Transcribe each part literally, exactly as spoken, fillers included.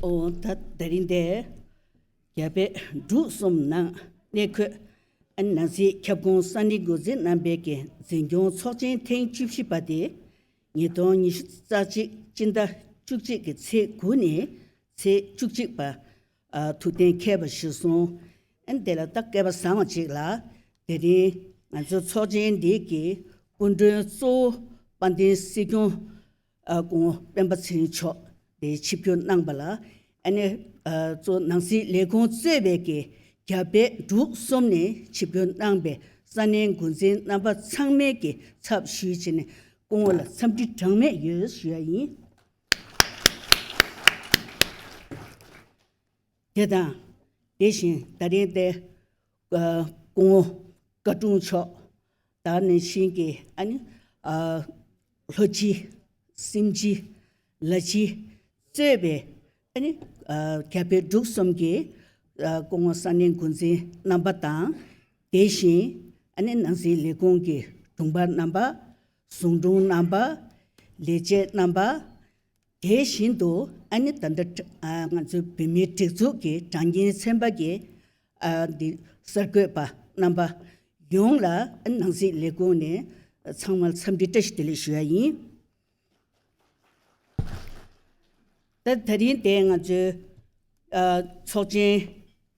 ཨོ་ད་དེ་རིང་འདིར་རྒྱ་བལ་འབྲུག་གསུམ་ནང་གནས་འཁོད་ཨ་ནི་ནང་སྲིད་ཁྱབ་ཁོངས་ས་གནས་འགོ་འཛིན་རྣམ་པའི་གི་འཛིན་སྐྱོང་ཚོགས་ཆེན་ཐེངས་བཅུ་བཞི་པ་དེ་ཉིས་སྟོང་ཉི་ཤུ་རྩ་གཅིག་སྤྱི་ཟླ་བཅུ་གཅིག་གི་ཚེས་དགུ་ནས་ཚེས་བཅུ་གཅིག་བར་ཨ་ཐུགས་གཏན་འཁེལ་བ་གཞིར་བཟུང་། ཨ་ནི་དེ་ལ་ད་སྐལ་པ་བཟང་བ་ཅིག་ལ་དེ་རིང་ང་ཚོའི་ཚོགས་ཆེན་འདི་གི་སྐུ་མགྲོན་གཙོ་བོ་དཔལ་ལྡན་སྲིད་སྐྱོང་ཨ་སྐུ་ངོ་སྤེན་པ་ཚེ་རིང་མཆོག་དེ་ཆིབས་བསྒྱུར་གནང་པ་ལ་ཨ་ནི་ཨ་གཙོ་ནང་སྲིད་ལས་ཁུངས་གཙོས་པའི་གི་རྒྱ་བལ་འབྲུག་གསུམ་ནས་ཆིབས་བསྒྱུར་གནང་པའི་ས་གནས་འགོ་འཛིན་རྣམ་པ་ཚང་མའི་གི་ཚབ་ཞུས་བྱས་ནས་སྐུ་ངོ་ལ་འཚམས་འདྲི་གྲངས་མེད་ཡོད་ཞུ་ཡ་ཡིན། དེ་དང་དེ་བཞིན་ད་རིང་དེ་ཨ་སྐུ་ངོ་བཀའ་དྲུང་མཆོག་དེ་ནང་བཞིན་གྱི་ཨ་ནི་ཨ་ལྷོ་སྤྱི་སེམས་སྤྱི་ལ་སྤྱི་གཙོས་པའི་ཨ་ནི་ཨ་རྒྱ་བལ་འབྲུག་གསུམ་གྱི་ཨ་སྐུ་ངོ་ས་གནས་འགོ་འཛིན་རྣམ་པ་དང་། དེ་བཞིན་ཨ་ནི་ནང་སྲིད་ལས་ཁུངས་ཀྱི་དྲུང་འཕར་རྣམ་པ། ཟུང་དྲུང་རྣམ་པ། ལས་བྱེད་རྣམ་པ། དེ་བཞིན་དུ་ཨ་ནི་ད་ལྟ་ཨ་ང་ཚོའི་བོད་མིའི་སྒྲིག་འཛུགས་ཀྱི་དྲ་བརྙན་ཚན་པ་གི་ཨ་འདི་གསར་འགོད་པ་རྣམ་པ་ཡོངས་ལ་ཨ་ནི་ནང་སྲིད་ལས་ཁུངས་ནས་ཚང་མར་འཚམས་འདྲི་བཀྲ་ཤིས་བདེ་ལེགས་ཞུ་ཡ་ཡིན། ད་དེ་རིང་དེ་ང་ཚོའི་ཨ་ཚོགས་ཆེན་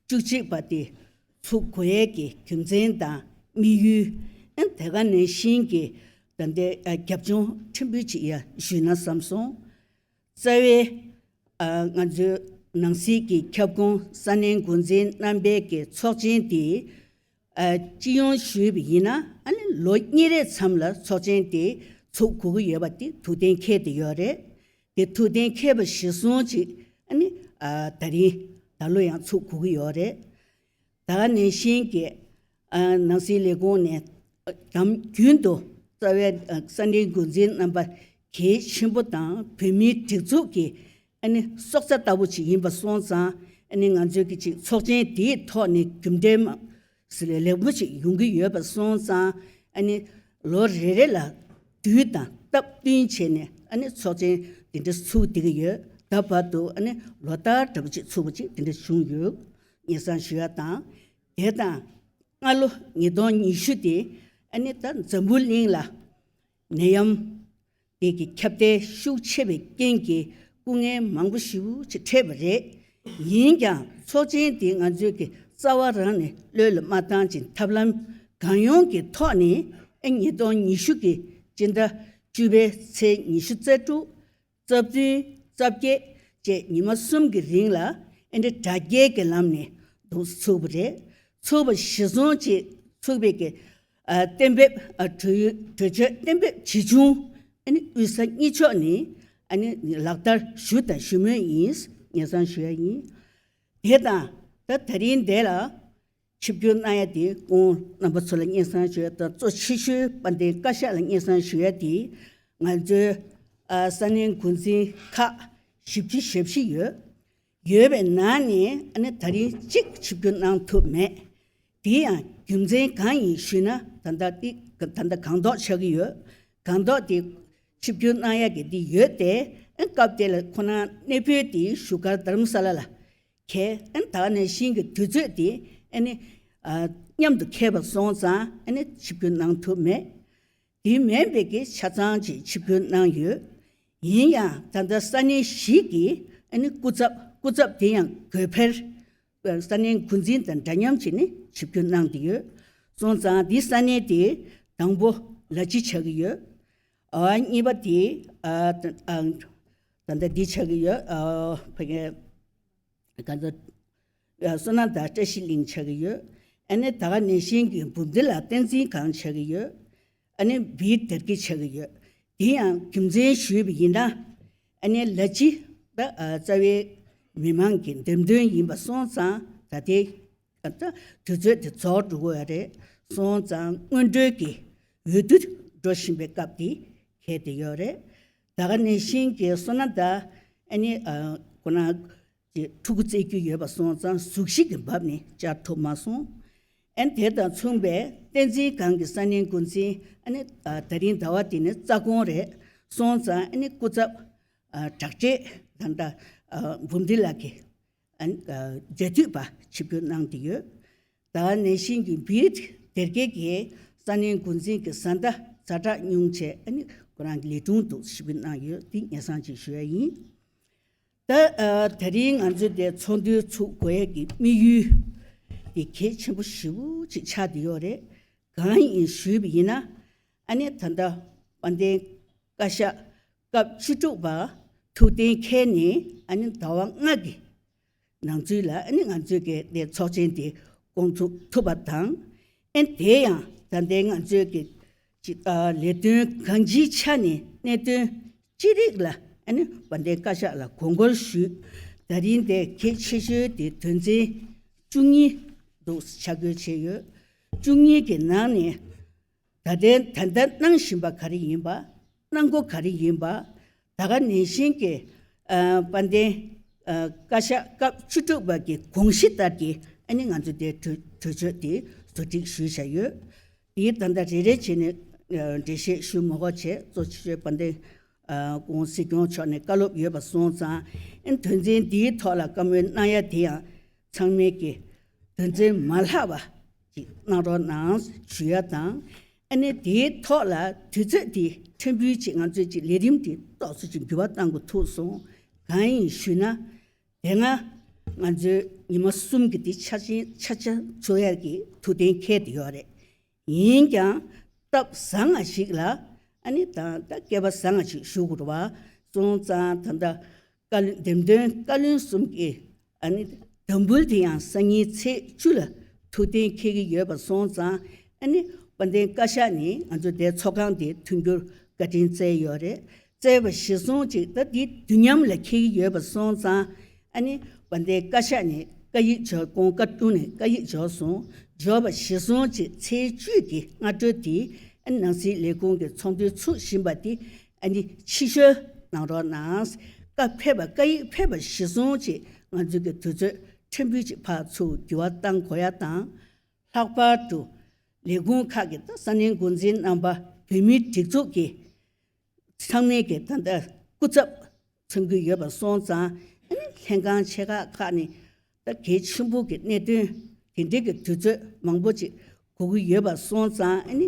བཅུ་གཅིག་པ་དེ་ཚུགས་དགོས་ཡས་ཀྱི་རྒྱུ་མཚན་དང་དམིགས་ཡུལ། ཨ་དེ་ག་ནང་བཞིན་གྱི་ད་ལྟའི་ཨ་རྒྱབ་ལྗོངས་ཕྲན་བུ་ཅིག་ཡང་ཞུས་ན་བསམ་སོང་། རྩ་བའི་ཨ་ང་ཚོའི་ནང་སྲིད་ཀྱི་ཁྱབ་ཁོངས་ས་གནས་འགོ་འཛིན་རྣམ་པའི་གི་ཚོགས་ཆེན་དེ་ཨ་སྤྱི་ཡོངས་ཞུས་པ་ཡིན་ན་ཨ་ནི་ལོ་གཉིས་རེའི་མཚམས་ལ་ཚོགས་ཆེན་དེ་ཚུགས་དགོས་ཀྱི་ཡོད་པ་དེ་ཐུགས་གཏན་འཁེལ་བསྡད་ཡོད་རེད། དེ་ཐུགས་གཏན་འཁེལ་བ་གཞིར་བཟུང་ཅིག་ཨ་ནི་ཨ་ད་རིང་ད་ལོ་ཡང་ཚུགས་དགོས་ཀྱི་ཡོད་རེད། ད་ག་ནང་བཞིན་གྱི་ཨ་ནང་སྲིད་ལས་ཁུངས་ནས་ཨ་དམ་རྒྱུན་དུ་རྩ་བའི་ཨ་ས་གནས་འགོ་འཛིན་རྣམ་པ་གལ་ཆེན་པོ་དང་བོད་མིའི་སྒྲིག་འཛུགས་ཀྱི་ཨ་ནི་སྲོག་རྩ་ལྟ་བུ་ཅིག་ཡིན་པ་སོང་ཙང་། ཨ་ནི་ང་ཚོའི་གི་ཅིག་ཚོགས་ཆེན་དེའི་ཐོག་ནས་རྒྱུན་འབྲེལ་མ་ཟེར་ལེགས་པོ་ཅིག་ཡོང་གི་ཡོད་པ་སོང་ཙང་། ཨ་ནི་ལོ་རེ་རེ་ལ་དུས་དང་སྟབས་བསྟུན་བྱས་ནས་ཨ་ནི་ཚོགས་ཆེན་དེ་འདྲ་ཚུགས་བསྡད་ཀྱི་ཡོད། ད་བར་དུ་ཨ་ནི་ལོ་ལྟར་འདྲ་པོ་ཅིག་ཚུགས་པ་ཅིག་དེ་འདྲ་བྱུང་ཡོད། སྙན་སེང་ཞུ་ཡ་དང་། དེ་དང་སྔ་ལོ་ཉིས་སྟོང་ཉི་ཤུ་དེ་ཨ་ནི་ད་འཛམ་བུ་གླིང་ལ་ནད་ཡམས་དེ་གི་ཁྱབ་གདལ་ཤུགས་ཆེ་བའི་རྐྱེན་གྱིས་སྐུ་ངལ་མང་པོ་ཞེ་པོ་ཅིག་འཕྲད་པ་རེད། ཡིན་ཀྱང་ཚོགས་ཆེན་དེ་ང་ཚོས་ཀྱི་རྩ་བ་རང་ནས་བློས་ལ་མ་བཏང་ཅིང་ཐབས་ལམ་གང་ཡོང་གི་ཐོག་ནས་ཨ་ཉིས་སྟོང་ཉི་ཤུ་གི་སྤྱི་ཟླ་བཅུ་པའི་ཚེས་ཉི་ཤུ་རྩ་དྲུག་རྩ་བདུན། རྩ་བརྒྱད་བཅས་ཉི་མ་གསུམ་གྱི་རིང་ལ་ཨ་ནི་དྲ་རྒྱའི་གི་ལམ་ནས་འདུག་ཚུགས་པ་རེད། ཚུགས་པ་གཞིར་བཟུང་བྱས་ཚུགས་པའི་གི་ཨ་གཏན་འབེབས་ཨ་གྲོས་གྲོས་ཆོད་གཏན་འབེབས་ཇི་བྱུང་ཨ་ནི་དབུས་ས་གཉིས་ཕྱོགས་ནས་ཨ་ནི་ལག་བསྟར་ཞུ་དང་ཞུ་མུས་ཡིན། སྙན་སེང་ཞུ་ཡ་ཡིན། དེ་དང་ད་ད་རིང་འདི་ལ་ཆིབས་བསྒྱུར་གནང་ཡ་དེ་སྐུ་ངོ་རྣམ་པ་ཚོ་ལ་སྙན་སེང་ཞུ་ཡ་དང་། གཙོ་ཆེ་ཤོས་དཔལ་ལྡན་བཀའ་ཤག་ལ་སྙན་སེང་ཞུ་ཡ་དེ་ང་ཚོའི་ཨ་ས་གནས་འགོ་འཛིན་ཁག་བཞི་བཅུ་ཞེ་བཞི་ཡོད། ཡོད་པའི་ནང་ནས་ཨ་ནི་ད་རིང་གཅིག་ཆིབས་བསྒྱུར་གནང་ཐུབ་མེད། དེ་ཡང་རྒྱུ་མཚན་གང་ཡིན་ཞུས་ན། ད་ལྟ་འདི་ད་ལྟ་སྒང་ཏོག་ཆགས་ཀྱི་ཡོད། སྒང་ཏོག་དེ་ཆིབས་བསྒྱུར་གནང་ཡག་གི་འདི་ཡོད་དེ། ཨ་སྐབས་དེ་ལ་ཁོ་རང་གནས་སྤོས་དེ་བཞུགས་སྒར་དྷ་རམ་ས་ལ་ལ་གས། ཨ་ད་ནང་བཞིན་གྱི་དུས་ཚོད་དེ་ཨ་ནི་ཨ་མཉམ་དུ་འཁེལ་བ་སོང་ཙང་ཨ་ནི་ཆིབས་བསྒྱུར་གནང་ཐུབ་མེད། དེ་མིན་པའི་གི་ཆ་ཚང་ཅིག་ཆིབས་བསྒྱུར་གནང་ཡོད། ཡིན་ཡང་ད་ལྟ་ས་གནས་བཞི་གི་ཨ་ནི་སྐུ་ཚབ་སྐུ་ཚབ་དེ་ཡང་དགོས་ཕེར་ས་གནས་འགོ་འཛིན་དང་འདྲ་མཉམ་བྱས་ནས་ཆིབས་བསྒྱུར་གནང་བསྡད་ཡོད། སོང་ཙང་འདི་ས་གནས་དེ་དང་པོ་ལ་སྤྱི་ཆགས་ཀྱི་ཡོད། ཨ་གཉིས་པ་དེ་ཨ་ད་ཨ་ད་ལྟ་འདི་ཆགས་ཀྱི་ཡོད། ཨ་ཕ་གི་ག་ཚོད་བསོད་ནམས་དང་བཀྲ་ཤིས་གླིང་ཆགས་ཀྱི་ཡོད། ཨ་ནི་ད་ག་ནང་བཞིན་གྱི་འབུམ་སྡེ་ལ་བསྟན་འཛིན་སྒང་ཆགས་ཀྱི་ཡོད། ཨ་ནི་བིར་དར་གྱི་ཆགས་ཀྱི་ཡོད། དེ་ཡང་རྒྱུ་མཚན་ཞུས་པ་ཡིན་ན། ཨ་ནི་ལ་སྤྱི་ད་ཨ་རྩ་བའི་མི་མང་གི་འདེམས་ཐོན་ཡིན་པ་སོང་ཙང་། ད་ལྟའི་ད་དུས་ཚོད་དེ་རྫོགས་འགྲོ་གི་ཡོད་རེད། སོང་ཙང་སྔོན་འགྲོའི་གི་འོས་བསྡུ་འགྲོ་བཞིན་པའི་སྐབས་དེ་གལ་ཏེ་ཡོད་རེད། ད་ག་ནང་བཞིན་གྱི་བསོད་ནམས་དང་ཨ་ནི་ཨ་ཁོ་ན་ཅེས་ཕྲུ་གུ་བཙས་རྒྱུ་ཡོད་པ་སོང་ཙང་གཟུགས་གཞི་གི་བབ་ནས་བཅར་ཐུབ་མ་སོང་། ཨ་ནི་དེ་དང་མཚུངས་པའི་བསྟན་འཛིན་སྒང་གི་ས་གནས་འགོ་འཛིན་ཨ་ནི་ཨ་ད་རིང་ཟླ་བ་འདི་ནས་རྩ་དགོངས་རེད། སོང་ཙང་ཨ་ནི་སྐུ་ཚབ་ཨ་དྲག་ཆས་ད་ལྟ་ ཨ་འབུམ་སྡེ་ལགས་ཀྱིས་ཨ་ནི་ཨ་འབྲེལ་མཐུད་པ་ཆིབས་བསྒྱུར་གནང་བསྡད་ཡོད། ད་ག་ནང་བཞིན་གྱི་བིར་སྡེ་དགེ་གི་ས་གནས་འགོ་འཛིན་གྱི་བཟའ་ཟླ་ཛ་དྲག་སྙུང་བྱས་ཨ་ནི་ཁོ་རང་གི་ལས་དྲུང་དུ་ཆིབས་བསྒྱུར་གནང་ཡོད། འདི་སྙན་སེང་ཅིག་ཞུ་ཡ་ཡིན། ད་ཨ་དེ་རིང་ང་ཚོས་དེ་ཚོགས་འདུ་ཚུགས་དགོས་ཡས་ཀྱི་དམིགས་ཡུལ་དེ་གལ་ཆེན་པོ་ཞེ་པོ་ཅིག་ཆགས་བསྡད་ཡོད་རེད། གང་ཡིན་ཞུས་པ་ཡིན་ན། ཨ་ནི་ད་ལྟ་དཔལ་ལྡན་བཀའ་ཤག་སྐབས་བཅུ་དྲུག་པ་ཐུགས་གཏན་འཁེལ་ནས་ཨ་ནི་ཟླ་བ་ལྔ་གི་ནང་ཚུད་ལ་ཨ་ནི་ང་ཚོས་ཀྱི་དེ་ཚོགས་ཆེན་དེ་སྐོང་ཚུགས་ཐུབ་པ་དང་། ཨ་ནི་དེ་ཡང་ད་ལྟའི་ང་ཚོས་ཀྱི་ཅིག་ཨ་ལས་དོན་གང་ཅིའི་ཆ་ནས་གནད་དོན་ཅི་རིགས་ལ་ཨ་ནི་དཔལ་ལྡན་བཀའ་ཤག་ལ་དགོངས་སྐོར་ཞུས། ད་རིང་དེ་གལ་ཆེ་ཤོས་དེ་དོན་ཚན་བཅུ་གཉིས་འདུག་ཆ་བགོས་བྱས་ཡོད། བཅུ་གཉིས་ཀྱི་ནང་ནས་ད་ལྟའི་ད་ལྟ་གནང་བཞིན་པ་ག་རེ་ཡིན་པ། གནང་སྒོ་ག་རེ་ཡིན་པ། ད་ག་ནང་བཞིན་གྱི་ཨ་དཔལ་ལྡན་ཨ་བཀའ་ཤག་སྐབས་བཅུ་དྲུག་པ་གི་དགོངས་གཞི་ལྟར་གྱི་ཨ་ནི་ང་ཚོ་དེ་གྲོས་གྲོས་ཆོད་དེ་བཟོ་སྒྲིག་ཞུས་བཞག་ཡོད། དེའི་ད་ལྟ་རེ་རེ་བྱས་ནས་ཨ་འགྲེལ་བཤད་ཞུ་མ་དགོས་བྱས། གཙོ་ཆེ་ཤོས་དཔལ་ལྡན་ཨ་སྐུ་ངོ་སྲིད་སྐྱོང་མཆོག་ནས་བཀའ་སློབ་ཡོད་པ་སོང་ཙང་། ཨ་ནི་དོན་ཚན་འདིའི་ཐོག་ལ་བཀའ་མོལ་གནང་ཡ་དེ་ཡང་ཚང་མས་ཀྱི་དོན་ཚན་མ་ལྷག་པ་ཅིག་གནང་རོགས་གནང་ཞུ་ཡ་དང་། ཨ་ནི་དེའི་ཐོག་ལ་དུས་ཚོད་དེ་ཕྲན་བུ་ཅིག་ང་ཚོས་ཅིག་ལས་རིམ་དེ་ཏོག་ཙམ་ཅིག་འགྱུར་བ་གཏང་དགོས་ཐུག་སོང་། གང་ཡིན་ཞུས་ན། དེ་སྔ་ང་ཚོའི་ཉི་མ་གསུམ་གྱི་དེ་ཆ་ཆེན་ཆ་ཆ་འཚོགས་ཡ་གི་ཐུགས་གཏན་འཁེལ་བསྡད་ཡོད་རེད། ཡིན་ཀྱང་སྟབས་བཟང་ང་ཞིག་ལ་ཨ་ནི་ད་ད་སྐལ་པ་བཟང་ང་ཞིག་ཞུ་དགོས་རེད་པ་སོང་ཙང་། ད་ལྟ་བཀའ་བློན་འདེམས་ཐོན་བཀའ་བློན་གསུམ་གྱི་ཨ་ནི་དམ་འབུལ་དེ་ཡང་སང་ཉིན་ཚེས་བཅུ་ལ་ཐུགས་གཏན་འཁེལ་གྱི་ཡོད་པ་སོང་ཙང་། ཨ་ནི་དཔལ་ལྡན་བཀའ་ཤག་ནས་ང་ཚོ་དེ་ཚོགས་ཁང་དེ་མཐུན་འགྱུར་བཀའ་དྲིན་སྩལ་ཡོད་རེད། སྩལ་བ་གཞིར་བཟུང་ཅིག་ད་དེ་དུས་མཉམ་ལ་འཁེལ་གྱི་ཡོད་པ་སོང་ཙང་། ཨ་ནི་དཔལ་ལྡན་བཀའ་ཤག་ནས་བཀའ་ཡིག་འབྱོར། སྐུ་ངོ་བཀའ་དྲུང་ནས་བཀའ་ཡིག་འབྱོར་སོང་། འབྱོར་བ་གཞིར་བཟུང་ཅིག་ཚེས་བཅུ་གི་སྔ་དྲོ་དེ་ཨ་ནི་ནང་སྲིད་ལས་ཁུངས་ཀྱི་ཚོགས་འདུ་ཚུགས་བཞིན་པ་དེ་ཨ་ནི་ཕྱིར་བཤོལ་གནང་རོགས་གནང་། བཀའ་ཕེབས་པ་བཀའ་ཡིག་ཕེབས་པ་གཞིར་བཟུང་ཅིག་ང་ཚོ་གི་དུས་ཚོད་ཕྲན་བུ་ཅིག་ཕར་ཚུར་འགྱུར་བ་གཏང་དགོས་ཡ་དང་། ལྷག་པར་དུ་ལས་ཁུངས་ཁག་གི་ད་ས་གནས་འགོ་འཛིན་རྣམ་པ་བོད་མིའི་སྒྲིག་འཛུགས་ཀྱི་ཚང་མས་ཀྱི་ད་ལྟ་སྐུ་ཚབ་མཚོན་གྱི་ཡོད་པ་སོང་ཙང་། ཨ་ནི་ལྷན་ཁང་ཆེ་ཁག་ཁག་ནས་ད་གལ་ཆེན་པོ་གི་གནད་དོན་དེ་འདྲའི་གི་དུས་ཚོད་མང་པོ་ཅིག་དགོས་ཀྱི་ཡོད་པ་སོང་ཙང་། ཨ་ནི་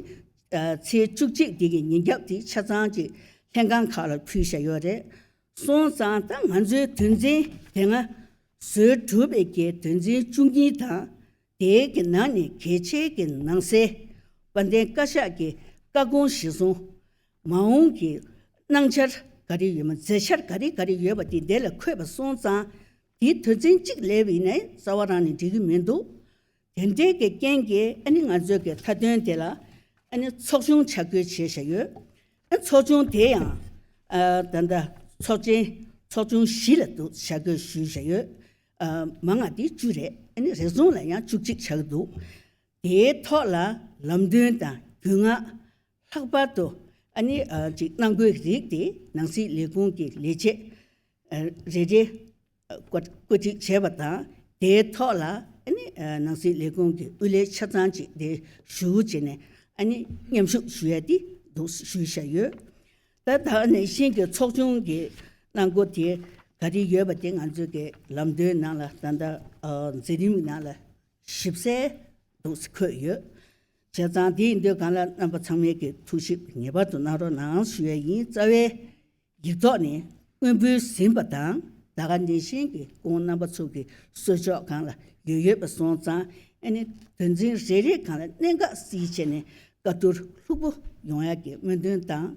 ཨ་ཚེས་བཅུ་གཅིག་འདི་གི་ཉིན་རྒྱབ་དེ་ཆ་ཚང་ཅིག་ལྷན་ཁང་ཁག་ལ་ཕུལ་བཞག་ཡོད་རེད། སོང་ཙང་ད་ང་ཚོའི་དོན་ཚན་དེ་སྔ་བཟོས་གྲུབ་པའི་གི་དོན་ཚན་བཅུ་གཉིས་དང་། དེའི་གི་ནང་ནས་གལ་ཆེའི་གི་ནང་གསེས་དཔལ་ལྡན་བཀའ་ཤག་གི་བཀའ་དགོངས་གཞིར་བཟུང་། མ་འོངས་ཀྱི་གནང་འཆར་ག་རེ་ཡོད་མ། མཛད་འཆར་ག་རེ་ག་རེ་ཡོད་པ་དེ་འདི་ལ་འཁོད་པ་སོང་ཙང་། དེའི་དོན་ཚན་གཅིག་ལས་པ་ཡིན་ནའི་རྩ་བ་རང་ནས་འགྲིག་གི་མི་འདུག་དེ་འདྲའི་གི་རྐྱེན་གྱིས་ཨ་ནི་ང་ཚོའི་གི་མཐའ་དོན་དེ་ལ་ཨ་ནི་ཚོགས་ཆུང་ཆ་བགོས་བྱས་བཞག་ཡོད། ཨ་ཚོགས་ཆུང་དེ་ཡང་ཨ་ད་ལྟ་ཚོགས་ཆེན་ཚོགས་ཆུང་བཞི་ལ་འདུག་ཆ་བགོས་ཞུས་བཞག་ཡོད། ཨ་མང་ང་དེ་བཅུ་རེད། ཨ་ནི་རེ་ཟུང་ལ་ཡང་བཅུ་གཅིག་ཆགས་ཀྱི་འདུག་དེའི་ཐོག་ལ་ལམ་སྟོན་དང་རྒྱུས་མངའ། ལྷག་པར་དུ་ཨ་ནི་ཨ་ཅིག་གནང་དགོས་རིགས་དེ་ནང་སྲིད་ལས་ཁུངས་ཀྱི་ལས་བྱེད་ཨ་རེ་རེ་ཨ་བཀོད་བཀོད་སྒྲིག་བྱས་པ་དང་། དེའི་ཐོག་ལ་ཨ་ནི་ཨ་ནང་སྲིད་ལས་ཁུངས་ཀྱི་དབུ་ལས་ཆ་ཚང་ཅིག་དེ་ཞུ་བྱས་ནས་ཨ་ནི་མཉམ་ཞུགས་ཞུ་ཡ་དེ་འདུག་ཞུས་བཞག་ཡོད། ད་ད་ནང་བཞིན་གྱི་ཚོགས་ཆུང་གི་གནང་སྒོ་དེ་ག་རེ་ཡོད་པ་དེ་ང་ཚོའི་གི་ལམ་སྟོན་ནང་ལ་ད་ལྟ་ཨ་མཛད་རིམ་ནང་ལ་ཞིབ་གསལ་འདུག་སེ་འཁོད་ཡོད། བྱས་ཙང་དེ་ཡིན་དུས་སྒང་ལ་རྣམ་པ་ཚང་མས་ཀྱི་ཐུགས་ཞིབ་ངེས་པར་དུ་གནང་རོགས་གནང་ཞུ་ཡ་ཡིན། རྩ་བའི་ཡིག་ཐོག་ནས་དངུལ་འབུལ་ཟིན་པ་དང་། ད་ག་ནང་བཞིན་གྱི་སྐུ་ངོ་རྣམ་པ་ཚོ་གི་གསོལ་ལྕོག་སྒང་ལ་ཡོད་ཡོད་པ་སོང་ཙང་། ཨ་ནི་དོན་ཚན་རེ་རེ་སྒང་ལ་གནད་འགག་སེལ་བྱས་ནས་བཀའ་བསྡུར་ལྷུག་པོ་ཡོང་ཡ་གི་སྨོན་འདུན་དང་།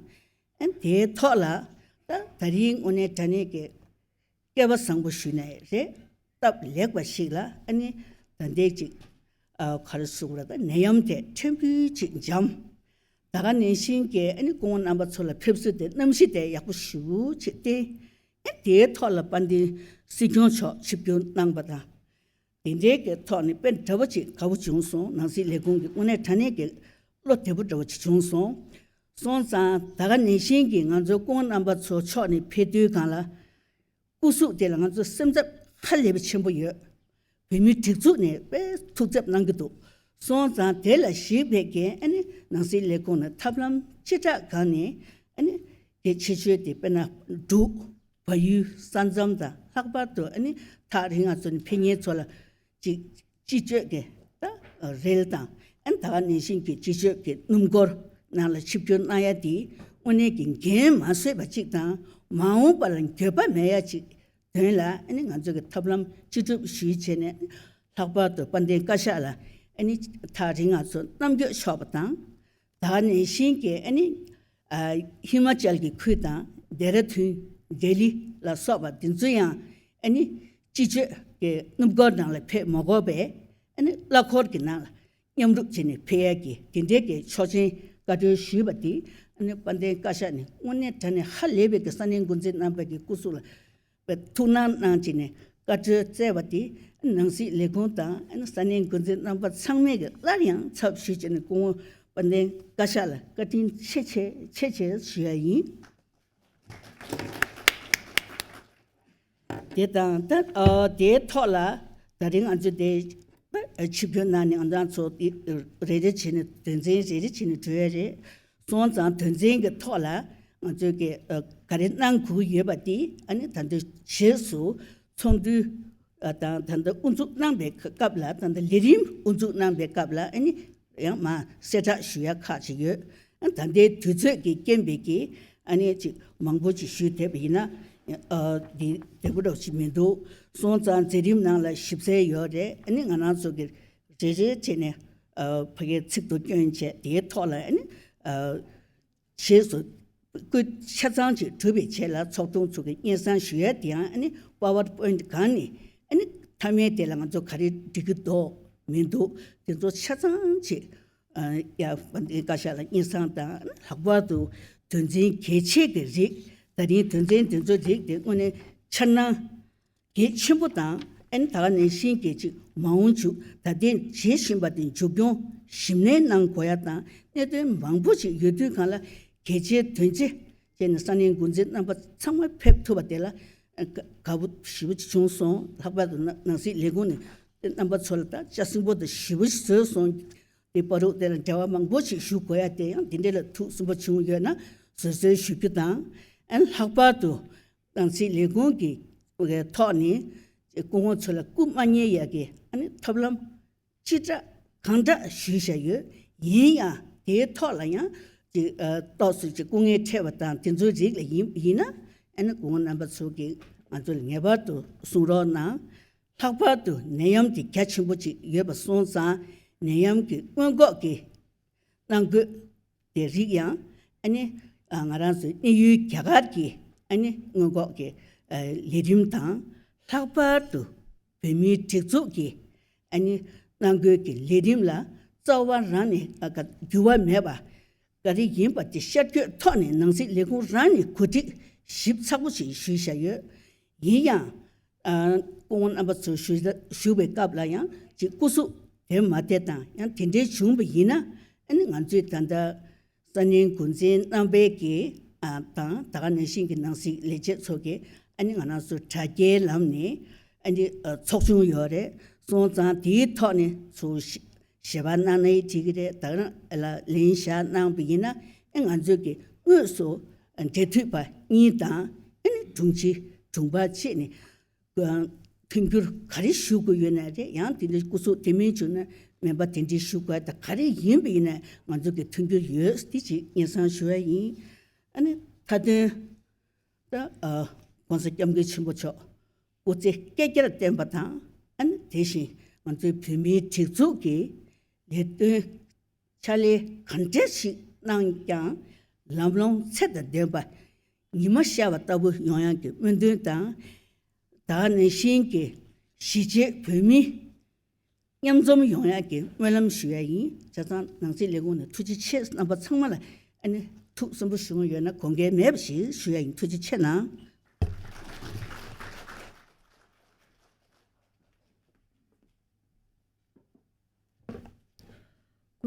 ཨ་ནི་དེའི་ཐོག་ལ་ད་ད་རིང་དངོས་གནས་དྲང་གནས་ཀྱི་སྐལ་བ་བཟང་པོ་ཞུས་ནའི་རེད། སྟབས་ལེགས་པ་ཞིག་ལ་ཨ་ནི་ད་ལྟའི་ཅིག་ཨ་ག་རེ་ཟེར་དགོས་རེད། ད་ནད་ཡམས་དེ་ཕྲན་བུ་ཅིག་འཇམ། ད་ག་ནང་བཞིན་གྱི་ཨ་ནི་སྐུ་ངོ་རྣམ་པ་ཚོ་ལ་ཕེབས་བསུ་དེ་གནམ་གཤིས་དེ་ཡག་པོ་ཞེ་པོ་ཅིག་བསྟན། ཨ་དེའི་ཐོག་ལ་དཔལ་ལྡན་སྲིད་སྐྱོང་མཆོག་ཆིབས་བསྒྱུར་གནང་པ་དང་། དེ་འདྲའི་གི་ཐོག་ནས་དཔེ་འདྲ་བོ་ཅིག་དགའ་བོ་བྱུང་སོང་། ནང་སྲིད་ལས་ཁུངས་ཀྱི་དངོས་གནས་དྲང་གནས་ཀྱི་བློ་བདེ་པོ་འདྲ་བོ་ཅིག་བྱུང་སོང་། སོང་ཙང་ད་ག་ནང་བཞིན་གྱི་ང་ཚོ་སྐུ་ངོ་རྣམ་པ་ཚོ་ཕྱོགས་ནས་ཕེབས་དུས་སྒང་ལ། སྐུ་གཟུགས་དེ་ལ་ང་ཚོ་སེམས་འཚབ་ཧ་ལས་པའི་ཆེན་པོ་ཡོད། བོད་མིའི་སྒྲིག་འཛུགས་ནས་དཔེ་ཐུགས་འཚབ་གནང་གི་འདུག་སོང་ཙང་དེ་ལ་གཞིགས་པའི་གི་ཨ་ནི་ནང་སྲིད་ལས་ཁུངས་ནས་ཐབས་ལམ་ཅི་དྲག་སྒང་ནས་ཨ་ནི་གལ་ཆེ་ཤོས་དེ་དཔེར་ན་འབྲུག་བལ་ཡུལ་ས་མཚམས་དང་ལྷག་པར་དུ་ཨ་ནི་ཐག་རིང་ང་ཚོ་ནས་ཕེབས་མཁན་ཚོ་ལ་ཅིག་སྤྱི་སྤྱོད་ཀྱི་ད་རེལ་དང་ཨ་ནི་ད་ག་ནང་བཞིན་གྱི་སྤྱི་སྤྱོད་ཀྱི་སྣུམ་འཁོར་ནང་ལ་ཆིབས་བསྒྱུར་གནང་ཡ་དེ་དངོས་གནས་ཀྱི་འགན་མ་བཟོད་པ་ཅིག་དང་མ་འོངས་པ་ལ་འགྱོད་པ་མེད་ཡ་ཅིག་དོན་ལ་ཨ་ནི་ང་ཚོ་གི་ཐབས་ལམ་ཅི་སྒྲུབ་ཞུས་བྱས་ནས་ལྷག་པར་དུ་དཔལ་ལྡན་བཀའ་ཤག་ལ་ཨ་ནི་ཐག་རིང་ང་ཚོ་རྣམ་འགྱོད་ཤོར་བ་དང་། ད་ག་ནང་བཞིན་གྱི་ཨ་ནི་ཨ་ཧི་མ་ཅལ་གྱི་ཁུལ་དང་ལྡེ་ར་ལྡུན་ལྡི་ལི་ལ་སོགས་པ་དེ་ཚོ་ཡང་ཨ་ནི་སྤྱི་སྤྱོད་ཀྱི་སྣུམ་འཁོར་ནང་ལ་ཕེབས་མ་དགོས་པས་ཨ་ནི་གླ་འཁོར་གྱི་ནང་ལ་མཉམ་རུབ་བྱས་ནས་ཕེབས་ཡ་གི་དེ་འདྲའི་གི་ཆོག་མཆན་བཀའ་འཁྲོལ་ཞུས་པ་དེ་ཨ་ནི་དཔལ་ལྡན་བཀའ་ཤག་ནས་དངོས་གནས་དྲང་གནས་ཧ་ལས་པའི་གི་ས་གནས་འགོ་འཛིན་རྣམ་པ་གི་སྐུ་གཟུགས་ལ་ཐུགས་སྣང་གནང་བྱས་ནས་བཀའ་འཁྲོལ་སྩལ་བ་དེ་ནང་སྲིད་ལས་ཁུངས་དང་ས་གནས་འགོ་འཛིན་རྣམ་པ་ཚང་མས་ཀྱི་སླར་ཡང་ཚབ་ཞུས་བྱས་ནས་སྐུ་ངོ་དཔལ་ལྡན་བཀའ་ཤག་ལ་བཀའ་དྲིན་ཆེ་ཆེ་ཆེ་ཆེ་ཞུ་ཡ་ཡིན། དེ་དང་ད་ཨ་དེའི་ཐོག་ལ་ད་རིང་ང་ཚོ་དེ་ཆིབས་བསྒྱུར་གནང་ནས་ང་རང་ཚོ་རེ་རེ་བྱས་ནས་དོན་ཚན་རེ་རེ་བྱས་ནས་གྲོལ་ཡ་རེད། སོང་ཙང་དོན་ཚན་གྱི་ཐོག་ལ་ང་ཚོས་ཀྱི་ཨ་ག་རེ་གནང་དགོས་ཡོད་པ་དེ་ཨ་ནི་ད་ལྟ་རྗེས་སུ་ཚོགས་འདུ་ཨ་དང་ད་ལྟ་དབུ་འཛུགས་གནང་པའི་སྐབས་ལ་ད་ལྟ་ལས་རིམ་དབུ་འཛུགས་གནང་པའི་སྐབས་ལ་ཨ་ནི་ཡང་མ་གསལ་བསྒྲགས་ཞུ་ཡ་ཁག་ཅིག་ཡོད། ཨ་ད་ལྟའི་དུས་ཚོད་ཀྱི་རྐྱེན་པས་ཀྱི་ཨ་ནི་ཅིག་མང་པོ་ཅིག་ཞུས་བསྡད་པ་ཡིན་ན་ཨ་འདི་བདེ་པོ་འདྲ་ཅིག་མི་འདུག་སོང་ཙང་མཛད་རིམ་ནང་ལ་ཞིབ་གསལ་ཡོད་རེད། ཨ་ནི་ང་རང་ཚོ་གི་རེ་རེ་བྱས་ནས་ཨ་ཕ་གིའི་ཚིག་ཏུ་སྐྱོན་བྱས་དེའི་ཐོག་ལ་ཨ་ནི་ཨ་རྗེས་སུ་སྐུ་ཆ་ཚང་ཅིག་གྲུབ་པའི་ཆེད་ལ་ཚོགས་དྲུང་ཚོ་གི་སྙན་སེང་ཞུ་ཡ་དེ་ཡང་ཨ་ནི་པ་ཝར་པོ་ཡིན་ཊི་སྒང་ནས་ཨ་ནི་མཐའ་མའི་དེ་ལ་ང་ཚོ་ག་རེ་འགྲིག་གི་འདུག་མི་འདུག་དེ་ཚོ་ཆ་ཚང་ཅིག་ཨ་ཡ་དཔལ་ལྡན་བཀའ་ཤག་ལ་སྙན་སེང་དང་ལྷག་པར་དུ་དོན་ཚན་གལ་ཆེ་གི་རིགས་ད་རིང་དོན་ཚན་དེ་ཚོ་རིགས་དེ་དངོས་གནས་འཆར་སྣང་གལ་ཆེན་པོ་དང་ཨ་ནི་ད་ག་ནང་བཞིན་གྱི་ཅིག་མ་འོངས་ཅིག་ད་ལྟའི་བྱེད་བཞིན་པ་དེ་མཇུག་སྐྱོང་ཞིབ་ནན་གནང་དགོས་ཡ་དང་གནད་དོན་མང་པོ་ཅིག་ཡོད་དུས་སྒང་ལ་གལ་ཆེའི་དོན་ཆེ་བྱས་ནས་ས་གནས་འགོ་འཛིན་རྣམ་པ་ཚང་མ་ཕེབས་ཐུབ་པ་དེ་ལ་དགའ་པོ་ཞེ་པོ་ཅིག་བྱུང་སོང་། ལྷག་པར་དུ་ནང་སྲིད་ལས་ཁུངས་ནས་རྣམ་པ་ཚོ་ལ་ད་ལྕགས་སྲིན་པོ་དང་ཞེ་པོ་ཞིག་བཟོས་སོང་། དེ་བར་དུ་དེ་ལ་འབྲེལ་བ་མང་པོ་ཞིག་ཞུ་དགོས་ཡ་དེ་ཡང་དེ་འདྲ་ལ་ཐུགས་སུན་པོ་བྱུང་ཡོད་ན་བཟོད་གསོལ་ཞུ་རྒྱུ་དང་། ཨ་ནི་ལྷག་པར་དུ་ནང་སྲིད་ལས་ཁུངས་ཀྱི་ཐོག་ནས་སྐུ་ངོ་ཚོ་ལ་སྐུ་མ་བརྙེས་ཡ་གི་ཨ་ནི་ཐབས་ལམ་ཅི་དྲག་གང་དྲག་ཞུས་བཞག་ཡོད། ཡིན་ཡང་དེའི་ཐོག་ལ་ཡང་ཅིག་ཨ་ཏོག་ཙམ་ཅིག་སྐུ་ངལ་འཕྲད་པ་དང་དེ་ཚོའི་རིགས་ལ་ཡིན་ཡིན་ན་ཨ་ནི་སྐུ་ངོ་རྣམ་པ་ཚོ་གིས་ང་ཚོ་ལ་ངེས་པར་དུ་གསུང་རོགས་གནང་། ལྷག་པར་དུ་ནད་ཡམས་དེ་རྒྱ་ཆེན་པོ་ཅིག་ཡོད་པ་སོང་ཙང་ནད་ཡམས་ཀྱི་སྔོན་འགོག་གི་གནང་དགོས་དེ་རིགས་ཡང་ཨ་ནི་ང་རང་ཚོའི་གནས་ཡུལ་རྒྱ་གར་གྱི་ཨ་ནི་སྔོན་འགོག་གི་ལས་རིམ་དང་། ལྷག་པར་དུ་བོད་མིའི་སྒྲིག་འཛུགས་ཀྱི་ཨ་ནི་གནང་དགོས་ཀྱི་ལས་རིམ་ལ་རྩ་བ་རང་ནས་འགྱུར་བ་མེད་པ་ག་རེ་ཡིན་པ་དེ་ཤར་བསྐྱོད་ཐོག་ནས་ནང་སྲིད་ལས་ཁུངས་རང་ནས་གོ་སྒྲིག་ཞིབ་ཚགས་པོ་ཞིག་ཞུས་བཞག་ཡོད། ཡིན་ཡང་། ཨ་སྐུ་ངོ་རྣམ་པ་ཚོ་ཞུ་ཞུ་བའི་སྐབས་ལ་ཡང་ཅིག་སྐུ་གཟུགས་དེ་མ་བདེ་དང་ཡང་དེ་འདྲའི་བྱུང་བ་ཡིན་ན་ཨ་ནི་ང་ཚོས་ད་ལྟ་ས་གནས་འགོ་འཛིན་རྣམ་པའི་གི་ཨ་དང་ད་ག་ནང་བཞིན་གྱི་ནང་སྲིད་ལས་བྱེད་ཚོ་གི་ཨ་ནི་ང་རང་ཚོ་དྲ་རྒྱའི་ལམ་ནས་ཨ་ནི་ཚོགས་ཆུང་ཡོད་རེད། སོང་ཙང་དེའི་ཐོག་ནས་ཚུར་ཞལ་པར་གནང་ནའི་འགྲིག་གི་རེད། ད་ག་ལ་ལན་བཞག་གནང་བ་ཡིན་ན་ཨེ་ང་ཚོས་ཀྱི་དངོས་སུ་འབྲེལ་མཐུད་པ་གཉིས་དང་ཨེ་ནི་དྲུང་ཆེ་དྲུང་འཕར་བྱས་ནས་མཐུན་འགྱུར་ག་རེ་ཞུ་དགོས་ཡོད་ན་རེད། ཡང་དེ་འདྲའི་སྐུ་གཟུགས་དེ་མིན་བྱུང་ན་སྨན་པ་དེ་འདྲའི་ཞུ་དགོས་ད་ག་རེ་ཡིན་པ་ཡིན་ན་ང་ཚོ་གི་མཐུན་འགྱུར་ཡོད་དེ་ཅིག་སྙན་སེང་ཞུ་བ་ཡིན། ཨ་ནི་མཐའ་དོན་ད་ཨ་༸གོང་ས་༸སྐྱབས་མགོན་ཆེན་པོ་མཆོག་སྐུ་ཚེ་བསྐལ་བརྒྱར་བརྟན་པ་དང་ཨ་ནི་དེ་བཞིན་ང་ཚོའི་བོད་མིའི་སྒྲིག་འཛུགས་ཀྱི་ལས་དོན་ཕྱག་ལས་གང་འདྲ་ཞིག་གནང་ཀྱང་ལམ་ལྷོང་ཚད་དང་ལྡན་པ་ཉི་མ་ཤར་བ་ལྟ་བུ་ཡོང་ཡག་གི་སྨོན་འདུན་དང་། ད་ག་ནང་བཞིན་གྱི་གཞིས་བྱེས་བོད་མི་མཉམ་འཛོམས་ཡོང་ཡག་གི་སྨོན་ལམ་ཞུ་ཡ་ཡིན། བྱས་ཙང་ནང་སྲིད་ལས་ཁུངས་ནས་ཐུགས་རྗེ་ཆེ། རྣམ་པ་ཚང་མ་ལ་ཨ་ནི་ཐུགས་སུན་པོ་བྱུང་ཡོད་ན་དགོངས་འགལ་མེད་པ་ཞིག་ཞུ་ཡ་ཡིན། ཐུགས་རྗེ་ཆེ་གནང་།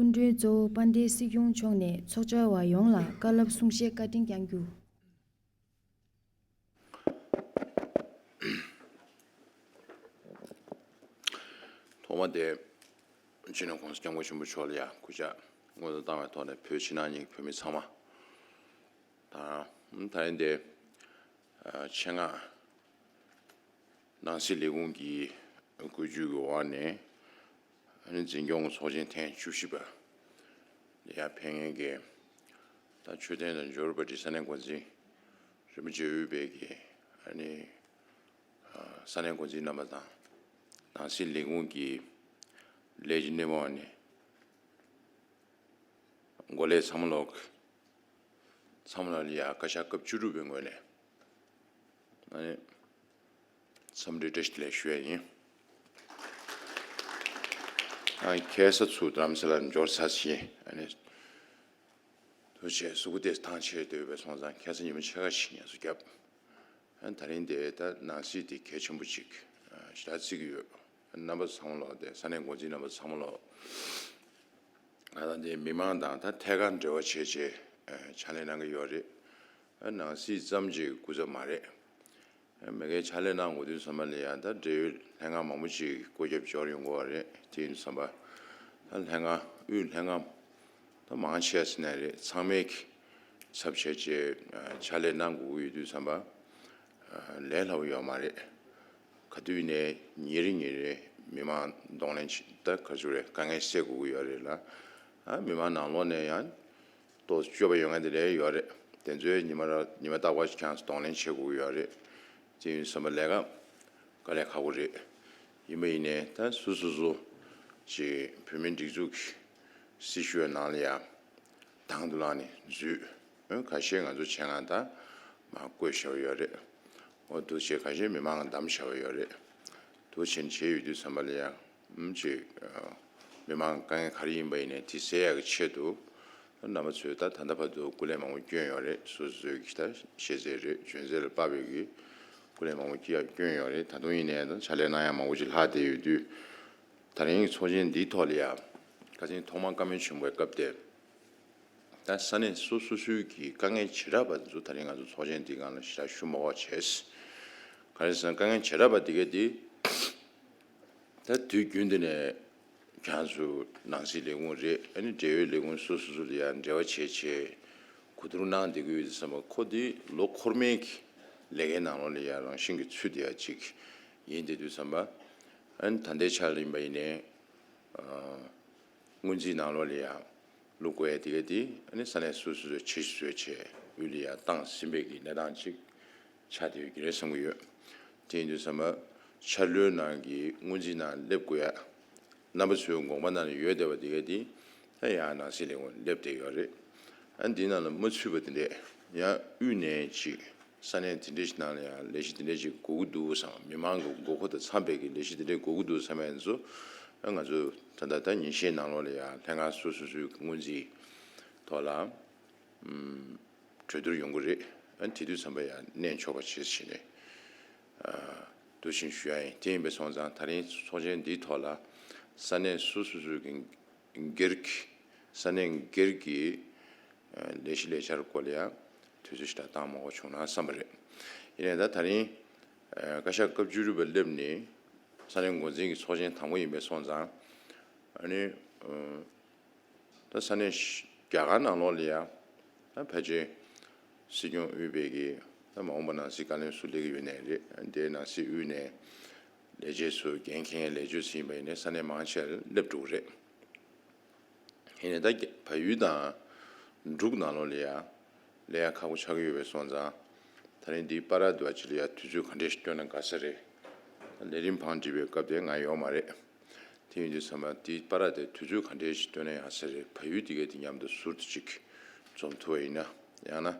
སྐུ་མགྲོན་གཙོ་བོ་དཔལ་ལྡན་སྲིད་སྐྱོང་མཆོག་ནས་ཚོགས་བཅར་བ་ཡོངས་ལ་བཀའ་སློབ་གསུང་བཤད་བཀའ་དྲིན་བསྐྱང་རྒྱུ། ཐོག་མ་དེ་སྤྱི་ནོར་༸གོང་ས་༸སྐྱབས་མགོན་ཆེན་པོ་མཆོག་ལ་ཡང་སྐུ་ཕྱག་སྔོན་དུ་བཏང་བའི་ཐོག་ནས་བོད་ཕྱི་ནང་གཉིས་ཀྱི་བོད་མི་ཚང་མ་དང་ད་ཡིན་ཏེ་ ཆེད་མངགས་ནང་སྲིད་ལས་ཁུངས་ཀྱི་བཀོད་ཇུས་ཀྱི་འོག་ནས། ཨ་ནི་འཛིན་སྐྱོང་ཚོགས་ཆེན་ཐེངས་བཅུ་བཞི་པ་ལ་ཡར་ཕེབས་མཁན་གྱི་ད་ཆོས་ལྡན་དང་འབྱོར་པ་འདི་ས་གནས་འགོ་འཛིན་རིན་པོ་ཆེ་དབུས་པའི་གི་ཨ་ནི་ས་གནས་འགོ་འཛིན་རྣམ་པ་དང་། ནང་སྲིད་ལས་ཁུངས་ཀྱི་ལས་ཀྱི་སྣེ་མོ་ནས་འགོ་ལས་ཚང་མ་ལོག་ཚང་མ་ལ་ཡ་བཀའ་ཤག་སྐབས་བཅུ་དྲུག་པའི་ངོས་ནས་ཨ་ནི་འཚམས་འདྲི་བཀྲ་ཤིས་བདེ་ལེགས་ཞུ་ཡ་ཡིན། ཨ་ཁ་སང་ཚུར་རྡ་རམ་ས་ལར་འབྱོར་ཚར་ཕྱིན་ཨ་ནི་ཐུགས་རྗེ་གཟུགས་པོ་དེ་ཐང་ཆད་སྡོད་པའི་སོང་ཙང་ཁ་སང་ཉི་མ་ཕྱེད་ཀ་ཞིག་ངལ་གསོ་བརྒྱབ། ཨ་ད་རིང་དེ་ད་ནང་སྲིད་དེ་གལ་ཆེན་པོ་ཅིག་ཞེ་དྲག་བརྩི་གི་ཡོད། རྣམ་པ་ཚང་མ་ལོག་དེ་ས་གནས་འགོ་འཛིན་རྣམ་པ་ཚང་མ་ལོག་ང་དང་དེ་མི་མང་དང་ད་ཐད་ཀར་འབྲེལ་བ་བྱས་བྱས་ཕྱག་ལས་གནང་གི་ཡོད་རེད། ཨ་ནང་སྲིད་ཙམ་གྱི་སྐུ་ཚབ་མ་རེད། མི་སྒེར་ཕྱག་ལས་གནང་དགོས་དུས་ཙམ་པ་ལ་ཡང་ད་འབྲེལ་ཡོད་ལྷན་ཁང་མང་པོ་ཅིག་བསྐོ་རྒྱབ་འབྱོར་ཡོང་གི་ཡོད་རེད། དེ་ཡིན་དུས་ཙམ་པ་ད་ལྷན་ཁང་དབུས་ལྷན་ཁང་ད་མང་ཆེ་ཟེར་ན་རེད། ཚང་མས་ཀྱི་ཚབ་བྱས་བྱས་ཕྱག་ལས་གནང་དགོས་ཀྱི་ཡོད་དུས་ཙམ་པ་ལས་སླ་པོ་ཡོད་མ་རེད། ག་དུས་ནས་ཉིན་རེ་ཉིན་རེ་མི་མང་གདོང་ལེན་བྱེད་ད་ག་ཚོད་རེད། དཀའ་ངལ་སེལ་དགོས་ཀྱི་ཡོད་རེད་ལ། ཨ་མི་མང་ནང་ལོགས་ནས་ཡང་ཏོག་ཙམ་སྤྱོད་པ་ཡོད་མཁན་དེ་འདྲ་ཡོད་རེད། དེ་ཚོའི་ཉི་མ་ར་ཉི་མ་རྟག་པར་ཁྱེད་རང་ཚོ་གདོང་ལེན་བྱེད་དགོས་ཀྱི་ཡོད་རེད། དེ་ཡིན་དུས་ཙམ་པ་ལས་ཀ་དཀའ་ལས་ཁག་པོ་རེད། ཡིན་པ་ཡིན་ནའི་ད་སོ་སོ་སོ་ཅིག་བོད་མིའི་སྒྲིག་འཛུགས་ཀྱི་སྲི་ཞུ་བའི་ནང་ལ་ཡང་དང་དུ་བླངས་ནས་འཛུལ། ཁ་ཤས་ང་ཚོ་བྱས་ན་ད་མར་བསྐོས་བཞག་པ་ཡོད་རེད། འོ་འདུག་བྱས་ཁ་ཤས་མི་མང་ལ་བདམས་བཞག་པ་ཡོད་རེད། འདུག་བྱས་ནས་བྱས་ཡོད་དུས་ཙམ་པ་ལ་ཡང་ཅིག་མི་མང་དཀའ་ངལ་ག་རེ་ཡིན་པ་ཡིན་ནའི་དེ་སེལ་ཡག་གི་ཆེད་དུ་རྣམ་པ་ཚོས་ད་ད་ལྟ་བར་དུ་སྐུ་ལས་མང་པོ་བསྐྱོན་ཡོད་རེད། སོ་སོ་སོའི་གི་ད་ཤེས་ཚད་རེད། འཇོན་ཚད་ལ་དཔག་པའི་གི་སྐུ་ལས་མང་པོ་སྐྱེ་ཡག་བསྐྱོན་ཡོད་རེད། ད་དུང་ཡིན་ནའི་ད་ཕྱག་ལས་གནང་ཡག་མང་པོ་ཅིག་ལྷག་བསྡད་ཡོད་དུས། ད་རིང་གི་ཚོགས་ཆེན་འདིའི་ཐོག་ལ་ཡང་ཁ་སང་ཐོག་མར་བཀའ་མོལ་ཆེན་པོའི་སྐབས་དེ། ད་ས་གནས་སོ་སོ་སོའི་གི་དཀའ་ངལ་བྱེ་བྲག་པ་དེ་ཚོ་ད་རིང་ང་ཚོ་ཚོགས་ཆེན་འདིའི་སྒང་ལ་ཞེ་དྲག་ཞུ་མ་དགོས་བྱས། ག་རེ་ཟེར་ན་དཀའ་ངལ་བྱེ་བྲག་པ་འདི་གས་འདི་ད་དུས་རྒྱུན་འདི་ནས་ཁྱེད་ཚོ་ནང་སྲིད་ལས་ཁུངས་རེད། ཨ་ནི་འབྲེལ་ཡོད་ལས་ཁུངས་སོ་སོ་སོ་ལ་ཡང་འབྲེལ་བ་བྱས་བྱས་གོ་བསྡུར་གནང་བསྡད་ཀྱི་ཡོད་ཙང་ཁོ་འདི་ལོ་འཁོར་མའི་གི་ལས་ཀའི་ནང་ལོགས་ལ་ཡང་རང་བཞིན་གྱི་ཚུད་བསྡད་ཡ་ཅིག་ཡིན་བསྡད་དུས་ཙམ་པ། ཨ་ནི་ད་ལྟའི་ཆར་ལ་ཡིན་པ་ཡིན་ནའི། སྔོན་རྩིས་ནང་ལོགས་ལ་ཡང་བླུག་དགོས་ཡ་དེ་ག་དེ་ཨ་ནི་ས་གནས་སོ་སོ་སོས་བྱེད་བཟོས་བྱས་དབུས་ལ་ཡང་བཏང་ཟིན་པའི་གི་གནས་སྟངས་ཅིག་ཆགས་བསྡད་ཡོད་ཀྱི་རེད་བསམ་གྱི་ཡོད། དེ་ཡིན་དུས་ཙམ་པ་འཆར་ལོའི་ནང་གི་སྔོན་རྩིས་ནང་སླེབས་དགོས་ཡ། རྣམ་པ་ཚོའི་དགོངས་པ་ནང་ལ་ཡོད་བསྡད་པ་དེ་ག་དེ་ད་ཡང་ནང་སྲིད་ལས་ཁུངས་སླེབས་བསྡད་ཡོད་རེད། ཨ་འདི་ནང་ལ་མ་ཚུད་པ་དེ་འདྲས་ཡང་དབུས་ནས་ཅིག་ས་གནས་དེ་འདྲས་ཞིག་ནང་ལ་ཡང་ལས་གཞི་དེ་འདྲས་ཅིག་དགོས་ཀྱི་འདུག་བསམ། མི་མང་གི་དགོས་མཁོ་དང་འཚམས་པའི་གི་ལས་གཞི་དེ་འདྲས་དགོས་ཀྱི་འདུག་བསམ་ཡ་ཚོ་ཨ་ང་ཚོ་ད་ལྟ་ད་ཉིན་ཤས་ནང་ལོགས་ལ་ཡང་ལྷན་ཁང་སོ་སོ་སོའི་སྔོན་རྩིས་ཐོག་ལ་གྲོས་བསྡུར་ཡོང་གི་རེད། ཨ་དེ་དུས་ཙམ་པ་ཡང་གནས་ཆོག་པ་བྱེད་བཞིན་ནས་འདུག་བཞིན་ཞུ་ཡ་ཡིན། དེ་ཡིན་པས་སོང་ཙང་ད་རིང་ཚོགས་ཆེན་འདིའི་ཐོག་ལ་ས་གནས་སོ་སོ་སོའི་གི་སྒེར་གྱི་ས་གནས་སྒེར་གྱི་ལས་གཞི་ལས་འཆར་སྐོར་ལ་ཡང་དུས་ཚོད་ཞེ་དྲག་བཏང་མ་དགོས་བྱུང་ན་བསམ་པ་རེད། ཡིན་ནའི་ད་ད་རིང་བཀའ་ཤག་སྐབས་བཅུ་དྲུག་པ་སླེབས་ནས་ས་གནས་འགོ་འཛིན་གྱི་ཚོགས་ཆེན་དང་པོ་ཡིན་པས་སོང་ཙང་ཨ་ནི་ད་ས་གནས་རྒྱ་གར་ནང་ལོགས་ལ་ཡང་ད་ཕལ་ཆེར་སྲིད་སྐྱོང་དབུས་པའི་གི་ད་མ་འོངས་པ་ནང་སྲིད་བཀའ་བློན་སུ་སླེབས་ཀྱི་ཡོད་ནའི་རེད། དེའི་ནང་སྲིད་དབུས་ནས་ལས་བྱེད་ཚོ་འགན་འཁྱེར་མཁན་ལས་བྱེད་ཚོ་ཡིན་པ་ཡིན་ནའི་ས་གནས་མང་ཆེ་བ་སླེབས་འགྲོ་གི་རེད། ཡིན་ནའི་ད་བལ་ཡུལ་དང་འབྲུག་ནང་ལོགས་ལ་ཡང་ལས་ཡ་ཁག་པོ་ཆགས་ཀྱི་ཡོད་པས་སོང་ཙང་། ད་རིང་འདིའི་བར་དུ་བ་ཅི་ལ་ཡ་དུས་ཚོད་ག་འདྲས་ཤིག་བཏོན་ན་དགའ་ས་རེད། ལས་རིམ་བང་སྒྲིག་པའི་སྐབས་དེ་ང་ཡོད་མ་རེད། དེ་ཡིན་དུས་ཙམ་པ་འདིའི་བར་དེ་དུས་ཚོད་ག་འདྲས་ཤིག་བཏོན་ན་ཡག་ས་རེད། བལ་ཡུལ་དེ་གའི་དེ་མཉམ་དུ་ཟུར་དུ་ཅིག་འཛོམས་ཐུབ་པ་ཡིན་ན། ཡང་ན་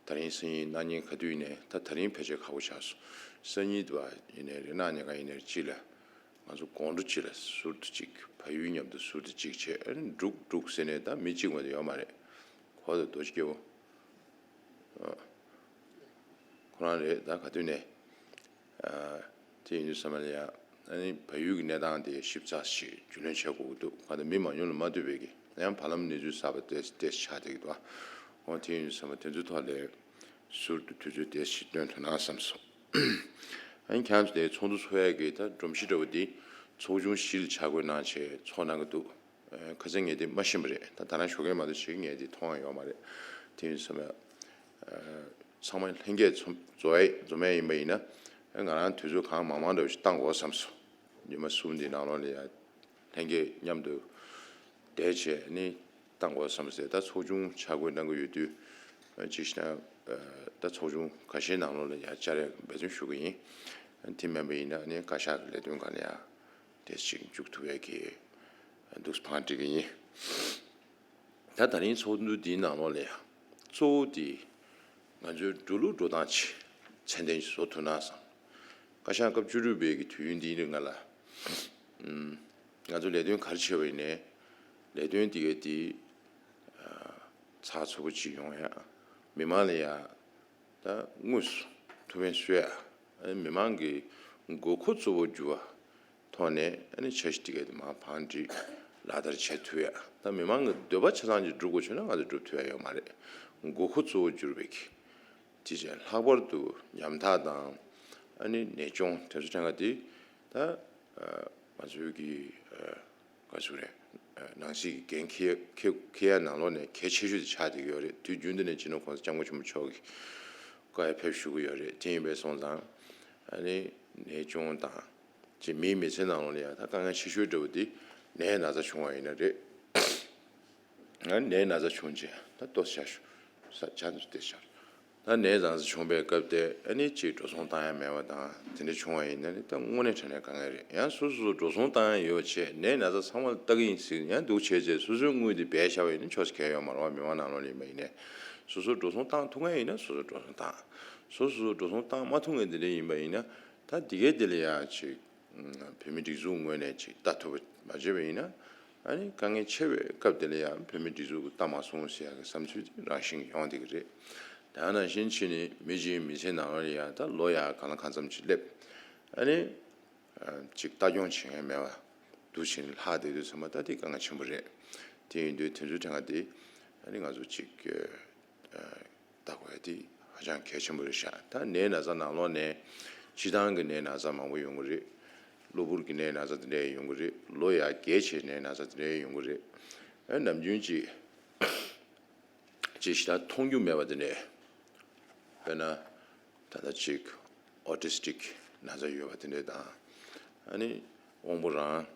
ད་རིང་སང་ཉིན་གནངས་ཉིན་ག་དུས་ཡིན་ནའི་ད་ད་རིང་ཕལ་ཆེར་ཁག་པོ་ཆགས་སོང་། སང་ཉིན་དུ་བ་ཡིན་ནའི་རེད། གནངས་ཉིན་ག་ཡིན་ནའི་རེད། ཅིག་ལ། ང་ཚོ་དགོང་དྲོ་གཅིག་ལ་ཟུར་དུ་གཅིག་བལ་ཡུལ་མཉམ་དུ་ཟུར་དུ་གཅིག་བྱས། ཨ་ནི་འབྲུག་འབྲུག་ཟེར་ནས་ད་མི་གཅིག་མ་གཏོགས་ཡོད་མ་རེད། གོ་ད་རྡོ་རྗེ་སྐྱིད་པོ་ཁོ་རང་རེད། ད་ག་དུས་ནས་དེ་ཡིན་དུས་ཙམ་པ་ལ་ཡ་ཨ་ནི་བལ་ཡུལ་གྱི་གནས་སྟངས་དེ་ཞིབ་ཚགས་ཤིག་རྒྱུས་ལོན་བྱེད་དགོས་ཀྱི་འདུག་ག་ད་མི་མང་ཉུང་ལ་མ་ལྟོས་པའི་གི་ཡང་བར་ལམ་གནས་ཚུལ་གསར་པ་ཏོག་ཙམ་ཆགས་བསྡད་ཀྱི་འདུག་འོ་དེ་ཡིན་དུས་ཙམ་པ་དེ་ཚོའི་ཐོག་ལ་ཟུར་དུ་དུས་ཚོད་ཏོག་ཙམ་ཞིག་བཏོན་ཐུབ་ན་བསམ་སོང་། ཨ་ནི་ཁྱེད་རང་ཚོ་དེ་ཚོགས་འདུ་ཚོགས་ཡས་ཀྱི་ད་སྒྲོམ་གཞི་འདྲ་བོ་འདི་ཚོགས་ཆུང་བཞི་ལ་ཆ་བགོས་གནང་བྱས་ཚོགས་གནང་གི་འདུག་ཨ་ཁ་སང་ངས་དེ་མ་ཤེས་པ་རེད། ད་ད་ནང་ཞོགས་ཀས་མ་གཏོགས་ཅིག་ངས་དེ་མཐོང་ཡ་ཡོད་མ་རེད། དེ་ཡིན་དུས་ཙམ་པ། ཨ་ ཚང་མ་ལྷན་རྒྱས་ཚོ་འཛོམས་ཡས་འཛོམས་ཡས་ཡིན་པ་ཡིན་ན། ང་རང་དུས་ཚོད་གང་མང་མང་འདྲ་བོ་ཞིག་བཏང་དགོས་བསམ་སོང་། ཉི་མ་གསུམ་འདིའི་ནང་ལོགས་ལ་ཡ་ལྷན་རྒྱས་མཉམ་དུ་བསྡད་བྱས་ནི་བཏང་དགོས་བསམ་སོང་། ད་ཚོགས་ཆུང་ཆ་བགོས་གནང་གི་ཡོད་དུས་ཅིག་བྱས་ན། ད་ཚོགས་ཆུང་ཁ་ཤས་ནང་ལོགས་ལ་ཡ་བཅར་ཡས་འབད་བརྩོན་ཞུ་གི་ཡིན། དེ་མིན་པ་ཡིན་ན་ནི་བཀའ་ཤག་གི་ལས་དོན་སྒང་ལ་ཡ་དེ་ཅིག་མཇུག་ཐུག་ཡས་ཀྱི་འདུག་སེ་བང་སྒྲིག་གི་ཡིན། ད་ད་རིང་ཚོགས་འདུ་འདིའི་ནང་ལོགས་ལ་ཡང་གཙོ་བོ་དེ་ང་ཚོའི་འགྲོ་ལུགས་འགྲོ་སྟངས་ཅིག་ཚད་ལྡན་ཅིག་བཟོ་ཐུབ་ན་བསམ། བཀའ་ཤག་སྐབས་བཅུ་དྲུག་པའི་གི་དུས་ཡུན་འདིའི་རིང་ལ་ང་ཚོ་ལས་དོན་ག་རེ་བྱས་པ་ཡིན་ནའི་ལས་དོན་དེ་གའི་དེ་ཚགས་ཚུད་པོ་ཅིག་ཡོང་ཡ། མི་མང་ལ་ཡ་ད་དངོས་སུ་ཐུགས་ཕན་གསོས་ཡ། མི་མང་གི་དགོས་མཁོ་གཙོ་བོ་གྱུར་བ་ཐོག་ནས་ཨ་ནི་འཆར་གཞི་དེ་ག་དེ་མར་བང་སྒྲིག་ལག་བསྟར་བྱེད་ཐུབ་ཡ། ད་མི་མང་གི་འདོད་པ་ཆ་ཚང་ཅིག་སྒྲུབ་དགོས་བྱུང་ན་ང་ཚོ་སྒྲུབ་ཐུབ་ཡ་ཡོད་མ་རེད། དགོས་མཁོ་གཙོ་བོ་གྱུར་པའི་གི་དེ་བྱས་ལྷག་པར་དུ་ཉམ་ཐག་དང་ཨ་ནི་ནད་གཅོང་དེ་ཚོ་གྲངས་ཀ་དེ་ད་ང་ཚོའི་གི་ག་ཚོད་རེད། ནང་སྲིད་ཀྱི་འགན་འཁྱེར་འཁྱེར་འཁྱེར་ཡ་ནང་ལོགས་ནས་གལ་ཆེ་ཤོས་དེ་ཆགས་བསྡད་ཀྱི་ཡོད་རེད། དུས་རྒྱུན་དུ་ནས་སྤྱི་ནོར་༸གོང་ས་༸སྐྱབས་མགོན་ཆེན་པོ་མཆོག་གི་བཀའ་ཡང་ཕེབས་ཞུ་གི་ཡོད་རེད། དེ་ཡིན་པས་སོང་ཙང་ཨ་ནི་ནད་གཅོང་དང་ཅིག་མིའི་མི་ཚེ་ནང་ལོགས་ལ་ཡང་ད་དཀའ་ངལ་ཆེ་ཤོས་འདྲ་བོ་དེ་ནད་ན་ཚ་བྱུང་བ་ཡིན་ན་རེད། ཨ་ནད་ན་ཚ་བྱུང་རྗེས་ད་ལྟོ་ཤ་ཤུ་ས་ཆ་འདི་དེ་ཤར། ད་ནད་ན་ཚ་བྱུང་པའི་སྐབས་དེ་ཨ་ནི་ཅིག་འགྲོ་སོང་བཏང་ཡ་མེད་པ་དང་དེ་འདྲ་བྱུང་བ་ཡིན་ན་ནི་ད་དངོས་གནས་དྲང་གནས་དཀའ་ངལ་རེད། ཡང་སོ་སོ་སོ་འགྲོ་སོང་བཏང་ཡ་ཡོད་བྱས་ནད་ན་ཚ་ཚང་མ་ལ་ལྟ་གི་ཡིན་ཟེར་ཡང་འདུག་བྱས་རྗེས་སོ་སོའི་དངུལ་དེ་སྦས་བཞག་པ་ཡིན་ན་ཆོག་ས་གང་ཡང་ཡོད་མ་རེད་བ། མི་མང་ནང་ལོགས་ལ་ཡིན་པ་ཡིན་ནའི་སོ་སོ་འགྲོ་སོང་བཏང་ཐུབ་མཁན་ཡིན་ན་སོ་སོ་འགྲོ་སོང་བཏང་། སོ་སོ་སོ་འགྲོ་སོང་བཏང་མ་ཐུབ་མཁན་དེ་འདྲ་ཡིན་པ་ཡིན་ན་ད་དེ་གའི་དེ་ལ་ཡང་ཅིག་བོད་མི་སྒྲིག་འཛུགས་ངོས་ནས་ཅིག་ལྟ་ཐུབ་པ་མ་བྱས་པ་ཡིན་ན། ཨ་ནི་དཀའ་ངལ་ཆེ་བའི་སྐབས་དེ་ལ་ཡང་བོད་མི་སྒྲིག་འཛུགས་ཀྱིས་ལྟ་མ་སོང་ཟེར་ཡག་གི་བསམ་ཚུལ་དེ་རང་བཞིན་གྱིས་ཡོང་བསྡད་ཀྱི་རེད། ད་ནང་བཞིན་ཕྱིན་ནས་མི་གཅིག་མི་ཚེ་ནང་ལ་ཡང་ད་ལོ་ཡག་གང་ལ་གང་འཚམ་ཅིག་སླེབས། ཨ་ནི་ཅིག་ལྟ་སྐྱོང་བྱེད་མཁན་མེད་པ་འདུག་བྱས་ནས་ལྷག་བསྡད་དུས་ཚང་མ་ད་དེ་དཀའ་ངལ་ཆེན་པོ་རེད། དེ་ཡིན་དུས་དེ་ཚོའི་གྲངས་ཀ་དེ་ཨ་ནི་ང་ཚོ་ཅིག་ལྟ་དགོས་ཡ་དེ་ཧ་ཅང་གལ་ཆེན་པོ་རེད་ཤག་ད་ནད་ན་ཚ་ནང་ལོགས་ནས་སྤྱི་བཏང་གི་ནད་ན་ཚ་མང་པོ་ཡོང་གི་རེད། གློ་བུར་གྱི་ནད་ན་ཚ་དེ་འདྲ་ཡོང་གི་རེད། ལོ་ཡར་རྒས་བྱས་ནད་ན་ཚ་དེ་འདྲ་ཡོང་གི་རེད། ཨ་ནམ་རྒྱུན་ཅིག་ཅིག་ཞེ་དྲག་མཐོང་རྒྱུ་མེད་པ་དེ་འདྲ། དཔེར་ན་ད་ལྟ་ཅིག་ཨོ་ཊི་སི་ཊིག་ན་ཚ་ཡོད་པ་དེ་འདྲ་དང་། ཨ་ནི་དབང་པོ་རང་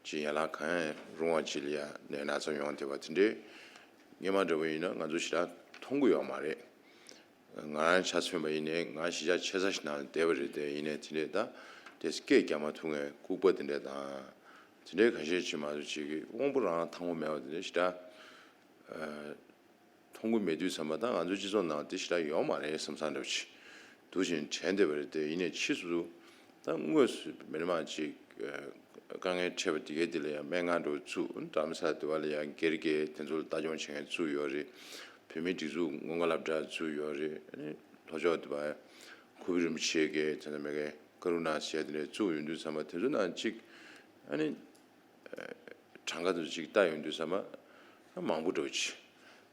ཅིག་ཡན་ལག་གང་ཡང་རུང་བ་ཅིག་ལ་ཡ་ནད་ན་ཚ་ཡོང་བསྡད་པ་དེ་འདྲའི་སྔོན་མ་འདྲ་པོ་ཡིན་ན་ང་ཚོ་ཞེ་དྲག་མཐོང་གི་ཡོད་མ་རེད། ང་རང་ཆ་མཚོན་པ་ཡིན་ནའི་ང་གཞིས་ཆགས་ཆེ་ས་ཞིག་ནང་ལ་བསྡད་པ་རེད་དེ། ཡིན་ནའི་དེ་འདྲས་ད་དེ་སྐད་རྒྱག་མ་ཐུབ་མཁན་ལྐུགས་པ་དེ་འདྲས་དང་། དེ་འདྲའི་ཁ་ཤས་ཅིག་མ་གཏོགས་ཅིག་གི་དབང་པོ་རང་ཐང་པོ་མེད་པ་དེ་འདྲས་ཞེ་དྲག་མཐོང་གི་མེད་དུས་ཙམ་པ་ད་ང་ཚོའི་སྤྱི་ཚོགས་ནང་དེ་ཞེ་དྲག་ཡོད་མ་རེད་བསམ་བསམ་འདྲ་པོ་ཅིག་འདུག་བཞིན་དྲན་བསྡད་པ་རེད་དེ། ཡིན་ནའི་ཕྱིས་སུ་ད་དངོས་སུ་མི་རིགས་མང་ཅིག་དཀའ་ངལ་འཕྲད་པ་དེ་གའི་དེ་ལ་ཡང་སྨན་ཁང་འགྲོ་བཙུགས། དྷ་རམ་ས་ལ་དེ་བ་ལ་ཡང་སྒེར་གྱི་དེ་ཚོ་ལ་ལྟ་སྐྱོང་བྱེད་མཁན་བཙུགས་ཡོད་རེད། བོད་མིའི་སྒྲིག་འཛུགས་སྔོན་འགོག་སློབ་གྲྭ་བཙུགས་ཡོད་རེད། ཨ་ནི་ལྷོ་ཕྱོགས་དེ་བ་ཁུ་བི་རིན་པོ་ཆེ་གི་དེ་ཚོ་མེད་མཁན་ཀ་རུ་ན་ཟེར་དེ་འདྲ་བཙུགས་ཡོང་དུས་ཙམ་པ་དེ་ཚོ་ནང་གཅིག་ཨ་ནི་གྲངས་ཀ་དེ་ཚོ་གཅིག་ལྟ་ཡོང་དུས་ཙམ་པ་མང་པོ་འགྲོ་ཅི།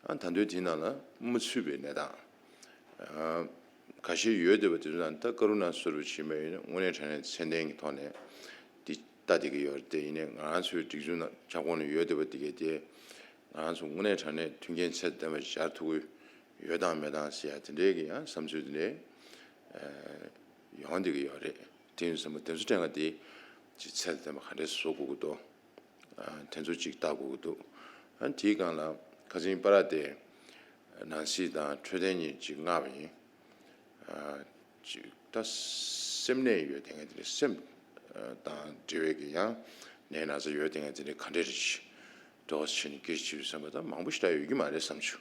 ཨ་ད་དུང་དེའི་ནང་ལ་མུ་མཐུད་པའི་གནས་སྟངས། ཁ་ཤས་ཡོད་བསྡད་པ་དེ་ཚོ་ནང་ད་ཀ་རུ་ན་སོར་བུ་ཆེན་མོ་ཡིན་ན་དངོས་གནས་དྲང་གནས་ཚད་ལྡན་གྱི་ཐོག་ནས་འདི་ལྟ་བསྡད་ཀྱི་ཡོད་རེད་དེ། ཡིན་ནའི་ང་རང་ཚོའི་སྒྲིག་འཛུགས་ནང་ཁྱབ་ཁོངས་ནང་ཡོད་བསྡད་པ་དེ་གས་དེ་ང་རང་ཚོ་དངོས་གནས་དྲང་གནས་མཐུན་རྐྱེན་ཚད་ལྡན་པ་སྦྱར་ཐུབ་ཀྱི་ཡོད་དང་མེད་དང་ཟེར་ཡ་དེ་འདྲའི་གི་ཡང་བསམ་ཚུལ་དེ་འདྲའི་ཡོང་བསྡད་ཀྱི་ཡོད་རེད། དེ་ཡིན་ཙང་དེ་ཚོ་དྲན་ག་དེ་ཅིག་ཚད་ལྡན་པ་ག་འདྲས་བཟོ་དགོས་ཀྱི་འདུག་དེ་ཚོ་ཅིག་ལྟ་དགོས་ཀྱི་འདུག་ཨ་དེའི་སྒང་ལ་ཁ་སང་པ་ར་དེ་ནང་སྲིད་དང་འཕྲོད་བསྟེན་གཉིས་ཅིག་མངགས་པ་ཡིན། ཅིག་ད་སེམས་ནད་ཡོད་དེ་ངས་དེ་འདྲའི་སེམས་དང་འབྲེལ་བའི་གི་ཡང་ནད་ན་ཚ་ཡོད་དེ་ངས་དེ་འདྲའི་ག་འདྲས་རེད་ཅིག་འགྲོ་བ་ཕྱིན་ནས་སྐད་ཆ་བྱེད་བསམ་པ་ད་མང་པོ་ཞེ་དྲག་ཡོད་ཀྱི་མ་རེད་བསམ་བྱུང་།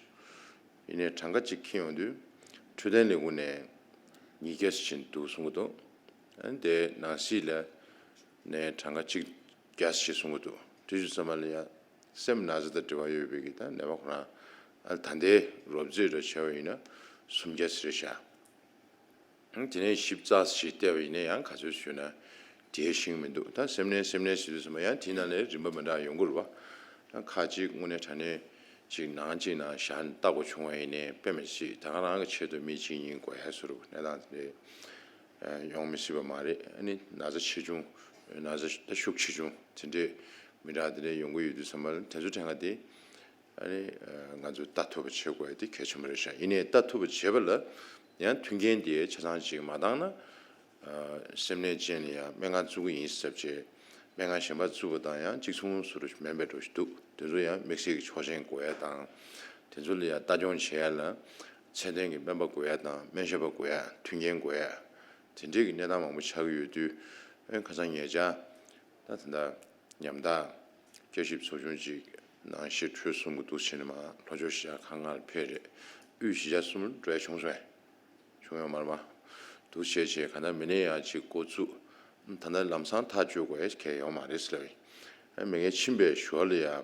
ཡིན་ནའི་གྲངས་ཀ་ཅིག་འཁྱེར་ཡོང་དུས་འཕྲོད་བསྟེན་ལས་ཁུངས་ནས་ཉིས་བརྒྱ་ཕྱིན་འདུག་གསུང་གི་འདུག་ཨ་ནི་དེ་ནང་སྲིད་ལ་ནས་གྲངས་ཀ་གཅིག་བརྒྱ་ཞེས་གསུང་གི་འདུག་དེ་དུས་ཙམ་པ་ལ་ཡ་སེམས་ན་ཚ་དང་འབྲེལ་བ་ཡོད་པའི་གི་ད་ནད་པ་ཁོ་རང་ཨ་ད་ལྟའི་རོབ་རྩིས་ར་བྱས་པ་ཡིན་ན་སུམ་བརྒྱ་ཟེར་ཤག་དེ་ནས་ཞིབ་ཚགས་ཤིག་བལྟས་པ་ཡིན་ན་ཡང་ག་ཚོད་ཞུས་ན་དེའི་ཤིང་མི་འདུག་ད་སེམས་ནད་སེམས་ནད་ཟེར་དུས་ཙམ་པ་ཡང་དེའི་ནང་ནས་རིམ་པ་མི་འདྲ་ཡོང་གི་རེད་བ། ད་ཁ་ཅིག་དངོས་གནས་དྲང་གནས་ཅིག་ནང་གཅིག་ནང་བཞག་ནས་ལྟ་དགོས་བྱུང་བ་ཡིན་ནའི་དཔེ་མི་སྲིད་ད་ག་རང་གི་ཆེད་དུ་མི་གཅིག་གཉིས་དགོས་ཡ་བཟོ་འདྲ་གནས་སྟངས་དེ་འདྲའི་ཡོང་མི་སྲིད་པ་མ་རེད། ཨ་ནི་ན་ཚ་ཆེ་ཆུང་ན་ཚ་ད་ཤུགས་ཆེ་ཆུང་དེ་འདྲའི་མི་འདྲ་དེ་འདྲའི་ཡོང་གི་ཡོད་དུས་ཙམ་པ་ལ་དེ་ཚོ་དྲན་ག་དེ་ ཨ་ནི་ང་ཚོས་ལྟ་ཐུབ་པ་བྱེད་དགོས་ཡ་དེ་གལ་ཆེན་པོ་རེད་ཤག་ཡིན་ནའི་ལྟ་ཐུབ་པ་བྱེད་པ་ལ་ཡང་མཐུན་རྐྱེན་དེ་ཆ་ཚང་ཅིག་མ་འདང་ན། སེམས་ནད་ཅན་ལ་ཡང་སྨན་ཁང་བཙུགས་ཀྱི་ཡིན་ཟེར་བྱས་སྨན་ཁང་གཞན་པ་བཙུགས་པ་དང་ཡང་གཅིག་མཚུངས་བཟོ་འདྲ་ཞིག་མིན་པའི་འདྲ་ཞིག་འདུག་དེ་ཚོ་ཡང་དམིགས་བསལ་གྱི་ཆོག་མཆན་དགོས་ཡ་དང་། དེ་ཚོ་ལ་ཡང་ལྟ་སྐྱོང་བྱེད་ཡ་ལ་ཚད་ལྡན་གྱི་སྨན་པ་དགོས་ཡ་དང་སྨན་ཞབས་པ་དགོས་ཡ་མཐུན་རྐྱེན་དགོས་ཡ་དེ་འདྲས་ཀྱི་གནས་སྟངས་མང་པོ་ཆགས་ཀྱི་ཡོད་དུས། ཨེ་ཁ་སང་ཉེ་ཆར་ད་ད་ལྟ་ཉམ་ཐག་བསྐྱར་ཞིབ་ཚོགས་ཆུང་གཅིག་ནང་ཤེས་འཕྲོས་གསུམ་གྱི་འདུག་བྱས་ནས་མར་ལྷོ་ཕྱོགས་གཞིས་ཆགས་ཁག་ལྔ་ལ་ཕེབས་རེད། དབུས་གཞིས་ཆགས་གསུམ་ལ་འགྲོ་ཡ་བྱུང་སོང་། བྱུང་ཡོད་མ་རེད་པ། འདུག་བྱས་བྱས་ག་ད་མི་སྣ་ཡང་གཅིག་འགོ་བཙུགས། ད་ལྟ་ལམ་སང་ཐག་གཅོད་དགོས་ཡ་གལ་ཡོད་མ་རེད་ཟེར་ལབ་ཡིན། ཨ་མི་ངན་ཕྱིན་པའི་ཞོར་ལ་ཡང་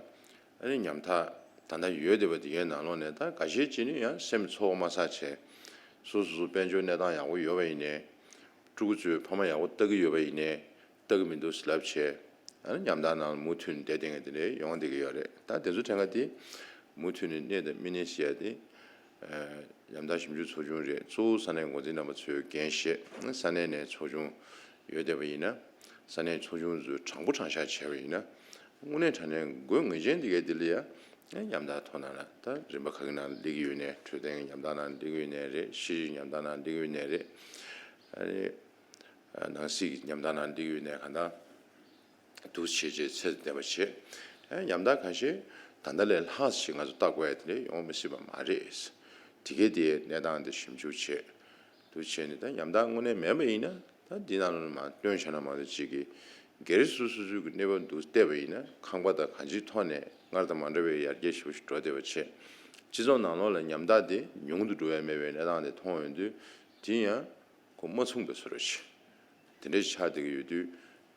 ཨ་ནི་ཉམ་ཐག་ད་ལྟ་ཡོད་བསྡད་པ་དེ་གའི་ནང་ལོགས་ནས་ད་འགའ་ཤས་ཅིག་ནི་ཡང་སེམས་ཚོར་བ་མ་ཟ་བྱས། སོ་སོ་སོ་དཔལ་འབྱོར་གནས་སྟངས་ཡག་པོ་ཡོད་པ་ཡིན་ནའི། ཕྲུ་གུ་ཚོའི་ཕ་མ་ཡག་པོ་ལྟ་གི་ཡོད་པ་ཡིན་ནའི། ལྟ་གི་མི་འདུག་ལབ་བྱས། ཨ་ནི་ཉམ་ཐག་ནང་ལ་མུ་མཐུད་ནས་བསྡད་བསྡད་མཁན་དེ་འདྲ་ཡོང་བསྡད་ཀྱི་ཡོད་རེད། ད་དེ་ཚོ་དྲན་ག་དེ་མུ་མཐུད་ནས་གནས་དང་མི་གནས་ཟེར་ཡ་དེ། ཉམ་ཐག་ཞིབ་འཇུག་ཚོགས་ཆུང་རེད། གཙོ་བོ་ས་གནས་འགོ་འཛིན་རྣམ་པ་ཚོས་འགན་བཞེས། ས་གནས་ནས་ཚོགས་ཆུང་ཡོད་བསྡད་པ་ཡིན་ན། ས་གནས་ཚོགས་ཆུང་ཚོས་དྲང་པོ་དྲང་བཞག་བྱས་པ་ཡིན་ན། དངོས་གནས་དྲང་གནས་དགོས་ངེས་ཅན་དེ་གའི་དེ་ལ་ཡ། ཉམ་ཐག་ཐོག་ནང་ལ་ད་རིམ་པ་ག་གི་ནང་ལ་སླེབས་ཀྱི་ཡོད་ནའི། འཕྲོད་བསྟེན་ཉམ་ཐག་ནང་སླེབས་ཀྱི་ཡོད་ནའི་རེད། ཤེས་རིག་ཉམ་ཐག་ནང་སླེབས་ཀྱི་ཡོད་ནའི་རེད། ཨ་ནི། ནང་སྲིད་ཀྱི་ཉམ་ཐག་ནང་སླེབས་ཀྱི་ཡོད་ནའི་གང་ལྟར། འདུག་བྱས་བྱས་ཚད་དུ་བསྡད་པ་བྱས། ཨ་ཉམ་ཐག་ཁ་ཤས་ད་ལྟ་ལས་ལྷག་ཞིག་ང་ཚོ་ལྟ་དགོས་ཡ་དེ་འདྲ་ཡོང་མི་སྲིད་པ་མ་རེད། དེ་གས་དེའི་གནས་སྟངས་དེ་ཞིབ་འཇུག་བྱས། འདུག་བྱས་ནས་ད་ཉམ་ཐག་དངོས་གནས་མེད་པ་ཡིན་ན་ད་འདི་ནང་ལ་མར་བཏོན་བཞག་ན་མ་གཏོགས་ཅིག་གིས་སྒེར་སོ་སོ་སོའི་གི་གནས་བབ་འདུག་བལྟས་པ་ཡིན་ན་ཁང་པ་དང་གང་ཅིའི་ཐོག་ནས་སྔར་དང་མ་འདྲ་བའི་ཡར་རྒྱས་ཞེ་པོ་ཞིག་འགྲོ་བསྡད་པ་བྱས། སྤྱི་ཚོགས་ནང་ལོགས་ལ་ཉམ་ཐག་དེ་ཉུང་དུ་འགྲོ་ཡ་མེད་པའི་གནས་སྟངས་དེ་མཐོང་ཡོང་དུས་དེ་ཡང་ཁོ་མ་མཚུངས་པའི་བཟོ་འདྲ་ཞིག་དེ་འདྲ་ཞིག་ཆགས་བསྡད་ཀྱི་ཡོད་དུས།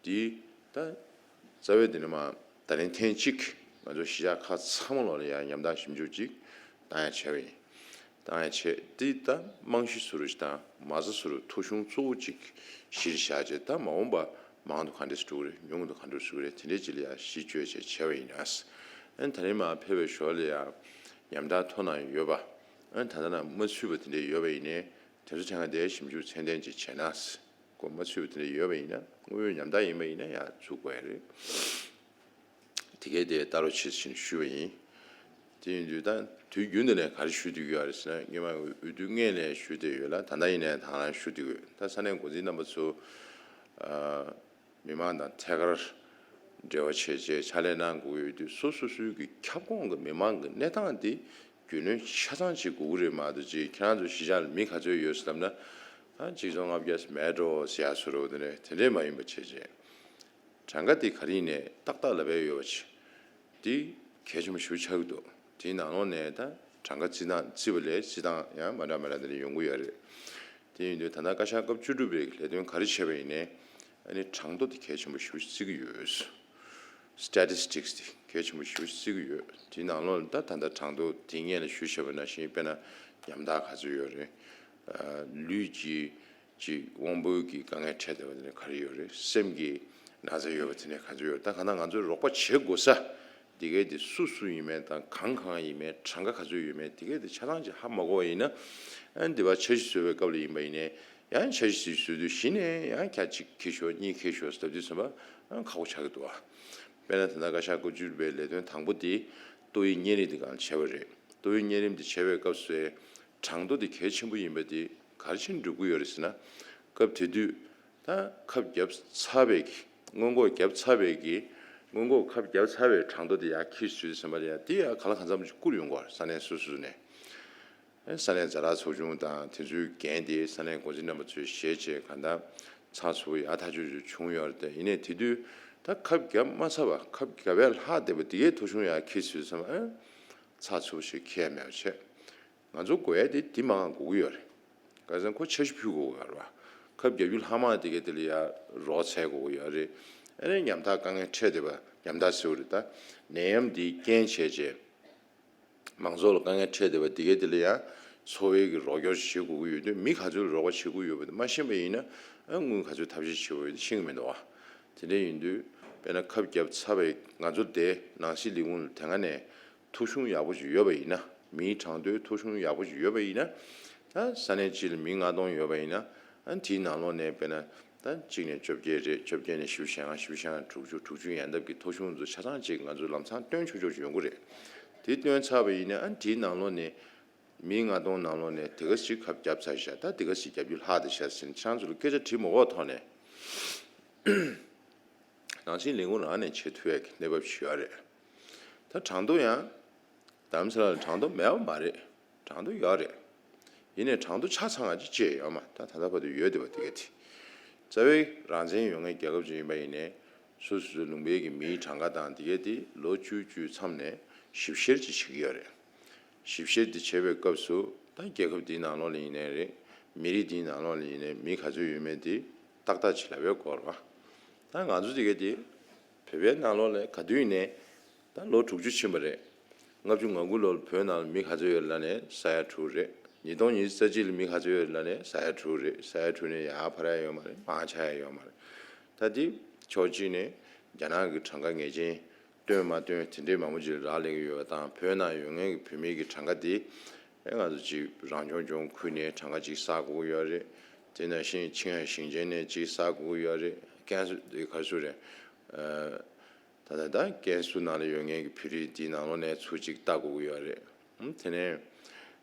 དེ་ད་རྩ་བའི་དེ་ནས་མར་ད་རིང་ཐེངས་གཅིག་ང་ཚོ་གཞིས་ཆགས་ཁག་ཚང་མ་ལོགས་ལ་ཡང་ཉམ་ཐག་ཞིབ་འཇུག་ཅིག་བཏང་ཡ་བྱས་པ་ཡིན། བཏང་ཡ་བྱས་དེ་ད་རྨང་གཞི་བཟོ་འདྲ་ཞིག་དང་མ་རྩ་བཟོ་འདྲ་ཐོ་གཞུང་གཙོ་བོ་ཅིག་གཞིར་བཞག་བྱས། ད་མ་འོངས་པ་མང་དུ་ག་འདྲས་སུ་འགྲོ་གི་རེད། ཉུང་དུ་ག་འདྲས་སུ་འགྲོ་གི་རེད། དེ་འདྲས་ཅིག་ལ་ཡང་གཞི་བཅོལ་བྱས་བྱས་པ་ཡིན་ན། ཨ་ནི་ད་རིང་མར་ཕེབས་པའི་ཞོར་ལ་ཡང་ཉམ་ཐག་ཐོ་ནང་ཡོད་པ། ཨ་ནི་ད་ལྟ་ནང་མ་ཚུད་པ་དེ་འདྲས་ཡོད་པ་ཡིན་ནའི། དེ་ཚོ་ཐད་ཀར་དེ་ཞིབ་འཇུག་ཚད་ལྡན་ཅིག་བྱས་ན། གོ་མ་ཚུད་པ་དེ་འདྲ་ཡོད་པ་ཡིན་ན། དངོས་ཡོད་ཉམ་ཐག་ཡིན་པ་ཡིན་ན་ཡང་འཛུགས་དགོས་ཡ་རེད། དེ་གའི་དེ་ལྟ་རོགས་བྱེད་ཟེར་ནས་ཞུས་པ་ཡིན། དེ་ཡིན་དུས་ད་དུས་རྒྱུན་དུ་ནས་ག་རེ་ཞུ་བསྡད་ཀྱི་ཡོད་རེད་ཟེར་ན། སྔོན་མ་འོས་བསྡུ་སྔོན་ལ་ཞུ་བསྡད་ཡོད་ལ། ད་ལྟ་ཡིན་ནའི་དང་རང་ཞུ་བསྡད་ཀྱི་ཡོད། ད་ས་གནས་འགོ་འཛིན་རྣམ་པ་ཚོ། ཨ། མི་མང་དང་ཐད་ཀར་འབྲེལ་བ་བྱས་བྱས་ཕྱག་ལས་གནང་དགོས་ཀྱི་ཡོད་དུས། སོ་སོ་སོའི་གི་ཁྱབ་ཁོངས་ཀྱི་མི་མང་གི་གནས་སྟངས་དེ་རྒྱུས་ལོན་ཆ་ཚང་བྱེད་དགོས་ཀྱི་རེད་མ་གཏོགས་ཅིག་ཁྱེད་རང་ཚོ་གཞིས་ཆགས་ལ་མི་ག་ཚོད་ཡོད་ཟེར་ལབ་ན། ཨ་གཅིག་སྟོང་ལྔ་བརྒྱ་མེད་འགྲོ་ཟེར་ཡ་བཟོ་འདྲ་དེ་འདྲ་དེ་འདྲས་མ་ཡིན་པ་བྱས་བྱས། གྲངས་ཀ་དེ་ག་རེ་ཡིན་ནའི་ཏག་ཏག་ལབ་ཡ་ཡོད་པ་བྱས། དེ་གལ་ཆེན་པོ་ཞེ་པོ་ཆགས་ཀྱི་འདུག་དེའི་ནང་ལོགས་ནས་ད་གྲངས་ཀ་བརྩི་སྟངས་བརྩི་བ་ལས་བརྩི་སྟངས་ཡང་མ་འདྲ་མ་འདྲ་དེ་འདྲ་ཡོང་གི་ཡོད་རེད། དེ་ཡིན་དུས་ད་ལྟ་བཀའ་ཤག་སྐབས་བཅུ་དྲུག་པའི་ལས་དོན་ག་རེ་བྱས་པ་ཡིན་ནའི། ཨ་ནི་གྲངས་ཐོ་དེ་གལ་ཆེན་པོ་ཞེ་པོ་ཅིག་བརྩི་གི་ཡོད། Statistics་དེ་གལ་ཆེན་པོ་ཞེ་པོ་ཅིག་བརྩི་གི་ཡོད། དེའི་ནང་ལོགས་ལ་ད་ད་ལྟ་གྲངས་ཐོ་དེ་སྔོན་ལ་ཞུས་བཞག་པ་ནང་བཞིན། དཔེར་ན་ཉམ་ཐག་ག་ཚོད་ཡོད་རེད། ཨ་ལུས་ཀྱི་ཅིག་དབང་པོའི་གི་དཀའ་ངལ་འཕྲད་བསྡད་པ་དེ་འདྲ་ག་རེ་ཡོད་རེད། སེམས་ཀྱི་ན་ཚ་ཡོད་པ་དེ་འདྲ་ག་ཚོད་ཡོད་རེད། ད་གང་ལྟར་ང་ཚོས་རོགས་པ་བྱེད་དགོས་ས་དེ་གའི་དེ་སུ་སུ་ཡིན་མིན་དང་གང་གང་ཡིན་མིན། གྲངས་ཀ་ག་ཚོད་ཡོད་མིན་དེ་གའི་དེ་ཆ་ཚང་ཅིག་ཧ་མ་གོ་བ་ཡིན་ན། ཨ་ནི་འདི་པར་འཆར་གཞི་བཟོ་བའི་སྐབས་ལ་ཡིན་པ་ཡིན་ནའི། ཡང་འཆར་གཞི་ཞིག་བཟོས་དུས་གཞི་ནས་ཡང་ཁྱ་གཅིག་འཁྱེར་ཤོག་གཉིས་འཁྱེར་ཤོག་ཟེར་དུས་ཙམ་པ་ཨ་ཁག་པོ་ཆགས་ཀྱི་འདུག་ཨ། དཔེར་ན་ད་ལྟ་བཀའ་ཤག་སྐབས་བཅུ་དྲུག་པའི་ལས་དོན་དང་པོ་དེ་ཏོག་དབྱིབས་གཉན་རིམས་དེ་སྒང་བྱས་པ་རེད། ཏོག་དབྱིབས་གཉན་རིམས་དེ་བྱས་པའི་སྐབས་སུ་གྲངས་ཐོ་དེ་གལ་ཆེན་པོ་ཡིན་པ་དེ་ག་རེ་བྱས་ནས་སྒྲུབ་ཀྱི་ཡོད་རེད་ཟེར་ན། སྐབས་དེ་དུས་ད་ཁབ་བརྒྱབ་ཚར་བའི་གི་སྔོན་འགོག་བརྒྱབ་ཚར་བའི་གི་སྔོན་འགོག་ཁབ་བརྒྱབ་ཚར་བའི་གྲངས་ཐོ་དེ་ཡར་འཁྱེར་ཚུལ་ཟེར་བ་རེད་ཡ། དེ་ཡང་གང་ལ་གང་འཚམ་ཅིག་བསྐུར་ཡོང་གི་ཡོད་རེད། ས་གནས་སོ་སོ་ནས། ས་གནས་ཛ་དྲག་ཚོགས་ཆུང་དང་དེ་ཚོའི་འགན་དེ་ས་གནས་འགོ་འཛིན་རྣམ་པ་ཚོས་བཞེས་བྱས་གང་ལྟར་ཚགས་ཚུད་པོ་ཡག་ཐག་ཆོད་ཆོད་བྱུང་ཡོད་རེད། དེ་ཡིན་ནའི་དེ་དུས་ད་ཁབ་བརྒྱབ་མ་ཚར་བ། ཁབ་བརྒྱབ་པའི་ལྷག་བསྡད་པ་དེ་གའི་ཐོ་གཞུང་ཡར་འཁྱེར་ཚུལ་ཙམ་ཨ་ཚགས་ཚུད་པོ་ཞིག་འཁྱེར་ཡ་མེད་པ་བྱས། ང་ཚོ་དགོས་ཡ་དེ་དེ་མ་དགོས་ཀྱི་ཡོད་རེད། ག་རེ་ཟེར་ན་ཁོ་འཆར་གཞི་ཕུལ་དགོས་ཀྱི་ཡོད་རེད་བ། ཁབ་བརྒྱབ་རྒྱུ་ལྷག་མ་དེ་གའི་དེ་ལ་ཡར་རོགས་འཚལ་དགོས་ཀྱི་ཡོད་རེད། ཨ་ནི་ཉམ་ཐག་དཀའ་ངལ་འཕྲད་བསྡད་པ། ཉམ་ཐག་ཟེར་བ་རེད། ད་ནད་ཡམས་འདི་རྐྱེན་བྱས་བྱས། མང་ཚོགས་ལ་དཀའ་ངལ་འཕྲད་བསྡད་པ་དེ་གའི་དེ་ལ་ཡང་འཚོ་བའི་གི་རོགས་སྐྱོར་བྱེད་དགོས་ཀྱི་ཡོད་དུས། མི་ག་ཚོད་ལ་རོགས་པ་བྱེད་དགོས་ཡོད་པ་དེ་མ་ཤེས་པ་ཡིན་ན། ཨ་དངུལ་ག་ཚོད་ཐབས་ཤེས་བྱེད་དགོས་ཡོད་དེ་ཤེས་ཀྱི་མི་འདུག་བ། དེ་འདྲ་ཡིན་དུས་དཔེར་ན་ཁབ་བརྒྱབ་ཚར་བའི་ང་ཚོ་དེ་ནང་སྲིད་ལས་ཁུངས་ལ་དེ་སྔ་ནས་ཐོ་གཞུང་ཡག་པོ་ཞིག་ཡོད་པ་ཡིན་ན། མིའི་གྲངས་ཐོའི་ཐོ་གཞུང་ཡག་པོ་ཞིག་ཡོད་པ་ཡིན་ན། ད་ས་གནས་གཅིག་ལ་མི་ལྔ་སྟོང་ཡོད་པ་ཡིན་ན། ཨ་དེའི་ནང་ལོགས་ནས་དཔེར་ན་ད་གཅིག་ནས་བཅོ་བརྒྱད་རེད། བཅོ་བརྒྱད་ནས་བཞི་བཅུ་ཞེ་ལྔ། བཞི་བཅུ་ཞེ་ལྔ་ནས་དྲུག་ཅུ། དྲུག་ཅུ་ཡན་འདབ་ཀྱི་ཐོ་གཞུང་ཚོ་ཆ་ཚང་གཅིག་ང་ཚོས་ལམ་སང་བཏོན་ཆོག་ཆོག་ཅིག་ཡོང་གི་རེད། དེ་བཏོན་ཚར་བ་ཡིན་ན་ཨ་དེའི་ནང་ལོགས་ནས་མི་ལྔ་སྟོང་ནང་ལོགས་ནས་དེ་ག་ཞིག་ཁབ་བརྒྱབ་ཚར་ཤག་ད་དེ་ག་ཞིག་བརྒྱབ་རྒྱུ་ལྷག་བསྡད་ཤག་ཟེར་ནས་ཁྱེད་རང་ཚོ་ལ་སྐད་ཆ་དྲིས་མ་དགོས་ཐོག་ནས། ནང་སྲིད་ལས་ཁུངས་རང་ནས་བྱེད་ཐུབ་ཡག་གི་གནས་བབ་ཞིག་ཡོད་རེད། ད་གྲངས་ཐོ་ཡང་རྡ་རམ་ས་ལ་ལ་གྲངས་ཐོ་མེད་པ་མ་རེད། གྲངས་ཐོ་ཡོད་རེད། ཡིན་ནའི་གྲངས་ཐོ་ཆ་ཚང་བ་ཅིག་བཅས་ཡོད་མ་ད་ད་ལྟ་བར་དུ་ཡོད་བསྡད་པ་དེ་ག་དེ། རྩ་བའི་རང་བཙན་ཡོད་མཁན་རྒྱལ་ཁབ་ཅིག་ཡིན་པ་ཡིན་ནའི་སོ་སོ་སོའི་ལུང་པའི་གི་མིའི་གྲངས་ཀ་དང་དེ་ག་དེ་ལོ་བཅུ་བཅུའི་མཚམས་ནས་ཞིབ་བཤེར་ཅིག་བྱེད་ཀྱི་ཡོད་རེད། ཞིབ་བཤེར་དེ་བྱེད་པའི་སྐབས་སུ་ད་རྒྱལ་ཁབ་འདིའི་ནང་ལོགས་ལ་ཡིན་ནའི་རེད། མི་རིགས་འདིའི་ནང་ལོགས་ལ་ཡིན་ནའི་མི་ག་ཚོད་ཡོད་མེད་དེ་ཏག་ཏག་ཅིག་ལབ་ཡག་དགོས་རེད་བ། ད་ང་ཚོ་དེ་ག་དེ་བོད་པའི་ནང་ལོགས་ལ་ག་དུས་ཡིན་ནའི་ད་ལོ་དྲུག་ཅུ་ཕྱིན་པ་རེད། ལྔ་བཅུ་ང་དགུ་ལོར་བོད་ནང་ལ་མི་ག་ཚོད་ཡོད་ལབ་ནའི་ས་ཡ་དྲུག་རེད། ཉིས་སྟོང་ཉི་ཤུ་རྩ་གཅིག་ལ་མི་ག་ཚོད་ཡོད་ལབ་ནའི་ས་ཡ་དྲུག་རེད། ས་ཡ་དྲུག་ནས་ཡར་འཕར་ཡག་ཡོད་མ་རེད། མར་ཆག་ཡག་ཡོད་མ་རེད། ད་དེ་ཕྱོགས་གཅིག་ནས་རྒྱ་ནག་གི་གྲངས་ཀ་ངེས་ཅན་བཏོན་མ་བཏོན་དེ་འདྲའི་མང་པོ་ཅིག་ལ་རག་ལས་ཀྱི་ཡོད་པ་དང་བོད་ནང་ཡོད་མཁན་གྱི་བོད་མི་གི་གྲངས་ཀ་དེ་ཨེ་ང་ཚོ་ཅིག་རང་སྐྱོང་ལྗོངས་ཁུལ་ནས་གྲངས་ཀ་ཅིག་བསགས་དགོས་ཀྱི་ཡོད་རེད། དེ་ནང་བཞིན་ཆིང་ཧའེ་ཞིང་ཆེན་ནས་ཅིག་བསགས་དགོས་ཀྱི་ཡོད་རེད། ཀན་སུའུ་དེ་ག་རེ་ཟེར་རེད། ད་ལྟ་ད་ཀན་སུའུ་ནང་ལ་ཡོད་མཁན་གྱི་བོད་རིགས་དེའི་ནང་ལོགས་ནས་ཚུར་ཅིག་ལྟ་དགོས་ཀྱི་ཡོད་རེད། ཨུམ་དེ་ནས་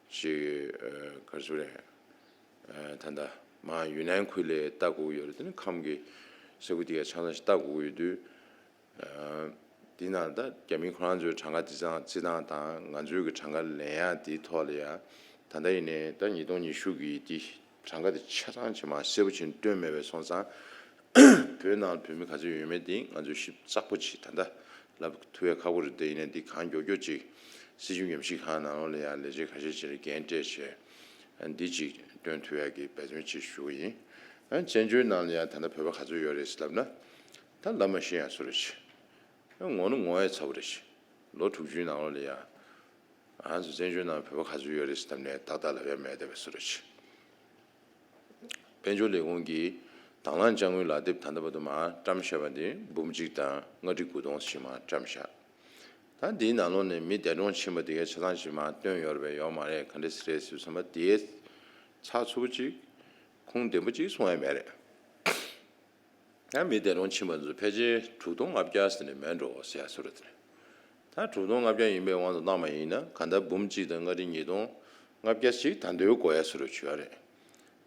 ཅིག་ཨ་ག་རེ་ཟེར་རེད། ཨ་ད་ལྟ་མར་ཡུན་ནན་ཁུལ་ལ་ལྟ་དགོས་ཀྱི་ཡོད་རེད། དེ་ནས་ཁམས་ཀྱི་ས་ཁུལ་དེ་ག་ཆ་ཚང་ཞིག་ལྟ་དགོས་ཀྱི་ཡོད་དུས། ཨ་དེ་ནང་ད་རྒྱ་མི་ཁོ་རང་ཚོའི་གྲངས་ཀ་བརྩི་སྟངས་བརྩི་སྟངས་དང་ང་ཚོའི་གི་གྲངས་ཀ་ལེན་ཡག་དེའི་ཐོག་ལ་ཡང་ད་ལྟ་ཡིན་ནའི་ད་ཉིས་སྟོང་ཉི་ཤུ་གི་དེ་གྲངས་ཀ་དེ་ཆ་ཚང་ཇི་མ་གསལ་པོ་ཅིག་སྟོན་མེད་པའི་སོང་ཙང་། བོད་ནང་བོད་མི་ག་ཚོད་ཡོད་མེད་དེ་ང་ཚོས་ཞིབ་ཚགས་པོ་ཅིག་ད་ལྟ་ལབ་ཐུབ་ཡ་ཁག་པོ་རེད། དེ་ཡིན་ནའི་འདི་གང་མགྱོགས་མགྱོགས་ཅིག་སྲིད་བྱུས་ཉམས་ཞིབ་ཁང་ནང་ལོགས་ལ་ཡང་ལས་བྱེད་ཁ་ཤས་ཅིག་ལ་འགན་སྤྲད་བྱས་འདི་ཅིག་སྟོན་ཐུབ་ཡ་གི་འབད་བརྩོན་ཅིག་ཞུ་གི་ཡིན། ཨ་བཙན་བྱོལ་ནང་ལ་ཡང་ད་ལྟ་བོད་པ་ག་ཚོད་ཡོད་རེད་ལབ་ན་ད་ལབ་མ་ཤེས་ཡ་བཟོ་འདྲ་ཅིག་ཨ་ངོ་ནི་ངོ་ཡ་ཚ་པོ་འདྲ་ཅིག་ལོ་དྲུག་ཅུའི་ནང་ལོགས་ལ་ཡང་ང་ཚོ་བཙན་བྱོལ་ནང་བོད་པ་ག་ཚོད་ཡོད་རེད་ལབ་ནས་ཏག་ཏག་ལབ་ཡ་མེད་བསྡད་པའི་བཟོ་འདྲ་ཅིག་དཔལ་འབྱོར་ལས་ཁུངས་ཀྱིས་དང་བླངས་དཔྱ་དངུལ་ལག་དེབ་ད་ལྟ་བར་དུ་མར་བཀྲམ་བཞག་པ་དེ་འབུམ་གཅིག་དང་ལྔ་ཁྲི་དགུ་སྟོང་ཞིག་མར་བཀྲམ་བཞག་ད་འདིའི་ནང་ལོགས་ནས་མི་འདས་གྲོངས་ཕྱིན་པ་དེ་གའི་ཆ་ཚང་ཞིག་མར་བཏོན་ཡོད་རེད་པས། ཡོད་མ་རེད། ག་འདྲ་སེ་རེད་ཟེར་བསམ་པ་དེའི་ཚགས་ཚུད་པོ་ཅིག་ཁུངས་ལྡན་པོ་ཅིག་གསུང་ཡ་མེད་རེད། ཡང་མི་འདས་གྲོངས་ཕྱིན་པ་ཚོ་ཕལ་ཆེར་དྲུག་སྟོང་ལྔ་བརྒྱ་ཟེར་ནས་མེད་འགྲོ་ཟེར་ཡ་བཟོ་འདྲ་དེ་རེད། ད་དྲུག་སྟོང་ལྔ་བརྒྱ་ཡིན་པའི་དབང་དུ་བཏང་བ་ཡིན་ན་གང་ལྟར་འབུམ་གཅིག་དང་ལྔ་ཁྲི་ཉིས་སྟོང་ལྔ་བརྒྱ་ཞིག་ད་འདོད་དགོས་ཡ་བཟོ་འདྲ་བྱུང་ཡ་རེད།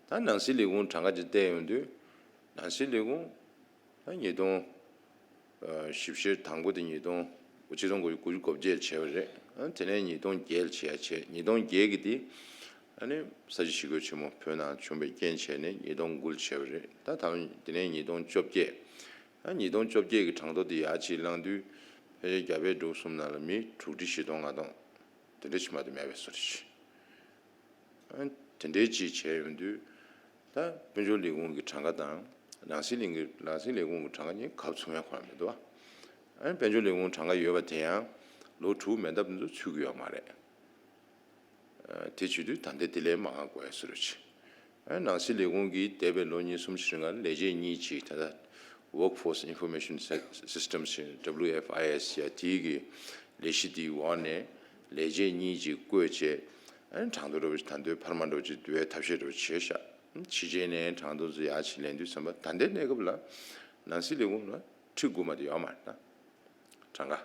ད་ནང་སྲིད་ལས་ཁུངས་གྲངས་ཀ་ཅིག་བལྟས་ཡོང་དུས་ནང་སྲིད་ལས་ཁུངས་ད་ཉིས་སྟོང་། ཨ་ཞིབ་བཤེར་དང་པོ་དེ་ཉིས་སྟོང་ཆིག་སྟོང་དགུ་བརྒྱ་དགུ་བཅུ་གོ་བརྒྱད་བྱས་པ་རེད། ཨ་དེ་ནས་ཉིས་སྟོང་བརྒྱད་བྱས་ཡ་བྱས། ཉིས་སྟོང་བརྒྱད་ཀྱི་དེ་ཨ་ནི་ས་བྱི་ཞི་རྒོལ་ཆེན་མོ་བོད་ནང་བྱུང་བའི་རྐྱེན་བྱས་ནས་ཉིས་སྟོང་དགུ་ལ་བྱས་པ་རེད། ད་ད་དེ་ནས་ཉིས་སྟོང་བཅོ་བརྒྱད། ཨ་ཉིས་སྟོང་བཅོ་བརྒྱད་ཀྱི་གྲངས་ཐོ་དེ་ཡར་ཅིག་བླངས་དུས་ཕལ་ཆེར་རྒྱ་བལ་འབྲུག་གསུམ་ནང་ལ་མི་དྲུག་ཁྲི་བཞི་སྟོང་ལྔ་སྟོང་དེ་འདྲ་ཞིག་མ་གཏོགས་མེད་པའི་བཟོ་འདྲ་ཞིག་ཨ་དེ་འདྲའི་ཅིག་བྱས་ཡོང་དུས་ད་དཔལ་འབྱོར་ལས་ཁུངས་ཀྱི་གྲངས་ཀ་དང་ནང་སྲིད་ལས་ཀྱི་ནང་སྲིད་ལས་ཁུངས་ཀྱི་གྲངས་ཀ་གཉིས་ག་མཚུངས་ཡ་ཁོ་རང་མི་འདུག་བ། ཨ་དཔལ་འབྱོར་ལས་ཁུངས་གྲངས་ཀ་ཡོད་པ་དེ་ཡང་ལོ་དྲུག་མན་འདབ་འདི་ཚོ་ཚུད་ཀྱི་ཡོད་མ་རེད། ཨ་དེ་བྱེད་དུས་ད་ལྟའི་དེ་ལས་མང་བ་དགོས་ཡ་བཟོ་འདྲ་ཅིག་ཨ་ནང་སྲིད་ལས་ཁུངས་ཀྱིས་འདས་པའི་ལོ་གཉིས་གསུམ་ཞིག་རིང་ལ་ལས་བྱེད་གཉིས་ཅིག་ད་ལྟ་Workforce Information System ཟེར་W F I S ཡ་དེའི་གི་ལས་གཞི་དེའི་འོག་ནས་ལས་བྱེད་གཉིས་ཅིག་བསྐོས་བྱས་ཨ་གྲངས་ཐོ་འདྲ་པོ་ཞིག་ད་འདོད་འཕར་མ་འདྲ་པོ་ཅིག་བསྡུ་བའི་ཐབས་ཤེས་འདྲ་པོ་བྱས་ཤག་ཕྱི་རྒྱལ་ནས་གྲངས་ཐོ་ཚོ་ཡར་ཅིག་ལེན་དུས་ཙམ་པ་ད་ལྟའི་གནས་སྐབས་ལ་ནང་སྲིད་ལས་ཁུངས་ལ་ཁྲི་དགུ་མ་གཏོགས་ཡོད་མ་རེད་ད། གྲངས་ཀ།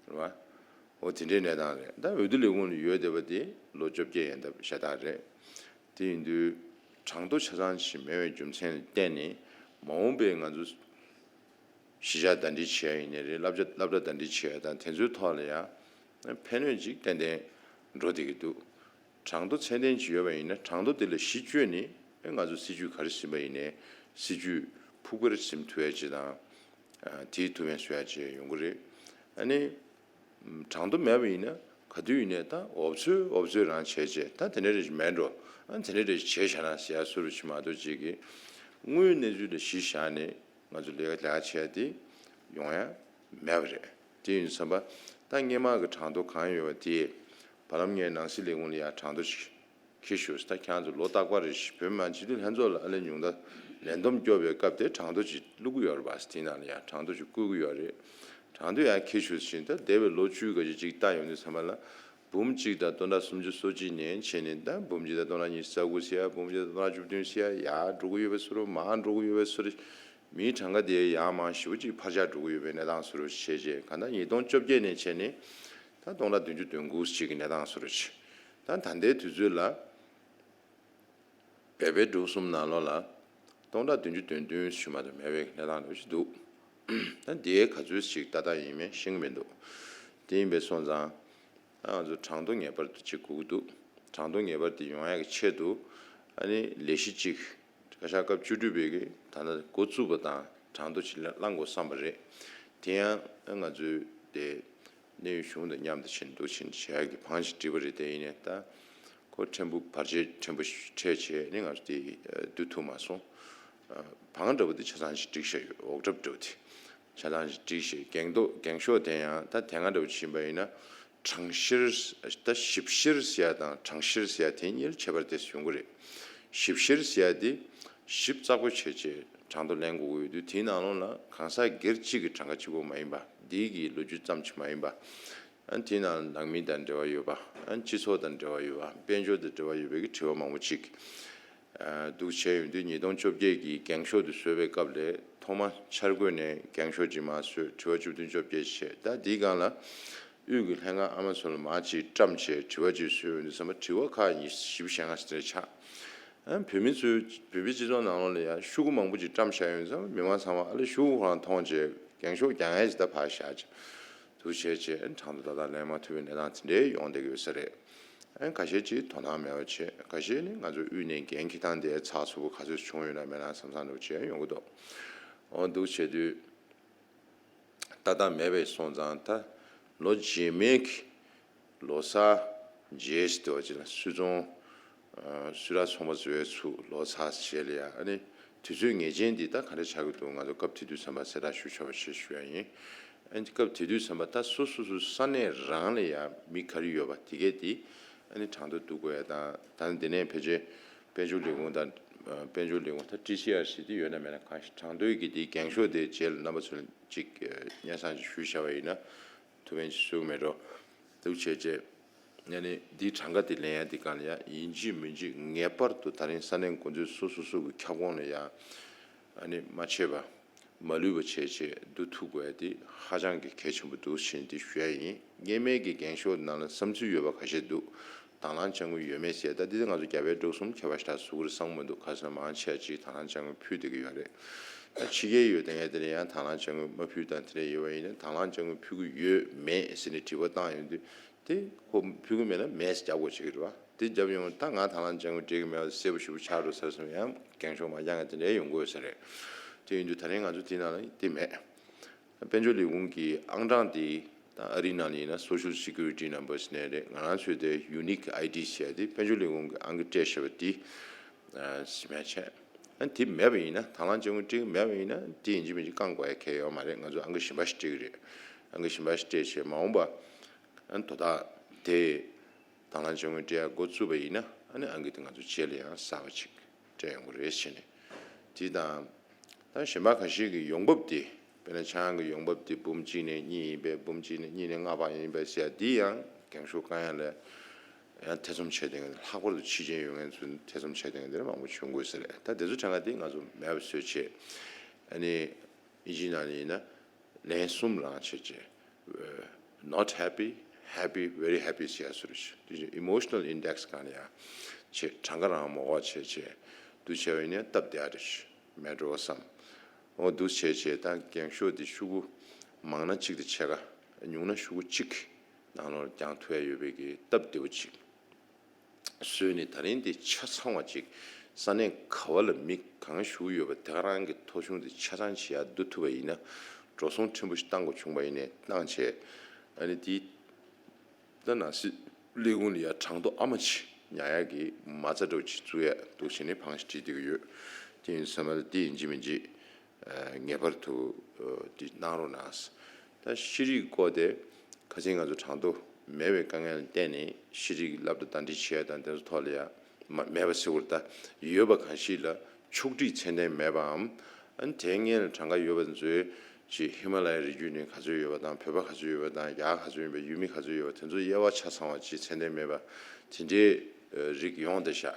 རེད་བ། འོ་དེ་འདྲའི་གནས་སྟངས་རེད། ད་འོས་བསྡུ་ལས་ཁུངས་ལ་ཡོད་བསྡད་པ་དེ་ལོ་བཅོ་བརྒྱད་ཡན་འདབ་ཤ་སྟག་རེད། དེ་ཡིན་དུས་གྲངས་ཐོ་ཆ་ཚང་ཞིག་མེད་པའི་རྒྱུ་མཚན་ལ་བརྟེན་ནས་མ་འོངས་པའི་ང་ཚོ་གཞིས་ཆགས་ཟླ་སྒྲིལ་བྱེད་ཡ་ཡིན་ནའི་རེད། སློབ་གྲྭ་སློབ་གྲྭ་ཟླ་སྒྲིལ་བྱེད་ཡ་དང་དེ་ཚོའི་ཐོག་ལ་ཡང་ཕན་གནོད་ཅིག་ཏན་ཏན་འགྲོ་བསྡད་ཀྱི་འདུག་གྲངས་ཐོ་ཚད་ལྡན་ཅིག་ཡོད་པ་ཡིན་ན་གྲངས་ཐོ་དེ་ལ་གཞི་བཅོལ་ནས་ཨེ་ང་ཚོ་སྲིད་ཇུས་ག་རེ་ཟིན་པ་ཡིན་ནའི་སྲིད་ཇུས་ཕུགས་པར་ཟིན་ཐུབ་ཡ་ཅིག་དང་། ཨ་དེའི་ཐུགས་ཕན་གསོས་ཡ་ཅིག་ཡོང་གི་རེད། ཨ་ནི། གྲངས་ཐོ་མེད་པ་ཡིན་ན་ག་དུས་ཡིན་ནའི་ད་འོབ་ཚོད་འོབ་ཚོད་རང་བྱས་བྱས་ད་དེ་འདྲ་རེ་ཞིག་མེད་འགྲོ། ཨ་དེ་འདྲ་རེ་ཞིག་བྱས་བཞག་ན་ཟེར་ཡ་བཟོ་འདྲ་ཅིག་མ་གཏོགས་ཅིག་གི་དངོས་ཡོད་གནས་ཚུལ་ལ་གཞི་བཞག་ནས་ང་ཚོ་ལས་ཀ་ལས་ཀ་བྱས་ཏེ་ཡོང་ཡ་མེད་པ་རེད། དེ་ཡིན་བསམ་པ་ད་སྔས་མ་གི་གྲངས་ཐོ་གང་ཡོད་པ་དེ་བར་ལམ་ངས་ནང་སྲིད་ལས་ཁུངས་ལ་ཡ་གྲངས་ཐོ་ཞིག་འཁྱེར་ཞུས། ད་ཁྱེད་རང་ཚོ་ལོ་རྟག་པར་རེ་བཞིན་བོད་མི་མང་སྤྱི་འཐུས་ལྷན་ཚོགས་ལ་ཨ་ལས་ཉུང་མཐའ་ལས་བསྡོམས་སྐྱོར་བའི་སྐབས་དེ་གྲངས་ཐོ་ཅིག་བླུག་གི་ཡོད་རེད་པ། དེ་ནང་ལ་ཡང་གྲངས་ཐོ་ཅིག་བསྐུར་གི་ཡོད་རེད། གྲངས་ཐོ་ཡང་འཁྱེར་ཞུས་ཟིན། ད་འདས་པའི་ལོ་བཅུའི་ག་ཅིག་ཅིག་བལྟ་ཡོང་དུས་ཚང་མ་ལ་འབུམ་གཅིག་དང་སྟོང་ཕྲག་སུམ་ཅུ་སོ་གཅིག་ནས་བྱས་ནས་ད་འབུམ་གཅིག་དང་སྟོང་ཕྲག་ཉི་ཤུ་རྩ་དགུ་ཟེར་ཡ། འབུམ་གཅིག་དང་སྟོང་ཕྲག་བཅུ་བདུན་ཟེར་ཡ། ཡར་འགྲོ་གི་ཡོད་པའི་བཟོ་འདྲ། མར་འགྲོ་གི་ཡོད་པའི་བཟོ་འདྲ། མིའི་གྲངས་ཀ་དེ་ཡང་མང་ཞེ་པོ་ཅིག་འཕར་ཆག་འགྲོ་གི་ཡོད་པའི་གནས་སྟངས་བཟོ་འདྲ་བྱས་རྗེས་གང་ལྟར་ཉིས་སྟོང་བཅོ་བརྒྱད་ནས་བྱས་ནས། ད་སྟོང་ཕྲག་བདུན་ཅུ་དོན་དགུ་ཅིག་གི་གནས་སྟངས་བཟོ་འདྲ་ཅིག་ད་ད་ལྟའི་དུས་ཚོད་ལ་སྦལ་པའི་འབྲུག་གསུམ་ནང་ལོགས་ལ་སྟོང་ཕྲག་བདུན་ཅུ་དོན་བདུན་ཞུ་མ་གཏོགས་མེད་པའི་གནས་སྟངས་འདྲ་ཅིག་འདུག་ད་འདིའི་ག་ཚོད་ཅིག་ལྟ་སྟངས་ཡིན་མིན་ཤེས་ཀྱི་མི་འདུག་དེ་ཡིན་པའི་སོང་ཙང་ཨ་ང་ཚོ་གྲངས་ཐོ་ངེས་པར་དུ་ཅིག་དགོས་ཀྱི་འདུག་གྲངས་ཐོ་ངེས་པར་དེ་ཡོང་ཡག་གི་ཆེད་དུ་ཨ་ནི་ལས་གཞི་གཅིག་བཀའ་ཤག་སྐབས་བཅུ་དྲུག་པའི་གི་ད་ལྟ་འགོ་བཙུགས་པ་དང་གྲངས་ཐོ་ཅིག་བླང་དགོས་བསམ་པ་རེད། དེ་ཡང་ང་ཚོའི་དེ་གནས་ཡུལ་གཞུང་དང་མཉམ་དུ་ཕྱིན་འདུག་ཕྱིན་བྱེད་ཡག་གི་བང་ཞིག་བསྒྲིགས་པ་རེད། དེ་ཡིན་ནའི་ད་ཁོ་ཕྲན་བུ་བར་ཆད་ཕྲན་བུ་འཕྲད་བྱས་ནས་ང་ཚོ་དེ་བསྡུ་ཐུབ་མ་སོང་། བང་འདྲ་པོ་དེ་ཆ་ཚང་ཞིག་བསྒྲིགས་བཞག་ཡོད། འོག་གྲབས་འདྲ་པོ་དེ་ཆ་ཚང་ཞིག་བསྒྲིགས་བྱས་འགེངས་ཐོག་འགེངས་ཤོག་དེ་ཡང་ད་དེ་སྔ་འདྲ་པོ་ཕྱིན་པ་ཡིན་ན། གྲངས་བཤེར། ད་ཞིབ་བཤེར་ཟེར་ཡ་དང་གྲངས་བཤེར་ཟེར་ཡ་དེ་གཉིས་ཁྱད་པར་དེ་ཡོང་གི་རེད། ཞིབ་བཤེར་ཟེར་ཡ་དེ་ཞིབ་ཚགས་པོ་བྱས་བྱས་གྲངས་ཐོ་ལེན་དགོས་ཀྱི་ཡོད་དུས་དེའི་ནང་ལོགས་ལ་གང་ཟག་སྒེར་གཅིག་གི་གྲངས་ཀ་གཅིག་པོ་མ་ཡིན་པ། འདི་གི་ལོ་རྒྱུས་ཙམ་ཞིག་མ་ཡིན་པ། ཨ་དེའི་ནང་ནང་མི་དང་འབྲེལ་བ་ཡོད་པ། ཨ་སྤྱི་ཚོགས་དང་འབྲེལ་བ་ཡོད་པ། དཔལ་འབྱོར་དང་འབྲེལ་བ་ཡོད་པའི་གི་དྲི་བ་མང་པོ་ཅིག་འདུག་བྱས་ཡོང་དུས་ཉིས་སྟོང་བཅོ་བརྒྱད་ཀྱི་འགེངས་ཤོག་དེ་བཟོས་པའི་སྐབས་ལས་ཐོག་མ་འཆར་འགོད་ནས་འགེངས་ཤོག་ཅིག་མར་བཟོས། དྲི་བ་བཅུ་བདུན་བཅོ་བརྒྱད་བྱས། ད་འདིའི་སྒང་ལ་དབུས་ཀྱི་ལྷན་ཁང་ཨ་མ་ཚོ་ལ་མར་ཅིག་བཀྲམ་བྱས་དྲི་བ་ཅིག་བཟོས་ཡོང་དུས་ཙམ་པ་དྲི་བ་ཁག་ཉི་ཤུ་ཞེ་ལྔ་ཞིག་དེར་ཆགས། ཨ་བོད་མི་ཚོའི་བོད་པའི་སྤྱི་ཚོགས་ནང་ལོགས་ལ་ཡང་ཤོག་གུ་མང་པོ་ཅིག་བཀྲམ་བཞག་ཡོང་དུས་ཙམ་པ་མི་མང་ཚང་མ་ཨ་ལས་ཤོག་གུ་ཁོ་རང་མཐོང་བྱས་འགེངས་ཤོག་རྒྱག་ཡ་ཅིག་ད་ཕར་བཞག་ཅིག་འདུག་བྱས་བྱས་གྲངས་ཐོ་ཏག་ཏག་ལེན་མ་ཐུབ་པའི་གནས་སྟངས་དེ་འདྲའི་ཡོང་བསྡད་ཀྱི་ཡོད་ས་རེད། ཨ་ཁ་ཤས་ཅིག་དོ་སྣང་མེད་པ་བྱས། ཁ་ཤས་ནི་ང་ཚོའི་དབུས་ནས་འགན་འཁྱེར་སྟངས་དེ་ཚགས་ཚུད་པོ་ག་ཚོད་བྱུང་ཡོད་ན་མེད་ན་བསམ་བསམ་འདྲ་བོ་བྱས་ཡོང་གི་འདུག་འོ་འདུག་བྱས་དུས་ཏག་ཏག་མེད་པའི་སོང་ཙང་ད་ལོ་རྗེས་མའི་གི་ལོ་གསར་རྗེས་ཟེར་བ་ཅིག་ལ་སུད་ཚོང་སུད་ཊར་ཚོང་པ་ཚོའི་ཚུར་ལོ་གསར་རྗེས་ལ་ཡ་ཨ་ནི་དུས་ཚོད་ངེས་ཅན་འདི་ད་ག་འདྲ་ཆགས་ཀྱི་འདུག་ང་ཚོ་སྐབས་དེ་དུས་ཙམ་པ་གསལ་བསྒྲགས་ཞུ་ཆོག་པ་ཞིག་ཞུ་ཡ་ཡིན། ཨ་ནི་སྐབས་དེ་དུས་ཙམ་པ་ད་སོ་སོ་སོ་ས་གནས་རང་ལ་ཡ་མི་ག་རེ་ཡོད་པ་དེ་གས་དེ་ཨ་ནི་གྲངས་ཐོ་བསྡུ་དགོས་ཡ་དང་། ད་ནི་འདི་ནས་ཕལ་ཆེར་དཔལ་འབྱོར་ལས་ཁུངས་དང་དཔལ་འབྱོར་ལས་ཁུངས་ད་ཊི་སི་ཨར་སི་དེ་ཡོད་ན་མེད་ན་གང་ཞིག་གྲངས་ཐོའི་གི་དེ་འགེངས་ཤོག་དེ་རྗེས་ལ་རྣམ་པ་ཚོ་ལ་ཅིག་སྙན་སེང་ཅིག་ཞུས་བཞག་པ་ཡིན་ན་ཐུགས་ཕན་ཅིག་གསོས་ཀྱི་མེད་འགྲོ། འདུག་བྱས་རྗེས་ཨ་ནི་འདིའི་གྲངས་ཀ་དེ་ལེན་ཡ་འདི་གང་ལ་ཡ་ཡིན་གཅིག་མིན་གཅིག་ངེས་པར་དུ་ད་རིང་ས་གནས་འགོ་འཛིན་སོ་སོ་སོ་གི་ཁྱབ་ཁོངས་ལ་ཡ་ཨ་ནི་མ་ཆད་པ་མ་ལུས་པ་བྱས་བྱས་བསྡུ་ཐུབ་དགོས་ཡ་དེ་ཧ་ཅང་གི་གལ་ཆེན་པོ་འདུག་ཕྱིན་དེ་ཞུ་ཡ་ཡིན། སྔོན་མའི་གི་འགེངས་ཤོག་ནང་ལ་བསམ་ཚུལ་ཡོད་པ་ཁ་ཤས་འདུག་དང་བླངས་དཔྱ་དངུལ་ཡོད་མེད་ཟེར། ད་འདི་ང་ཚོ་རྒྱ་བལ་འབྲུག་གསུམ་ཁྱད་པར་ཞེ་དྲག་བཟོ་གི་རེད་བསམ་གི་མི་འདུག་ག་ཟེར་ན་མང་ཆེ་བ་ཅིག་དང་བླངས་དཔྱ་དངུལ་ཕུལ་བསྡད་ཀྱི་ཡོད་རེད། ད་ཕྱི་རྒྱལ་ཡོད་དེ་ངས་དེ་ནས་ཡང་དང་བླངས་དཔྱ་དངུལ་མ་ཕུལ་དང་དེ་འདྲ་ཡོད་པ་ཡིན་ན་དང་བླངས་དཔྱ་དངུལ་ཕུལ་གི་ཡོད་མེད་ཟེར་ནས་དྲི་བ་བཏང་ཡོང་དུས་དེ་ཁོ་ཕུལ་གི་མེད་ན་མེད་ཟེར་རྒྱབ་དགོས་བྱེད་ཀྱི་རེད་བ། དེ་རྒྱབ་ཡོང་ད་ང་དང་བླངས་དཔྱ་དངུལ་སྤྲད་གི་མེད་པ་གསལ་པོ་ཞེ་པོ་ཆགས་འགྲོ་ས་རེད་བསམ། ཡང་འགེངས་ཤོག་མ་རྒྱག་མཁན་དེ་འདྲ་ཡོང་གི་ཡོད་ས་རེད། དེ་ཡིན་དུས་ད་རིང་ང་ཚོ་དེ་ནང་ལ་དེ་མེད། དཔལ་འབྱོར་ལས་ཁུངས་ཀྱི་ཨང་གྲངས་དེ་ད་ཨ་རིའི་ནང་ལ་ཡིན་ན་Social Security Number ཟེར་ནས་རེད། ང་རང་ཚོའི་དེ་Unique I D ཟེར་ཡ་དེ་དཔལ་འབྱོར་ལས་ཁུངས་ཀྱི་ཨང་ཀི་སྤྲད་བཞག་པ་དེ་ཨ་ཟིན་མ་བྱས། ཨ་དེ་མེད་པ་ཡིན་ན་དང་བླངས་དཔྱ་དངུལ་སྤྲད་ཀྱི་མེད་པ་ཡིན་ན་དེ་ཡིན་གཅིག་མིན་གཅིག་བསྐང་དགོས་ཡ་གལ་ཡོད་མ་རེད། ང་ཚོ་ཨང་ཀི་གཞན་པ་ཞིག་སྤྲད་ཀྱི་རེད། ཨང་ཀི་གཞན་པ་ཞིག་སྤྲད་བྱས་མ་འོངས་པ་ཨ་དོ་བདག་དེ་དང་བླངས་དཔྱ་དངུལ་སྤྲད་ཡ་འགོ་བཙུགས་པ་ཡིན་ན་ཨ་ནི་ཨང་ཀི་དེ་ང་ཚོ་རྗེས་ལ་ཡང་གསར་པ་ཅིག་སྤྲད་ཡོང་གི་རེད་ཟེར་ནས། དེ་དང་། ད་གཞན་པ་ཁ་ཤས་ཀྱི་ཡོང་འབབ་དེ། དཔེར་ན་ཆང་གི་ཡོང་འབབ་དེ་འབུམ་གཅིག་ནས་གཉིས་ཡིན་པས། འབུམ་གཅིག་ནས་གཉིས་ནས་ལྔ་བར་ཡིན་པས་ཟེར་ཡ་དེ་ཡང་འགེངས་ཤོག་བསྐང་ཡ་ལ་ཡང་ཐེ་ཚོམ་བྱས་བསྡད་མཁན། ལྷག་པར་དུ་ཕྱི་རྒྱལ་ཡོད་མཁན་ཚོས་ཐེ་ཚོམ་བྱས་བསྡད་མཁན་དེ་འདྲ་མང་པོ་བྱུང་དགོས་ས་རེད། ད་དེ་ཚོ་གྲངས་ཀ་དེ་ང་ཚོ་མེད་པ་བཟོས་བྱས། ཨ་ནི་ཨིན་ཇིའི་ནང་ནས་ཡིན་ན། ལན་གསུམ་རང་བྱས་བྱས། Not happy, happy, very happy ཟེར་ཡ་བཟོ་འདྲ་ཅིག་དེ་བཞིན་Emotional Index གང་ལ་ཡ་བྱས། གྲངས་ཀ་རང་མ་འགོར་བ་བྱས་བྱས། འདུག་བྱས་པ་ཡིན་ན་སྟབས་བདེ་བ་རེ་ཞིག་མེད་འགྲོ་བསམ། འོ་འདུག་བྱས་བྱས་ད་འགེངས་ཤོག་དེ་ཤོག་གུ་མང་ན་གཅིག་དང་ཕྱེད་ཀ། ཉུང་ན་ཤོག་གུ་གཅིག་ནང་ལོགས་བརྒྱངས་ཐུབ་ཡ་ཡོད་པའི་གི་སྟབས་བདེ་བོ་ཅིག་བཟོས་ནས་ད་རིང་འདི་ཆ་ཚང་བ་ཅིག་ས་གནས་ག་བ་ལ་མི་གང་བཞུགས་ཡོད་པ་དེ་ག་རང་གི་ཐོ་གཞུང་དེ་ཆ་ཚང་ཞིག་ཡར་བསྡུ་ཐུབ་པ་ཡིན་ན་འགྲོ་སོང་ཕྲན་བུ་ཞིག་བཏང་དགོས་བྱུང་བ་ཡིན་ནའི་བཏང་བྱས། ཨ་ནི་དེ་ད་ནང་སྲིད་ལས་ཁུངས་ལ་ཡ་གྲངས་ཐོ་ཨ་མ་ཅིག་ཉར་ཡག་གི་མ་རྩ་འདྲ་བོ་ཅིག་བཙུགས་ཡ་འདུག་བྱས་ནས་བང་ཞིག་བྲིས་བསྡད་ཀྱི་ཡོད། དེ་ཡིན་ཙང་ད་དེ་ཡིན་གཅིག་མིན་གཅིག་ངེས་པར་དུ་འདི་གནང་རོགས་གནང་། ད་ཤེས་རིག་སྐོར་དེ་ཁ་སང་ང་ཚོ་གྲངས་ཐོ་མེད་པའི་དཀའ་ངལ་ལ་བརྟེན་ནས་ཤེས་རིག་སློབ་གྲྭ་ཟླ་སྒྲིལ་བྱས་དང་དེ་ཚོ་ཐོག་ལ་ཡ་མ་མེད་པ་ཟེར་དགོས་རེད། ད་ཡོད་པ་གང་ཞིག་ལ་ཕྱོགས་སྒྲིག་ཚད་ལྡན་མེད་པའམ། ཨ་ནི་དེ་སྔོན་ལ་གྲངས་ཀ་ཡོད་པ་ཚོའི་ཅིག་ཧི་མ་ལ་ཡའི་རི་རྒྱུད་ནས་ག་ཚོད་ཡོད་པ་དང་། བོད་པ་ག་ཚོད་ཡོད་པ་དང་། རྒྱ་གར་ག་ཚོད་ཡོད་པ། ཡུལ་མི་ག་ཚོད་ཡོད་པ། དེ་ཚོ་དབྱེ་བ་ཆ་ཚང་བ་ཅིག་ཚད་ལྡན་མེད་པ་དེ་འདྲའི་རིགས་ཡོང་བསྡད་ཤག་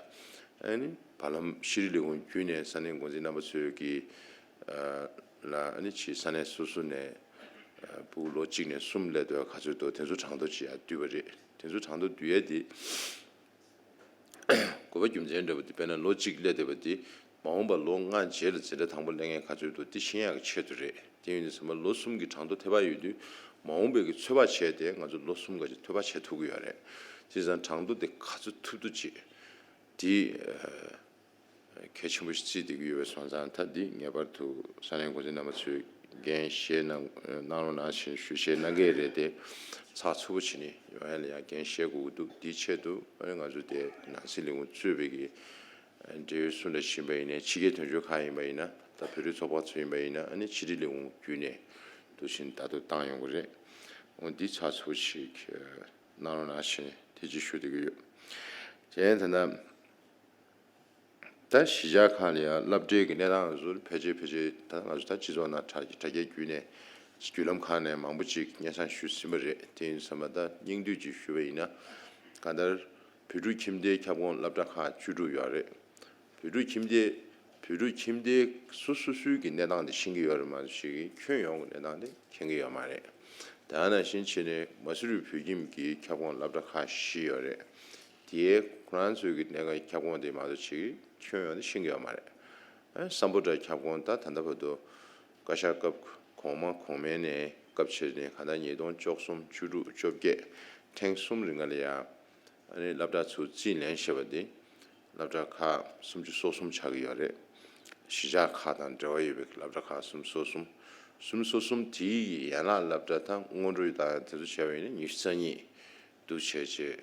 ཨ་ནི་བར་ལམ་ཤེས་རིག་ལས་ཁུངས་བརྒྱུད་ནས་ས་གནས་འགོ་འཛིན་རྣམ་པ་ཚོས་ཀྱི་ལ་ཨ་ནི་ཕྱི་ས་གནས་སོ་སོ་ནས་ ཕྲུ་གུ་ལོ་གཅིག་ནས་གསུམ་སླེབས་དུས་ག་ཚོད་འདུག་དེ་ཚོ་གྲངས་ཐོ་ཅིག་ཡར་བསྡུས་པ་རེད། དེ་ཚོ་གྲངས་ཐོ་བསྡུ་ཡས་དེ། དགོས་པ་རྒྱུ་མཚན་འདྲ་པོ་དེ་དཔེར་ན་ལོ་གཅིག་སླེབས་བསྡད་པ་དེ་མ་འོངས་པ་ལོ་ལྔ་རྗེས་ལ་འཛིན་གྲྭ་དང་པོ་སླེབས་མཁན་ག་ཚོད་འདུག་དེ་ཤེས་ཡག་གི་ཆེད་དུ་རེད། དེ་ཡིན་དུས་ཙམ་པ་ལོ་གསུམ་གྱི་གྲངས་ཐོ་ཐེ་བ་ཡོད་དུས་མ་འོངས་པའི་གི་ཚོད་དཔག་བྱས་ཏེ་ང་ཚོ་ལོ་གསུམ་ག་ཅིག་ཐོས་པ་བྱེད་ཐུབ་ཀྱི་ཡོད་རེད། དེ་ཙང་གྲངས་ཐོ་དེ་ག་ཚོད་ཐུབ་ཐུབ་ཅིག་དེ་གལ་ཆེན་པོ་ཞིག་བརྩིས་བསྡད་ཀྱི་ཡོད་པའི་སོང་ཙང་ད་འདི་ངེས་པར་དུ་ས་གནས་འགོ་འཛིན་རྣམ་པ་ཚོས་འགན་བཞེས་གནང་གནང་རོགས་གནང་ཞེས་ཞུ་བཞེས་གནང་གི་རེད་དེ། ཚགས་ཚུད་པོ་བྱས་ནས་ཡོང་ཡ་ལ་ཡང་འགན་བཞེས་དགོས་ཀྱི་འདུག་དེའི་ཆེད་དུ་ཨ་ནི་ང་ཚོ་དེ་ནང་སྲིད་ལས་ཁུངས་གཙོས་པའི་གི་འབྲེལ་ཡོད་སུ་འདྲ་ཞིག་ཡིན་པ་ཡིན་ནའི་ཕྱི་རྒྱལ་དོན་གཅོད་ཁག་ཡིན་པ་ཡིན་ན་ད་བོད་རིགས་ཚོགས་པ་ཚོ་ཡིན་པ་ཡིན་ན་ཨ་ནི་ཕྱི་དྲིལ་ལས་ཁུངས་བརྒྱུད་ནས་འདུག་བཞིན་ད་དུ་བཏང་ཡོང་གི་རེད། འོ་འདི་ཚགས་ཚུད་པོ་ཞིག་གནང་རོགས་གནང་ཞེས་དེ་ཅིག་ཞུ་བསྡད་ཀྱི་ཡོད། གཞན་ད་ལྟ། ད་གཞིས་ཆགས་ཁག་ལ་ཡང་སློབ་གྲྭའི་གི་གནས་སྟངས་ཚོ་ཕལ་ཆེར་ཕལ་ཆེར་ད་ང་ཚོ་ད་སྤྱི་ཚོགས་ནང་དྲ་དྲ་རྒྱ་བརྒྱུད་ནས་བརྒྱུད་ལམ་ཁག་ནས་མང་པོ་ཅིག་སྙན་སེང་ཞུས་ཟིན་པ་རེད། དེ་ཡིན་ཙང་ད་སྙིང་བསྡུས་ཅིག་ཞུ་བ་ཡིན་ན། གང་ལྟར་བོད་ཕྲུག་ཁྱིམ་སྡེའི་ཁྱབ་ཁོངས་སློབ་གྲྭ་ཁག་བཅུ་དྲུག་ཡོད་རེད། བོད་ཕྲུག་ཁྱིམ་སྡེ། བོད་ཕྲུག་ཁྱིམ་སྡེའི་སོ་སོ་སོའི་གི་གནས་སྟངས་དེ་ཤེས་ཀྱི་ཡོད་རེད་མ་གཏོགས་ཁྱོན་ཡོངས་ཀྱི་གནས་སྟངས་དེ་མཁྱེན་གྱི་ཡོད་མ་རེད། དེ་ནང་བཞིན་བྱས་ནས་མ་སུ་རི་བོད་ཁྱིམ་གྱི་ཁྱབ་ཁོངས་སློབ་གྲྭ་ཁག་བཞི་ཡོད་རེད། དེའི་ཁོ་རང་ཚོའི་གི་གནས་ཁྱབ་ཁོངས་དེ་མ་གཏོགས་ཁྱོན་ཡོངས་དེ་ཤེས་ཀྱི་ཡོད་མ་རེད། ཨ་སམ་བྷོ་ཊ་ཁྱབ་ཁོངས་ད་ད་ལྟ་བར་དུ་བཀའ་ཤག་སྐབས་གོང་མ་གོང་མའི་ནས་སྐབས་ཕྱེ་ནས་གང་ལྟར་ཉིས་སྟོང་བཅུ་གསུམ་བཅུ་དྲུག་བཅོ་བརྒྱད་ཐེངས་གསུམ་རིང་ལ་ཡང་། ཨ་ནི་སློབ་གྲྭ་ཚུར་རྩིས་ལེན་བྱས་པ་དེ་སློབ་གྲྭ་ཁག་སུམ་ཅུ་སོ་གསུམ་ཆགས་ཀྱི་ཡོད་རེད། གཞིས་ཆགས་ཁག་དང་འབྲེལ་བ་ཡོད་པའི་སློབ་གྲྭ་ཁག་སུམ་ཅུ་སོ་གསུམ། སུམ་ཅུ་སོ་གསུམ་དེའི་ཡན་ལག་སློབ་གྲྭ་དང་སྔོན་འགྲོ་དང་དེ་ཚོ་བྱས་པ་ཡིན་ན་ཉི་ཤུ་རྩ་གཉིས་འདུག་བྱས་རྗེས།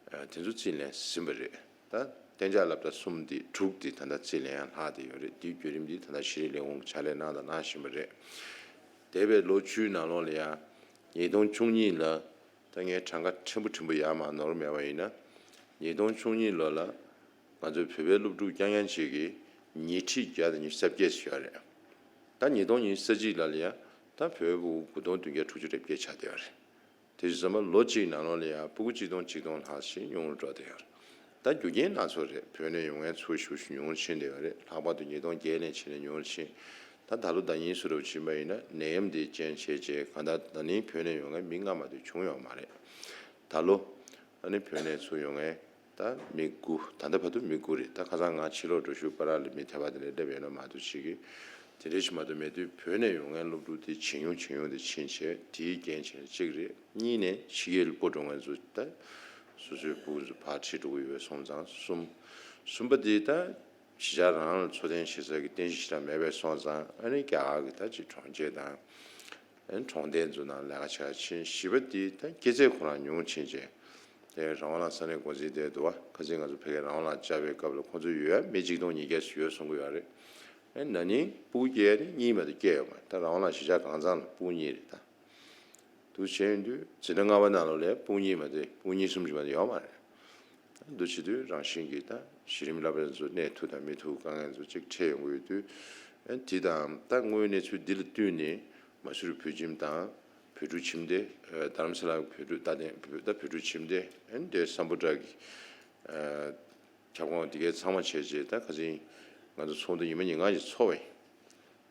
དེ་ཚོ་རྩིས་ལེན་ཟིན་པ་རེད། ད་གཏན་འཇགས་སློབ་གྲྭ་གསུམ་དེ་དྲུག་དེ་ད་ལྟ་རྩིས་ལེན་ཡང་ལྷག་བསྡད་ཡོད་རེད། དེའི་བརྒྱུད་རིམ་དེ་ད་ལྟ་ཤེས་རིག་ལས་ཁུངས་ཀྱིས་ཕྱག་ལས་གནང་དང་གནང་བཞིན་པ་རེད། འདས་པའི་ལོ་བཅུའི་ནང་ལོགས་ལ་ཡང་ཉིས་སྟོང་བཅུ་གཉིས་ལ། ད་ངས་གྲངས་ཀ་ཕྲན་བུ་ཕྲན་བུ་ཡར་མར་ནོར་མེད་པ་ཡིན་ན། ཉིས་སྟོང་བཅུ་གཉིས་ལོ་ལ་ང་ཚོའི་བོད་པའི་སློབ་ཕྲུག་རྐྱང་རྐྱང་ཅིག་གིས་ཉིས་ཁྲི་བརྒྱ་དང་ཉི་ཤུ་རྩ་བརྒྱད་ཅིག་ཡོད་རེད། ད་ཉིས་སྟོང་ཉི་ཤུ་རྩ་གཅིག་ལ་ལ་ཡ་ད་བོད་པ་དགུ་སྟོང་བདུན་བརྒྱ་དྲུག་ཅུ་རེ་བརྒྱད་ཆགས་བསྡད་ཡོད་རེད། དེ་བཞིན་ཙམ་པ་ལོ་གཅིག་ནང་ལོགས་ལ་ཡ་ཕྲུ་གུ་གཅིག་སྟོང་གཅིག་སྟོང་ལྷག་ཞིག་ཉུང་རུ་འགྲོ་བསྡད་ཡོད་རེད། ད་རྒྱུ་རྐྱེན་སྣ་ཚོགས་རེད། བོད་ནས་ཡོང་མཁན་ཚོ་ཞུ་ཞུ་ཉུང་རུ་ཕྱིན་བསྡད་ཡོད་རེད། ལྷག་པར་དུ་ཉིས་སྟོང་བརྒྱད་ནས་ཕྱིན་ནས་ཉུང་རུ་ཕྱིན། ད་ད་ལོ་ཟླ་ཉིན་སུ་རུ་ཕྱིན་པ་ཡིན་ན་ནད་ཡམས་དེ་རྐྱེན་བྱས་རྗེས་གང་ལྟར་ད་ནི་བོད་ནས་ཡོང་མཁན་མི་ལྔ་མ་གཏོགས་བྱུང་ཡོད་མ་རེད། ད་ལོ་ཨ་ནི་བོད་ནས་ཚུར་ཡོང་མཁན་ད་མི་དགུ། ད་ལྟ་བར་དུ་མི་དགུ་རེད། ད་ཁ་སང་ང་ཕྱི་ལོགས་འགྲོ་ཞུ་པ་ར་ལ་མི་ཐེ་བ་དེ་འདྲ་སླེབས་ཡོད་ན་མ་གཏོགས་ཅིག་གི་དེ་འདྲ་ཞིག་མ་གཏོགས་མེད་དུས་བོད་ནས་ཡོང་མཁན་སློབ་ཕྲུག་དེ་ཇེ་ཉུང་ཇེ་ཉུང་དེ་ཕྱིན་བྱས་དེའི་རྐྱེན་བྱས་གཅིག་རེད། གཉིས་ནས་ཕྱི་རྒྱལ་སྤོ་འགྲོ་མཁན་ཚོ་ད་སོ་སོའི་ཕྲུ་གུ་ཚོ་ཕར་ཁྲིད་འགྲོ་གི་ཡོད་པས་སོང་ཙང་གསུམ། གསུམ་པ་དེ་ད་གཞིས་ཆགས་རང་ལ་འཚོ་རྟེན་བྱེད་ས་གི་རྟེན་གཞི་ཞིག་རང་མེད་པས་སོང་ཙང་ཨ་ནི་རྒྱ་གར་གི་ད་ཅིག་གྲོང་ཁྱེར་དང་། ཨ་ནི་གྲོང་རྡལ་ཚོ་ནང་ལས་ཀ་བྱེད་ཡ་ཕྱིན། བཞི་པ་དེ་ད་སྐྱེད་ཚད་ཁོ་རང་ཉུང་ཕྱིན་བྱས། དེ་རང་དབང་ལ་ས་གནས་འགོ་འཛིན་དེ་འདུག་བ། ཁ་སང་ང་ཚོ་ཕ་གིར་རང་དབང་ལ་བཅར་བའི་སྐབས་ལ་ཁོང་ཚོ་ཡོད་ཡ་མི་གཅིག་སྟོང་ཉིས་བརྒྱ་ཞིག་ཡོད་གསུང་གི་ཡོད་རེད། ཨ་ནི་ན་ནིང་ཕྲུ་གུ་སྐྱེ་ཡ་དེ་གཉིས་མ་གཏོགས་སྐྱེ་ཡོད་མ་རེད། ད་རང་དབང་ལ་གཞིས་ཆགས་གང་ཚང་ལ་ཕྲུ་གུ་གཉིས་རེད་ད། འདུག་བྱས་ཡོང་དུས་འཛིན་གྲྭ་ལྔ་པ་ནང་ལོགས་ལ་ཕྲུ་གུ་གཉིས་མ་གཏོགས་ཕྲུ་གུ་གཉིས་གསུམ་ཅིག་མ་གཏོགས་ཡོད་མ་རེད། འདུག་བྱེད་དུས་རང་བཞིན་གྱིས་ད་གཞི་རིམ་བསླབ་པ་ཚོ་གནས་ཐུབ་དང་མི་ཐུབ་དཀའ་ངལ་ཚོ་གཅིག་འཕྲད་ཡོང་གི་ཡོད་དུས། དེ་དང་ད་དངོས་ཡོད་གནས་ཚུལ་འདི་ལ་བསྟུན་ནས་མ་སུ་རི་བོད་ཁྱིམ་དང་བོད་ཕྲུག་ཁྱིམ་སྡེ། རྡ་རམ་ས་ལ་བོད་ཕྲུག་རྡ་སྟེང་ད་བོད་ཕྲུག་ཁྱིམ་སྡེ། དེ་སམ་བྷོ་ཊ་གི་ཁྱབ་ཁོངས་དེ་གའི་ཚང་མ་བྱས་རྗེས་ད་ཁ་སང་ང་ཚོ་ཚོགས་འདུ་ཉི་མ་ཉིན་གང་ཞིག་ཚོགས་པ་ཡིན།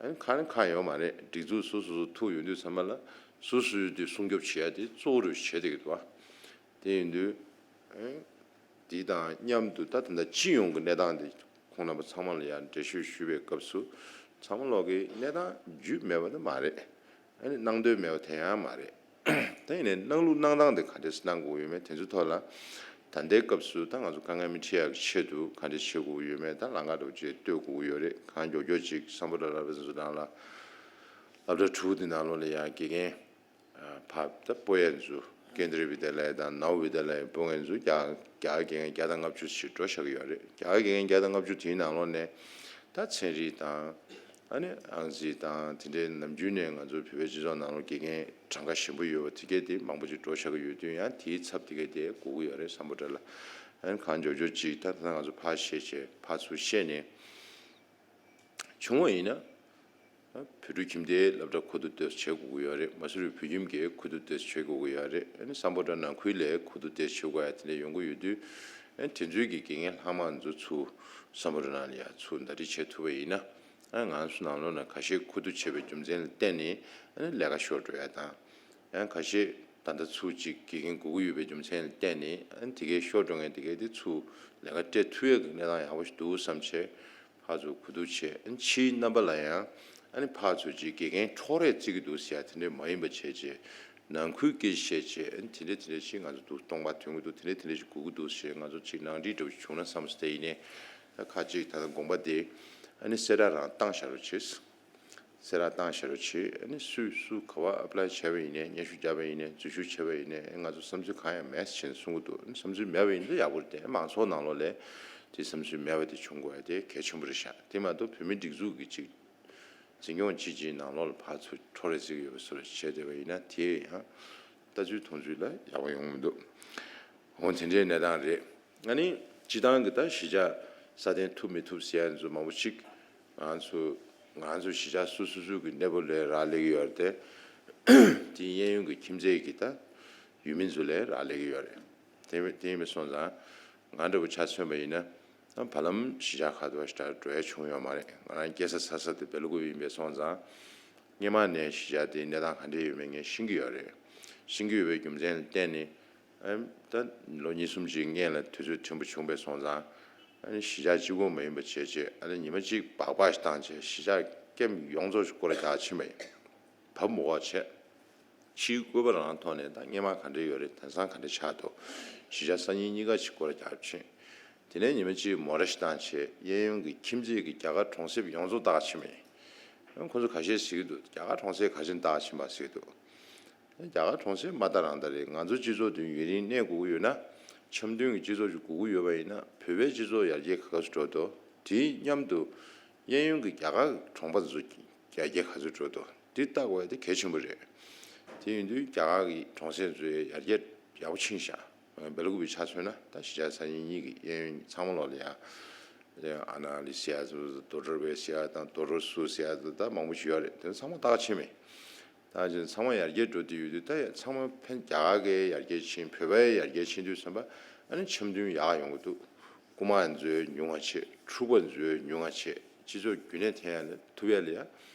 ཨ་ནི་ཁ་ནས་ཁ་ཡོད་མ་རེད། སྒྲིག་འཛུགས་སོ་སོ་སོ་ཐུག་ཡོང་དུས་ཚང་མ་ལ་སོ་སོའི་དེ་སྲུང་སྐྱོབ་བྱེད་ཡ་དེ་གཙོ་བོ་རུ་བྱེད་བསྡད་ཀྱི་འདུག་བ། དེ་ཡིན་དུས་ཨ་དེ་དང་མཉམ་དུ་ད་ད་ལྟ་སྤྱི་ཡོངས་ཀྱི་གནས་སྟངས་དེ་ཁོང་རྣམ་པ་ཚང་མ་ལ་ཡང་འགྲེལ་བཤད་ཞུ་བའི་སྐབས་སུ་ཚང་མ་ལོག་གི་གནས་སྟངས་རྒྱུས་མེད་པ་ནི་མ་རེད། ཨ་ནི་གནང་འདོད་མེད་པ་དེ་ཡང་མ་རེད། ད་ཡིན་ནའི་གནང་ལུགས་གནང་སྟངས་དེ་ག་འདྲས་གནང་དགོས་ཡོད་མེད་དེ་ཚོའི་ཐོག་ལ་ད་ལྟའི་སྐབས་སུ་ད་ང་ཚོ་དཀའ་ངལ་མི་འཕྲད་ཡག་གི་ཆེད་དུ་ག་འདྲས་བྱེད་དགོས་ཀྱི་ཡོད་མེད་ད་ལམ་ཁ་འདྲ་བོ་ཅིག་གཏོད་དགོས་ཀྱི་ཡོད་རེད། གང་མགྱོགས་མགྱོགས་ཅིག་སམ་བྷོ་ཊ་སློབ་གྲྭ་ཚོ་ནང་ལ་སློབ་གྲྭ་དྲུག་དེ་ནང་ལོགས་ལ་ཡང་དགེ་རྒན་ཕར་ད་སྤོ་ཡས་ཚོ་ཀེན་དྲི་བི་དྱ་ལ་ཡ་དང་ནོ་བི་དྱ་ལ་ཡ་སྤོ་མཁན་ཚོ་རྒྱ་རྒྱ་དགེ་རྒན་བརྒྱ་དང་ལྔ་བཅུ་ཞིག་འགྲོ་བཞག་གི་ཡོད་རེད། རྒྱ་དགེ་རྒན་བརྒྱ་དང་ལྔ་བཅུ་དེའི་ནང་ལོགས་ནས་ད་ཚན་རིག་དང་། ཨ་ནི་ཨང་རྩིས་དང་དེ་འདྲའི་ནམ་རྒྱུན་ནས་ང་ཚོའི་བོད་པའི་སྤྱི་ཚོགས་ནང་ལ་དགེ་རྒན་གྲངས་ཀ་ཞན་པོ་ཡོད་པ་དེ་གས་དེ་མང་པོ་ཅིག་འགྲོ་བཞག་གི་ཡོད་དུས་ཡང་དེའི་ཚབ་དེ་གས་དེ་དགོས་ཀྱི་ཡོད་རེད་སམ་བྷོ་ཊ་ལ། ཨ་ནི་གང་མགྱོགས་མགྱོགས་ཅིག་ད་ད་ང་ཚོ་ཕར་བཤད་བྱས་ཕར་ཚུར་བཤད་ནས་བྱུང་བ་ཡིན་ན། ཨ་བོད་ཕྲུག་ཁྱིམ་སྡེའི་སློབ་གྲྭ་ཁུ་བསྡུ་དེ་བྱེད་དགོས་ཀྱི་ཡོད་རེད། མ་སུ་རི་བོད་ཁྱིམ་གྱི་ཁུ་བསྡུ་དེ་བྱེད་དགོས་ཀྱི་ཡོད་རེད། ཨ་ནི་སམ་བྷོ་ཊ་ནང་ཁུལ་ལ་ཁུ་བསྡུ་དེ་བྱེད་དགོས་ཡ་དེ་འདྲ་ཡོང་གི་ཡོད་དུས། ཨ་ནི་དེ་ཚོའི་གི་དགེ་རྒན་ལྷག་མ་ཚོ་ཚུར་སམ་བྷོ་ཊ་ནང་ལ་ཡ་ཚུར་ཟླ་སྒྲིལ་བྱེད་ཐུབ་པ་ཡིན་ན། ཨ་ང་ཚོ་ནང་ལོགས་ནས་ཁ་ཤས་ཁུ་བསྡུ་བྱས་པའི་རྒྱུ་མཚན་ལ་བརྟེན་ནས་ཨ་ནི་ལས་ཀ་ཤོར་འགྲོ་ཡ་དང་། ཡང་ཁ་ཤས་ད་ལྟ་ཚུར་ཅིག་དགེ་རྒན་དགོས་ཀྱི་ཡོད་པའི་རྒྱུ་མཚན་ལ་བརྟེན་ནས་ཨ་ནི་དེ་གའི་ཤོར་འགྲོ་མཁན་དེ་གའི་དེ་ཚུར་ལས་ཀ་སྤྲད་ཐུབ་ཡ་གི་གནས་སྟངས་ཡག་པོ་ཞིག་འདུག་བསམ་བྱས། ཕར་ཚུར་གོ་བསྡུར་བྱས། ཨ་ནི་ཕྱིའི་རྣམ་པ་ལ་ཡང་ཨ་ནི་ཕར་ཚུར་ཅིག་དགེ་རྒན་འཕྲོག་རེས་བརྩི་གི་འདུག་ཟེར་ཡ་དེ་འདྲ་མ་ཡིན་པ་བྱས་བྱས། ནང་ཁུལ་སྐད་ཆ་བཤད་བྱས། ཨ་ནི་དེ་འདྲ་དེ་འདྲ་ཞིག་ང་ཚོ་འདུག་སྟོང་པ་ཐོན་གི་འདུག་དེ་འདྲ་དེ་འདྲ་ཞིག་དགོས་ཀྱི་འདུག་ཞེས་ང་ཚོ་ཅིག་ནང་འགྲིག་འདྲ་བོ་ཞིག་བྱུང་ན་བསམ་སོང་། དེ་ཡིན་ནའི་ད་ཁ་ཅིག་ད་ལྟ་དགོངས་པ་དེ་ཨ་ནི་གསལ་བསྒྲགས་རང་བཏང་བཞག་རོགས་བྱེད། གསལ་བསྒྲགས་བཏང་བཞག་རོགས་བྱེད། ཨ་ནི་སུས་སུ་ག་བ་ཨེབ་ལའི་བྱས་པ་ཡིན་ནའི་སྙན་ཞུ་བརྒྱབ་པ་ཡིན་ནའི་འཛུལ་ཞུགས་བྱས་པ་ཡིན་ནའི་ང་ཚོ་བསམ་ཚུལ་གང་ཡང་མེད་ཟེར་ནས་གསུང་གི་འདུག་བསམ་ཚུལ་མེད་པ་ཡིན་ན་ཡག་པོ་རེད་དེ། མང་ཚོགས་ནང་ལོགས་ལ་དེ་བསམ་ཚུལ་མེད་པ་དེ་བྱུང་དགོས་ཡ་དེ་གལ་ཆེན་པོ་རེད་ཤག་དེ་མ་གཏོགས་བོད་མི་སྒྲིག་འཛུགས་ཀྱི་ཅིག་འཛིན་སྐྱོང་བྱེད་ཀྱི་ནང་ལོགས་ལ་ཕར་ཚུར་འཕྲོག་རེས་བརྩི་གི་ཡོད་པ་བཟོ་འདྲ་བྱས་བསྡད་པ་ཡིན་ན་དེ་ཡང་ལྟ་ཚུལ་མཐོང་ཚུལ་ལ་ཡག་པོ་ཡོང་གི་མི་འདུག་འོ་དེ་འདྲའི་གནས་སྟངས་རེད། ཨ་ནི་སྤྱི་བཏང་གི་ད་གཞིས་ཆགས་སྲ་བརྟན་ཐུབ་མི་ཐུབ་ཟེར་ཡ་ཚོ་མང་པོ་ཅིག་ང་ཚོ་ང་ཚོ་གཞིས་ཆགས་སོ་སོ་སོ་གི་གནས་བབ་ལ་རག་ལས་ཀྱི་ཡོད་རེད་དེ། དེ་གཡས་གཡོན་གྱི་ཁྱིམ་མཚེས་ཀྱི་ད་ཡུལ་མི་ཚོ་ལ་རག་ལས་ཀྱི་ཡོད་རེད། དེ་དེ་ཡིན་པ་སོང་ཙང་ང་འདྲ་བོ་ཆ་མཚོན་པ་ཡིན་ན། ད་བར་ལམ་གཞིས་ཆགས་ཁག་ཏུ་ཞེ་དྲག་འགྲོ་ཡ་བྱུང་ཡོད་མ་རེད། ང་རང་སྐྱེས་ས་འཚར་ས་དེ་སྦེལ་ཀོབ་ཡིན་པས་སོང་ཙང་། སྔོན་མ་ནས་གཞིས་ཆགས་དེའི་གནས་སྟངས་ག་འདྲ་ཡོད་མེད་ངས་ཤེས་ཀྱི་ཡོད་རེད། ཤེས་ཀྱི་ཡོད་པའི་རྒྱུ་མཚན་ལ་བརྟེན་ནས། ཨ་ད་ལོ་གཉིས་གསུམ་ཅིག་སྔོན་ལ་དུས་ཚོད་ཕྲན་བུ་བྱུང་བས་སོང་ཙང་། ཨ་ནི་གཞིས་ཆགས་གཅིག་པོ་མ་ཡིན་པ་བྱས་བྱས་ཨ་ནི་ཉི་མ་གཅིག་སྦག་སྦག་ཞིག་བཏང་བྱས་གཞིས་ཆགས་ཀེམ་ཡོངས་རྫོགས་ཤིག་སྐོར་ར་རྒྱག་ཕྱིན་པ་ཡིན། བབ་མོ་གོ་བྱས། ཕྱིའི་བཀོད་པ་རང་ཐོག་ནས་ད་སྔོན་མ་ག་འདྲ་ཡོད་རེད། དེང་སང་ག་འདྲ་ཆགས་འདུག་གཞིས་ཆགས་སང་ཉིན་གཉིས་ཀ་ཅིག་སྐོར་ར་རྒྱག་ཕྱིན། དེ་ནས་ཉི་མ་གཅིག་མོ་ར་ཞིག་བཏང་བྱས་གཡས་གཡོན་གྱི་ཁྱིམ་མཚེས་ཀྱི་རྒྱ་གར་གྲོང་གསེབ་ཡོངས་རྫོགས་བརྟག་ཕྱིན་པ་ཡིན། ཁོང་ཚོ་ཁ་ཤས་ཟེར་གྱི་འདུག་རྒྱ་གར་གྲོང་གསེབ་ག་ཅིག་བརྟག་ཕྱིན་པ་ཟེར་གྱི་འདུག་རྒྱ་གར་གྲོང་གསེབ་མ་ལྟ་རང་ལྟ་རེད། ང་ཚོ་སྤྱི་ཚོགས་དེ་ཡུན་རིང་གནས་དགོས་ཀྱི་ཡོད་ན། འཆམ་མཐུན་གྱི་སྤྱི་ཚོགས་ཤིག་དགོས་ཀྱི་ཡོད་པ་ཡིན་ན་བོད་པའི་སྤྱི་ཚོགས་ཡར་རྒྱས་ག་ཚོད་འགྲོ་འདུག་དེའི་མཉམ་དུ་གཡས་གཡོན་གྱི་རྒྱ་གར་གྱི་གྲོང་པ་ཚོ་ཡར་རྒྱས་ག་ཚོད་འགྲོ་འདུག་འདི་ལྟ་དགོས་ཡ་དེ་གལ་ཆེན་པོ་རེད། དེ་ཡིན་དུས་རྒྱ་གར་གྱི་གྲོང་གསེབ་ཚོའི་ཡར་རྒྱས་ཡག་པོ་ཕྱིན་ཤག་སྦེལ་ཀོབ་ཆ་མཚོན་ན་ད་གཞིས་ཆགས་སང་ཉིན་གཉིས་ཀྱི་གཡས་གཡོན་ཚང་མ་ལོག་ལ་ཡ། ཨ་ན་ལི་ཟེར་ཡ་ཚོ་ཌོག་ཊར་ཝེ་ཟེར་ཡ་དང་ཌོག་ཊར་སུ་ཟེར་ཡ་ཚོ་ད་མང་པོ་ཞིག་ཡོད་རེད། དེ་ཚང་མ་བརྟག་ཕྱིན་པ་ཡིན། ད་ཅིག་ཚང་མ་ཡར་རྒྱས་འགྲོ་དུས་ཡོད་དུས་ད་ཚང་མ་ཕན། རྒྱ་གར་གྱི་ཡར་རྒྱས་ཕྱིན། བོད་པའི་ཡར་རྒྱས་ཕྱིན་དུས་ཙམ་པ་ཨ་ནི་འཆམ་མཐུན་ཡག་ཡོང་གི་འདུག་རྐུ་མ་ཚོ་ཉུང་བ་བྱས། འཁྲུག་པ་ཚོ་ཉུང་བ་བྱས། སྤྱི་ཚོགས་རྒྱུན་གནས་ཐེབས་ཡ་ལ་ཐུབ་ཡ་ལ་ཡ་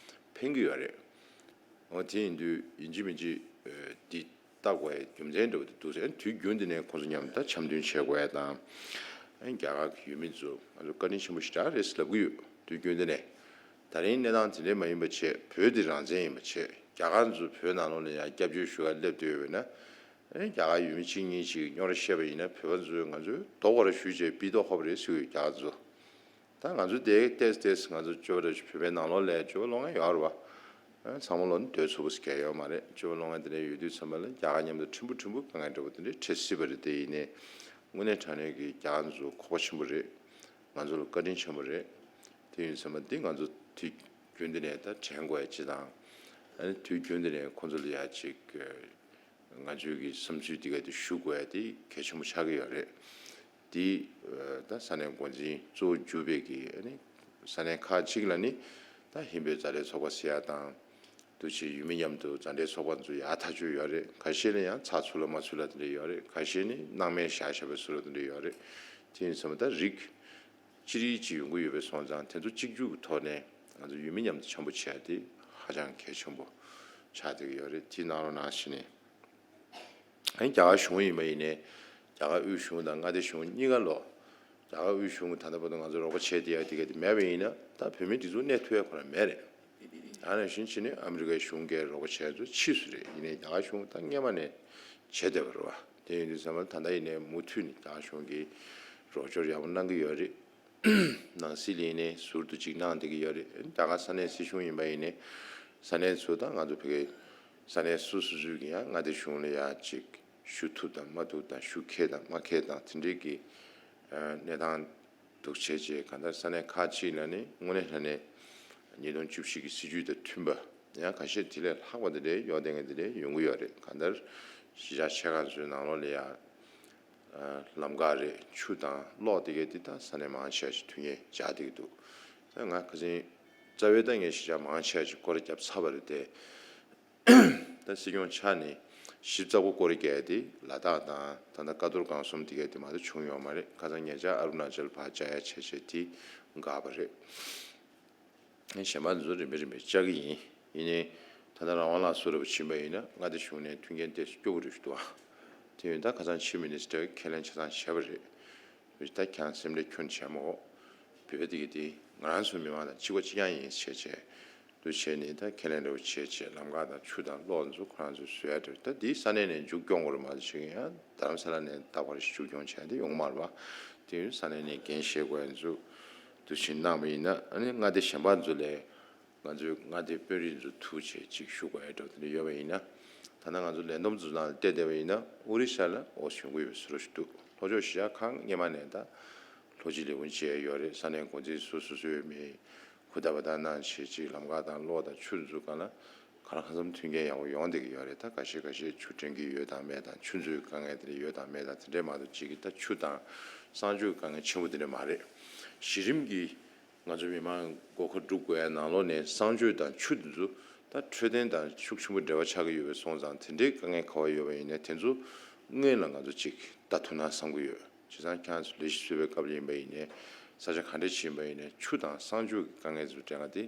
ཕན་གྱི་ཡོད་རེད། འོ་དེ་ཡིན་དུས་ཡིན་གཅིག་མིན་གཅིག་འདི་ལྟ་དགོས་ཡ་རྒྱུ་མཚན་འདྲ་བོ་དེ་འདུག་ཟེར། དུས་རྒྱུན་དུ་ནས་ཁོང་ཚོ་མཉམ་དུ་ད་འཆམ་མཐུན་བྱེད་དགོས་ཡ་དང་། རྒྱ་གར་གྱི་ཡུལ་མི་ཚོ་ང་ཚོ་བཀའ་དྲིན་ཆེན་པོ་ཞེ་དྲག་རེད་ཟེར་ལབ་ཀྱི་ཡོད། དུས་རྒྱུན་དུ་ནས། ད་རིང་གནས་སྟངས་དེ་འདྲས་མ་ཡིན་པ་བྱས། བོད་འདི་རང་བཙན་ཡིན་པ་བྱས། རྒྱ་གར་ཚོ་བོད་ནང་ལོགས་ལ་ཡང་སྐྱབས་བཅོལ་ཞུ་གར་སླེབས་བསྡད་ཡོད་པས་ན། རྒྱ་གར་ཡུལ་མི་གཅིག་གཉིས་ཅིག་རྙོག་དྲ་བཤད་པ་ཡིན་ན་བོད་པ་ཚོས་ང་ཚོས་རྡོ་སྐོར་ར་གཞུས་བྱས་པི་ཏོག་ཧོབ་རེད་ཟེར་གྱི་ཡོད། རྒྱ་གར་ཚོ། ད་ང་ཚོ་དེ་ཏེས་ཏེས་ང་ཚོ་སྤྱོད་པ་ར་བོད་པའི་ནང་ལོགས་ལ་སྤྱོད་པ་སློང་མཁན་ཡོད་རེད་བ། ཚང་མ་ལོག་ནི་སྡོད་ཚུགས་པ་ཟེར་མཁན་ཡོད་མ་རེད། སྤྱོད་པ་སློང་མཁན་དེ་འདྲ་ཡོད་དུས་ཙམ་པ་ལ་རྒྱ་གར་མཉམ་དུ་ཕྲན་བུ་ཕྲན་བུ་དཀའ་ངལ་འདྲ་པོ་དེ་འདྲ་འཕྲད་སྲིད་པ་རེད། དེ་ཡིན་ནའི་དངོས་གནས་དྲང་གནས་ཀྱི་རྒྱ་གར་ཚོ་ཁོག་པ་ཆེན་པོ་རེད། ང་ཚོ་ལ་བཀའ་དྲིན་ཆེན་པོ་རེད། དེ་ཡིན་ཙམ་པ་འདི་ང་ཚོ་དུས་རྒྱུན་དུ་ནས་ད་དྲན་དགོས་ཡ་ཅིག་དང་། ཨ་ནི་དུས་རྒྱུན་དུ་ནས་ཁོང་ཚོ་ལ་ཡ་ཅིག་ང་ཚོའི་གི་བསམ་ཚུལ་འདི་ག་དེ་ཞུ་དགོས་ཡ་དེ་གལ་ཆེན་པོ་ཆགས་ཀྱི་ཡོད་རེད། དེ་ད་ས་གནས་འགོ་འཛིན་གཙོ་བོ་གྱུར་པའི་གི་ཨ་ནི་ས་གནས་ཁག་ཅིག་ལ་ནི་ད་ཧིན་བོད་མཛའ་འབྲེལ་ཚོགས་པ་ཟེར་ཡ་དང་། འདུ་བྱེད་ཡུལ་མི་མཉམ་དུ་མཛའ་འབྲེལ་ཚོགས་པ་ཚོ་ཡག་ཐག་ཆོད་ཡོད་རེད། ཁ་ཤས་ལ་ཡང་ཚགས་ཚུད་ལ་མ་ཚུད་ལ་དེ་འདྲ་ཡོད་རེད། ཁ་ཤས་ནི་སྣང་མེད་བཞག་བཞག་པའི་བཟོ་འདྲ་དེ་འདྲ་ཡོད་རེད། དེ་ཡིན་ཙང་ད་རིགས་ཅི་རིགས་ཅིག་ཡོང་གི་ཡོད་པའི་སོང་ཙང་དེ་ཚོ་གཅིག་གྱུར་གྱི་ཐོག་ནས་ང་ཚོ་ཡུལ་མི་མཉམ་དུ་འཆམ་པོ་བྱས་ཏེ་ཧ་ཅང་གལ་ཆེན་པོ་ཆགས་བསྡད་ཀྱི་ཡོད་རེད། དེ་གནང་རོགས་གནང་ཞེས་ནས། ཨ་ནི་རྒྱ་གར་གཞུང་ཡིན་པ་ཡིན་ནའི་རྒྱ་གར་དབུས་གཞུང་དང་མངའ་སྡེ་གཞུང་གཉིས་ཀ་ལོག་རྒྱ་གར་དབུས་གཞུང་གིས་ད་ལྟ་བར་དུ་ང་ཚོ་རོགས་པ་བྱས་བསྡད་ཡ་དེ་ག་དེ་མེད་པ་ཡིན་ན་ད་བོད་མིའི་སྒྲིག་འཛུགས་གནས་ཐུབ་ཡ་ཁོ་རང་མེད་རེད། ཨ་ནི་གཞན་ཕྱིན་ནས་ཨ་མི་རི་ཀའི་གཞུང་གིས་རོགས་པ་བྱས་ཚོ་ཕྱིས་སུ་རེད། ཡིན་ནའི་རྒྱ་གར་གཞུང་ད་སྔོན་མ་ནས་བྱས་བསྡད་པ་རེད་བ། དེ་ཡིན་དུས་ཙམ་པ་ད་ལྟ་ཡིན་ནའི་མུ་མཐུད་ནས་རྒྱ་གར་གཞུང་གིས་རོགས་སྐྱོར་ཡག་པོ་གནང་གི་ཡོད་རེད། ནང་སྲིད་ལ་ཡིན་ནའི་ཟུར་དུ་ཅིག་གནང་བསྡད་ཀྱི་ཡོད་རེད། རྒྱ་གར་ས་གནས་སྲིད་གཞུང་ཡིན་པ་ཡིན་ནའི་ས་གནས་ཚོ་དང་ང་ཚོ་བོད་སྐད་ས་གནས་སོ་སོ་སོ་གིས་ཡང་མངའ་སྡེ་གཞུང་ལ་ཡ་ཅིག་ཞུ་ཐུབ་དང་མ་ཐུབ་དང་ཞུ་མཁས་དང་མ་མཁས་དང་དེ་འདྲའི་གི་གནས་སྟངས་འདུག་བྱས་རྗེས་གང་ལྟར་ས་གནས་ཁག་ཅིག་ལ་ནི་དངོས་གནས་དྲང་གནས་ཉིས་སྟོང་བཅུ་བཞི་གི་སྲིད་ཇུས་དང་མཐུན་པ་ཡང་ཁ་ཤས་དེ་ལས་ལྷག་པ་དེ་འདྲའི་ཡོང་བསྡད་མཁན་དེ་འདྲའི་ཡོང་གི་ཡོད་རེད། གང་ལྟར་གཞིས་ཆགས་ཆེ་ཁག་ཚོའི་ནང་ལོགས་ལ་ཡ་ལམ་ཁ་རེད། ཆུ་དང་གློག་དེ་གའི་དེ་ད་ས་གནས་མང་ཆེ་བ་ཞིག་དུས་ངན་འཇགས་བསྡད་ཀྱི་འདུག་ད་ང་ཁ་སང་རྩ་བའི་ད་ངས་གཞིས་ཆགས་མང་ཆེ་བ་ཞིག་སྐོར་ར་བརྒྱབ་ཚར་བ་རེད་དེ། ད་སྲིད་སྐྱོང་ཆགས་ནས་ཞིབ་ཚགས་པོ་སྐོར་ར་རྒྱག་ཡ་དེ་ལ་དྭགས་དང་ད་ལྟ་ཀ་རྡོར་སྒང་གསུམ་དེ་གའི་དེ་མ་གཏོགས་བྱུང་ཡོད་མ་རེད། ཁ་སང་ཉེ་ཆར་ཨ་རུ་ན་ཅལ་ཕར་བཅར་ཡ་བྱས་བྱས་དེ་འགག་པ་རེད། གཞན་པ་ཚོ་རིམ་པས་རིམ་པས་བཅར་གྱི་ཡིན། ཡིན་ནའི་ད་ལྟ་རང་དབང་ལ་སོ་རུ་ཕྱིན་པ་ཡིན་ན་མངའ་སྡེ་གཞུང་ནས་མཐུན་རྐྱེན་ཏོག་ཙམ་སྐྱོ་པོ་རེད་འདུག་ཨ། དེ་ཡིན་ད་ཁ་སང་ཕྱི་མི་ནི་སི་ཊར་ཁས་ལེན་ཆ་ཚང་བྱས་པ་རེད། བྱས་ད་ཁྱེད་རང་སེམས་ཁྲལ་ཁྱོན་བྱས་མ་དགོས། བོད་དེ་གི་དེ་ང་རང་ཚོ་མི་མང་དང་གཅིག་པ་གཅིག་རྐྱང་ཡིན་བྱས་བྱས། འདུ་བྱས་ནས་ད་ཁས་ལེན་འདྲ་བོ་བྱས་བྱས་ལམ་ཁ་དང་ཆུ་དང་གློག་ཚོ་ཁོ་རང་ཚོས་བཟོ་ཡ་འདྲ་ད་དེ་ས་གནས་ནས་མཇུག་སྐྱོང་དགོས་རེད་མ་གཏོགས་ཅིག་ཡང་རྡ་རམ་ས་ལ་ནས་ད་བར་མཇུག་སྐྱོང་བྱས་དེ་ཡོང་མ་རེད་པ། དེ་ཡང་ས་གནས་ནས་འགན་བཞེས་དགོས་ཡ་ཚོ་འདུ་བྱེད་གནང་བ་ཡིན་ན་ཨ་ནི་མངའ་སྡེ་གཞན་པ་ཚོ་ལས་ང་ཚོའི་མངའ་སྡེ་དཔོན་རིགས་ཚོ་ཐུག་བྱས་ཅིག་ཞུ་དགོས་ཡ་འདྲ་དེ་འདྲ་ཡོད་པ་ཡིན་ན། ད་ལྟ་ང་ཚོ་ལས་བསྡོམས་ཚོ་ནང་ལ་བལྟས་བསྡད་པ་ཡིན་ན་ཨོ་རི་ཤ་ལ་འོ་ཞུ་གི་ཡོད་པའི་བཟོ་འདྲ་ཞིག་འདུག་ལྷོ་ཕྱོགས་གཞིས་ཆགས་ཁག་སྔོན་མ་ནས་ད་ལྷོ་སྤྱི་ལས་ཁུངས་བཅས་ཡོད་རེད། ས་གནས་འགོ་འཛིན་སོ་སོ་སོའི་མི་ཧུར་ཐག་པ་ད་གནང་བྱས་ཅིག་ལམ་ཁ་དང་གློག་དང་ཆུ་འཛུགས་སྒང་ལ་གང་ལ་གང་འཚམ་མཐུན་རྐྱེན་ཡག་པོ་ཡོང་བསྡད་ཀྱི་ཡོད་རེད། ད་ཁ་ཤས་ཁ་ཤས་ཆུ་འདྲེན་གྱི་ཡོད་དང་མེད་དང་ཆུ་མཛོད་དཀའ་ངལ་དེ་འདྲ་ཡོད་དང་མེད་དང་དེ་འདྲས་མ་གཏོགས་ཅིག་གི་ད་ཆུ་དང་གསང་སྤྱོད་དཀའ་ངལ་ཆེན་པོ་དེ་འདྲས་མ་རེད། གཞི་རིམ་གྱི་ང་ཚོ་མི་མང་སྒོ་ཁ་སྒྲུབ་དགོས་ཡ་ནང་ལོགས་ནས་གསང་སྤྱོད་དང་ཆུ་དེ་ཚོ་ད་འཕྲོད་བསྟེན་དང་ཤུགས་ཆེན་པོ་འབྲེལ་བ་ཆགས་ཀྱི་ཡོད་པའི་སོང་ཙང་དེ་འདྲའི་དཀའ་ངལ་ག་བ་ཡོད་པ་ཡིན་ནའི་དེ་ཚོ་སྔོན་ལ་ང་ཚོ་ཅིག་ལྟ་ཐུབ་ན་བསམ་གྱི་ཡོད། བྱས་ཙང་ཁྱེད་རང་ཚོ་ལས་གཞི་བཟོས་པའི་སྐབས་ལ་ཡིན་པ་ཡིན་ནའི་ས་ཆ་ག་འདྲ་ཞིག་ཡིན་པ་ཡིན་ནའི་ཆུ་དང་གསང་སྤྱོད་ཀྱི་དཀའ་ངལ་ཚོ་འདྲ་ང་དེ་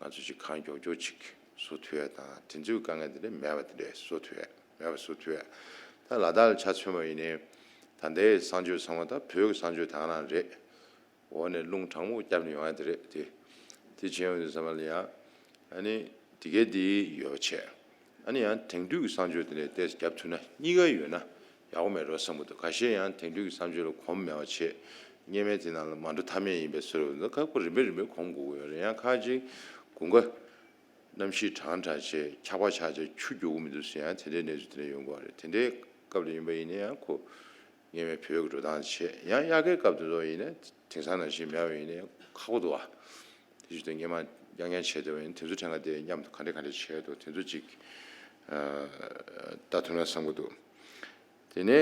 ང་ཚོ་ཅིག་གང་མགྱོགས་མགྱོགས་ཅིག་བཟོ་ཐུབ་ཡ་དང་དེ་ཚོའི་དཀའ་ངལ་དེ་འདྲ་མེད་པ་དེ་འདྲ་བཟོ་ཐུབ་ཡ་མེད་པ་བཟོ་ཐུབ་ཡ། ད་ལ་དྭགས་ལ་ཆ་མཚོན་པ་ཡིན་ནའི་ད་ལྟའི་གསང་སྤྱོད་ཚང་མ་ད་བོད་ཀྱི་གསང་སྤྱོད་དེ་ག་རང་རེད། འོག་ནས་རླུང་གྲང་མོ་བརྒྱབ་ནས་ཡོང་ཡ་དེ་རེད་དེ། དེ་བྱས་ཡོང་དུས་ཙམ་པ་ལ་ཡང་ཨ་ནི་དེ་གའི་དེ་ཡོད་པ་བྱས། ཨ་ནི་ཡང་དེང་དུས་ཀྱི་གསང་སྤྱོད་དེ་ནས་ཏོག་ཙམ་བརྒྱབ་ཐུབ་ན་གཉིས་ཀ་ཡོད་ན་ཡག་པོ་མེད་འགྲོ་བསམ་གྱི་འདུག་ཁ་ཤས་ཡང་དེང་དུས་ཀྱི་གསང་སྤྱོད་ལ་གོམས་མེད་པ་བྱས། སྔོན་མའི་དེ་ནང་ལ་མ་འགྲོ་ཐབས་མེད་ཡིན་པའི་བཟོ་འདྲ་འདུག་ཁག་པོ་རིམ་པས་རིམ་པས་གོམས་དགོས་ཀྱི་ཡོད་རེད། ཡང་ཁ་ཅིག་དགུན་ཁ་གནམ་གཤིས་གྲང་དྲགས་བྱས་འཁྱག་པ་ཆགས་བྱས་ཆུ་རྒྱུག་གི་མི་འདུག་ཟེར་ཡང་དེ་འདྲའི་གནས་ཚུལ་དེ་འདྲ་ཡོང་གི་ཡོད་རེད། དེ་འདྲའི་སྐབས་ལ་ཡིན་པ་ཡིན་ན་ཡང་ཁོ། སྔོན་མའི་བོད་ཀྱི་འགྲོ་སྟངས་བྱས་ཡང་དབྱར་ཁའི་སྐབས་དེ་ཚོ་ཡིན་ནའི་དེང་སང་ནང་བཞིན་མེད་པ་ཡིན་ནའི་ཁག་པོ་འདུག་བ། དེ་བཞིན་དུ་སྔོན་མ་རྐྱང་རྐྱང་བྱས་བསྡད་པ་ཡིན་དེ་ཚོ་ཕྲན་ཁ་དེ་མཉམ་དུ་ག་འདྲས་ག་འདྲས་བྱས་འདུག་དེ་ཚོ་ཅིག་ལྟ་ཐུབ་ན་བསམ་གྱི་འདུག་དེ་ནས་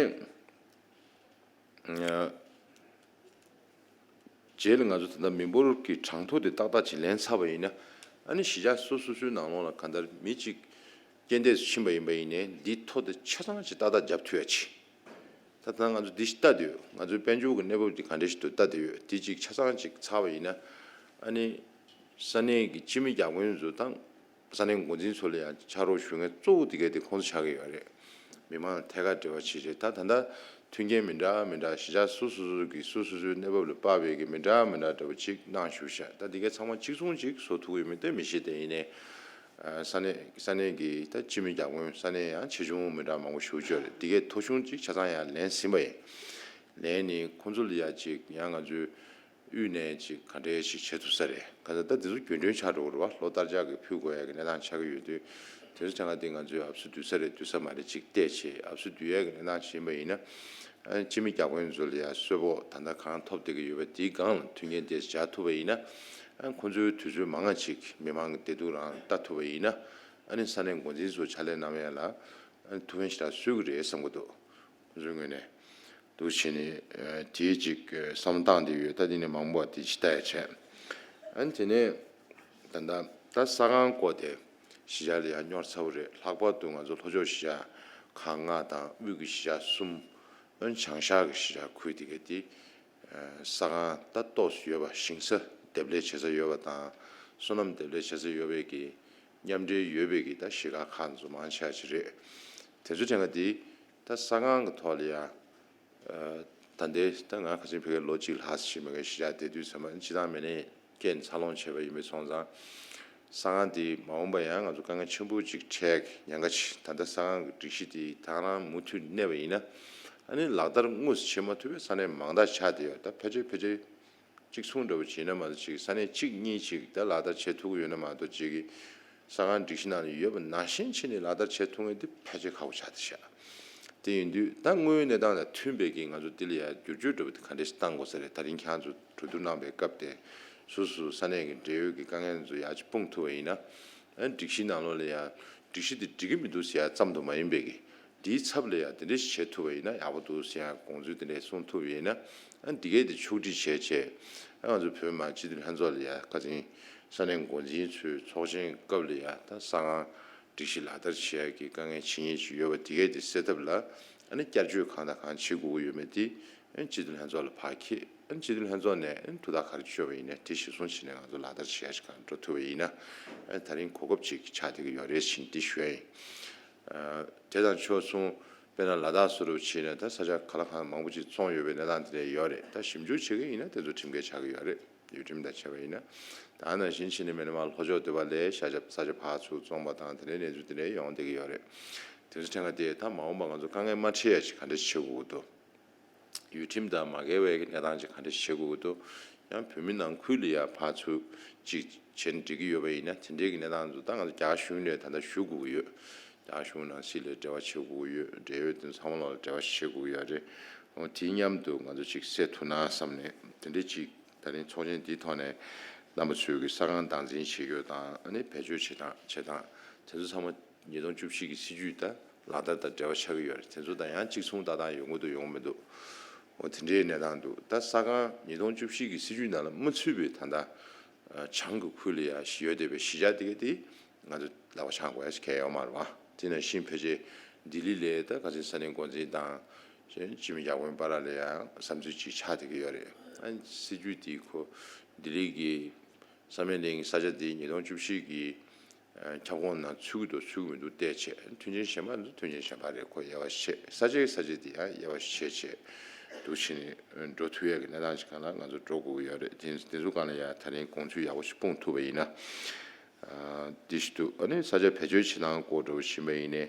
རྗེས་ལ་ང་ཚོ་ད་ལྟ་མི་འབོར་གྱི་གྲངས་ཐོ་དེ་ཏག་ཏག་ཅིག་ལེན་ཚར་བ་ཡིན་ན་ཨ་ནི་གཞིས་ཆགས་སོ་སོ་སོའི་ནང་ལོགས་ལ་གང་ལྟར་མི་གཅིག་རྐྱེན་འདས་སུ་ཕྱིན་པ་ཡིན་པ་ཡིན་ནའི་འདིའི་ཐོ་དེ་ཆ་ཚང་ཅིག་ཏག་ཏག་བརྒྱབ་ཐུབ་ཡ་ཅིག་ད་ལྟ་ང་ཚོ་འདི་ཞིག་ལྟ་དུས་ང་ཚོའི་དཔལ་འབྱོར་གྱི་གནས་བབ་འདི་ག་འདྲ་ཞིག་ཏུ་ལྟ་དུས་འདི་གཅིག་ཆ་ཚང་གཅིག་ཚར་བ་ཡིན་ན་ཨ་ནི་ས་གནས་ཀྱི་སྤྱི་མི་བརྒྱ་དཔོན་ཚོ་དང་ས་གནས་འགོ་འཛིན་ཚོ་ལ་ཡང་ཕྱག་རོགས་ཞུ་མཁན་གཙོ་བོ་འདི་གས་དེ་ཁོང་ཚོ་ཆགས་ཀྱི་ཡོད་རེད། མི་མང་ལ་ཐད་ཀར་འབྲེལ་བ་བྱེད་བྱེད་ད་ད་ལྟ་མཐུན་རྐྱེན་མི་འདྲ་མི་འདྲ་གཞིས་ཆགས་སོ་སོ་སོ་གི་སོ་སོ་སོའི་གནས་བབ་ལ་དཔག་པའི་གི་མི་འདྲ་མི་འདྲ་འདྲ་བོ་གཅིག་གནང་ཞུ་བྱ་ད་འདི་གས་ཚང་མ་གཅིག་མཚུངས་གཅིག་བཟོ་ཐུབ་ཀྱི་ཡོད་མེད་དེ་མི་ཤེས་དེ་ཡིན་ནའི། ས་གནས་ས་གནས་ཀྱི་ད་སྤྱི་མི་བརྒྱ་དཔོན་ས་གནས་ཡང་ཆེ་ཆུང་མི་འདྲ་མང་པོ་ཞུ་ཆོག་རེད། འདི་གའི་ཐོ་གཞུང་གཅིག་ཆ་ཚང་ཡང་ལེན་ཟིན་པ་ཡིན། ལེན་ནི་ཁོང་ཚོ་ལ་ཡ་གཅིག་ཡང་ང་ཚོའི་དབུས་ནས་གཅིག་ག་འདྲས་ཞིག་བྱེད་ཐུབ་ས་རེད། ག་ཚོད་ད་འདི་ཚོ་རྒྱུན་གྲོན་ཆགས་འགྲོ་གི་རེད་བ། ལོ་ལྟར་ཆགས་ཀྱི་ཕུལ་དགོས་ཡ་གི་གནས་སྟངས་ཆགས་ཀྱི་ཡོད་དུས་དེ་ཚོ་ཆ་ཚང་འདི་ང་ཚོའི་ཨབ་སུ་བསྡུ་ས་རེད་བསྡུ་ས་མ་རེད་གཅིག་བལྟས་བྱས་ཨབ་སུ་བསྡུ་ཡ་གི་གནས་སྟངས་ཞིག་ཡིན་པ་ཡིན་ན། སྤྱི་མི་བརྒྱ་དཔོན་ཚོ་ལ་ཡ་གསོལ་ཕོགས་ད་ལྟ་གང་ཐོབ་བསྡད་ཀྱི་ཡོད་པ་དེའི་སྒང་ལ་མཐུན་རྐྱེན་དེ་སྦྱར་ཐུབ་པ་ཡིན་ན། ཨ་ཁོང་ཚོའི་དུས་ཚོད་མང་ང་ཅིག་མི་མང་གི་བདེ་སྡུག་རང་ལྟ་ཐུབ་པ་ཡིན་ན། ཨ་ནི་ས་གནས་འགོ་འཛིན་ཚོ་ཕྱག་ལས་གནང་ཡ་ལ་ཨ་ནི་ཐུགས་ཕན་ཞེ་དྲག་གསོས་ཀྱི་རེད་བསམ་གྱི་འདུག་ཁོང་ཚོའི་ངོས་ནས་འདུག་བྱས་ནས་དེའི་ཅིག་བསམ་བློ་བཏང་བསྡད་ཡོད། ད་དེ་ནས་མང་པོ་དེ་ཅིག་ལྟ་ཡ་བྱས། ཨ་ནི་དེ་ནས་ད་ལྟ་ད་ས་ཁང་སྐོར་དེ་གཞིས་ཆགས་ལ་ཡང་གཉེར་ཚར་བ་རེད། ལྷག་པར་དུ་ང་ཚོ་ལྷོ་ཕྱོགས་གཞིས་ཆགས་ཁག་ལྔ་དང་དབུས་ཀྱི་གཞིས་ཆགས་གསུམ། ཨ་ནི་བྱང་ཤར་གྱི་གཞིས་ཆགས་ཁུལ་དེ་གའི་དེ། ས་ཁང་ད་ཏོག་ཙམ་ཡོད་པ་ཞིང་ས་འདེབས་ལས་བྱེད་ས་ཡོད་པ་དང་སོ་ནམ་འདེབས་ལས་བྱེད་ས་ཡོད་པའི་གི་མཉམ་འབྲེལ་ཡོད་པའི་གི་ད་གཞིས་ཀ་ཁག་ཚོ་མང་ཆེ་བ་ཅིག་རེད། དེ་ཚོ་དྲན་ག་དེ་ད་ས་ཁང་གི་ཐོག་ལ་ཡ། ད་ལྟའི་ད་ང་ཁ་སང་ཕ་གིར་ལོ་གཅིག་ལྷག་ཙམ་ཞིག་མ་གི་གཞིས་ཆགས་བསྡད་དུས་ཚང་མ་སྤྱི་བཏང་མི་ནས་རྐྱེན་འཚར་ལོངས་བྱས་པ་ཡིན་པའི་སོང་ཙང་། ས་ཁང་དེ་མ་འོངས་པ་ཡང་ང་ཚོ་དཀའ་ངལ་ཆེན་པོ་ཅིག་འཕྲད་ཉེན་ཁ་ཆེ། ད་ལྟ་ས་ཁང་གི་སྒྲིག་གཞི་དེ་ད་རང་མུ་མཐུད་གནས་པ་ཡིན་ན། ཨ་ནི་ལག་བསྟར་དངོས་སུ་བྱེད་མ་ཐུབ་པའི་ས་གནས་མང་དག་ཆགས་བསྡད་ཡོད། ད་ཕལ་ཆེར་ཕལ་ཆེར་གཅིག་མཚུངས་འདྲ་བོ་བྱས་ན་མ་གཏོགས་ཅིག་ས་གནས་གཅིག་གཉིས་ཅིག་ད་ལག་བསྟར་བྱེད་ཐུབ་ཀྱི་ཡོད་ན་མ་གཏོགས་ཅིག་གི་ས་ཁང་སྒྲིག་གཞི་ནང་ལ་ཡོད་པ་ནང་བཞིན་བྱས་ནས་ལག་བསྟར་བྱེད་ཐུབ་མཁན་དེ་ཕལ་ཆེར་ཁག་པོ་ཆགས་བསྡད་ཤག་དེ་ཡིན་དུས་ད་དངོས་ཡོད་གནས་སྟངས་དང་མཐུན་པའི་གི་ང་ཚོ་འདི་ལ་ཡ་བསྒྱུར་བཅོས་འདྲ་བོ་དེ་ག་འདྲས་བཏང་དགོས་ས་རེད། ད་རིང་ཁྱེད་རང་ཚོ་གྲོས་བསྡུར་གནང་པའི་སྐབས་དེ་སོ་སོ་ས་གནས་ཀྱི་འབྲེལ་ཡོད་ཀྱི་དཀའ་ངལ་ཚོ་ཡར་ཅིག་སྤུངས་ཐུབ་པ་ཡིན་ན། ཨ་སྒྲིག་གཞི་ནང་ལོགས་ལ་ཡ་སྒྲིག་གཞི་དེ་འགྲིག་གི་མི་འདུག་ཟེར་ཡ་ཙམ་དུ་མ་ཡིན་པའི་གི་འདིའི་ཚབ་ལ་ཡ་དེ་འདྲས་ཞིག་བྱེད་ཐུབ་པ་ཡིན་ན་ཡག་པོ་འདུག་ཟེར་ཡ་དགོངས་ཚུལ་དེ་འདྲས་གསུངས་ཐུབ་པ་ཡིན་ན། ཨ་འདི་གས་དེ་ཕྱོགས་སྒྲིག་བྱས་བྱས། ཨ་ང་ཚོ་བོད་མི་མང་སྤྱི་འཐུས་ལྷན་ཚོགས་ལ་ཡ་ཁ་སང་ས་གནས་འགོ་འཛིན་ཚོའི་ཚོགས་ཆེན་སྐབས་ལ་ཡ་ད་ས་ཁང་སྒྲིག་གཞི་ལག་བསྟར་བྱེད་ཡ་གི་དཀའ་ངལ་ཇི་སྙེད་ཅིག་ཡོད་པ་དེ་གས་དེ་སེལ་ཐབས་ལ་ཨ་ནི་བསྐྱར་བཅོས་གང་དང་གང་བྱེད་དགོས་ཀྱི་ཡོད་མེད་དེ་ ཨན་སྤྱི་འཐུས་ལྷན་ཚོགས་ལ་ཕར་འཁྱེར། ཨན་སྤྱི་འཐུས་ལྷན་ཚོགས་ནས་ཨན་ཐུགས་ཐག་ག་རེ་གཅོད་པ་ཡིན་ན་དེ་གཞིར་བཟུང་བྱས་ནས་ང་ཚོ་ལག་བསྟར་བྱེད་ཡ་ཞིག་གང་འགྲོ་ཐུབ་པ་ཡིན་ན། ཨན་ད་རིང་གོ་སྐབས་ཅིག་ཆགས་བསྡད་ཀྱི་ཡོད་རེད་ཟེར་འདི་ཞུ་ཡ་ཡིན། ཨ་དེ་དང་ཕྱོགས་མཚུངས་དཔེར་ན་ལ་དྭགས་སུ་རུ་བྱས་ན་ད་ས་ཆ་ག་ལ་གང་མང་པོ་ཅིག་བཙོངས་ཡོད་པའི་གནས་སྟངས་དེ་འདྲ་ཡོད་རེད། ད་ཞིབ་འཇུག་བྱེད་ཀྱི་ཡིན་ན་དེ་ཚོ་ཁྲིམས་འགལ་ཆགས་ཀྱི་ཡོད་རེད། ཡུལ་ཁྲིམས་དང་བྱས་པ་ཡིན་ན། ད་ནང་བཞིན་བྱས་ནས་མི་རྣམས་ལྷོ་ཕྱོགས་སྡོད་པ་ལས་ཤ་ཆ་ས་ཆ་ཕར་ཚུར་བཙོངས་པ་དང་དེ་འདྲའི་གནས་ཚུལ་དེ་འདྲ་ཡོང་བསྡད་ཀྱི་ཡོད་རེད། དེ་ཚོ་ཕྲན་ག་དེ་ད་མ་འོངས་པ་ང་ཚོ་དཀའ་ངལ་མ་འཕྲད་ཡ་ཅིག་ག་འདྲ་བྱེད་དགོས་ཀྱི་འདུག་ཡུལ་ཁྲིམས་དང་མ་འགལ་བའི་གནས་སྟངས་ཅིག་ག་འདྲ་བྱེད་དགོས་ཀྱི་འདུག་ཡང་བོད་མི་ནང་ཁུལ་ལ་ཡ་ཕར་ཚུར་ཅིག་བྱས་ནས་འགྲིག་གི་ཡོད་པ་ཡིན་ན་དེ་འདྲའི་གི་གནས་སྟངས་ཚོ་ད་ང་ཚོ་རྒྱ་གཞུང་ནས་ད་ལྟ་ཞུ་དགོས་ཀྱི་ཡོད། རྒྱ་གཞུང་ནང་སྲིད་ལ་འབྲེལ་བ་བྱེད་དགོས་ཀྱི་ཡོད། འབྲེལ་ཡོད་དེ་ཚང་མ་ལ་འབྲེལ་བ་བྱེད་དགོས་ཀྱི་ཡོད་རེད། འོ་དེའི་མཉམ་དུ་ང་ཚོ་ཅིག་སེལ་ཐུབ་ན་བསམ་ནས་དེ་འདྲའི་ཅིག་ད་རིང་ཚོགས་ཆེན་འདིའི་ཐོག་ནས་རྣམ་པ་ཚོས་ཀྱི་ས་ཁང་སྟངས་འཛིན་བྱེད་རྒྱུ་དང་ཨ་ནི་བེད་སྤྱོད་བྱེད་སྟངས་བྱེད་སྟངས་དེ་ཚོ་ཚང་མ་ཉིས་སྟོང་བཅུ་བཞི་གི་སྲིད་ཇུས་དང་ལག་བསྟར་དང་འབྲེལ་བ་ཆགས་ཀྱི་ཡོད་རེད། དེ་ཚོ་དང་ཡང་གཅིག་མཚུངས་ཏག་ཏག་ཡོང་གི་འདུག་ཡོང་གི་མི་འདུག་འོ་དེ་འདྲའི་གནས་སྟངས་འདུག་ད་ས་ཁང་ཉིས་སྟོང་བཅུ་བཞི་གི་སྲིད་ཇུས་ནང་ལ་མ་ཚུད་པའི་ད་ལྟ་བྱང་གི་ཁུལ་ལ་ཡང་ཡོད་བསྡད་པའི་གཞིས་ཆགས་དེ་ག་དེ་ང་ཚོ་ལག་པ་འཆང་དགོས་ཡ་གལ་ཡོད་མ་རེད་བ། དེ་ནང་བཞིན་ཕལ་ཆེར་ལྡི་ལི་ལ་ད་ག་ཚོད་ས་གནས་འགོ་འཛིན་དང་སྤྱི་མི་ཡག་པོའི་བར་ལ་ཡང་བསམ་ཚུལ་ཅིག་ཆགས་བསྡད་ཀྱི་ཡོད་རེད། ཨ་སྲིད་ཇུས་དེའི་ཁོ་ལྡི་ལི་གི་བསམ་ཡས་གླིང་ས་ཆ་དེ་ཉིས་སྟོང་བཅུ་བཞི་གི་ཁྱབ་ཁོངས་ནང་ཚུད་ཀྱི་འདུག་ཚུད་ཀྱི་མི་འདུག་བལྟས་བྱས། མཐུན་རྐྱེན་གཞན་པ་འདུག་མཐུན་རྐྱེན་གཞན་པ་རེད། ཁོ་དབྱེ་བ་ཕྱེ། ས་ཆའི་ས་ཆ་དེ་ཡང་དབྱེ་བ་ཕྱེ་བྱས་འདུག་བྱས་ནས་འགྲོ་ཐུབ་ཡས་ཀྱི་གནས་སྟངས་ཤིག་སྒང་ལ་ང་ཚོ་འགྲོ་དགོས་ཀྱི་ཡོད་རེད། དེ་དེ་ཚོ་སྒང་ལ་ཡང་ད་རིང་དགོངས་ཚུལ་ཡག་པོ་ཞིག་སྤུངས་ཐུབ་པ་ཡིན་ན། ཨ་འདི་ཞིག་འདུག་ཨ་ནི་ས་ཆ་བེད་སྤྱོད་བྱེད་སྟངས་སྐོར་འདྲ་བོ་ཕྱིན་པ་ཡིན་ནའི།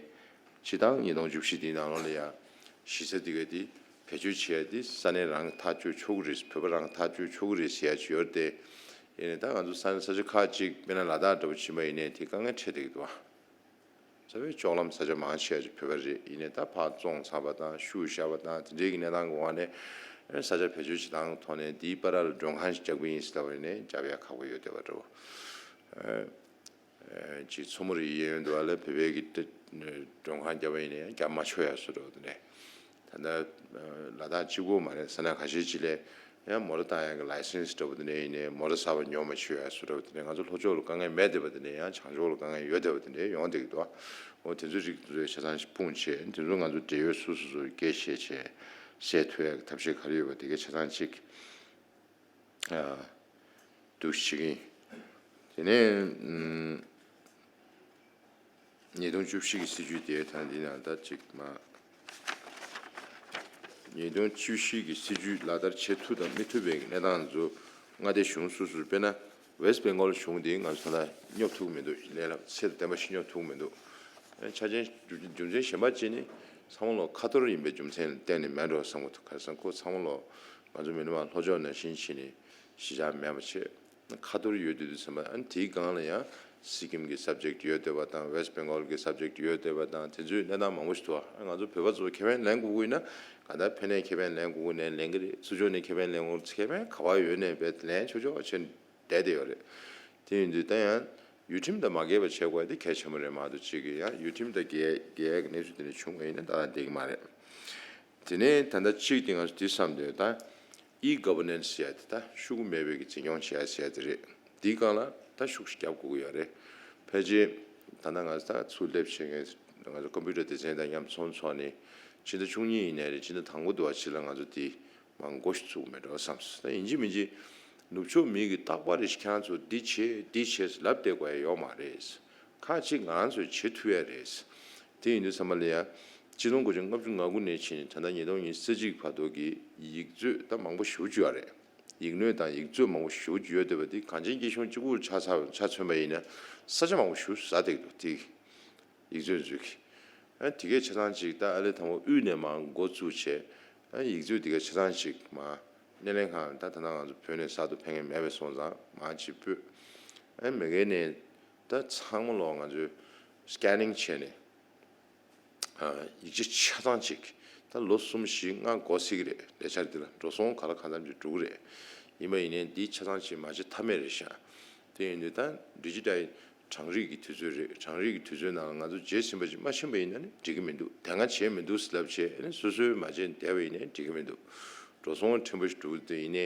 སྤྱིར་བཏང་ཉིས་སྟོང་བཅུ་བཞི་འདིའི་ནང་ལོགས་ལ་ཡང་གཞིས་ས་འདི་ག་འདི་བེད་སྤྱོད་བྱེད་ཡ་འདི་ས་གནས་རང་ཐག་གཅོད་ཆོག་གི་རེད། བོད་པ་རང་ཐག་གཅོད་ཆོག་གི་རེད་ཟེར་ཡ་ཅིག་ཡོད་རེད་དེ། ཡིན་ནའི་ད་ང་ཚོ་ས་ས་ཆ་ཁག་ཅིག་དཔེར་ན་ལ་དྭགས་འདྲ་བོ་ཕྱིན་པ་ཡིན་ནའི་དེ་དཀའ་ངལ་འཕྲད་བསྡད་ཀྱི་འདུག་བ། རྩ་བའི་ལྕོག་ལམ་ས་ཆ་མང་ཆེ་བ་ཅིག་བོད་པ་རེད། ཡིན་ནའི་ད་ཕར་བཙོངས་ཚར་བ་དང་ཤུགས་བཞག་པ་དང་དེ་འདྲའི་གི་གནས་སྟངས་ཀྱི་འོག་ནས་ས་ཆ་བེད་སྤྱོད་བྱེད་སྟངས་ཐོག་ནས་འདིའི་བར་ལ་མགྲོན་ཁང་ཞིག་རྒྱག་གི་ཡིན་ཟེར་ལབ་པ་ཡིན་ནའི་རྒྱབ་ཡ་ཁག་པོ་ཡོད་བསྡད་པ་འདྲ་བོ། ཅིག་མཚོ་མོ་རི་གཡས་གཡོན་དུ་བ་ལ་བོད་པའི་གི་མགྲོན་ཁང་བརྒྱབ་པ་ཡིན་ནའི་ཡང་བརྒྱབ་མ་ཆོག་ཡ་བཟོ་འདྲ་བོ་དེ་འདྲས། ད་ལྟ་ལ་དྭགས་གཅིག་པོ་མ་རེད། ས་གནས་ཁ་ཤས་ཅིག་ལས་ཡང་མོ་ཊ་བཏང་ཡ་གི་ལའི་སེན་སི་འདྲ་བོ་དེ་འདྲས་ཡིན་ནའི་མོ་ཊ་གསར་པ་ཉོ་མ་ཆོག་ཡ་བཟོ་འདྲ་བོ་དེ་འདྲས། ང་ཚོ་ལྷོ་ཕྱོགས་ལ་དཀའ་ངལ་མེད་བསྡད་པ་དེ་འདྲས་ཡང་བྱང་ཕྱོགས་ལ་དཀའ་ངལ་ཡོད་བསྡད་པ་དེ་འདྲས་ཡོང་བསྡད་ཀྱི་འདུག་འོ་དེ་ཚོའི་རིགས་དེ་ཚོའི་ཆ་ཚང་ཞིག་སྤུངས་བྱས་དེ་ཚོ་ང་ཚོ་འབྲེལ་ཡོད་སོ་སོ་སོ་སྐད་བཤད་བྱས་སེལ་ཐུབ་ཡ་གི་ཐབས་ཤེས་ག་རེ་ཡོད་པ་དེ་གའི་ཆ་ཚང་ཅིག་ཨ། འདུག་བྱེད་ཀྱི་ཡིན། དེ་ནས་ཉིས་སྟོང་བཅུ་བཞི་གི་སྲིད་ཇུས་དེ་ད་འདི་ན་ད་ཅིག་མ། ཉིས་སྟོང་བཅུ་བཞི་གི་སྲིད་ཇུས་ལག་བསྟར་བྱེད་ཐུབ་དང་མི་ཐུབ་པའི་གནས་སྟངས་ཚོ་མངའ་སྡེ་གཞུང་སོ་སོར་དཔེར་ན་ཝེ་སི་ཊི་བེང་གོལ་གཞུང་འདི་ང་ཚོ་ད་ལྟ་སྙོབ་ཐུབ་ཀྱི་མི་འདུག་ལས་སླ་ཚད་དང་ལྡན་པ་ཞིག་སྙོབ་ཐུབ་ཀྱི་མི་འདུག་ཆ་རྐྱེན་རྒྱུ་རྒྱུ་མཚན་གཞན་པ་གཅིག་ནི་ཚང་མ་ལོ་ཁ་ཐོར་ཡིན་པའི་རྒྱུ་མཚན་ལ་བརྟེན་ནས་མེད་འགྲོ་བསམ་གྱི་འདུག་ག་རེ་ཟེར་ན་ཁོ་ཚང་མ་ལོ་ང་ཚོ་མི་རྣམས་ལྷོ་ཕྱོགས་ནང་བཞིན་བྱས་ནས་གཞིས་ཆགས་མེད་པ་བྱས། ཁ་ཐོར་ཡོད་དུས་དུས་ཙམ་པ་ཨ་ནི་དེའི་སྒང་ལ་ཡང་སི་ཀིམ་གྱི་སབ་ཇེག་ཡོད་བསྡད་པ་དང་ཝེ་སི་ཊི་བེང་གོལ་གྱི་སབ་ཇེག་ཡོད་བསྡད་པ་དང་དེ་ཚོའི་གནས་སྟངས་མང་པོ་ཞིག་འདུག་ཨ་ང་ཚོ་བོད་པ་ཚོ་ཁེ་ཕན་ལེན་དགོས་ཀྱི་ཡིན་ན་གང་ལྟར་ཕན་ནས་ཁེ་ཕན་ལེན་དགོས་ཀྱི་ནས་ལེན་གྱི་རེད། ཚུར་ཕྱོགས་ནས་ཁེ་ཕན་ལེན་དགོས་ཚུར་ཁེ་ཕན་ག་པར་ཡོད་ནས་བས་ལེན་ཆོག་ཆོག་བྱས་བསྡད་བསྡད་ཡོད་རེད། དེ་ཡིན་དུས་ད་ཡང་ཡུལ་ཁྲིམས་དང་མ་འགལ་བ་བྱེད་དགོས་དེ་གལ་ཆེན་པོ་རེད་མ་གཏོགས་གཅིག་གིས་ཡང་ཡུལ་ཁྲིམས་དང་འགལ་འགལ་གྱི་གནས་ཚུལ་དེ་འདྲ་བྱུང་བ་ཡིན་ན་ད་ལྟ་བསྡད་ཀྱི་མ་རེད། དེ་ནས་ད་ལྟ་གཅིག་དེ་ང་ཚོ་དེ་བསམ་དོན་ད་ཨི་གྷ་བར་ནན་སི་ཟེར་ཡ་དེ་ད་ཤོག་གུ་མེད་པའི་གི་འཛིན་སྐྱོང་བྱེད་ཡ་ཟེར་ཡ་དེ་རེད། དེའི་སྒང་ལ་ད་ཤུགས་ཤིག་རྒྱབ་དགོས་ཀྱི་ཡོད་རེད། ཕལ་ཆེར་ད་ལྟ་ང་ཚོ་ད་ཚུར་སླེབས་བྱེད་མཁན་ང་ཚོ་ཀམ་པུ་ཊར་སྡེ་ཚན་དང་མཉམ་ཚོགས་ཚོགས་ནས་ཕྱི་ཟླ་བཅུ་གཉིས་ཡིན་ནའི་རེད། ཕྱི་ཟླ་དང་པོ་དུ་བ་ཕྱི་ལ་ང་ཚོ་དེ་མ་འགོ་ཞིག་བཙུགས་མེད་འགྲོ་བསམ་སོང་། ད་ཡིན་གཅིག་མིན་གཅིག་ནུབ་ཕྱོགས་མི་གི་རྟག་པར་རེ་ཞིག་ཁྱེད་རང་ཚོ་འདི་བྱེད་འདི་བྱེད་ཟེར་ལབ་བསྡད་དགོས་ཡ་ཡོད་མ་རེད། ཁག་ཅིག་ང་རང་ཚོས་བྱེད་ཐུབ་ཡ་རེད། དེ་ཡིན་དུས་ཙམ་པ་ལ་ཡ། སྤྱི་ལོ་འཁོར་བཅས་ལྔ་བཅུ་ང་དགུ་ནས་ཕྱིན་ནས་ད་ལྟ་ཉིས་སྟོང་ཉི་ཤུ་རྩ་གཅིག་བར་དུ་གི་ཡིག་མཛོད་ད་མང་པོ་ཞེ་པོ་ཅིག་ཡོད་རེད། ཡིག་སྣོད་དང་ཡིག་མཛོད་མང་པོ་ཞེ་པོ་ཅིག་ཡོད་བསྡད་པ་འདི་གངས་ཅན་སྐྱིད་གཤོངས་གཅིག་པུར་ཆ་ཚང་ཆ་མཚོན་པ་ཡིན་ན་ས་ཆ་མང་པོ་ཞེ་པོ་ཟ་བསྡད་ཀྱི་འདུག་དེ་ཡིག་མཛོད་མཛོད་ཀྱི། ཨ་དེ་གའི་ཆ་ཚང་ཅིག་ད་ཨ་ལེ་དང་པོ་དབུས་ནས་མར་འགོ་བཙུགས་བྱས། ཨ་ཡིག་མཛོད་དེ་གའི་ཆ་ཚང་ཅིག་མར་སྣེ་ལེན་ཁང་ད་ད་ལྟ་ང་ཚོ་བོད་ནས་གསར་དུ་ཕེབས་མཁན་མེད་པའི་སོང་ཙང་མར་ཅིག་སྤོས། ཨ་མི་སྒེར་ནས་ད་ཚང་མ་ལོག་ང་ཚོས་སི་ཀེ་ནིང་བྱས་ནས། ཡིག་ཆ་ཆ་ཚང་ཅིག་ད་ལོ་གསུམ་བཞི་ལྔ་འགོར་སྲིད་ཀྱི་རེད། ལས་འཆར་འདི་ལ་འགྲོ་སོང་ག་ལ་གང་འཚམ་ཅིག་འགྲོ་གི་རེད། ཡིན་པ་ཡིན་ནའི་འདི་ཆ་ཚང་ཅིག་མ་བྱེད་ཐབས་མེད་རེད་ཤག་དེ་ཡིན་དུས་ད་ཌི་ཇི་ཊལ་གྲངས་རིག་གི་དུས་ཚོད་རེད། གྲངས་རིག་གི་དུས་ཚོད་ནང་ང་ཚོ་རྗེས་ཟིན་པ་ཅིག་མ་ཕྱིན་པ་ཡིན་ན་ནི་འགྲིག་གི་མི་འདུག་དེ་སྔ་བྱས་མི་འདུག་ཟེར་ལབ་བྱས་ནི་སོ་སོའི་མ་བྱས་ནས་བསྡད་པ་ཡིན་ནའི་འགྲིག་གི་མི་འདུག་འགྲོ་སོང་ཕྲན་བུ་ཞིག་འགྲོ་གི་འདུག་ཡིན་ནའི་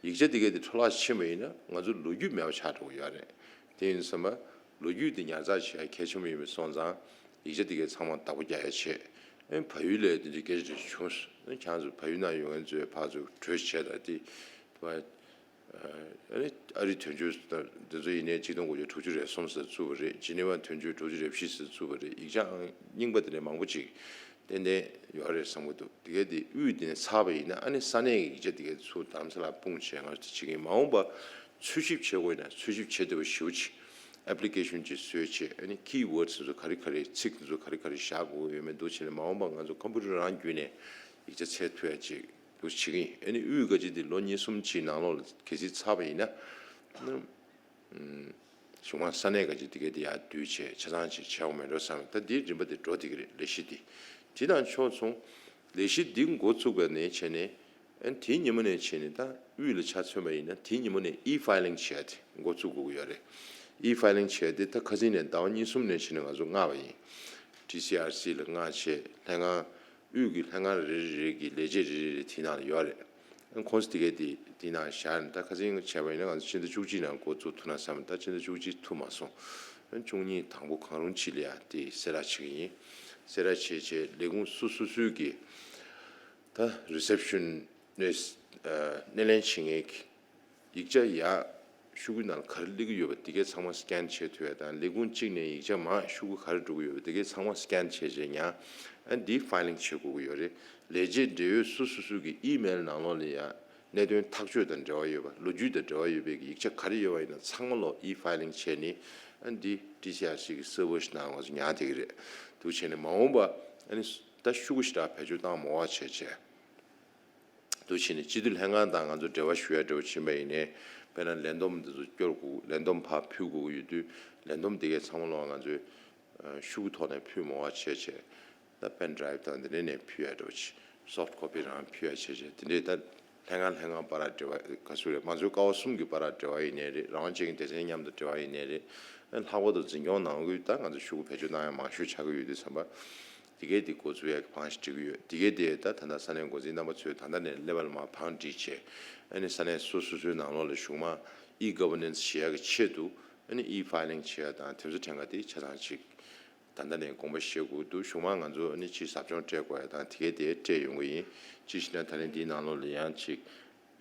ཡིག་ཆ་འདི་གས་དེ་འཕྲོ་བརླག་ཕྱིན་པ་ཡིན་ན་ང་ཚོ་ལོ་རྒྱུས་མེད་པ་ཆགས་འགྲོ་གི་ཡོད་རེད། དེ་ཡིན་དུས་ཙམ་པ་ལོ་རྒྱུས་དེ་ཉར་ཚགས་བྱེད་ཡ་གལ་ཆེན་པོ་ཡིན་པ་སོང་ཙང་ཡིག་ཆ་དེ་གས་ཚང་མ་བདག་པོ་རྒྱག་ཡ་བྱས། ཨེ་བལ་ཡུལ་ལ་དེ་འདྲའི་སྐད་ཆ་དེ་བྱུང་སོང་། ཨེ་ཁྱེད་ཚོ་བལ་ཡུལ་ནང་ཡོད་མཁན་ཚོས་ཕར་ཚུར་གྲོས་བྱས་དང་དེ་བ། ཨ་ནི་ཨ་རི་དོན་གཅོད་དང་དེ་ཚོ་ཡིན་ནའི་ཆིག་སྟོང་དགུ་བརྒྱ་དྲུག་ཅུ་རེ་གསུམ་ཟེར་བཙུགས་པ་རེད། ཇི་ནི་ཝ་དོན་གཅོད་དྲུག་ཅུ་རེ་བཞི་ཟེར་བཙུགས་པ་རེད། ཡིག་ཆའང་རྙིང་པ་དེ་འདྲ་མང་པོ་ཅིག་ཏན་ཏན་ཡོད་རེད་བསམ་གྱི་འདུག་དེ་གས་དེ་དབུས་དེ་ནས་ཚར་བ་ཡིན་ན་ཨ་ནི་ས་གནས་ཀྱི་ཡིག་ཆ་དེ་གས་ཚུར་རྡ་རམ་ས་ལར་སྤུངས་བྱས་ང་ཚོ་དེ་བྱེད་ཀྱི་ཡིན། མ་འོངས་པ་འཚོལ་ཞིབ་བྱེད་དགོས་ན་འཚོལ་ཞིབ་བྱེད་བདེ་བ་ཞེ་པོ་ཅིག་ཨེབ་ལི་ཀེ་ཤོན་ཅིག་བཟོས་བྱས། ཨ་ནི་ཀི་ཝར་ཌི་སི་དེ་ཚོ་ག་རེ་ག་རེ། ཚིག་དེ་ཚོ་ག་རེ་ག་རེ་བཞག་དགོས་ཡོད་མེད་འདུག་བྱས་ནས་མ་འོངས་པ་ང་ཚོ་ཀམ་པུ་ཊར་རང་བརྒྱུད་ནས་ཡིག་ཆ་འཚོལ་ཐུབ་ཡ་ཅིག་འདུག་བྱེད་ཀྱི་ཡིན། ཨ་ནི་དབུས་ག་ཅིག་དེ་ལོ་གཉིས་གསུམ་ཅིག་ནང་ལོགས་ལ་གལ་སྲིད་ཚར་བ་ཡིན་ན། གཞུང་མང་ས་གནས་ག་ཅིག་དེ་གས་དེ་ཡར་བསྡུས་བྱས་ཆ་ཚང་ཅིག་བྱས་འོང་མེད་འགྲོ་བསམ། ད་དེའི་རིམ་པ་དེ་འགྲོ་བསྡད་ཀྱི་རེད། ལས་གཞི་དེ་དེ་དང་ཕྱོགས་མཚུངས་ལས་གཞི་འདི་འགོ་བཙུགས་པ་ནས་བྱས་ནས། ཨ་ནི་དེའི་ཉིན་མོ་ནས་བྱས་ནས་ད་དབུས་ལ་ཆ་མཚོན་པ་ཡིན་ན་དེའི་ཉིན་མོ་ནས་ཨི་ཕའི་ལིང་བྱས་ཏེ་འགོ་བཙུགས་དགོས་ཀྱི་ཡོད་རེད། ཨི་ཕའི་ལིང་བྱས་ཏེ་ད་ཁ་སང་ནས་ཟླ་བ་གཉིས་གསུམ་ནས་བྱས་ནས་ང་ཚོ་མངགས་པ་ཡིན། ཊི་སི་ཨར་སི་ལ་མངགས་བྱས། ལྷན་ཁང་དབུས་ཀྱི་ལྷན་ཁང་རེ་རེ་རེ་གི་ལས་བྱེད་རེ་རེ་རེ་དེའི་ནང་ལ་ཡོད་རེད། ཨ་ཁོང་ཚོ་དེ་གས་དེ་དེའི་ནང་བཞག་ནས། ད་ཁ་སང་བྱས་པ་ཡིན་ན་ང་ཚོ་ཕྱི་ཟླ་བཅུ་གཅིག་ནང་འགོ་བཙུགས་ཐུབ་ན་བསམ། ད་ཕྱི་ཟླ་བཅུ་གཅིག་ཐུབ་མ་སོང་། ཨ་བཅུ་གཉིས་དང་པོ་གང་རུང་ཅིག་ལ་ཡ་དེ་གསལ་བསྒྲགས་བྱེད་ཀྱི་ཡིན། གསལ་བསྒྲགས་བྱས་བྱས་ལས་ཁུངས་སོ་སོ་སོའི་གི་ད་རི་སེབ་ཤན་ནས་སྣེ་ལེན་བྱེད་མཁན་གྱི་ཡིག་ཆ་ཡ་ཤོག་གུ་ནང་ག་རེ་སླེབས་ཀྱི་ཡོད་པ་དེ་གས་ཚང་མ་སི་ཀེན་བྱེད་ཐུབ་ཡ་དང་། ལས་ཁུངས་གཅིག་ནས་ཡིག་ཆ་མར་ཤོག་གུ་ག་རེ་འགྲོ་གི་ཡོད་པ་དེ་གས་ཚང་མ་སི་ཀེན་བྱས་བྱས་ཉར། ཨ་འདི་ཕའི་ལིང་བྱེད་དགོས་ཀྱི་ཡོད་རེད། ལས་བྱེད་འབྲེལ་ཡོད་སོ་སོ་སོ་སོའི་གི་ཨི་མེལ་ནང་ལོགས་ལ་ཡ་གནད་དོན་ཐག་གཅོད་དང་འབྲེལ་བ་ཡོད་པ། ལོ་རྒྱུས་དང་འབྲེལ་བ་ཡོད་པའི་གི་ཡིག་ཆ་ག་རེ་ཡོད་པ་ཡིན་ན་ཚང་མ་ལོག་ཨི་ཕའི་ལིང་བྱས་ནས། ཨ་འདི་ཊི་སི་ཨར་སི་གི་སར་ཝར་ཞིག་ནང་ང་ཚོ་ཉར་བསྡད་ཀྱི་རེད། འདུག་བྱས་ནས་མ་འོངས་པ་ཨ་ནི་ད་ཤོག་གུ་ཞེ་དྲག་བེད་སྤྱོད་བཏང་མ་དགོས་པ་བྱས་བྱས། འདུག་བྱས་ནས་སྤྱི་འཐུས་ལྷན་ཁང་དང་ང་ཚོ་འབྲེལ་བ་ཞུ་ཡ་འདྲ་བོ་ཕྱིན་པ་ཡིན་ནའི། དཔེར་ན་ལས་བསྡོམས་འདི་ཚོ་སྐྱོར་དགོས། ལས་བསྡོམས་ཕར་ཕུལ་དགོས་ཀྱི་ཡོད་དུས་ལས་བསྡོམས་དེ་གས་ཚང་མ་ལོག་ང་ཚོས་ཤོག་གུ་ཐོག་ནས་ཕུལ་མ་དགོས་པ་བྱས་བྱས། ད་པེན་ཌ་རའིབ་དང་དེ་འདྲ་ནས་ཕུལ་ཡ་འདྲ་བོ་བྱས། སོཕ་ཊི་ཀོ་པི་རང་ཕུལ་ཡ་བྱས་བྱས། དེ་འདྲས་ད་ལྷན་ཁང་ལྷན་ཁང་བར་འབྲེལ་བ་ག་ཚོད་རེད། ང་ཚོའི་ཀ་བ་གསུམ་གྱི་བར་འབྲེལ་བ་ཡིན་ནའི་རེད། རང་དབང་ཅན་གྱི་སྡེ་ཚན་མཉམ་དུ་འབྲེལ་བ་ཡིན་ནའི་རེད། ལྷག་པར་དུ་འཛིན་སྐྱོང་ནང་ཁུལ་ད་ང་ཚོ་ཤོག་གུ་བེད་སྤྱོད་བཏང་ཡ་མང་ཤོས་ཆགས་ཀྱི་ཡོད་དུས་ཙམ་པ། དེ་གས་དེ་འགོ་འཛུགས་ཡག་གི་བང་ཞིག་སྒྲིག་གི་ཡོད། དེ་གས་དེ་ད་ད་ལྟ་ས་གནས་འགོ་འཛིན་རྣམ་པ་ཚོས་ད་ལྟ་ནས་ལེ་བལ་མར་བང་སྒྲིག་བྱས། ཨ་ནི་ས་གནས་སོ་སོ་སོའི་ནང་ལོགས་ལ་གཞུང་མང་ཨི་གྷ་ཝར་ནན་སི་བྱེད་ཡག་གི་ཆེད་དུ་ཨ་ནི་ཨི་ཕའི་ལིང་བྱེད་ཡག་དང་དེ་ཚོ་ཕྲན་ཁ་དེ་ཆ་ཚང་ཅིག་ད་ལྟ་ནས་དགོངས་པ་བཞེས་དགོས་འདུག་གཞུང་མང་ང་ཚོ་ཨ་ནི་ཅིག་ཟབ་སྦྱོང་སྤྲད་དགོས་ཡ་དང་དེ་གས་དེ་སྤྲད་ཡོང་གི་ཡིན། ཅི་ཞེ་ན་ད་རིང་འདིའི་ནང་ལོགས་ལ་ཡང་ཅིག་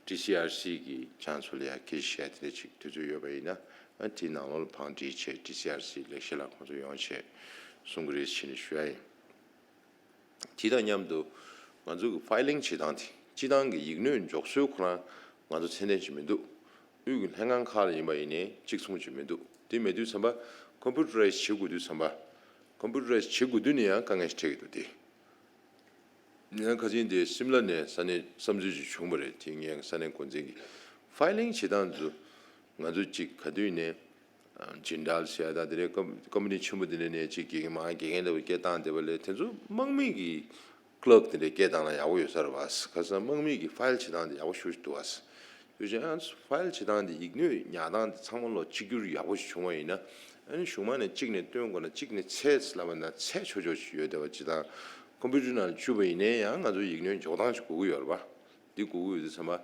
ཊི་སི་ཨར་སི་གི་ཁྱེད་ཚོ་ལ་ཡང་སྐད་ཆ་བཤད་དེ་འདྲ་ཅིག་དུས་ཚོད་ཡོད་པ་ཡིན་ན། ཨ་དེའི་ནང་ལོགས་ལ་བང་སྒྲིག་བྱས་ཊི་སི་ཨར་སི་ལས་བྱེད་ལ་ཁོང་ཚོ་ཡོང་བྱས་གསུང་གི་རེད་ཟེར་ནས་ཞུ་ཡ་ཡིན། དེ་དང་མཉམ་དུ་ང་ཚོ་གི་ཕའི་ལིང་བྱེད་སྟངས་དེ། སྤྱི་བཏང་གི་ཡིག་སྣོད་འཇོག་སྲོལ་ཁོ་རང་ང་ཚོ་ཚད་ལྡན་ཅིག་མི་འདུག་དབུས་ཀྱི་ལྷན་ཁང་ཁག་ལ་ཡིན་པ་ཡིན་ནའི་གཅིག་མཚུངས་ཅིག་མི་འདུག་དེ་མེད་དུས་ཙམ་པ་ཀམ་པུ་ཊ་རའི་ཛི་བྱེད་དགོས་དུས་ཙམ་པ། ཀམ་པུ་ཊ་རའི་ཛི་བྱེད་དགོས་དུས་ནས་ཡང་དཀའ་ངལ་ཞིག་འཕྲད་ཀྱི་འདུག་སྟེ། ངས་ཁ་སང་དེ་སིམ་ལ་ནས་ས་གནས་བསམ་ཚུལ་ཅིག་བྱུང་བ་རེད། དེ་ངས་ས་གནས་འགོ་འཛིན་གྱི་ཕའི་ལིང་བྱེད་སྟངས་ཚོ་ང་ཚོ་གཅིག་ག་དུས་ནས་ཇིན་ཌལ་ཟེར་ཡ་དང་དེ་འདྲའི་ཀམ་ཀམ་པ་ནི་ཆེན་པོ་དེ་འདྲ་ནས་གཅིག་དགེ་རྒན་མང་དགེ་རྒན་འདྲ་བོ་སྐད་བཏང་བསྡད་པ་ལས་དེ་ཚོ་དམག་མི་གི་ཀི་ལརྐ་དེ་འདྲ་སྐད་བཏང་ན་ཡག་པོ་ཡོད་ས་རེད་བ། ཁ་སང་དམག་མི་གི་ཕའིལ་བྱེད་སྟངས་དེ་ཡག་པོ་ཞེ་པོ་ཅིག་འདུག་བ། དུས་ཆེན་ཕའིལ་བྱེད་སྟངས་དེ་ཡིག་སྣོད་ཉར་སྟངས་དེ་ཚང་མ་ལོག་གཅིག་གྱུར་ཡག་པོ་ཞིག་བྱུང་བ་ཡིན་ན། ཨ་ནི་གཞུང་མང་ནས་གཅིག་ནས་སྟོན་དགོས་ན་གཅིག་ནས་ཚད་ལབ་པ་ན་ཚད་ཆོག་ཆོག་ཞིག་ཡོད་བསྡད་པ་ཅིག་དང་། ཀམ་པུ་ཊར་ནང་བཅུག་པ་ཡིན་ནའི་ཡང་ང་ཚོ་ཡིག་སྣོད་འཇོག་སྟངས་ཤིག་དགོས་ཀྱི་ཡོད་རེད་པ། འདི་དགོས་ཀྱི་ཡོད་དུས་ཙམ་པ།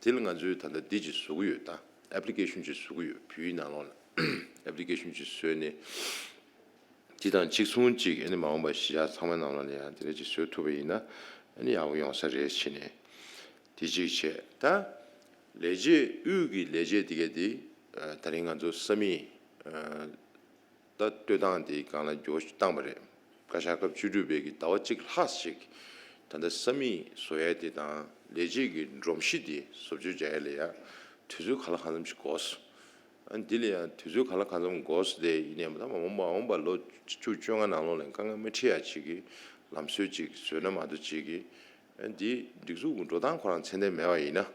དེ་ལ་ང་ཚོས་ད་ལྟ་འདི་ཅིག་བཟོ་གི་ཡོད། ད་ཨེབ་ལི་ཀེ་ཤན་ཅིག་བཟོ་གི་ཡོད། བོད་ཡིག་ནང་ལོགས་ལ་ཨེབ་ལི་ཀེ་ཤན་ཅིག་བཟོས་ནས། དེ་དང་གཅིག་མཚུངས་ཅིག་ཨ་ནི་མ་འོངས་པ་གཞིས་ཆགས་ཚང་མའི་ནང་ལོགས་ལ་ཡང་དེ་འདྲ་ཅིག་བཟོ་ཐུབ་པ་ཡིན་ན་ཨ་ནི་ཡག་པོ་ཡོང་ས་རེད་ཟེར་ནས་དེ་གཅིག་བྱས། ད་ལས་བྱེད་དབུས་ཀྱི་ལས་བྱེད་དེ་གས་དེ་ད་རིང་ང་ཚོ་ས་མིག་ད་སྟོད་ཐེངས་དེའི་སྒང་ལ་འགྱུར་བ་ཞིག་བཏང་བ་རེད། བཀའ་ཤག་སྐབས་བཅུ་དྲུག་པའི་གི་ཟླ་བ་གཅིག་ལྷག་ཅིག་ད་ལྟ་ས་མིག་བཟོ་ཡས་དེ་དང་ལས་བྱེད་ཀྱི་སྒྲོམ་གཞི་དེ་བཟོ་བཅོས་རྒྱག་ཡས་ལ་ཡ་དུས་ཚོད་ག་ལ་གང་འཚམ་ཞིག་འགོར་སོང་། ཨ་འདི་ལ་ཡང་དུས་ཚོད་ག་ལ་གང་འཚམ་འགོར་སོང་སྟེ་ཡིན་ནའི་མ་ད་མ་འོངས་པ་འོངས་པ་ལོ་བཅུ་བཅོ་ལྔ་ནང་ལོགས་ལ་དཀའ་ངལ་མ་འཕྲད་ཡ་ཅིག་གི་ལམ་སྲོལ་ཅིག་བཟོས་ན་མ་གཏོགས་ཅིག་གི་ཨ་འདི་སྒྲིག་འཛུགས་ཀྱི་འགྲོ་སྟངས་ཁོ་རང་ཚད་ལྡན་མེད་པ་ཡིན་ན་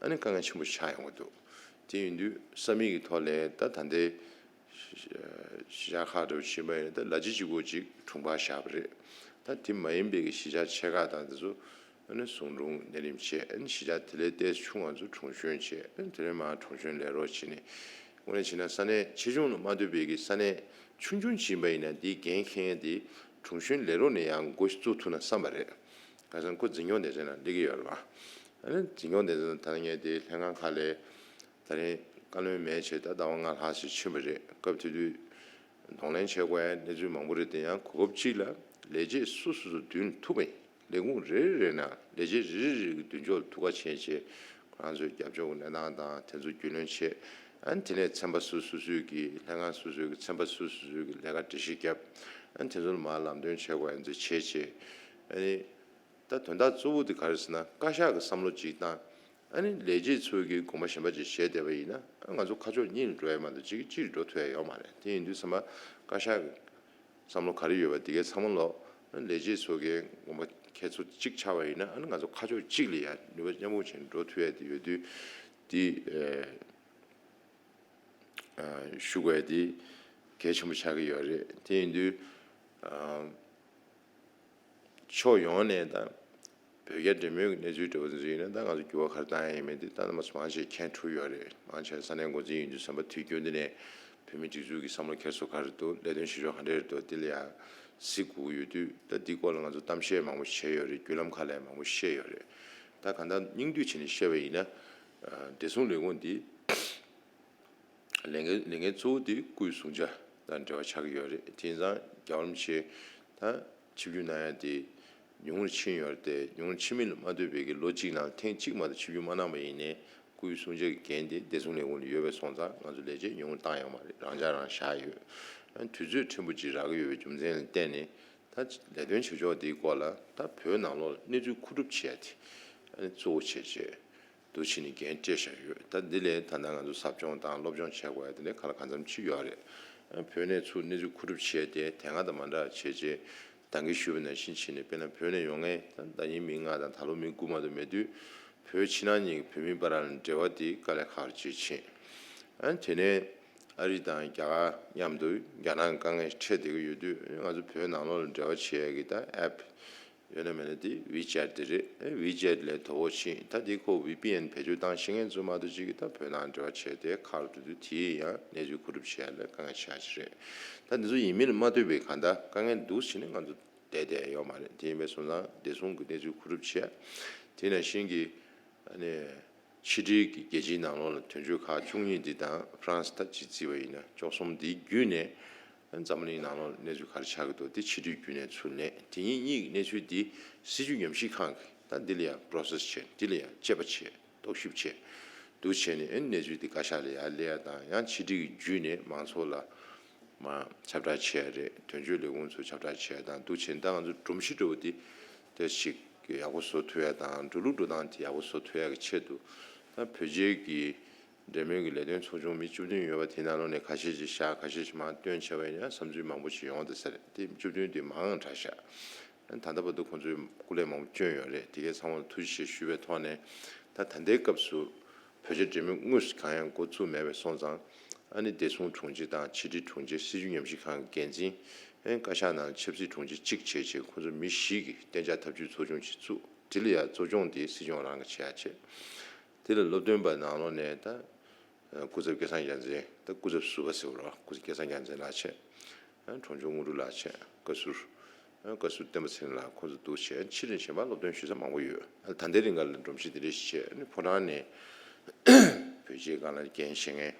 ཨ་ནི་དཀའ་ངལ་ཆེན་པོ་ཆགས་ཡོང་གི་འདུག་དེ་ཡིན་དུས་ས་མིག་གི་ཐོག་ལ་ད་ད་ལྟའི་གཞིས་ཆགས་ཁག་འདྲ་བོ་ཕྱིན་པ་ཡིན་ན་ད་ལ་ཅི་གཅིག་པོ་ཅིག་དྲུང་འཕར་བཞག་པ་རེད། ད་དེ་མ་ཡིན་པའི་གི་གཞིས་ཆགས་ཆེ་ཁག་དང་དེ་ཚོ་ཨ་ནི་ཟུང་དྲུང་གནས་རིམ་བྱས། ཨ་ནི་གཞིས་ཆགས་དེ་ལས་ཏོག་ཙམ་ཆུང་བ་ཚོ་དྲུང་གཞོན་བྱས། ཨ་ནི་དེ་ནས་མར་དྲུང་གཞོན་ལས་རོགས་བྱས་ནས་དངོས་གནས་བྱས་ན་ས་གནས་ཆེ་ཆུང་ལ་མ་ལྟོས་པའི་གི་ས་གནས་ཆུང་ཆུང་ཅིག་ཡིན་པ་ཡིན་ན་དེའི་འགན་འཁྱེར་མཁན་དེ་དྲུང་གཞོན་ལས་རོགས་ནས་ཡང་འགོ་བཙུགས་ཐུབ་ན་བསམ་པ་རེད། ཁ་སང་ཁོ་འཛིན་སྐྱོང་སྡེ་ཚན་ནང་སླེབས་ཀྱི་ཡོད་རེད་བ། ཨ་ནི་འཛིན་སྐྱོང་སྡེ་ཚན་ད་ངས་དེ་ལྷན་ཁང་ཁག་ལ་ད་རིང་བཀའ་བློན་མེད་བྱས་ད་ཟླ་བ་ལྔ་ལྷག་ཞིག་ཕྱིན་པ་རེད། སྐབས་དེ་དུས་གདོང་ལེན་བྱེད་དགོས་ཡ་གནས་ཚུལ་མང་པོ་རེད་དེ། ཡང་གོ་སྐབས་གཅིག་ལ་ ལས་བྱེད་སོ་སོ་སོ་མདུན་ཐུག་པ་ཡིན། ལས་ཁུངས་རེ་རེ་ནང་ལས་བྱེད་རེ་རེ་རེ་གི་མདུན་ཕྱོགས་ལ་ཐུག་ག་བྱས་བྱས་ཁོ་རང་ཚོའི་རྒྱབ་ཕྱོགས་ཀྱི་གནས་སྟངས་དང་དེ་ཚོ་རྒྱུས་ལོན་བྱས། ཨ་ནི་དེ་ནས་ཚན་པ་སོ་སོ་སོའི་གི་ལྷན་ཁང་སོ་སོའི་གི་ཚན་པ་སོ་སོ་སོའི་གི་ལས་ཀ་སྒྲིག་གཞི་བརྒྱབ། ཨ་ནི་དེ་ཚོ་ལ་མར་ལམ་སྟོན་བྱེད་དགོས་ཡ་ཚོ་བྱས་བྱས། ཨ་ནི་ད་དོན་དག་གཙོ་བོ་དེ་ག་རེ་ཟེར་ན། བཀའ་ཤག་གི་བསམ་བློ་གཅིག་དང་། ཨ་ནི་ལས་བྱེད་ཚོ་གི་དགོངས་པ་གཞན་པ་ཅིག་བཞེས་བསྡད་པ་ཡིན་ན། ཨ་ང་ཚོ་ཁ་ཕྱོགས་གཉིས་ལ་འགྲོ་ཡ་མ་གཏོགས་གཅིག་གཅིག་ལ་འགྲོ་ཐུབ་ཡ་ཡོད་མ་རེད། དེ་ཡིན་དུས་ཙམ་པ་བཀའ་ཤག་གི་བསམ་བློ་ག་རེ་ཡོད་པ་དེ་གའི་ཚང་མ་ལོག་ཨ་ནི་ལས་བྱེད་ཚོ་གི་དགོངས་པ་ཁྱེད་ཚོ་གཅིག་ཆགས་པ་ཡིན་ན། ཨ་ནི་ང་ཚོ་ཁ་ཕྱོགས་གཅིག་ལ་ཡ་ནུས་པ་མཉམ་སྤུངས་བྱས་ནས་འགྲོ་ཐུབ་ཡ་དེ་ཡོད་དུས། དེ་ཨ་ཞུ་དགོས་ཡ་དེ་གལ་ཆེན་པོ་ཆགས་ཀྱི་ཡོད་རེད། དེ་ཡིན་དུས་ཨ་ཕྱོགས་ཡོངས་ནས་ད་བོད་རྒྱ་འབྲེལ་མོལ་གྱི་གནས་ཚུལ་འདྲ་བོ་ཚོ་ཡིན་ན། ད་ང་ཚོ་འགྱུར་བ་ག་རེ་བཏང་ཡ་ཡིན་མིན་དེ་ད་ནང་མ་སོ་མང་ཆེ་མཁྱེན་ཐུབ་ཡོད་རེད། མང་ཆེ་ས་གནས་འགོ་འཛིན་ཡིན་དུས་ཙམ་པ་དུས་རྒྱུན་དུ་ནས་བོད་མི་སྒྲིག་འཛུགས་ཀྱི་བསམ་བློ་འཁྱེར་སོ་ག་རེ་འདུག་ལས་དོན་བྱེད་ཕྱོགས་ག་འདྲ་རེད་འདུག་དེ་ལ་ཡ་གཟིགས་དགོས་ཀྱི་ཡོད་དུས། ད་འདི་སྐོར་ལ་ང་ཚོ་གཏམ་བཤད་མང་པོ་བྱས་ཡོད་རེད། བརྒྱུད་ལམ་ཁག་ལ་ཡང་མང་པོ་བཤད་ཡོད་རེད། ད་གང་ལྟར་སྙིང་བསྡུས་བྱས་ནས་བཤད་པ་ཡིན་ན། ཨ་བདེ་སྲུང་ལས་ཁུངས་འདི་ལས་འགན་ལས་འགན་གཙོ་བོ་དེ་སྐུའི་གསུང་ཆ་དང་འབྲེལ་བ་ཆགས་ཀྱི་ཡོད་རེད། དེ་ཡིན་ཙང་རྒྱལ་བ་རིན་པོ་ཆེ་ད་ཆིབས་བསྒྱུར་གནང་ཡ་དེ་ཉུང་རུ་ཕྱིན་ཡོད་རེད་དེ། ཉུང་རུ་ཕྱིན་མིན་ལ་མ་ལྟོས་པའི་གི་ལོ་གཅིག་ནང་ཐེངས་གཅིག་མ་གཏོགས་ཆིབས་བསྒྱུར་མ་གནང་པ་ཡིན་ནའི། སྐུའི་གསུང་ཆ་གི་འགན་དེ་བདེ་སྲུང་ལས་ཁུངས་ལ་ཡོད་པ་སོང་ཙང་། ང་ཚོ་ལས་བྱེད་ཉུང་རུ་བཏང་ཡོད་མ་རེད། རང་འཇགས་རང་བཞག་ཡོད། ཨ་དུས་ཚོད་ཕྲན་བུ་ཅིག་རག་གི་ཡོད་པའི་རྒྱུ་མཚན་ལ་བརྟེན་ནས། ད་ལས་དོན་བྱེད་ཕྱོགས་དེའི་སྐོར་ལ་ད་བོད་ནང་ལོགས་ལ་གནས་ཚུལ་མཁོ་སྒྲུབ་བྱེད་ཡ་དེ་ཨ་ནི་གཙོ་བོ་བྱས་བྱས། འདུག་བྱས་ནས་འགན་སྤྲད་བཞག་ཡོད། ད་འདི་ལས་ད་ལྟ་ང་ཚོ་ཟབ་སྦྱོང་དང་སློབ་སྦྱོང་བྱེད་དགོས་ཡ་དེ་འདྲའི་ག་ལ་གང་འཚམ་ཅིག་ཡོད་རེད། ཨ་བོད་ནས་ཚུར་གནས་ཚུལ་མཁོ་སྒྲུབ་བྱས་ཏེ་དེ་སྔ་དང་མ་འདྲ་བྱས་རྗེས་ད་གིན་ཞུས་པ་ནང་བཞིན་བྱས་ནས། དཔེར་ན་བོད་ནས་ཡོང་མཁན་ད་ཟླ་ཉིན་མི་ལྔ་དང་ད་ལོ་མི་དགུ་མ་གཏོགས་མེད་དུས། བོད་ཕྱི་ནང་གཉིས་ཀྱི་བོད་མི་བར་ལ་འབྲེལ་བ་དེ་དཀའ་ལས་ཁག་པོ་ཅིག་ཕྱིན། ཨ་དེ་ནས་ཨ་རི་དང་རྒྱ་གར་མཉམ་དུ་རྒྱ་ནག་གི་དཀའ་ངལ་འཕྲད་བསྡད་ཀྱི་ཡོད་དུས། ང་ཚོ་བོད་ནང་ལོགས་ལ་འབྲེལ་བ་བྱེད་ཡ་གི་ད་ཨེབ་ཡོད་ན་མེད་ན་དེ་ཝི་ཅེཊ་དེ་རེད། ཨེ་ཝི་ཅེཊ་ལས་དོ་ཕོག་ཕྱིན། ད་དེ་ཁོ་ཝི་པི་ཨེན་བེད་སྤྱོད་བཏང་ཤེས་མཁན་ཚོ་མ་གཏོགས་ཅིག་གིས་ད་བོད་ནང་འབྲེལ་བ་བྱས་ཏེ་ཁག་རུ་འགྲོ་དུས། དེ་ཡང་གནས་ཚུལ་མཁོ་སྒྲུབ་བྱེད་ཡ་ལ་དཀའ་ངལ་ཆེ་ཤོས་རེད། ད་འདི་ཚོ་ཡིན་མིན་ལ་མ་ལྟོས་པའི་གང་ལྟར་དཀའ་ངལ་འདུག་བྱས་ནས་ང་ཚོ་བསྡད་བསྡད་ཡོད་མ་རེད། དེ་ཡིན་པས་སོང་ཙང་བདེ་སྲུང་གི་གནས་ཚུལ་མཁོ་སྒྲུབ་བྱེད། དེ་ནང་བཞིན་གྱི་ཨ་ནི་ཕྱི་འབྲེལ་གྱི་རྒྱལ་སྤྱིའི་ནང་ལོགས་ལ་དོན་གཅོད་ཁག་བཅུ་གཉིས་འདི་དང་ཧྥ་རན་སི་ད་གཅིག་བརྩིས་པ་ཡིན་ན་བཅུ་གསུམ་འདི་བརྒྱུད་ནས། ཨ་ནི་འཛམ་བུ་གླིང་ནང་ལོགས་ལ་གནས་ཚུལ་ག་རེ་ཆགས་ཀྱི་འདུག་དེ་ཕྱི་འབྲེལ་བརྒྱུད་ནས་ཚུར་སླེབས། དེ་གཉིས་གཉིས་ཀྱི་གནས་ཚུལ་འདི་སྲིད་བྱུས་ཉམས་ཞིབ་ཁང་གིས་ད་འདི་ལ་ཡང་པོ་རོ་སེ་སི་བྱས། འདི་ལ་ཡང་དཔྱད་པ་བྱས། རྟོག་ཞིབ་བྱས། འདུག་བྱས་ནས་ཨ་ནི་གནས་ཚུལ་འདི་བཀའ་ཤག་ལ་ཡར་སླེབས་ཡ་དང་། ཡང་ཕྱི་འབྲེལ་གྱི་བརྒྱུད་ནས་མང་ཚོགས་ལ་མར་ཁྱབ་བསྒྲགས་བྱས་རེད། དོན་གཅོད་ལས་ཁུངས་ཚོས་ཁྱབ་བསྒྲགས་བྱས་དང་། འདུག་བྱས་ནས་ད་ང་ཚོ་སྒྲོམ་གཞི་འདྲ་བོ་འདི་དེ་ཞིག་ཡག་པོ་བཟོ་ཐུབ་ཡ་དང་། འགྲོ་ལུགས་འགྲོ་སྟངས་དེ་ཡག་པོ་བཟོ་ཐུབ་ཡ་གི་ཆེད་དུ། ད་བོད་རྒྱའི་གི་འབྲེལ་མོལ་གྱི་ལས་དོན་ཚོགས་ཆུང་མི་བཅུ་བདུན་ཡོད་པ་དེ་ནང་ལོགས་ནས་ཁ་ཤས་ཅིག་བཞག་ཁ་ཤས་ཅིག་མར་བཏོན་བྱས་པ་ཡིན་ན་བསམ་ཚུལ་མང་པོ་ཞིག་ཡོང་བསྡད་ས་རེད། དེ་བཅུ་བདུན་དེ་མང་དྲགས་ཤག་ད་ལྟ་བར་དུ་ཁོང་ཚོས་སྐུ་ལས་མང་པོ་བསྐྱོན་ཡོད་རེད། དེ་གའི་ཚང་མར་ཐུགས་རྗེ་ཆེ་ཞུ་བའི་ཐོག་ནས། ད་ད་ལྟའི་སྐབས་སུ་བོད་རྒྱ་འབྲེལ་མོལ་དངོས་སུ་གང་ཡང་འགོ་བཙུགས་མེད་པས་སོང་ཙང་། ཨ་ནི་བདེ་སྲུང་དྲུང་ཆེ་དང་ཕྱི་འབྲེལ་དྲུང་ཆེ། སྲིད་བྱུས་ཉམས་ཞིབ་ཁང་གི་འགན་འཛིན། ཨ་ནི་བཀའ་ཤག་ནང་ཆབ་སྲིད་དྲུང་ཆེ་གཅིག་བྱས་བྱས། ཁོང་ཚོ་མི་བཞི་གིས་གཏན་འཇགས་ཐབས་ཇུས་ཚོགས་ཆུང་ཅིག་བཙུགས། དེ་ལ་ཡང་གཙོ་སྐྱོང་དེ་སྲིད་སྐྱོང་རང་གིས་བྱེད་ཡ་བྱས། དེ་ལ་སློབ་སྟོན་པ་ནང་ལོགས་ནས་ད་སྐུ་ཚབ་སྐལ་བཟང་རྒྱལ་མཚན། ད་སྐུ་ཚབ་ཟུར་པ་ཟེར་བ་རེད་པ། སྐུ་ཚབ་སྐལ་བཟང་རྒྱལ་མཚན་ལགས་བྱས། ཨ་དྲུང་ཆེ་དངོས་གྲུབ་ལགས་བྱས། བཀའ་ཟུར། ཨ་བཀའ་ཟུར་བསྟན་པ་ཚེ་རིང་ལགས། ཁོང་ཚོ་འདུག་བྱས། ཕྱི་ནས་གཞན་པ་སློབ་སྟོན་ཞུ་ས་མང་པོ་ཡོད། ཨ་ད་ལྟའི་རིང་ག་ལ་སྒྲོམ་གཞི་འདི་འདྲ་ཞིག་བྱས། ཨ་ནི་ཕོ་བྲང་ནས་བོད་རྒྱའི་སྒང་ལ་འགན་བཞེས་མཁན་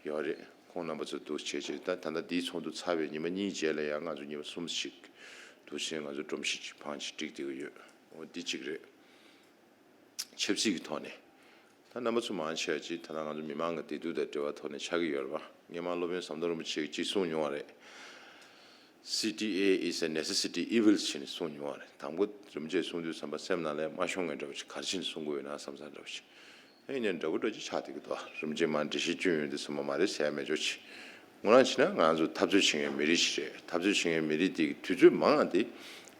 ཡོད་རེད། ཁོང་རྣམ་པ་ཚོ་འདུག་བྱས་བྱས། ད་ད་ལྟ་འདིའི་ཚོགས་འདུ་ཚར་བའི་ཉི་མ་གཉིས་རྗེས་ལ་ཡང་ང་ཚོ་ཉི་མ་གསུམ་ཞིག་འདུག་བྱས་ང་ཚོ་སྒྲོམ་གཞི་ཅིག་བང་ཅིག་སྒྲིག་བསྡད་ཀྱི་ཡོད། འོ་འདི་གཅིག་རེད། ཆབ་སྲིད་ཀྱི་ཐོག་ནས། ད་རྣམ་པ་ཚོ་མང་ཆེ་བ་ཅིག་ད་ལྟ་ང་ཚོ་མི་མང་གི་བདེ་སྡུག་དང་འབྲེལ་བའི་ཐོག་ནས་ཆགས་ཀྱི་ཡོད་རེད་པ། སྔོན་མ་སློབ་དཔོན་ཟམ་གདོང་རིན་པོ་ཆེ་གིས་ཅིག་གསུངས་མྱོང་བ་རེད། C T A is a necessity evil ཞེས་ནས་གསུངས་མྱོང་བ་རེད། དང་པོ་རིན་པོ་ཆེས་གསུང་དུས་ཙམ་པ་སེམས་ནང་ལ་མ་ཤོང་མཁན་འདྲ་བོ་ཅིག་ག་རེ་བྱས་ནས་གསུང་གི་ཡོད་ན་བསམ་ས་འདྲ་བོ་ཅིག་ཨེ་ཡིན་ནའི་འདྲ་པོ་འདྲ་ཅིག་ཆགས་བསྡད་ཀྱི་འདུག་རིན་པོ་ཆེས་མར་འགྲེལ་བཤད་བསྐྱོན་ཡོང་དུས་ཙམ་པ་མ་རེད་ཟེར་ཡ་མེད་ཅོག་ཅིག་དངོས་གནས་བྱས་ན་ང་ཚོ་འཐབ་རྩོད་བྱེད་མཁན་མི་རིགས་ཤིག་རེད། འཐབ་རྩོད་བྱེད་མཁན་མི་རིགས་དེ་གི་དུས་ཚོད་མང་བ་དེ་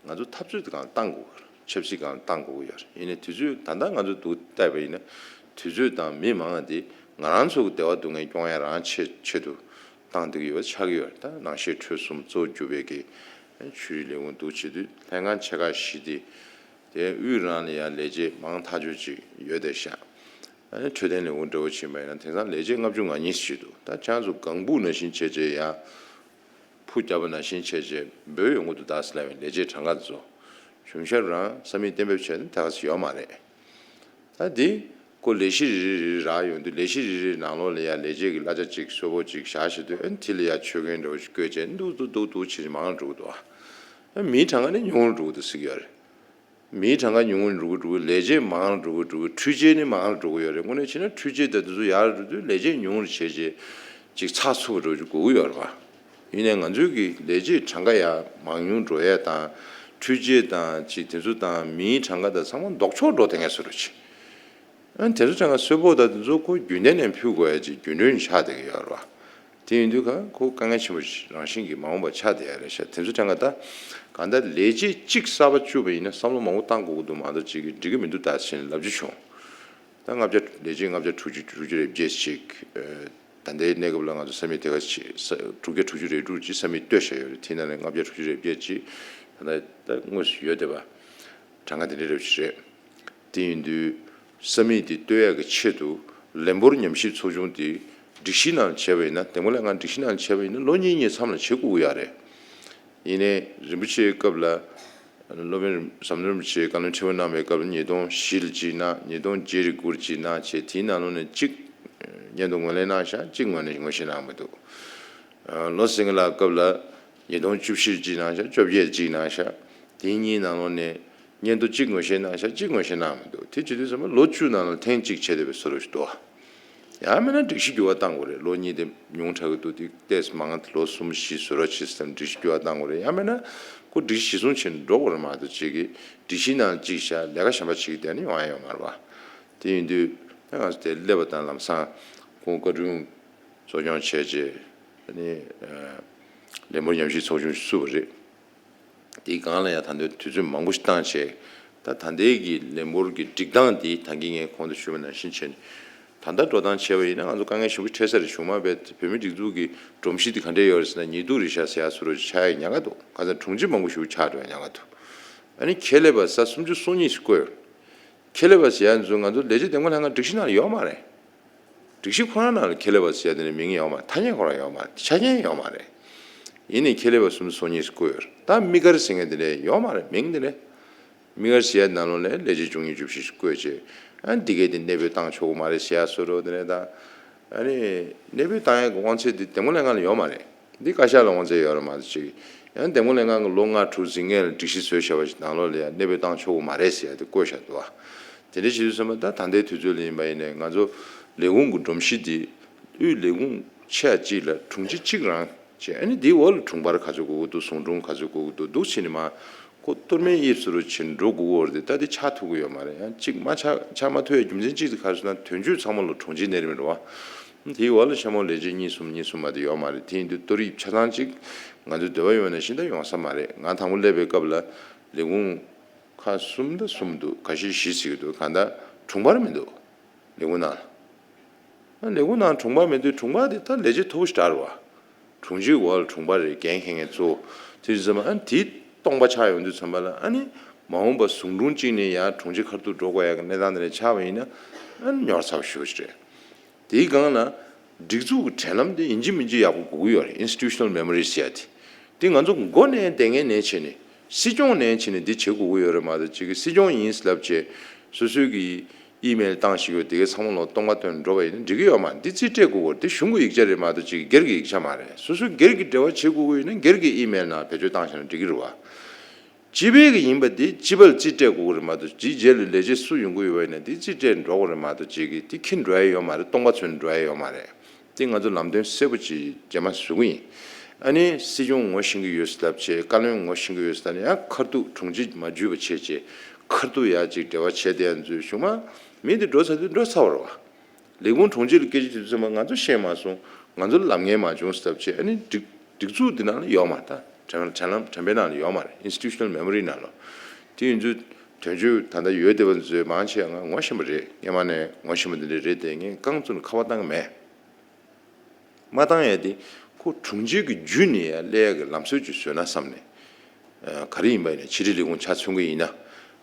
ང་ཚོ་འཐབ་རྩོད་དེ་སྒང་བཏང་དགོས་ཀྱི་ཡོད་རེད། ཆབ་སྲིད་སྒང་བཏང་དགོས་ཀྱི་ཡོད་རེད། ཡིན་ནའི་དུས་ཚོད་ད་ལྟ་ང་ཚོ་འདུག་བལྟས་པ་ཡིན་ན། དུས་ཚོད་དང་མི་མང་བ་དེ་ང་རང་ཚོ་གི་བདེ་བ་སྡུག་བསྔལ་སྐྱོང་ཡ་རང་ཆེད་ཆེད་དུ་བཏང་བསྡད་ཀྱི་ཡོད་པ་ཆགས་ཀྱི་ཡོད་རེད། ད་ནང་བཤད་ཁྲོད་གསུམ་གཙོ་བོ་གྱུར་པའི་གི་ཆོས་རིག་ལས་ཁུངས་འདུག་བྱེད་དུས་ལྷན་ཁང་ཆེ་ཁག་བཞི་དེ། དེ་དབུས་རང་ལ་ཡང་ལས་བྱེད་མང་ཐག་ཆོད་ཅིག་ཡོད་བསྡད་ཤག་ཨ་ནི་འཕྲོད་བསྟེན་ལས་ཁུངས་འདྲ་བོ་ཕྱིན་པ་ཡིན་ན་དེང་སང་ལས་བྱེད་ལྔ་བཅུ་ང་གཉིས་ཞིག་འདུག་ད་ཁྱེད་རང་ཚོ་ལྒང་བུ་ནང་བཞིན་བྱས་བྱས་ཡ། ཕུ་བརྒྱབ་པ་ནང་བཞིན་བྱས་བྱས་འབོད་ཡོང་གི་འདུག་ད་ཟེར་ལབ་པའི་ལས་བྱེད་གྲངས་ཀ་ཚོ། གཞུང་ཞབས་རང་ས་མིག་གཏན་འབེབས་བྱས་ན་ད་ག་ཚོད་ཡོད་མ་རེད། ད་འདི་ཁོ་ལས་གཞི་རེ་རེ་རེ་རག་ཡོང་དུས་ལས་གཞི་རེ་རེའི་ནང་ལོགས་ལ་ཡ་ལས་བྱེད་ཀྱི་གླ་ཆ་གཅིག་གསོལ་ཕོགས་གཅིག་བཞག་བྱེད་དུས་ཨ་ནི་དེ་ལ་ཡ་ཆོད་མཁན་འདྲ་བོ་ཞིག་བསྐོས་བྱས་འདུག་འདུག་འདུག་འདུག་བྱས་ནས་མང་འགྲོ་གི་འདུག་ཨ། ད་མིའི་གྲངས་ཀ་ནི་ཉུང་རུ་འགྲོ་གི་འདུག་ཟེར་གྱི་ཡོད་རེད། མིའི་གྲངས་ཀ་ཉུང་རུ་འགྲོ་གི་འགྲོ་གི། ལས་བྱེད་མང་རུ་འགྲོ་གི་འགྲོ་གི། འཕྲུལ་ཆས་ནི་མང་རུ་འགྲོ་གི་ཡོད་རེད། དངོས་གནས་བྱས་ན་འཕྲུལ་ཆས་དེ་ཚོ་ཡར་འགྲོ་དུས་ལས་བྱེད་ཉུང་རུ་བྱས་རྗེས་ཅིག་ཚགས་ཚུད་པ་འགྲོ་རྒྱུ་དགོས་ཀྱི་ཡོད་རེད་པ། ཡིན་ནའི་ང་ཚོའི་གི་ལས་བྱེད་གྲངས་ཀ་ཡར་མང་ཉུང་འགྲོ་ཡས་དང་། འཕྲུལ་ཆས་དང་ཅིག་དེ་ཚོ་དང་མིའི་གྲངས་ཀ་དང་ཚང་མ་ལྡོག་ཕྱོགས་འགྲོ་བསྡད་མཁན་བཟོ་འདྲ་ཅིག་ཨ་ནི་དེ་ཚོ་གྲངས་ཀ་གསོལ་ཕོགས་དང་དེ་ཚོ་ཁོ་རྒྱུན་ལྡན་ནས་ཕུལ་དགོས་ཡ་ཅིག་རྒྱུན་གྲོན་ཆགས་བསྡད་ཀྱི་ཡོད་རེད་བ། དེ་ཡིན་དུས་ཁ་ཁོ་དཀའ་ངལ་ཆེན་པོ་ཞིག་རང་བཞིན་གྱིས་མ་འོངས་པ་ཆགས་བསྡད་ཡ་རེད་ཤག་དེ་ཚོ་གྲངས་ཀ་ད་གང་ལྟར་ལས་བྱེད་གཅིག་གསར་པ་བཅུག་པ་ཡིན་ན་བསམ་བློ་མང་པོ་བཏང་དགོས་ཀྱི་འདུག་མ་གཏོགས་ཅིག་གིས་འགྲིག་གི་མི་འདུག་ད་ཟེར་ནས་ལབ་རྒྱུ་བྱུང་། ད་ལྔ་བརྒྱ་ལས་བྱེད་ལྔ་བརྒྱ་དྲུག་ཅུ་དྲུག་ཅུ་རེ་བརྒྱད་ཅིག་ད་ལྟའི་གནས་སྐབས་ལ་ང་ཚོ་ས་མིག་དེ་ག་ཅིག་ས་དྲུག་བརྒྱ་དྲུག་ཅུ་རེ་དྲུག་ཅིག་ས་མིག་བཏོད་བཞག་ཡོད་རེད། དེ་ནང་ནས་ལྔ་བརྒྱ་དྲུག་ཅུ་རེ་བརྒྱད་ཅིག་ད་ལྟ་ད་དངོས་སུ་ཡོད་བསྡད་པ། གྲངས་ཀ་དེ་འདྲའི་རེ་བ་ཞིག་རེད། དེ་ཡིན་དུས་ས་མིག་དེ་གཏོད་ཡག་གི་ཆེད་དུ་ལས་འབོར་ཉམས་ཞིབ་ཚོགས་ཆུང་དེ་སྒྲིག་གཞི་ནང་བྱས་པ་ཡིན་ན། འདེམས་ངོ་ལས་ཁང་སྒྲིག་གཞི་ནང་བྱས་པ་ཡིན་ན་ལོ་གཉིས་གཉིས་མཚམས་ལ་བྱེད་དགོས་ཀྱི་ཡོད་རེད། ཡིན་ནའི་རིན་པོ་ཆེའི་སྐབས་ལ་སློབ་དཔོན་ཟམ་གདོང་རིན་པོ་ཆེས་བཀའ་བློན་ཁྲི་པ་གནང་བའི་སྐབས་ལ་ཉིས་སྟོང་བཞི་ལ་གཅིག་གནང་། ཉིས་སྟོང་བརྒྱད་རེ་དགུ་ལ་གཅིག་གནང་བྱས། དེའི་ནང་ལོགས་ནས་གཅིག་སྙན་ཐོ་ངོས་ལེན་གནང་ཤག་གཅིག་ངོས་ནས་ངོས་བཞེས་གནང་མི་འདུག་ལོ་ཟིང་ལ་སྐབས་ལ་ཉིས་སྟོང་བཅུ་བཞི་གཅིག་གནང་ཤག་བཅོ་བརྒྱད་གཅིག་གནང་ཤག་དེ་གཉིས་ནང་ལོགས་ནས་སྙན་ཐོ་གཅིག་ངོས་བཞེས་གནང་ཤག་གཅིག་ངོས་བཞེས་གནང་མི་འདུག་དེ་བྱེད་དུས་ཙམ་པ་ལོ་བཅུ་ནང་ལ་ཐེངས་གཅིག་བྱས་བསྡད་པའི་བཟོ་འདྲ་ཞིག་འདུག་ཡང་མིན་ན་སྒྲིག་གཞི་འགྱུར་བ་གཏང་དགོས་རེད། ལོ་གཉིས་དེ་ཉུང་དྲགས་ཀྱི་འདུག་དེ་ཏོག་ཙམ་མང་ལོ་གསུམ་བཞི་བཟོ་འདྲ་བྱེད་ཙམ་སྒྲིག་གཞི་འགྱུར་བ་གཏང་དགོས་རེད། ཡང་མིན་ན་ཁོ་སྒྲིག་གཞི་གཞིར་བཟུང་བྱས་ནས་འགྲོ་དགོས་རེད་མ་གཏོགས་ཅིག་གིས་སྒྲིག་གཞི་ནང་གཅིག་བཞག་ལས་ཀ་གཞན་པ་བྱེད་ཀྱི་བསྡད་ན་ཡོང་ཡ་ཡོད་མ་རེད་པ། དེ་ཡིན་དུས་ད་ང་ཚོ་དེ་སླེབས་པ་དང་ལམ་སང་ཁོང་བཀའ་དྲུང་གཙོ་སྐྱོང་བྱས་རྗེས་ཨ་ནི་ལས་འབོར་ཉམས་ཞིབ་ཚོགས་ཆུང་ཞིག་བཙུགས་པ་རེད། དེའི་སྒང་ལ་ཡང་ད་ལྟའི་དུས་ཚོད་མང་པོ་ཞིག་བཏང་བྱས། ད་ད་ལྟའི་གི་ལས་འབོར་གྱི་སྒྲིག་སྟངས་དེ་ད་གིན་ངས་གོང་དུ་ཞུས་པ་ནང་བཞིན་བྱས་ནས་ད་ལྟ་འགྲོ་སྟངས་བྱས་པ་ཡིན་ན་ང་ཚོ་དཀའ་ངལ་ཞེ་པོ་འཕྲད་ས་རེད། གཞུང་མང་བས་བོད་མིའི་སྒྲིག་འཛུགས་ཀྱི་སྒྲོམ་གཞི་དེ་ག་འདྲས་ཡོད་རེད་ཟེར་ན་ཉེས་འཛུགས་རེད་ཤག་ཟེར་ཡག་བཟོ་འདྲ་ཅིག་ཆགས་ཡག་ཉེན་ཁ་འདུག་ཁ་སང་དྲུང་ཆེ་མང་པོ་ཞེ་པོ་ཆགས་འགྲོ་ཡག་ཉེན་ཁ་འདུག་ཨ་ནི་ཁེ་ལས་པ་ས་སུམ་ཅུ་སོ་གཉིས་ཤིག་བསྐོས། ཁེ་ལས་པ་ཟེར་ཡག་ཚོ་ང་ཚོ་ལས་བྱེད་འདེམས་ངོ་ལྷན་ཁང་སྒྲིག་གཞི་ནང་ལ་ཡོད་མ་རེད། སྒྲིག་གཞི་ཁོ་རང་ནང་ལ་ཁེ་ལས་པ་ཟེར་ཡ་དེ་ནས་མིང་ཡོད་མ་རེད། ཐ་སྙད་ཁོ་རང་ཡོད་མ་རེད། ཆ་རྐྱེན་ཡོད་མ་རེད། ཡིན་ནའི་ཁེ་ལས་པ་སུམ་ཅུ་སོ་གཉིས་བསྐོས་ཡོད་རེད། ད་དམིགས་བཀར་ཟེར་མཁན་དེ་འདྲ་ཡོད་མ་རེད། མིང་དེ་འདྲ། དམིགས་བཀར་ཟེར་ཡ་ནང་ལོགས་ནས་ལས་བྱེད་བཅུ་གཉིས་བཅུ་བཞི་ཞིག་བསྐོས་བྱས། ཨ་ནི་འདི་གས་དེ་གནས་སྤོས་བཏང་ཆོག་གི་མ་རེད་ཟེར་ཡ་བཟོ་འདྲ་དེ་འདྲ་དང་། ཨ་ནི་གནས་སྤོས་བཏང་ཡ་གི་དབང་ཚད་དེ་འདེམས་ངོ་ལྷན་ཁང་ལ་ཡོད་མ་རེད། འདི་བཀའ་ཤག་ལ་དབང་ཚད་ཡོད་རེད་མ་གཏོགས་ཅིག་ཡང་འདེམས་ངོ་ལྷན་ཁང་གི་ལོ་ལྔ་དྲུག་ཙམ་སྔོན་ལ་སྒྲིག་གཞི་བཟོས་བཞག་པ་ཞིག་ནང་ལོགས་ལ་ཡང་གནས་སྤོས་བཏང་ཆོག་གི་མ་རེད་ཟེར་ཡ་དེ་བཀོད་བཞག་འདུག་བ། དེ་འདྲ་བྱེད་དུས་ཙམ་པ་ད་ད་ལྟའི་དུས་ཚོད་ལ་ཡིན་པ་ཡིན་ནའི་ང་ཚོ་ལས་ཁུངས་ཀྱི་སྒྲོམ་གཞི་འདི་དབུས་ལས་ཁུངས་ཆེ་བ་གཅིག་ལ་དྲུང་ཆེ་གཅིག་རང་བྱས། ཨ་ནི་འདིའི་འོག་ལ་དྲུང་འཕར་ག་ཚོད་དགོས་ཀྱི་འདུག་ཟུང་དྲུང་ག་ཚོད་དགོས་ཀྱི་འདུག་འདུག་བྱས་ནས་མར་ཁོ་གཏོར་མའི་དབྱིབས་བཟོ་འདྲ་བྱས་ནས་འགྲོ་དགོས་ཀྱི་ཡོད་རེད་དེ། ད་དེ་ཆགས་ཐུབ་ཀྱི་ཡོད་མ་རེད། ཡང་གཅིག་མ་ཆགས་ཆགས་མ་ཐུབ་ཡ་རྒྱུ་མཚན་གཅིག་དེ་ག་རེ་ཟེར་ན་དོན་གཅོད་ཚང་མ་ལ་དྲུང་ཆེ་གནས་རིམ་རེད་བ། དེའི་འོག་ལ་ཤ་མོ་ལས་བྱེད་གཉིས་གསུམ་གཉིས་གསུམ་མ་དེ་ཡོད་མ་རེད། དེ་ཡིན་དུས་གཏོར་དབྱིབས་ཆ་ཚང་གཅིག་ང་ཚོའི་འདོད་པ་ཡོད་ན་ཤིན་ཏུ་ཡོང་ས་མ་རེད། ང་དང་པོ་སླེབས་པའི་སྐབས་ལ་ལས་ཁུངས་ཁག་གསུམ་ད་གསུམ་འདུག་ཁ་ཤས་བཞི་ཟེར་གྱི་འདུག་གང་ལྟར་དྲུང་འཕར་མི་འདུག་ལས་ཁུངས་ནང་། ལས་ཁུངས་ནང་དྲུང་འཕར་མི་འདུག་དྲུང་འཕར་དེ་ད་ལས་བྱེད་མཐོ་པོ་ཞིག་རེད་བ། དྲུང་ཆེའི་འོག་ལ་དྲུང་འཕར་རེད། འགན་འཁྱེར་མཁན་གཙོ་བོ། དེ་ཙམ་ཨ་ནི་དེ་སྟོང་པ་ཆགས་ཡོང་དུས་ཙམ་པ་ལ་ཨ་ནི་མ་འོངས་པ་ཟུང་དྲུང་གཅིག་ནས་ཡར་དྲུང་ཆེ་ཁ་ཐུག་འགྲོ་དགོས་ཡག་གི་གནས་སྟངས་དེ་འདྲ་ཆགས་པ་ཡིན་ན་ཨ་ནི་ཉོར་ཚ་པོ་ཞེ་པོ་ཞིག་རེད། དེའི་སྒང་ལ་སྒྲིག་འཛུགས་ཀྱི་དྲན་ལམ་དེ་ཡིན་གཅིག་མིན་གཅིག་ཡག་པོ་དགོས་ཀྱི་ཡོད་རེད། Institutional memory ཟེར་ཡ་དེ། དེ་ང་ཚོ་མགོ་ནས་བསྡད་མཁན་ནས་བྱས་ནས་སྲིད་སྐྱོང་ནས་བྱས་ནས་འདི་བྱེད་དགོས་ཀྱི་ཡོད་རེད་མ་གཏོགས་ཅིག་གི་སྲིད་སྐྱོང་ཡིན་ལབ་བྱས་སོ་སོའི་གི་ཨི་མེལ་བཏང་ཞིག་ཡོད་དེ་གའི་ཚང་མ་ལོ་སྟོང་པ་བཏོན་འགྲོ་བ་ཡིན་ན་འགྲིག་གི་ཡོད་མ་རེད། འདི་རྩིས་སྤྲད་དགོས་ཀྱི་ཡོད་རེད། དེ་གཞུང་གི་ཡིག་ཆ་རེད་མ་གཏོགས་ཅིག་སྒེར་གྱི་ཡིག་ཆ་མ་རེད། སོ་སོའི་སྒེར་གྱི་འབྲེལ་བ་བྱེད་དགོས་ཀྱི་ཡོད་ན་སྒེར་གྱི་ཨི་མེལ་ནང་བེད་སྤྱོད་བཏང་བཞག་ན་འགྲིག་གི་རེད་བ། སྤྱི་པའི་གི་ཡིན་པ་དེ་སྤྱི་པ་ལ་རྩིས་སྤྲད་དགོས་ཀྱི་རེད་མ་གཏོགས་དེའི་རྗེས་ལ་ལས་བྱེད་སུ་ཡོང་གི་ཡོད་པ་ཡིན་ན་དེ་རྩིས་སྤྲད་འགྲོ་དགོས་རེད་མ་གཏོགས་ཅིག་གི་དེ་ཁྱི་འགྲོ་ཡ་ཡོད་མ་རེད། སྟོང་པ་ཚོས་འགྲོ་ཡ་ཡོད་མ་རེད། དེ་ང་ཚོ་ལམ་སྟོན་གསལ་པོ་ཅིག་རྗེས་མ་བཟོ་གི་ཡིན། ཨ་ནི་སྲིད་སྐྱོང་ངོ་ཤེས་ཀྱི་ཡོད་ཟེར་ལབ་བྱས། བཀའ་བློན་ངོ་ཤེས་ཀྱི་ཡོད་ཟེར་ལབ་ནས་ཡང་ཁ་ཐུག་དྲུང་ཆེ་མ་འཇུས་པ་བྱས་བྱས་ཁ་ཐུག་ཡ་ཅིག་འབྲེལ་བ་བྱས་བསྡད་ཡ་ཚོའི་གཞུག་མ་མི་དེ་འགྲོ་ཚར་དུས་འགྲོ་ཚར་བ་རེད་བ། ལས་ཁུངས་དྲུང་ཆེ་ལ་སྐད་ཆ་དེ་ཚོ་ཚང་མ་ང་ཚོ་ཤེས་མ་སོང་། ང་ཚོ་ལབ་མཁན་མ་བྱུང་ཟེར་ལབ་བྱས། ཨ་ནི་སྒྲིག་སྒྲིག་འཛུགས་འདི་ནང་ལ་ཡོད་མ་རེད། ད་དྲན་དྲན་ལམ་དྲན་པའི་ནང་ལ་ཡོད་མ་རེད། Institutional memory ནང་ལ། དེ་ཡིན་དུས་དོན་གཅོད་ད་ལྟ་ཡོད་བསྡད་པ་ཚོས་མང་ཆེ་བ་ང་ངོ་ཤེས་པ་རེད། སྔོན་མ་ནས་ངོ་ཤེས་པ་འདི་འདྲ་རེད་དེ་ངས་རྐང་བཙུགས་ནས་ཁ་པར་བཏང་གི་མེད། མ་བཏང་ཡ་དེ་ཁོ་དྲུང་ཆེ་གི་བརྒྱུད་ནས་ཡ་སླེབས་ཡ་གི་ལམ་སྲོལ་ཅིག་བཟོས་ན་བསམ་ནས། ཨ་ག་རེ་ཡིན་པ་ཡིན་ན་ཕྱི་དྲིལ་ལས་ཁུངས་ཆ་མཚོན་གི་ཡིན་ན།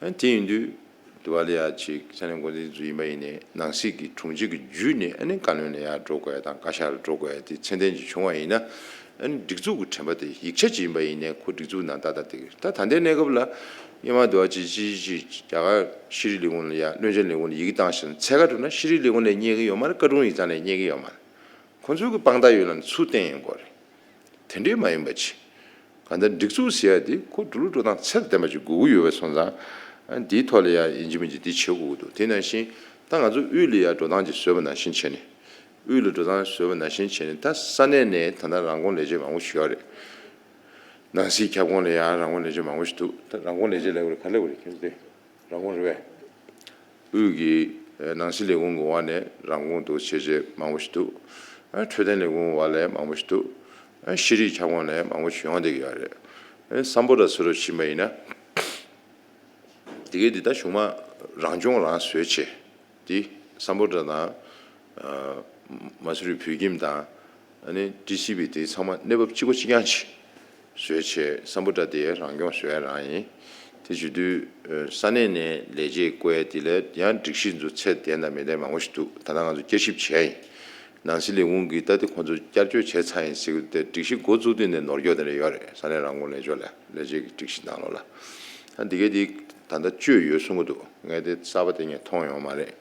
ཨ་དེ་ཡིན་དུས་དུ་བ་ལ་ཡ་ཅིག་ས་གནས་འགོ་འཛིན་ཚོ་ཡིན་པ་ཡིན་ནའི་ནང་སྲིད་ཀྱི་དྲུང་ཆེ་གི་བརྒྱུད་ནས་ཨ་ནི་བཀའ་བློན་ལ་ཡ་འགྲོ་དགོས་ཡ་དང་བཀའ་ཤག་ལ་འགྲོ་དགོས་ཡ་དེ་ཚད་ལྡན་ཅིག་བྱུང་བ་ཡིན་ན། ཨ་ནི་སྒྲིག་འཛུགས་ཀྱི་དྲན་པ་དེ་ཡིག་ཆ་ཅིག་ཡིན་པ་ཡིན་ནའི་ཁོ་སྒྲིག་འཛུགས་ནང་ཏག་ཏག་དེ་གི་ད་ད་ལྟའི་གནས་སྐབས་ལ་སྔོན་མ་དུ་བ་ཅིག་ཅིག་ཅིག་རྒྱ་གར་ཤེས་རིག་ལས་ཁུངས་ལ་ཡ་བློན་ཆེན་ལས་ཁུངས་ལ་ཡི་གེ་བཏང་ཞིང་འཚོལ་ག་འགྲོ་ན་ཤེས་རིག་ལས་ཁུངས་ལ་རྙེད་གི་ཡོད་མ་རེད། བཀའ་དྲུང་ཡིག་ཚང་ལ་རྙེད་གི་ཡོད་མ་རེད། ཁོ་ཚོའི་གི་དཔང་རྟགས་ཡོད་ལ་ནི་ཚུར་བསྟན་ཡོང་དགོས་རེད། དེ་འདྲའི་མ་ཡིན་པ་ཅིག་གང་ལྟར་སྒྲིག་འཛུགས་ཟེར་ཡ་དེ་ཁོ་འགྲོ་ལུགས་འགྲོ་སྟངས་ཚད་དང་ལྡན་པ་ཅིག་དགོས་ཀྱི་ཡོད་པ་སོང་ཙང་། ཨ་འདིའི་ཐོག་ལ་ཡ་ཡིན་གཅིག་མིན་གཅིག་འདི་བྱེད་དགོས་ཀྱི་འདུག་དེ་ནང་བཞིན་ད་ང་ཚོ་དབུས་ལ་ཡ་འགྲོ་སྟངས་ཅིག་བཟོས་པ་ནང་བཞིན་བྱས་ནས། དབུས་ལ་འགྲོ་སྟངས་བཟོས་པ་ནང་བཞིན་བྱས་ནས། ད་ས་གནས་ནས་ད་ལྟ་རང་དབང་ལས་བྱེད་མང་པོ་ཞིག་ཡོད་རེད། ནང་སྲིད་ཁྱབ་ཁོངས་ལ་ཡང་རང་དབང་ལས་བྱེད་མང་པོ་ཞིག་འདུག་ད་རང་དབང་ལས་བྱེད་ལབ་དགོས་རེད། ག་ལབ་དགོས་རེད། ཁྱེད་ཚོ་དེ་རང་དབང་རེད་པས། དབུས་ཀྱི་ཨ་ནང་སྲིད་ལས་ཁུངས་ཀྱི་འོག་ནས་རང་དབང་འདུག་བྱས་བྱས་མང་པོ་ཞིག་འདུག་ཨ་འཕྲོད་བསྟེན་ལས་ཁུངས་འོག་ལ་མང་པོ་ཞིག་འདུག་ཨ་ཤེས་རིག་ཁྱབ་ཁོངས་ལ་མང་པོ་ཞིག་ཡོང་བསྡད་ཀྱི་ཡོད་རེད། ཨ་སམ་བྷོ་ཊ་སུ་རུབ་ཕྱིན་པ་ཡིན་ན། དེ་གས་འདི་ད་གཞུང་མང་རང་སྐྱོང་རང་བཟོས་བྱས། དེ་སམ་བྷོ་ཊ་དང་། ཨ་མ་སུ་རི་བོད་ཁྱིམ་དང་། ཨ་ནི་ཊི་སི་བི་དེ་ཚང་མ་གནས་བབ་གཅིག་པ་གཅིག་རྐྱང་ཅིག་བཟོས་བྱས། སམ་བྷོ་ཊ་དེ་རང་སྐྱོང་བཟོས་རང་ཡིན། དེ་བྱེད་དུས་ཨ་ས་གནས་ནས་ལས་བྱེད་བསྐོ་ཡ་དེ་ལ་ཡང་སྒྲིག་གཞི་ཚོ་ཚད་ལྡན་དང་མི་ལྡན་མང་པོ་ཞིག་འདུག་ད་ལྟ་ང་ཚོ་བསྐྱར་ཞིབ་བྱས་ཡིན། ནང་སྲིད་ལས་ཁུངས་ཀྱིས་ད་དེ་ཁོང་ཚོ་བསྐྱར་བཅོས་བྱས་ཚར་ཡིན་ཟེར་གྱི་འདུག་སྟེ། སྒྲིག་གཞི་འགོ་བཙུགས་དུས་ནས་ནོར་འཁྱོག་དེ་འདྲ་ཡོད་རེད། ས་གནས་རང་དབང་ལས་ཕྱོགས་ལ་ལས་བྱེད་ཀྱི་སྒྲིག་གཞི་ནང་ལོགས་ལ། ཨ་འདི་གས་འདི་ད་ལྟ་བཅོས་ཡོད་གསུང་གི་འདུག་ངས་དེ་གསར་པ་དེ་ངས་མཐོང་ཡོད་མ་རེད།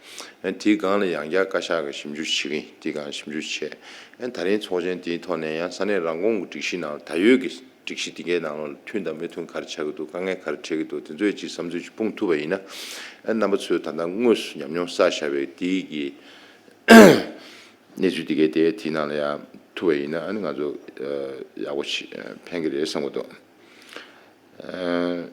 ཨ་དེའི་སྒང་ལ་ཡང་བསྐྱར་བཀའ་ཤག་གིས་ཞིབ་འཇུག་བྱེད་ཀྱི་ཡིན། དེའི་སྒང་ཞིབ་འཇུག་བྱས། ཨ་ད་རིང་ཚོགས་ཆེན་དེའི་ཐོག་ནས་ཡང་ས་གནས་རང་དབང་གི་སྒྲིག་གཞི་ནང་ལ། ད་ཡོད་ཀྱི་སྒྲིག་གཞི་དེ་གའི་ནང་ལོགས་ལ་མཐུན་དང་མི་མཐུན་ག་རེ་ཆགས་ཀྱི་འདུག་དཀའ་ངལ་ག་རེ་འཕྲད་ཀྱི་འདུག་དེ་ཚོའི་ཅིག་བསམ་ཚུལ་ཅིག་སྤུངས་ཐུབ་པ་ཡིན་ན། ཨ་རྣམ་པ་ཚོས་ད་ལྟ་དངོས་སུ་ཉམས་མྱོང་བསགས་བཞག་པའི་དེའི་གི་གནས་ཚུལ་དེ་གའི་དེ་དེའི་ནང་ལ་ཡང་ཐུབ་པ་ཡིན་ན། ཨ་ནི་ང་ཚོ་ཨ་ཡག་པོ་ཞིག་ཕན་གྱི་རེད་བསམ་གྱི་འདུག་ཨ་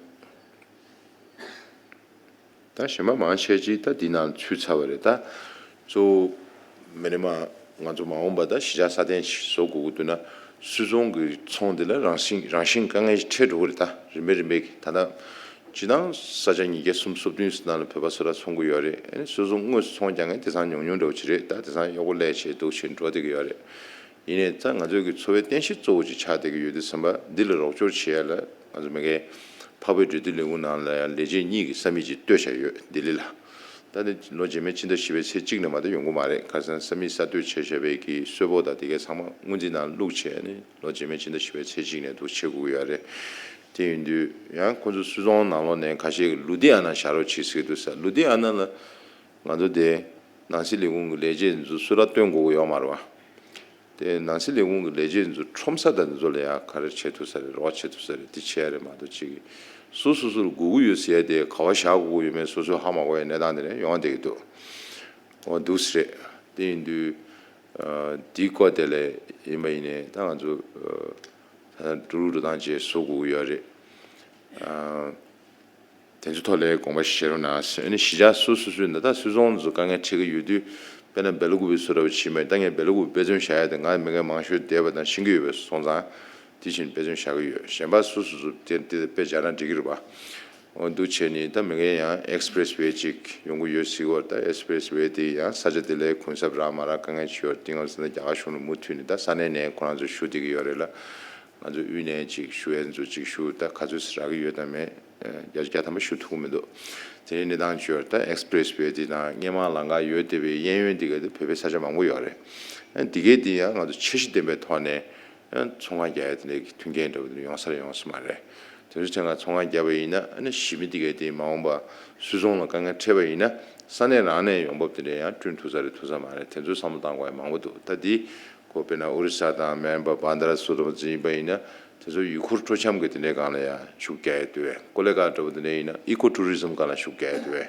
ད་གཞན་པ་མང་ཆེ་ཅིག་ད་འདི་ནང་ཚུད་ཚར་བ་རེད། ད་གཙོ་བོ་མི་རེ་མ་ང་ཚོ་མ་འོངས་པ་ད་གཞིས་ཆགས་སྲ་བརྟན་ཞིག་བཟོ་དགོས་ཀྱི་འདུག་ན། སུད་ཚོང་གི་ཚོང་དེ་ལ་རང་བཞིན་རང་བཞིན་དཀའ་ངལ་ཞིག་འཕྲད་འགྲོ་གི་རེད། ད་རིམ་པས་རིམ་པས་ཀྱིས་ད་ལྟ་སྤྱིར་བཏང་ས་ཆ་ཉིས་བརྒྱ་སུམ་ཅུ་སོ་བདུན་ཙམ་ནང་ལ་བོད་པ་སུ་ར་ཚོང་གི་ཡོད་རེད། ཨ་ནི་སུད་ཚོང་དངོས་སུ་ཚོང་རྒྱག་མཁན་དེང་སང་ཉུང་ཉུང་འདྲ་བོ་ཅིག་རེད། ད་དེང་སང་གཡོག་པོ་ལས་བྱེད་འདུག་བྱེད་འགྲོ་བསྡད་ཀྱི་ཡོད་རེད། ཡིན་ནའི་ད་ང་ཚོའི་གི་འཚོ་བའི་རྟེན་གཞི་གཙོ་བོ་ཅིག་ཆགས་བསྡད་ཀྱི་ཡོད་དུས་ཙམ་པ། འདི་ལ་རོགས་སྐྱོར་བྱེད་ཡ་ལ་ང་ཚོ་མ་གིའི་འཕགས་བོད་འབྲེལ་མཐུད་ལས་ཁུངས་ནང་ལ་ཡང་ལས་བྱེད་གཉིས་ཀྱི་ས་མིག་ཅིག་གཏོད་བཞག་ཡོད། ལྡི་ལི་ལ། ད་ནི་ལོ་རྗེས་མའི་ཕྱི་ཟླ་བཞི་པའི་ཚེས་གཅིག་ནས་མ་གཏོགས་ཡོང་གི་མ་རེད། ཁ་སང་ས་མིག་གསར་གཏོད་བྱས་བཞག་པའི་གི་གསོལ་ཕོགས་དང་དེ་གའི་ཚང་མ་སྔོན་རྩིས་ནང་བླུགས་བྱས་ནས། ལོ་རྗེས་མའི་ཕྱི་ཟླ་བཞི་པའི་ཚེས་གཅིག་ནས་འདུག་བྱེད་དགོས་ཀྱི་ཡོད་རེད། དེ་ཡིན་དུས་ཡང་ཁོ་ཚོ་སུད་ཚོང་ནང་ལོགས་ནས་ཁ་ཤས་ཀྱིས་ལུ་དྷི་ཡ་ན་བཞག་རོགས་བྱེད་ཟེར་གྱི་འདུག་ས། ལུ་དྷི་ཡ་ན་ལ་ང་ཚོ་དེ་ནང་སྲིད་ལས་ཁུངས་ཀྱི་ལས་བྱེད་ཚོ་སུ་ར་སྟོན་དགོས་ཀྱི་ཡོད་མ་རེད་བ། དེ་ནང་སྲིད་ལས་ཁུངས་ཀྱི་ལས་བྱེད་ཚོ་ཁྲོམ་ས་དང་དེ་ཚོ་ལ་ཡང་ག་རེ་བྱེད་ཐུབ་ས་རེད། རོགས་བྱེད་ཐུབ་ས་རེད། དེ་བྱས་རེད་མ་གཏོགས་ཅིག་གིས་སོ་སོ་སོ་ལ་དགོས་ཀྱི་ཡོད་ཟེར་ཡ་དེ་ག་པར་བཞག་དགོས་ཀྱི་ཡོད་མེད་སོ་སོས་ཧ་མ་གོ་བའི་གནས་སྟངས་དེ་རེད་ཡོང་བསྡད་ཀྱི་འདུག་འོ་འདུག་སེ་རེད། དེ་ཡིན་དུས་ཨ་དེའི་སྐོར་དེ་ལ་ཡིན་པ་ཡིན་ནའི་ད་ང་ཚོ་ཨ་ད་འགྲོ་ལུགས་འགྲོ་སྟངས་བཅས་བཟོ་དགོས་ཀྱི་ཡོད་རེད། ཨ་དེ་ཚོའི་ཐོག་ལ་དགོངས་པ་བཞེས་རོགས་གནང་ཟེར། ཨ་ནི་གཞིས་ཆགས་སོ་སོ་སོའི་ནང་ད་སུད་ཚོང་ཚོ་དཀའ་ངལ་འཕྲད་ཀྱི་ཡོད་དུས། དཔེར་ན་སྦེལ་ཀོབ་སུ་ར་བ་ཕྱིན་པ་ཡིན་ན། ད་ངས་སྦེལ་ཀོབ་དཔེ་མཚོན་བཞག་ཡ་དེ་ང་མི་ངན་མང་ཤོས་བསྡད་པ་དང་ཤེས་ཀྱི་ཡོད་པ་སོང་ཙང་། དེ་བཞིན་དཔེ་མཚོན་བཞག་གི་ཡོད། གཞན་པ་སུ་སུ་སུ་དེ་དེ་དཔེ་བཞག་ན་འགྲིག་གི་རེད་པ། འོ་འདུག་བྱས་ནས་ད་མི་ངན་ཡང་ཨེག་སི་པི་རེ་སི་ཝེ་ཅིག་ཡོང་གི་ཡོད་ཟེར་གྱི་ཡོད་རེད། ད་ཨེག་སི་པི་རེ་སི་ཝེ་དེ་ཡང་ས་ཆ་དེ་ལ་གུན་གསབ་རག་མ་རག་དཀའ་ངལ་ཅིག་ཡོད་རེད། དེ་ང་ཚོ་ད་རྒྱ་གར་གཞུང་ལ་མུ་མཐུད་ནས་ད་ས་གནས་ནས་ཁོ་རང་ཚོ་ཞུ་བསྡད་ཀྱི་ཡོད་རེད་ལ། ང་ཚོ་དབུས་ནས་ཅིག་ཞུ་ཡས་ཚོ་ཅིག་ཞུ། ད་ག་ཚོད་ཙམ་རག་གི་ཡོད་དམ་མེད། ཨ་བརྒྱ་ཆ་བརྒྱ་ཐམ་པ་ཞུ་ཐུབ་ཀྱི་མི་འདུག་དེ་རིང་གནས་སྟངས་བརྗོད་ད་ཨེག་སི་པི་རེ་སི་ཝེ་དེ་དང་སྔོན་མ་ལམ་ཁ་ཡོད་བསྡད་པའི་གཡས་གཡོན་དེ་ག་དེ་བོད་པའི་ས་ཆ་མང་པོ་ཡོད་རེད། ཨ་འདི་གའི་དེ་ཡང་ང་ཚོ་འཆར་གཞི་ལྡན་པའི་ཐོག་ནས་ཨ་ཚོང་ཁང་རྒྱག་ཡ་དེ་འདྲའི་མཐུན་རྐྱེན་འདྲ་བོ་དེ་ཡོང་ས་རེད་ཡོང་ས་མ་རེད། དེ་ཚོ་ཐད་ཀར་ཚོང་ཁང་བརྒྱབ་པ་ཡིན་ན། ཨ་ནི་གཞིས་མི་དེ་གའི་དེ་མ་འོངས་པ་སུད་ཚོང་ལ་དཀའ་ངལ་འཕྲད་པ་ཡིན་ན། ས་གནས་རང་ནས་ཡོང་འབབ་དེ་འདྲ་ཡང་བསྐྲུན་ཐུབ་ས་རེད་ཐུབ་ས་མ་རེད། དེ་ཚོའི་བསམ་བློ་བཏང་དགོས་ཡ་མང་པོ་འདུག་ད་འདི་ཁོ་དཔེར་ན་ཨོ་རི་ས་དང་མེན་པ་བན་དྷ་ར་སོ་ཏོ་ཙམ་ཡིན་པ་ཡིན་ན། དེ་ཚོ་ཡུལ་སྐོར་སྤྲོ་འཆམ་གྱི་དེ་འདྲའི་སྒང་ལ་ཡང་ཤུགས་རྒྱག་ཡ་འདུག་བས། ཀོ་ལེ་གྷལ་འདྲ་བོ་དེ་འདྲ་ཡིན་ན་ཨི་ཀོ་ཊུ་རི་ཛམ་སྒང་ལ་ཤུགས་རྒྱག་ཡ་འདུག་བས།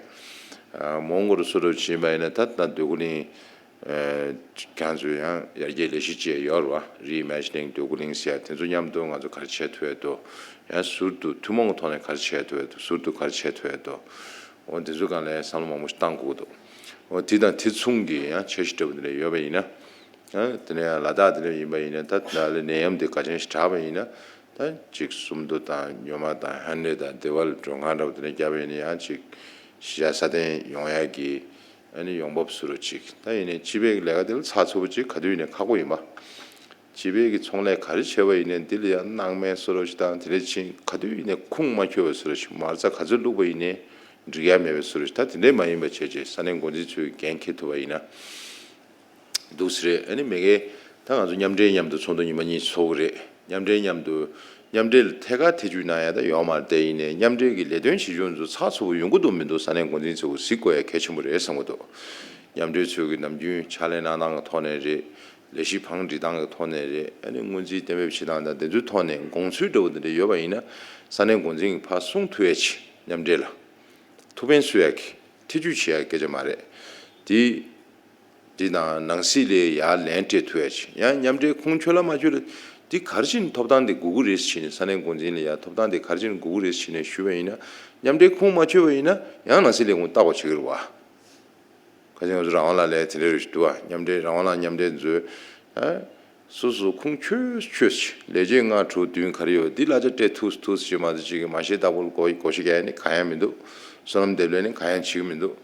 ཨ་མོན་གྷོ་རུ་སོ་ཏོ་ཕྱིན་པ་ཡིན་ན་ད་ད་འདོད་རྒུ་གླིང་། ཨ་ཁྱེད་ཚོས་ཡང་ཡར་རྒྱས་ལས་གཞི་བཅས་ཡོད་རེད་བ། རི་ཨི་མེ་ཇི་ནིང་འདོད་རྒུ་གླིང་ཟེར་ཡ་དེ་ཚོ་མཉམ་དུ་ང་ཚོ་ག་རེ་བྱེད་ཐུབ་ཡ་འདུག་ཡང་ཟུར་དུ་ཐུན་མོང་གི་ཐོག་ནས་ག་རེ་བྱེད་ཐུབ་ཡ་འདུག་ཟུར་དུ་ག་རེ་བྱེད་ཐུབ་ཡ་འདུག་འོ་དེ་ཚོའི་སྒང་ལ་བསམ་བློ་མང་པོ་ཞིག་བཏང་དགོས་ཀྱི་འདུག་འོ་དེ་དང་དེ་མཚུངས་ཀྱི་ཡང་འཆར་གཞི་འདྲ་བོ་དེ་འདྲ་ཡོད་པ་ཡིན་ན། ཨ་དེ་ནས་ཡང་ལ་དྭགས་དེ་འདྲ་ཡིན་པ་ཡིན་ན། ད་ད་ལྟ་ནད་ཡམས་དེ་ག་ཅན་ཞིག་དྲག་པ་ཡིན་ན། ད་ཅིག་སུམ་མདོ་དང་སྨྱོན་མ་དང་ཧན་ལེ་དང་དེ་བ་ལ་མགྲོན་ཁང་འདྲ་བོ་དེ་འདྲ་བརྒྱབ་པ་ཡིན་ན། ཡང་ཅིག་གཞིས་ཆགས་སྲ་བརྟན་ཡོང་ཡག་གི་ཨ་ནི་ཡོང་འབབ་བཟོ་འདྲ་ཅིག་ད་ཡིན་ནའི་སྤྱི་པའི་ལས་ཀ་དེ་ལ་ཚགས་ཚུད་པོ་ཅིག་ག་དུས་ཡིན་ནའི་ཁག་པོ་ཡིན་པ། སྤྱི་པའི་གི་ཚོང་ལས་ག་རེ་བྱས་པ་ཡིན་ནའི་འདི་ལ་ཡང་སྣང་མེད་བཟོ་འདྲ་ཅིག་དང་། དེ་འདྲ་ཕྱིན་ག་དུས་ཡིན་ནའི་ཁུངས་མ་འཁྱོལ་བ་བཟོ་འདྲ་ཅིག་མ་རྩ་ག་ཚོད་བླུགས་པ་ཡིན་ནའི་འགྲིག་ཡ་མེད་པའི་བཟོ་འདྲ་ཅིག་ད་དེ་འདྲས་མ་ཡིན་པ་བྱས་བྱས་ས་གནས་འགོ་འཛིན་ཚོས་འགན་འཁྱེར་ཐུབ་པ་ཡིན་ན། འདུག་སེ་རེད། ཨ་ནི་མ་གིའི་ད་ང་ཚོ་མཉམ་འབྲེལ་མཉམ་དུ་ཚོགས་འདུ་ཉི་མ་གཉིས་ཚོགས་ཀྱི་རེད། མཉམ་འབྲེལ་མཉམ་དུ་མཉམ་འབྲེལ་ཐད་ཀར་ཐེ་བྱུས་གནང་ཡ་ད་ཡོད་མ་རེད། དེ་ཡིན་ནའི་མཉམ་འབྲེལ་གྱི་ལས་དོན་བྱེད་ཕྱོགས་ཚོ་ཡོང་གི་འདུག་མི་འདུག་ས་གནས་འགོ་འཛིན་ཚོས་གཟིགས་དགོས་ཡ་གལ་ཆེན་པོ་རེད་བསམ་གྱི་འདུག་མཉམ་འབྲེལ་ཚོས་ཀྱི་ནམ་རྒྱུན་ཕྱག་ལས་གནང་སྟངས་ཀྱི་ཐོག་ནས་རེད། ལས་གཞི་བང་སྒྲིག་སྟངས་ཀྱི་ཐོག་ནས་རེད། ཨ་ནི་སྔོན་རྩིས་གཏན་འབེབས་བྱེད་སྟངས་དང་དེ་ཚོའི་ཐོག་ནས་དགོངས་ཚུལ་འདྲ་བོ་དེ་འདྲ་ཡོད་པ་ཡིན་ན། ས་གནས་འགོ་འཛིན་གྱིས་ཕར་གསུང་ཐུབ་ཡ་ཆེད་མཉམ་འབྲེལ་ལ་ཐུགས་ཕན་གསོས་ཡ་གི་ཐེ་ཇུས་བྱེད་ཡ་སྐད་ཆ་མ་རེད། དེ་འདི་དང་ནང་སྲིད་ལས་ཡར་ལན་སྤྲད་ཐུབ་ཡ་ཆེད། ཡང་མཉམ་འབྲེལ་ཁུངས་འཁྱོལ་ལ་མ་འཁྱོལ་ལ་འདི་ག་རེ་བྱས་ནས་ཐོབ་ཐང་དེ་དགོས་ཀྱི་རེད་ཟེར་བྱས་ནས། ས་གནས་འགོ་འཛིན་ལ་ཡང་ཐོབ་ཐང་དེ་ག་རེ་བྱས་ནས་དགོས་ཀྱི་རེད་ཟེར་བྱས་ནས་ཞུས་པ་ཡིན་ན། མཉམ་འབྲེལ་ཁུངས་མ་འཁྱོལ་བ་ཡིན་ན་ཡང་ནང་སྲིད་ལས་ཁུངས་ལྟ་དགོས་བྱེད་ཀྱི་རེད་བ། ཁ་སང་ང་ཚོ་རང་དབང་ལག་ལེན་དེ་འདྲ་རེ་ཞིག་འདུག་བ། མཉམ་འབྲེལ་རང་དབང་ལག་མཉམ་འབྲེལ་མཛོད། ཨ། སོ་སོ་ཁུངས་འཁྱོལ་འཁྱོལ་ཞིག་ལས་བྱེད་ལྔ་དྲུག་བདུན་ག་རེ་ཡོད་འདི་གླ་ཆ་སྤྲད་ཐུབ་ཐུབ་ཞིག་མ་གཏོགས་ཅིག་གི་མ་ཤེས་བདག་པོ་ལ་སྒོ་སྒོ་ཕྱེ་རྒྱག་ནི་གང་ཡང་མི་འདུག་བསོད་ནམས་འདེབས་ལས་ནི་གང་ཡང་བྱེད་ཀྱི་མི་འདུག་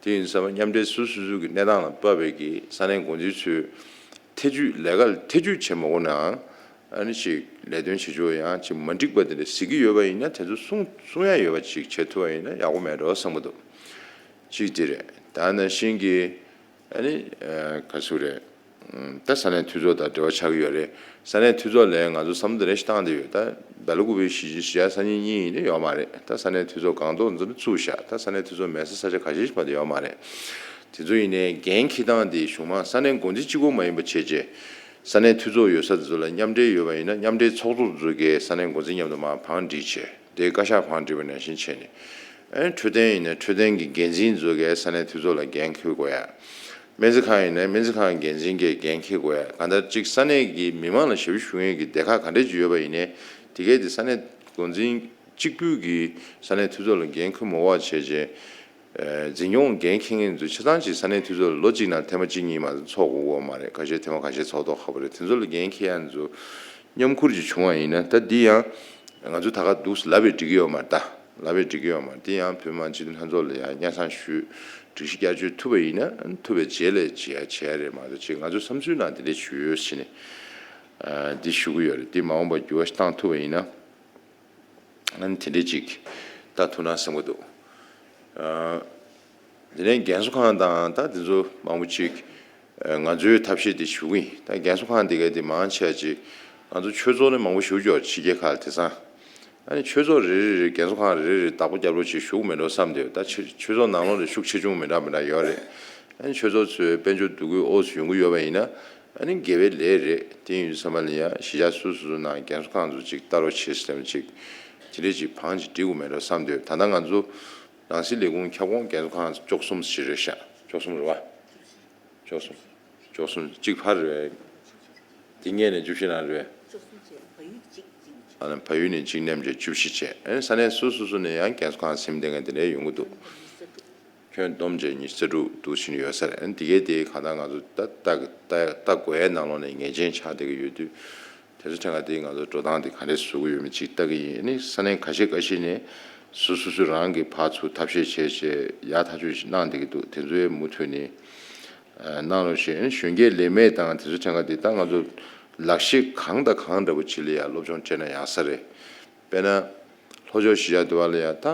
དེ་ཡིན་ཙང་མཉམ་འབྲེལ་སོ་སོ་སོ་སོ་གི་གནས་སྟངས་ལ་དཔག་པའི་གི་ས་གནས་འགོ་འཛིན་ཚོས་ཐེ་ཇུས་ལས་ཀ་ལ་ཐེ་ཇུས་བྱེད་མ་དགོས་ནའང་། ཨ་ནི་ཅིག་ལས་དོན་བྱེད་ཕྱོགས་ཡང་ཅིག་མ་འགྲིག་པ་དེ་འདྲ་གཟིགས་ཀྱི་ཡོད་པ་ཡིན་ན། དེ་ཚོ་གསུང་གསུང་ཡ་ཡོད་པ་ཅིག་བྱེད་ཐུབ་པ་ཡིན་ན་ཡག་པོ་མེད་འགྲོ་བསམ་གྱི་འདུག་གཅིག་དེ་རེད། ད་ནང་བཞིན་གྱི་ཨ་ནི་ཨ་ག་ཚོད་རེད། ཨ་ད་ས་གནས་འཐུས་ཚོགས་དང་འབྲེལ་བ་ཆགས་ཀྱི་ཡོད་རེད། ས་གནས་འཐུས་ཚོགས་ལ་ང་ཚོ་བསམ་བློ་དེ་འདྲ་ཞིག་བཏང་བསྡད་ཡོད། ད་སྦེལ་ཀོབ་གཞིས་གཞིས་ཆགས་སང་ཉིན་གཉིས་ཡིན་ན་ཡོད་མ་རེད། ད་ས་གནས་འཐུས་ཚོགས་སྒང་ཏོག་ཙམ་བཙུགས་བཞག་ད་ས་གནས་འཐུས་ཚོགས་མེད་ས་ས་ཆ་ཁ་ཤས་ཤིག་མ་གཏོགས་ཡོད་མ་རེད། དེ་ཚོ་ཡིན་ནའི་འགན་འཁྱེར་སྟངས་དེ་གཞུང་མང་ས་གནས་འགོ་འཛིན་གཅིག་པོ་མ་ཡིན་པ་བྱས་རྗེས། ས་གནས་འཐུས་ཚོགས་ཡོད་ས་དེ་ཚོ་ལ་མཉམ་འབྲེལ་ཡོད་པ་ཡིན་ན། མཉམ་འབྲེལ་ཚོགས་གཙོ་ཚོ་གིས་ས་གནས་འགོ་འཛིན་མཉམ་དུ་མར་བང་སྒྲིག་བྱས། དེ་བཀའ་ཤག་བང་སྒྲིག་པ་ནང་བཞིན་བྱས་ནས། ཨ་ནི་འཕྲོད་བསྟེན་ཡིན་ན་འཕྲོད་བསྟེན་གྱི་འགན་འཛིན་ཚོ་གིས་ས་གནས་འཐུས་ཚོགས་ལ་འགན་འཁྱེར་དགོས་ཡ། སྨན་རྩིས་ཁང་ཡིན་ན་སྨན་རྩིས་ཁང་འགན་འཛིན་གྱིས་འགན་འཁྱེར་དགོས་ཡ། གང་ལྟར་གཅིག་ས་གནས་ཀྱི་མི་མང་ལ་ཞབས་ཞུ་ཞུ་མཁན་གྱི་སྡེ་ཁག་ག་འདྲས་ཅིག་ཡོད་པ་ཡིན་ནའི། དེ་གས་དེ་ས་གནས་འགོ་འཛིན་གཅིག་པུས་ཀྱིས་ས་གནས་འཐུས་ཚོགས་ལ་འགན་འཁྱེར་མ་དགོས་པ་བྱས་རྗེས། ཨ་འཛིན་སྐྱོང་འགན་འཁྱེར་མཁན་ཚོ་ཆ་ཚང་ཅིག་ས་གནས་འཐུས་ཚོགས་ལ་ལོ་གཅིག་ནང་ཐེངས་མ་གཅིག་གཉིས་མ་གཏོགས་ཚོགས་དགོས་ཀྱི་ཡོད་མ་རེད། ཁ་ཤས་ཐེངས་མ་ཁ་ཤས་ཚོགས་མདོག་ཁ་པོ་རེད། དེ་ཚོ་ལ་འགན་འཁྱེར་ཡ་ཚོ་མཉམ་ཁུར་ཅིག་བྱུང་བ་ཡིན་ན། ད་འདི་ཡང་ང་ཚོ་ད་ག་འདུག་ལབ་པས་འགྲིག་གི་ཡོད་མ་རེད། ད་ལབ་པས་འགྲིག་གི་ཡོད་མ་རེད། དེ་ཡང་བོད་མི་མང་སྤྱི་འཐུས་ལྷན་ཚོགས་ལ་ཡང་སྙན་སེང་ཞུས། སྒྲིག་གཞི་བསྐྱར་བཅོས་ཐུབ་པ་ཡིན་ན་ཐུབ་པའི་རྗེས་ལ་བྱེད་ཡ་བྱེད་ཡ་རེད་མ་གཏོགས། ཅིག་ང་ཚོའི་བསམ་ཚུལ་ནང་དེ་འདྲས་ཞུས་ཡོད་ཟེར་ནས་ཨ་འདི་ཞུ་གི་ཡོད་རེད། འདི་མ་འོངས་པ་འགྱུར་བ་ཞིག་བཏང་ཐུབ་པ་ཡིན་ན། ཨ་ནི་དེ་འདྲས་ཅིག་ལྟ་ཐུབ་ན་བསམ་གྱི་འདུག་ཨ་དེ་ནས་རྒན་གསོ་ཁང་དང་ད་དེ་ཚོ་མང་པོ་ཅིག་ཨ་ང་ཚོའི་ཐབས་ཤེས་དེ་ཞུ་གི་ཡིན། ད་རྒན་གསོ་ཁང་དེ་ག་དེ་མང་ཆེ་བ་ཅིག་ང་ཚོ་ཆོས་ཚོགས་ནས་མང་པོ་ཞུ་ཆོག་ཕྱི་རྒྱལ་ཁག་ལ། དེང་སང་ཨ་ནི་ཆོས་ཚོགས་རེ་རེ་རེ་རྒན་གསོ་ཁང་རེ་རེ་རེ་བདག་པོ་རྒྱབ་རོགས་བྱེད་ཞུ་གི་མེད་འགྲོ་བསམ་སྟེ། ད་ཆོས་ཆོས་ཚོགས་ནང་ལོགས་ལ་ཤུགས་ཆེ་ཆུང་མི་འདྲ་མི་འདྲ་ཡོད་རེད། ཨ་ནི་ཆོས་ཚོགས་ཚོས་དཔལ་འབྱོར་བསྡུ་དགོས་ཨོ་ཚོ་ཡོང་གི་ཡོད་པ་ཡིན་ན། ཨ་ནི་དགེ་བའི་ལས་རེད། དེ་ཡིན་དུས་ཙམ་པ་ལ་ཡ་གཞིས་ཆགས་སོ་སོ་སོ་ནང་རྒན་གསོ་ཁང་ཚོ་ཅིག་ལྟ་རོགས་བྱེད་ཟེར་ནས་ཅིག་དེ་འདྲས་ཅིག་བང་ཅིག་སྒྲིག་དགོས་མེད་འགྲོ་བསམ་སྟེ། ད་ལྟ་ང་ཚོ་ནང་སྲིད་ལས་ཁུངས་ཁྱབ་ཁོངས་རྒན་གསོ་ཁང་བཅུ་གསུམ་ཞིག་རེད་ཤག་བཅུ་གསུམ་རེད་བ། བཅུ་གསུམ། བཅུ་གསུམ་གཅིག་ཕར་རེད། དེ་སྔས་ནས་བཅུ་བཞི་ནང་རེད། ཨ་ནི་བལ་ཡུལ་ནས་གཅིག་མཉམ་བྱས་བཅུ་བཞི་བྱས། ཨ་ནི་ས་གནས་སོ་སོ་སོ་ནས་ཡང་རྒན་གསོ་ཁང་ཟིན་བསྡད་མཁན་དེ་འདྲ་ཡོང་གི་འདུག་ཁྱོན་བསྡོམས་བྱས་ཉི་ཤུ་རྩ་དྲུག་འདུག་ཕྱིན་ཡོད་ས་རེད། ཨ་ནི་དེ་གའི་དེ་གང་ལྟར་ང་ཚོ་ད་ལྟ་ལྟ་ལྟ་དགོས་ཡའི་ནང་ལོགས་ནས་ངེས་ཅན་ཆགས་བསྡད་ཀྱི་ཡོད་དུས། དེ་ཚོ་ཐད་ཀ་དེ་ང་ཚོ་འགྲོ་སྟངས་དེ་ག་འདྲས་བཟོ་གི་ཡོད་མེད་ཅིག་ལྟ་གི་ཡིན། ཨ་ནི་ས་གནས་ཁ་ཤས་ཁ་ཤས་ནས་སོ་སོ་སོ་རང་གིས་ཕར་ཚུར་ཐབས་ཤེས་བྱས་བྱས་ཡག་ཐག་ཆོད་ཅིག་གནང་བསྡད་ཀྱི་འདུག་དེ་ཚོའི་མུ་མཐུད་ནས་ཨ་གནང་རོགས་ཞེས། ཨ་ནི་གཞོན་སྐྱེས་ལས་མེད་དང་དེ་ཚོ་ཐད་ཀ་དེ་ད་ང་ཚོ་ལག་ཤེས་གང་དང་གང་འདྲ་པོ་ཅིག་ལ་ཡང་སློབ་སྦྱོང་སྤྲད་ན་ཡག་ས་རེད། དཔེར་ན། ལྷོ་ཕྱོགས་གཞིས་ཆགས་དེ་བ་ལ་ཡང་ད་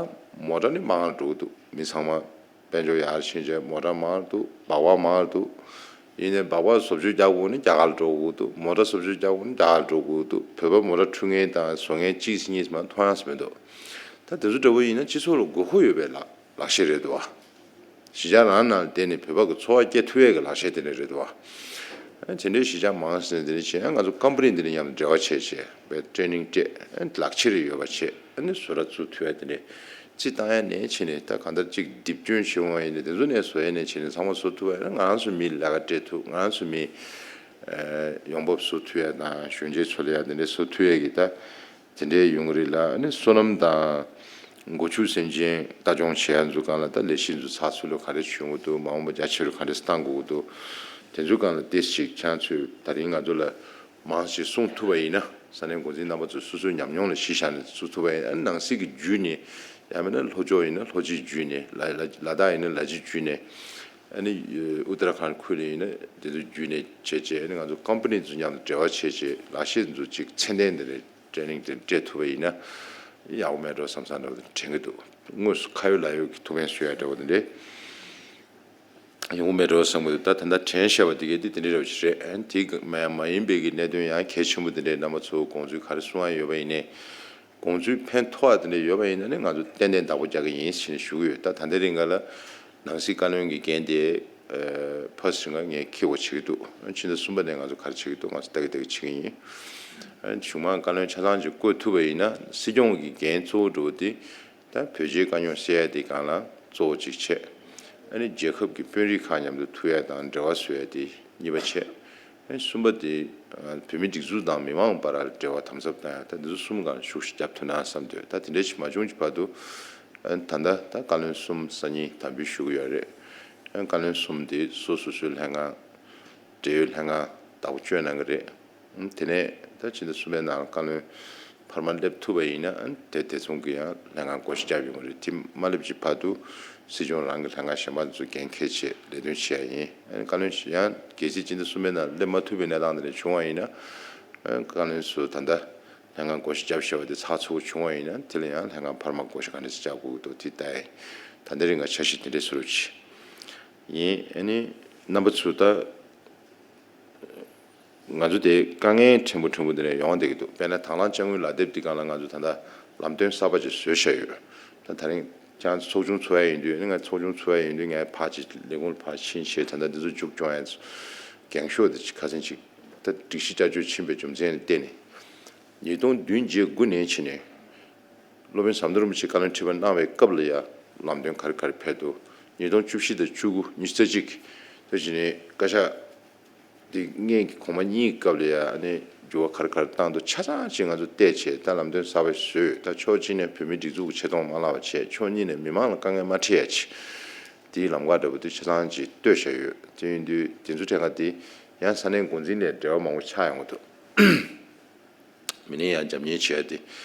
མོ་ཊ་ནི་མང་རུ་འགྲོ་གི་འདུག་མི་ཚང་མ་དཔལ་འབྱོར་ཡར་ཕྱིན་བྱས་མོ་ཊ་མང་རུ་འདུག་སྦག་སྦག་མང་རུ་འདུག་ཡིན་ནའི་སྦག་སྦག་བཟོ་བཅོས་རྒྱག་དགོས་ནི་རྒྱ་གར་ལ་འགྲོ་དགོས་འདུག་མོ་ཊ་བཟོ་བཅོས་རྒྱག་དགོས་ནི་རྒྱ་གར་ལ་འགྲོ་དགོས་འདུག་བོད་པ་མོ་ཊ་འཁྲུད་མཁན་དང་བཟོ་མཁན་གཅིག་གཉིས་མ་མཐོང་ཡག་ཞིག་མི་འདུག་ད་དེ་ཚོ་འདྲ་པོ་ཡིན་ན་སྤྱི་ཚོགས་ལ་དགོས་མཁོ་ཡོད་པའི་ལག་ལག་ཤེས་རེད་འདུག་བ། གཞིས་ཆགས་རང་ནང་བསྡད་ནས་བོད་པ་གི་འཚོ་བ་སྐྱེལ་ཐུབ་ཡས་ཀྱི་ལག་ཤེས་དེ་འདྲ་རེད་འདུག་བ། ཨ་དེ་འདྲའི་གཞིས་ཆགས་མང་ཙམ་དེ་འདྲ་བྱས་ན་ང་ཚོ་ཀམ་པ་ནི་འདི་འདྲ་མཉམ་དུ་འབྲེལ་བ་བྱས་བྱས་བས་ཊེ་ནིང་སྤྲད། ཨ་ལག་ཁྱེར་ཡོད་པ་བྱས། ཨ་ནི་བཟོ་གྲྭ་བཙུགས་ཐུབ་ཡ་དེ་འདྲ་རྩིས་བཏང་ཡ་ནས་བྱས་ནས། ད་གང་ལྟར་ཅིག་རྡིབ་སྐྱོན་བྱུང་བ་ཡིན་ན་དེ་ཚོ་ནས་བཟོ་ཡ་ནས་བྱས་ནས་ཚང་མ་བཟོ་ཐུབ་པ་ཡིན་ན། ང་རང་ཚོ་མི་ལས་ཀ་སྤྲད་ཐུབ། ང་རང་ཚོ་མི་ཨ་ཡོང་འབབ་བཟོ་ཐུབ་ཡ་དང་གཞོན་སྐྱེས་ཚོ་ལ་ཡ་དེ་འདྲ་བཟོ་ཐུབ་ཡ་གི་ད། དེ་འདྲའི་ཡོང་གི་རེད་ལ། ཨ་ནི་སོ་ནམ་དང་སྒོ་ཕྱུགས་སེམས་ཅན་ལྟ་སྐྱོང་བྱེད་ཡ་ཚོ་སྒང་ལ་ད་ལས་གཞི་ཚོ་ཚགས་ཚུད་ལ་ག་འདྲ་བྱུང་གི་འདུག་མ་འོངས་པ་རྒྱ་ཆེ་རུ་ག་འདྲ་བཏང་དགོས་ཀྱི་འདུག་དེ་ཚོའི་སྒང་ལ་ཏོག་ཙམ་ཅིག་ཁྱེད་རང་ཚོས་ད་རིང་ང་ཚོ་ལ་མང་ཞིག་གསུང་ཐུབ་པ་ཡིན་ན། ས་གནས་འགོ་འཛིན་རྣམ་པ་ཚོས་སོ་སོའི་ཉམས་མྱོང་ལ་གཞི་བཞག་ནས་གསུང་ཐུབ་པ་ཡིན་ན། ཨ་ནི་ནང་སྲིད་ཀྱི་བརྒྱུད་ནས། ཡང་མིན་ན་ལྷོ་ཕྱོགས་ཡིན་ན་ལྷོ་སྤྱི་བརྒྱུད་ནས། ལ་ལ་ལ་དྭགས་ཡིན་ན་ལ་སྤྱི་བརྒྱུད་ནས། ཨ་ནི་ཨུ་ཏར་ཁཱན་ཁུལ་ལ་ཡིན་ན་དེ་ཚོ་བརྒྱུད་ནས་བྱས་བྱས། ཨ་ནི་ང་ཚོ་ཀམ་པ་ནི་ཚོ་མཉམ་དུ་འབྲེལ་བ་བྱས་བྱས་ལག་ཤེས་ཚོ་ཅིག་ཚད་ལྡན་དེ་འདྲའི་ཊེ་ནིང་དེ་སྤྲད་ཐུབ་པ་ཡིན་ན་ཡག་པོ་མེད་འགྲོ་བསམ་བསམ་འདྲ་བོ་དེ་དྲན་གྱི་འདུག་དངོས་སུ་ཁ་ཡོད་ལག་ཡོད་ཀྱི་ཐུགས་ཕན་གསོས་ཡ་འདྲ་བོ་དེ་འདྲའི་ཡོང་གི་མེད་འགྲོ་བསམ་གྱི་འདུག་ད་ད་ལྟ་དྲན་བཞག་པ་དེ་གས་དེ་དེ་འདྲའི་འདྲ་བོ་ཞིག་རེད། ཨ་ནི་དེ་མ་མ་ཡིན་པའི་གི་གནད་དོན་ཡང་གལ་ཆེན་པོ་དེ་འདྲའི་རྣམ་པ་ཚོ་དགོངས་ཚུལ་ག་རེ་གསུང་ཡ་ཡོད་པ་ཡིན་ནའི། དགོངས་ཚུལ་ཕན་ཐོགས་པ་དེ་འདྲ་ཡོད་པ་ཡིན་ན་ནི་ང་ཚོ་ཏན་ཏན་བདག་པོ་རྒྱག་གི་ཡིན་ཞེས་ཞུ་གི་ཡོད། ད་ད་ལྟའི་རིང་ག་ལ་ནང་སྲིད་བཀའ་བློན་གྱི་འགན་དེ་ ཕར་ཕྱིན་ང་ངས་ཁེ་བོ་བྱེད་ཀྱི་འདུག་ཕྱི་ཟླ་གསུམ་པ་ནས་ང་ཚོ་ག་རེ་བྱེད་ཀྱི་འདུག་ང་ཚོ་ལྟ་གི་ལྟ་གི་བྱེད་ཀྱི་ཡིན། གཞུང་མང་བཀའ་བློན་ཆ་ཚང་ཅིག་བསྐོས་ཐུབ་པ་ཡིན་ན་སྲིད་སྐྱོང་གི་འགན་གཙོ་བོ་འགྲོ་བ་དེ་ད་བོད་རྒྱའི་དཀའ་རྙོག་སེལ་ཡ་དེ་སྒང་ལ་གཙོ་བོ་གཅིག་བྱས། ཨ་ནི་རྒྱལ་ཁབ་ཀྱི་དཔོན་རིགས་ཁག་མཉམ་དུ་ཐུག་ཡ་དང་འབྲེལ་བ་བཟོ་ཡ་དེ་གཉིས་པ་བྱས། ཨ་ནི་གསུམ་པ་དེ་བོད་མི་སྒྲིག་འཛུགས་དང་མི་མང་བར་ལ་འབྲེལ་བ་དམ་ཟབ་བཏང་ཡ་ད་འདི་ཚོ་གསུམ་སྒང་ལ་ཤུགས་ཤིག་རྒྱབ་ཐུབ་ན་བསམ་འདོད། ད་དེ་འདྲ་ཞིག་མ་བྱུང་གི་བར་དུ་ཨ་ནི་ད་ལྟ་ད་བཀའ་བློན་གསུམ་སང་ཉིན་དམ་འབུལ་ཞུ་གི་ཡོད་རེད། ཨ་ནི་བཀའ་བློན་གསུམ་དེ་སོ་སོ་སོའི་ལྷན་ཁང་འབྲེལ་ཡོད་ལྷན་ཁང་བདག་པོ་བཅོས་གནང་གི་རེད། དེ་ནས་ད་ཕྱི་ཟླ་གསུམ་པའི་ནང་བཀའ་བློན་འཕར་མ་སླེབས་ཐུབ་པ་ཡིན་ན་དེ་དེ་མཚུངས་ཀྱི་ཡང་ལྷན་ཁང་བགོ་བཤའ་བརྒྱབ་ཡོང་གི་རེད། དེ་མ་སླེབས་ཀྱི་བར་དུ་སྲིད་སྐྱོང་རང་གི་ལྷན་ཁང་གཞན་པ་ཚོ་འགན་འཁྱེར་བྱས་ལས་དོན་བྱེད་ཡ་ཡིན། བཀའ་བློན་ཡང་གལ་སྲིད་ཕྱི་ཟླ་གསུམ་པའི་ནང་སླེབས་མ་ཐུབ་པའི་གནས་སྟངས་དེ་འདྲ་བྱུང་བ་ཡིན་ན་བཀའ་བློན་ཚོ་ད་ལྟ་ལྷན་ཁང་བགོ་བཤའ་བརྒྱབ་བཞག་པ་དེ་ཚགས་ཚུད་པོ་བྱུང་བ་ཡིན་ན་དེ་ལ་ཡང་ལྷན་ཁང་འཕར་མ་བགོ་བཤའ་ག་འདྲ་ཞིག་རྒྱག་དགོས་ཀྱི་འདུག་དེ་ལྟ་ཡིན། ད་ལྟ་རིང་ག་འཆར་གཞི་དེ་འདྲའི་བཟོ་འདྲ་ཅིག་ཡིན། ཨ་ནི་རྣམ་པ་ཚོ་ད། ང་ཚོ་དེ་དཀའ་ངལ་ཕྲན་བུ་ཕྲན་བུ་འདི་ནས་ཡོང་བསྡད་ཀྱི་འདུག་དཔེར་ན་དང་བླངས་དཔྱ་དངུལ་ལག་དེབ་འདི་སྒང་ལ་ང་ཚོ་ད་ལྟ་ལམ་སྟོན་གསར་པ་ཅིག་བཟོས་བཞག་ཡོད། ད་ད་རིང་ཁྱེད་རང་ཚོ་ཚོགས་ཆུང་ཚོགས་ཡ་ཡིན་དུས་ཨ་ནི་ང་ཚོགས་ཆུང་ཚོགས་ཡ་ཡིན་དུས་ངས་ཕར་ཅིག་ལས་ཁུངས་ལ་ཕར་ཕྱིན་བྱས་ད་ལྟ་འདི་ཚོ་མཇུག་སྐྱོང་ཡ་འགེངས་ཤོག་དེ་ཅིག་ཁ་སང་ཅིག་ད་སྒྲིག་གཞི་བསྐྱར་བཅོས་ཕྱིན་པའི་རྒྱུ་མཚན་ལ་བརྟེན་ནས། ཉིས་སྟོང་བདུན་བརྒྱད་དགུ་ནས་ཕྱིན་ནས། སློབ་དཔོན་ཟམ་གདོང་རིན་པོ་ཆེ་བཀའ་བློན་ཁྲི་པ་གནང་བའི་སྐབས་ལ་ཡང་ལམ་སྟོན་ག་རེ་ག་རེ་ཕེབས་འདུག་ཉིས་སྟོང་བཅུ་བཞི་དང་བཅུ་དགུ་ཉི་ཤུ་རྩ་གཅིག་ད་བཞིན་ནས་བཀའ་ཤག་འདི་སྔོན་གྱི་གོང་མ་གཉིས་ཀྱི་སྐབས་ལ་ཡང་ནས་འགྱུར་བ་ག་རེ་ག་རེ་བཏང་འདུག་ཆ་ཚང་ཅིག་ང་ཚོ་བལྟས་བྱས་ད་ལམ་སྟོན་གསར་པ་བཟོས། ད་ཕྱོགས་གཅིག་ནས་བོད་མིའི་སྒྲིག་འཛུགས་ཀྱི་ཆེ་མཐོང་མ་བརླག་པ་བྱས། ཕྱོགས་གཉིས་ནས་མི་མང་ལ་དཀའ་ངལ་མ་འཕྲད་ཡ་ཆེད་དེའི་ལམ་ཁ་འདྲ་པོ་དེ་ཆ་ཚང་ཅིག་གཏོད་བཞག་ཡོད། དེ་ཡིན་དུས་དེ་ཚོ་ཐད་ཀ་དེ་ཡང་ས་གནས་འགོ་འཛིན་ལས་འབྲེལ་བ་མང་པོ་ཆགས་ཡོང་གི་འདུག་མི་སྣ་ཡང་འཇམ་མཉེན་བྱས་ཏེ།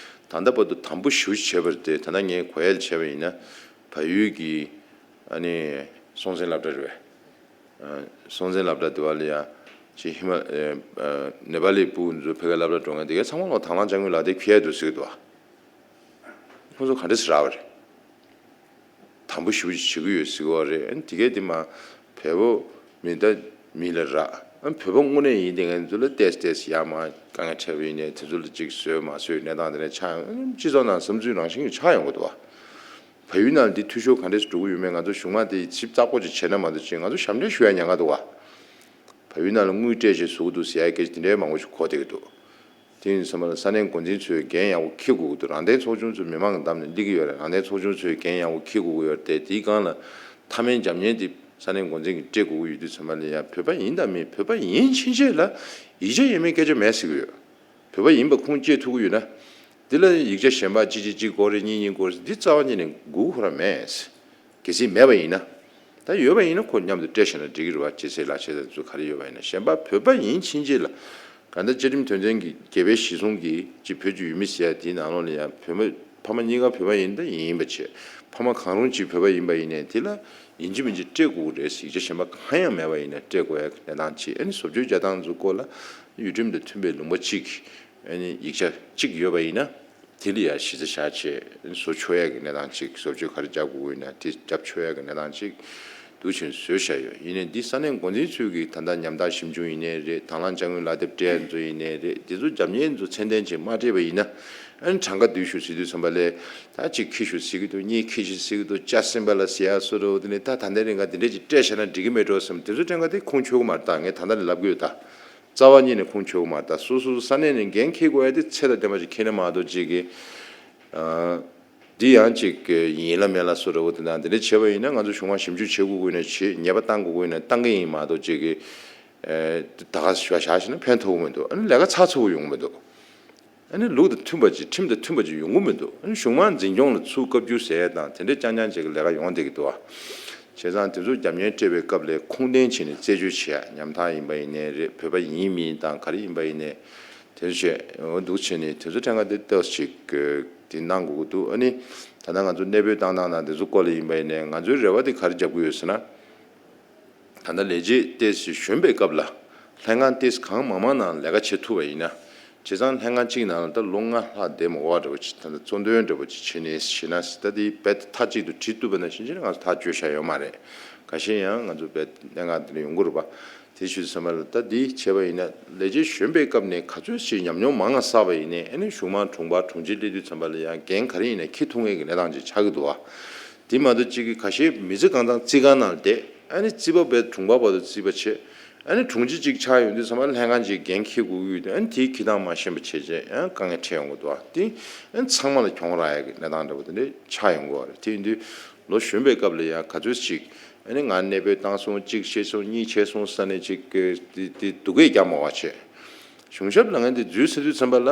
ད་ལྟ་བར་དུ་དམ་པོ་ཞེ་པོ་བྱས་པ་རེད་དེ། ད་ལྟ་ངས་གོ་ཡ་བྱས་པ་ཡིན་ན། བལ་ཡུལ་གྱི་ཨ་ནི་སྲོང་བཙན་སློབ་གྲྭ་རེད་པས། སྲོང་བཙན་སློབ་གྲྭ་དེ་བ་ལ་ཡ་ཅིག་ཧི་མ་ནེ་པ་ལི་བུ་ཚོ་ཕ་གིར་སློབ་གྲྭ་འགྲོ་མཁན་དེ་གའི་ཚང་མ་ལོ་དང་བླངས་དཔྱ་དངུལ་ལག་དེབ་འཁྱེར་འདུག་ཟེར་གི་འདུག་ཁོ་ཚོ་ག་འདྲ་ཟེར་རག་པ་རེད། དམ་པོ་ཞེ་པོ་ཅིག་བྱེད་ཀྱི་ཡོད་ཟེར་གྱི་ཡོད་རེད། ཨ་ནི་དེ་གས་དེ་མ་བལ་པོ་མི་ད་མི་ལ་རག་ཨ་ནི་བོད་པ་དངོས་གནས་ཡིན་དེ་ངས་ཚོ་ལ་ཏེས་ཏེས་ཡར་མར་དཀའ་ངལ་འཕྲད་པ་ཡིན་ནའི་དེ་ཚོ་ལ་ཅིག་བཟོས་མ་བཟོས་གནས་སྟངས་དེ་འདྲ་ཆགས་ཡོང་། ཨ་ནི་སྤྱི་ཚོགས་ནང་བསམ་ཚུལ་རང་བཞིན་གྱིས་ཆགས་ཡོང་གི་འདུག་བ། བལ་ཡུལ་ནང་འདི་འཐུས་ཤོར་ག་འདྲས་འགྲོ་གི་ཡོད་མེད་ང་ཚོ་གཞུང་མང་དེ་ཞིབ་ཚགས་པོ་ཅིག་བྱས་ན་མ་གཏོགས་ཅིག་ང་ཚོ་ཞབས་འདྲེན་ཞུ་ཡ་ཉེན་ཁ་འདུག་བ། བལ་ཡུལ་ནང་ལ་དངུལ་སྤྲད་བྱས་བཟོ་གི་འདུག་ཟེར་ཡ་སྐད་ཆ་དེ་འདྲའི་མང་པོ་ཞིག་གོ་བསྡད་ཀྱི་འདུག་དེ་ཡིན་ཙང་མ་ལ་ས་གནས་འགོ་འཛིན་ཚོས་འགན་ཡག་པོ་འཁྱེར་དགོས་ཀྱི་འདུག་རང་བཙན་ཚོགས་ཆུང་ཚོས་མི་མང་གི་འདམ་ནས་སླེབས་ཀྱི་ཡོད་རེད། རང་བཙན་ཚོགས་ཆུང་ཚོས་འགན་ཡག་པོ་འཁྱེར་དགོས་ཀྱི་ཡོད་རེད་དེ། དེའི་སྒང་ལ་མཐའ་མའི་འཇམ་མཉེན་དེ་ས་གནས་འགོ་འཛིན་གྱིས་སྤྲད་དགོས་ཀྱི་ཡོད་དུས་ཙང་མ་ལ་ཡ་བོད་པ་ཡིན་དང་མིན་བོད་པ་ཡིན་ཕྱིན་ཆད་ལ་ཡིག་ཆ་ཡོད་མེད་སྐད་ཆ་མེད་ཟེར་གྱི་ཡོད། བོད་པ་ཡིན་པ་ཁུངས་སྐྱེལ་ཐུབ་ཀྱི་ཡོད་ན། འདི་ལ་ཡིག་ཆ་གཞན་པ་གཅིག་གཅིག་གཅིག་དགོས་རེད། གཉིས་གཉིས་དགོས་རེད། འདི་རྩ་བ་ཉིད་ནས་དགོས་ཁོ་རང་མེད། གལ་སྲིད་མེད་པ་ཡིན་ན། ད་ཡོད་པ་ཡིན་ན་ཁོ་མཉམ་དུ་སྤྲད་བཞག་ན་འགྲིག་གི་རེད་བ། སྤྱི་ཚེས་ལག་ཆ་དང་ཚོ་ག་རེ་ཡོད་པ་ཡིན་ན། གཞན་པ་བོད་པ་ཡིན་ཕྱིན་ཆད་ལ། གང་ལྟར་བཅའ་ཁྲིམས་དོན་ཚན་གྱི་བརྒྱད་པའི་གཞི་བཟུང་གིས་ཅིག་བོད་ཀྱི་ཡུལ་མི་ཟེར་ཡ་དེའི་ནང་ལོགས་ལ་ཡང་བོད་མི་ཕ་མ་གཉིས་ཀ་བོད་པ་ཡིན་ད་ཡིན་པ་བྱས། ཕ་མ་གང་རུང་ཅིག་བོད་པ་ཡིན་པ་ཡིན་ནའི་དེ་ལ་ཡིན་གཅིག་མིན་གཅིག་སྤྲད་དགོས་ཀྱི་རེད། ཡིག་ཆ་གཞན་པ་གང་ཡང་མེད་པ་ཡིན་ན་སྤྲད་དགོས་ཡ་གནས་སྟངས་ཅིག་ཨ་ནི་བཟོ་བཅོས་རྒྱག་སྟངས་ཚོ་སྐོར་ལ་ཡུལ་ཁྲིམས་དང་མཐུན་པའི་ལུང་པ་ཅིག་ཨ་ནི་ཡིག་ཆ་གཅིག་ཡོད་པ་ཡིན་ན། དེ་ལ་ཡང་གཞི་རྩ་བཞག་བྱས་བཟོ་ཆོག་ཡ་གི་གནས་སྟངས་ཅིག་བཟོ་བཅོས་ག་རེ་རྒྱག་དགོས་ཀྱི་ཡོད་ན་དེ་རྒྱབ་ཆོག་ཡ་གི་གནས་སྟངས་ཅིག་འདུག་བྱས་བཟོས་བཞག་ཡོད། ཡིན་ནའི་འདི་ས་གནས་འགོ་འཛིན་ཚོས་ཀྱི་ད་ལྟ་ཉམ་ཐག་ཞིབ་འཇུག་ཡིན་ནའི་རེད། དང་བླངས་དཔྱ་དངུལ་ལག་དེབ་སྤྲད་ཡ་ཚོ་ཡིན་ནའི་རེད། དེ་ཚོ་རྒྱབ་གཉེར་ཚོ་ཚད་ལྡན་ཅིག་མ་སྤྲད་པ་ཡིན་ན། ཨ་ནི་གྲངས་ཀ་བསྡུས་ཤོག་ཟེར་དུས་ཙམ་པ་ལས་ད་གཅིག་འཁྱེར་ཤོག་ཟེར་གྱི་འདུག་གཉིས་འཁྱེར་ཤོག་ཟེར་གྱི་འདུག་ལྕགས་སྲིན་པ་ལ་ཟེར་ཡ་བཟོ་འདྲ་བོ་དེ་ནས་ད་ད་ལྟའི་རིང་ག་དེ་འདྲས་ཅིག་སྤྲད་བཞག་ན་འགྲིག་གི་མེད་འགྲོ་བསམ། དེ་ཚོ་ཕྲན་ཁ་དེ་ཁུངས་འཁྱོལ་གི་མ་རེད། ད་ངས་ད་ལྟ་ནས་ལབ་གི་ཡོད་ད། རྩ་བ་ཉིད་ནས་ཁུངས་འཁྱོལ་གི་མ་རེད། ད་སོ་སོ་ས་གནས་ནས་འགན་འཁྱེར་དགོས་ཡ་དེ་ཚད་དང་ལྡན་པ་ཞིག་འཁྱེར་ན་མ་གཏོགས་ཅིག་གི་ཨ། འདི་ཡང་ཅིག་ཡིན་ལ་མེད་ལ་བཟོ་འདྲ་བོ་དེ་དང་དེ་འདྲ་བྱས་པ་ཡིན་ན་ང་ཚོ་གཞུང་མང་ཞིབ་འཇུག་བྱེད་དགོས་ཀྱི་ཡོད་ན་བྱེད། ཉེས་པ་བཏང་དགོས་ཀྱི་ཡོད་ན་བཏང་གི་ཡིན་མ་གཏོགས་ཅིག་གི་ཨ། ད་ག་བཞག་བཞག་བྱས་ན་ཕན་ཐོགས་ཀྱི་མི་འདུག་ཨ་ནི་ལས་ཀ་ཚགས་ཚུད་པོ་ཡོང་གི་མི་འདུག་ཨ་ནི་ལུགས་དང་མཐུན་པ་ཅིག་ཁྲིམས་དང་མཐུན་པ་ཅིག་ཡོང་གི་མི་འདུག་ཨ་ནི་གཞུང་མང་འཛིན་སྐྱོང་ལ་ཚུར་བཀའ་བཀྱོན་ཟེར་ཡ་དང་དེ་འདྲའི་རྐྱང་རྐྱང་ཅིག་གི་ལས་ཀ་ཡོང་བསྡད་ཀྱི་འདུག་ཨ། བྱས་ཙང་དེ་ཚོ་རྒྱབ་གཉེར་སྤྲད་པའི་སྐབས་ལ་ཁུངས་ལྡན་བྱས་ནས་རྩད་གཅོད་བྱེད་ཡ། ཉམ་ཐག་ཡིན་པ་ཡིན་ནའི་རེད། བོད་པ་ཡིན་མིན་དང་ག་རེ་ཡིན་པ་ཡིན་ནའི་དེ་ཚོ་བྱས་འོ་འདུག་བྱས་ནས་དེ་ཚོ་ཕྲན་ཁ་དེ་ལྟ་ཞིག་དེ་གནང་དགོས་ཀྱི་འདུག་ཨ་ནི་ད་ལྟ་ང་ཚོ་གནས་སྤོས་བཏང་སྟངས་དང་དེ་ཚོ་སྐོར་ལ་ཡིན་པ་ཡིན་ནའི་ང་ཚོའི་རེ་བ་དེ་ག་རེ་རྒྱབ་ཀྱི་ཡོད་ཟེར་ན། ད་ལྟ་ལས་བྱེད་ཏོག་ཙམ་གཞོན་པའི་སྐབས་ལ་ལྷན་ཁང་ཏོག་ཙམ་གང་མང་མང་ནང་ལས་ཀ་བྱེད་ཐུབ་པ་ཡིན་ན། བྱས་ཙང་ལྷན་ཁང་གཅིག་ནང་ལ་ད་ལོ་ལྔ་ལྷག་བསྡད་མ་དགོས་པ་འདྲ་བོ་ཅིག་ད་ལྟ་གཙོ་འདོན་འདྲ་བོ་ཅིག་བྱས་ནས་བྱས་ན། ད་དེ་རྦད་དེ་མཐའ་གཅིག་ཏུ་བྲིས་བཏུབ་པ་ནང་བཞིན་ཅིག་ང་ཚོ་ཐག་གཅོད་བྱ་ཡོད་མ་རེད། ཁ་ཤས་ཡང་ང་ཚོ་རྦད་གནད་འགག་འདི་འདྲ་ཡོང་གི་རེད་པ། དེ་ཞུ་ཙམ་པ་ལ་ད་འདི་བྱས་པ་ཡིན་ན་ལས་བྱེད་གཞོན་པའི་སྐབས་ནས་ག་ཚོད་ཅིག་ཉམས་མྱོང་མང་ང་བསགས་པ་ཡིན་ནའི་ཨ་ནི་གཞུང་མང་དྲུང་འཕར་དྲུང་ཆེ་སླེབས་དུས་ཙམ་པ་ལ་ཡང་འགན་ག་རེ་ཡིན་ན་འཁྱེར་ཐུབ་མཁན་གྱི་གནས་སྟངས་ཅིག་ཆགས་ཀྱི་འདུག་བ། དེ་མ་གཏོགས་གཅིག་གི་ཁ་ཤས་མི་ཚེ་གང་ཚང་རྩིས་ཁང་ནང་བསྡད། ཨ་ནི་རྩིས་པ་བས་དྲུང་པ་བར་དུ་རྩིས་པ་བྱེད། ཨ་ནི་དྲུང་ཆེ་གཅིག་ཆགས་ཡོང་དུས་ཙམ་པ་ལྷན་ཁང་གཅིག་འགན་འཁྱེར་དགོས་ཀྱི་ཡོད་དུས། ཨ་ནི་དེའི་འཁྱེར་སྟངས་མ་ཤེས་པ་བྱས་རྗེས་ཨ་དཀའ་ངལ་འཕྲད་ཡོང་གི་འདུག་ཨ་དེ་ཨ་ནི་ཚང་མ་ལ་གྱོང་རག་ཡག་གི་གནས་སྟངས་འདྲ་པོ་དེ་འདྲ་ཆགས་ཡོང་གི་ཡོད་རེད། དེ་ཡིན་དུས་ལོ་གཞོན་པའི་སྐབས་ལ་ཡང་ག་ཚོད་ཅིག་ཨ་ནི་ང་གནས་སྤོས་བཏང་སོང་། གཅིག་ཤེས་སོང་། གཉིས་བྱས་སོང་ས་ནས་ཅིག་དེ་དེ་སྡུག་སྐད་རྒྱག་མ་བ་བྱས། གཞུང་ཞབས་ལ་ངས་འདི་འཛུལ་ཟེར་དུས་ཙམ་པ་ལ་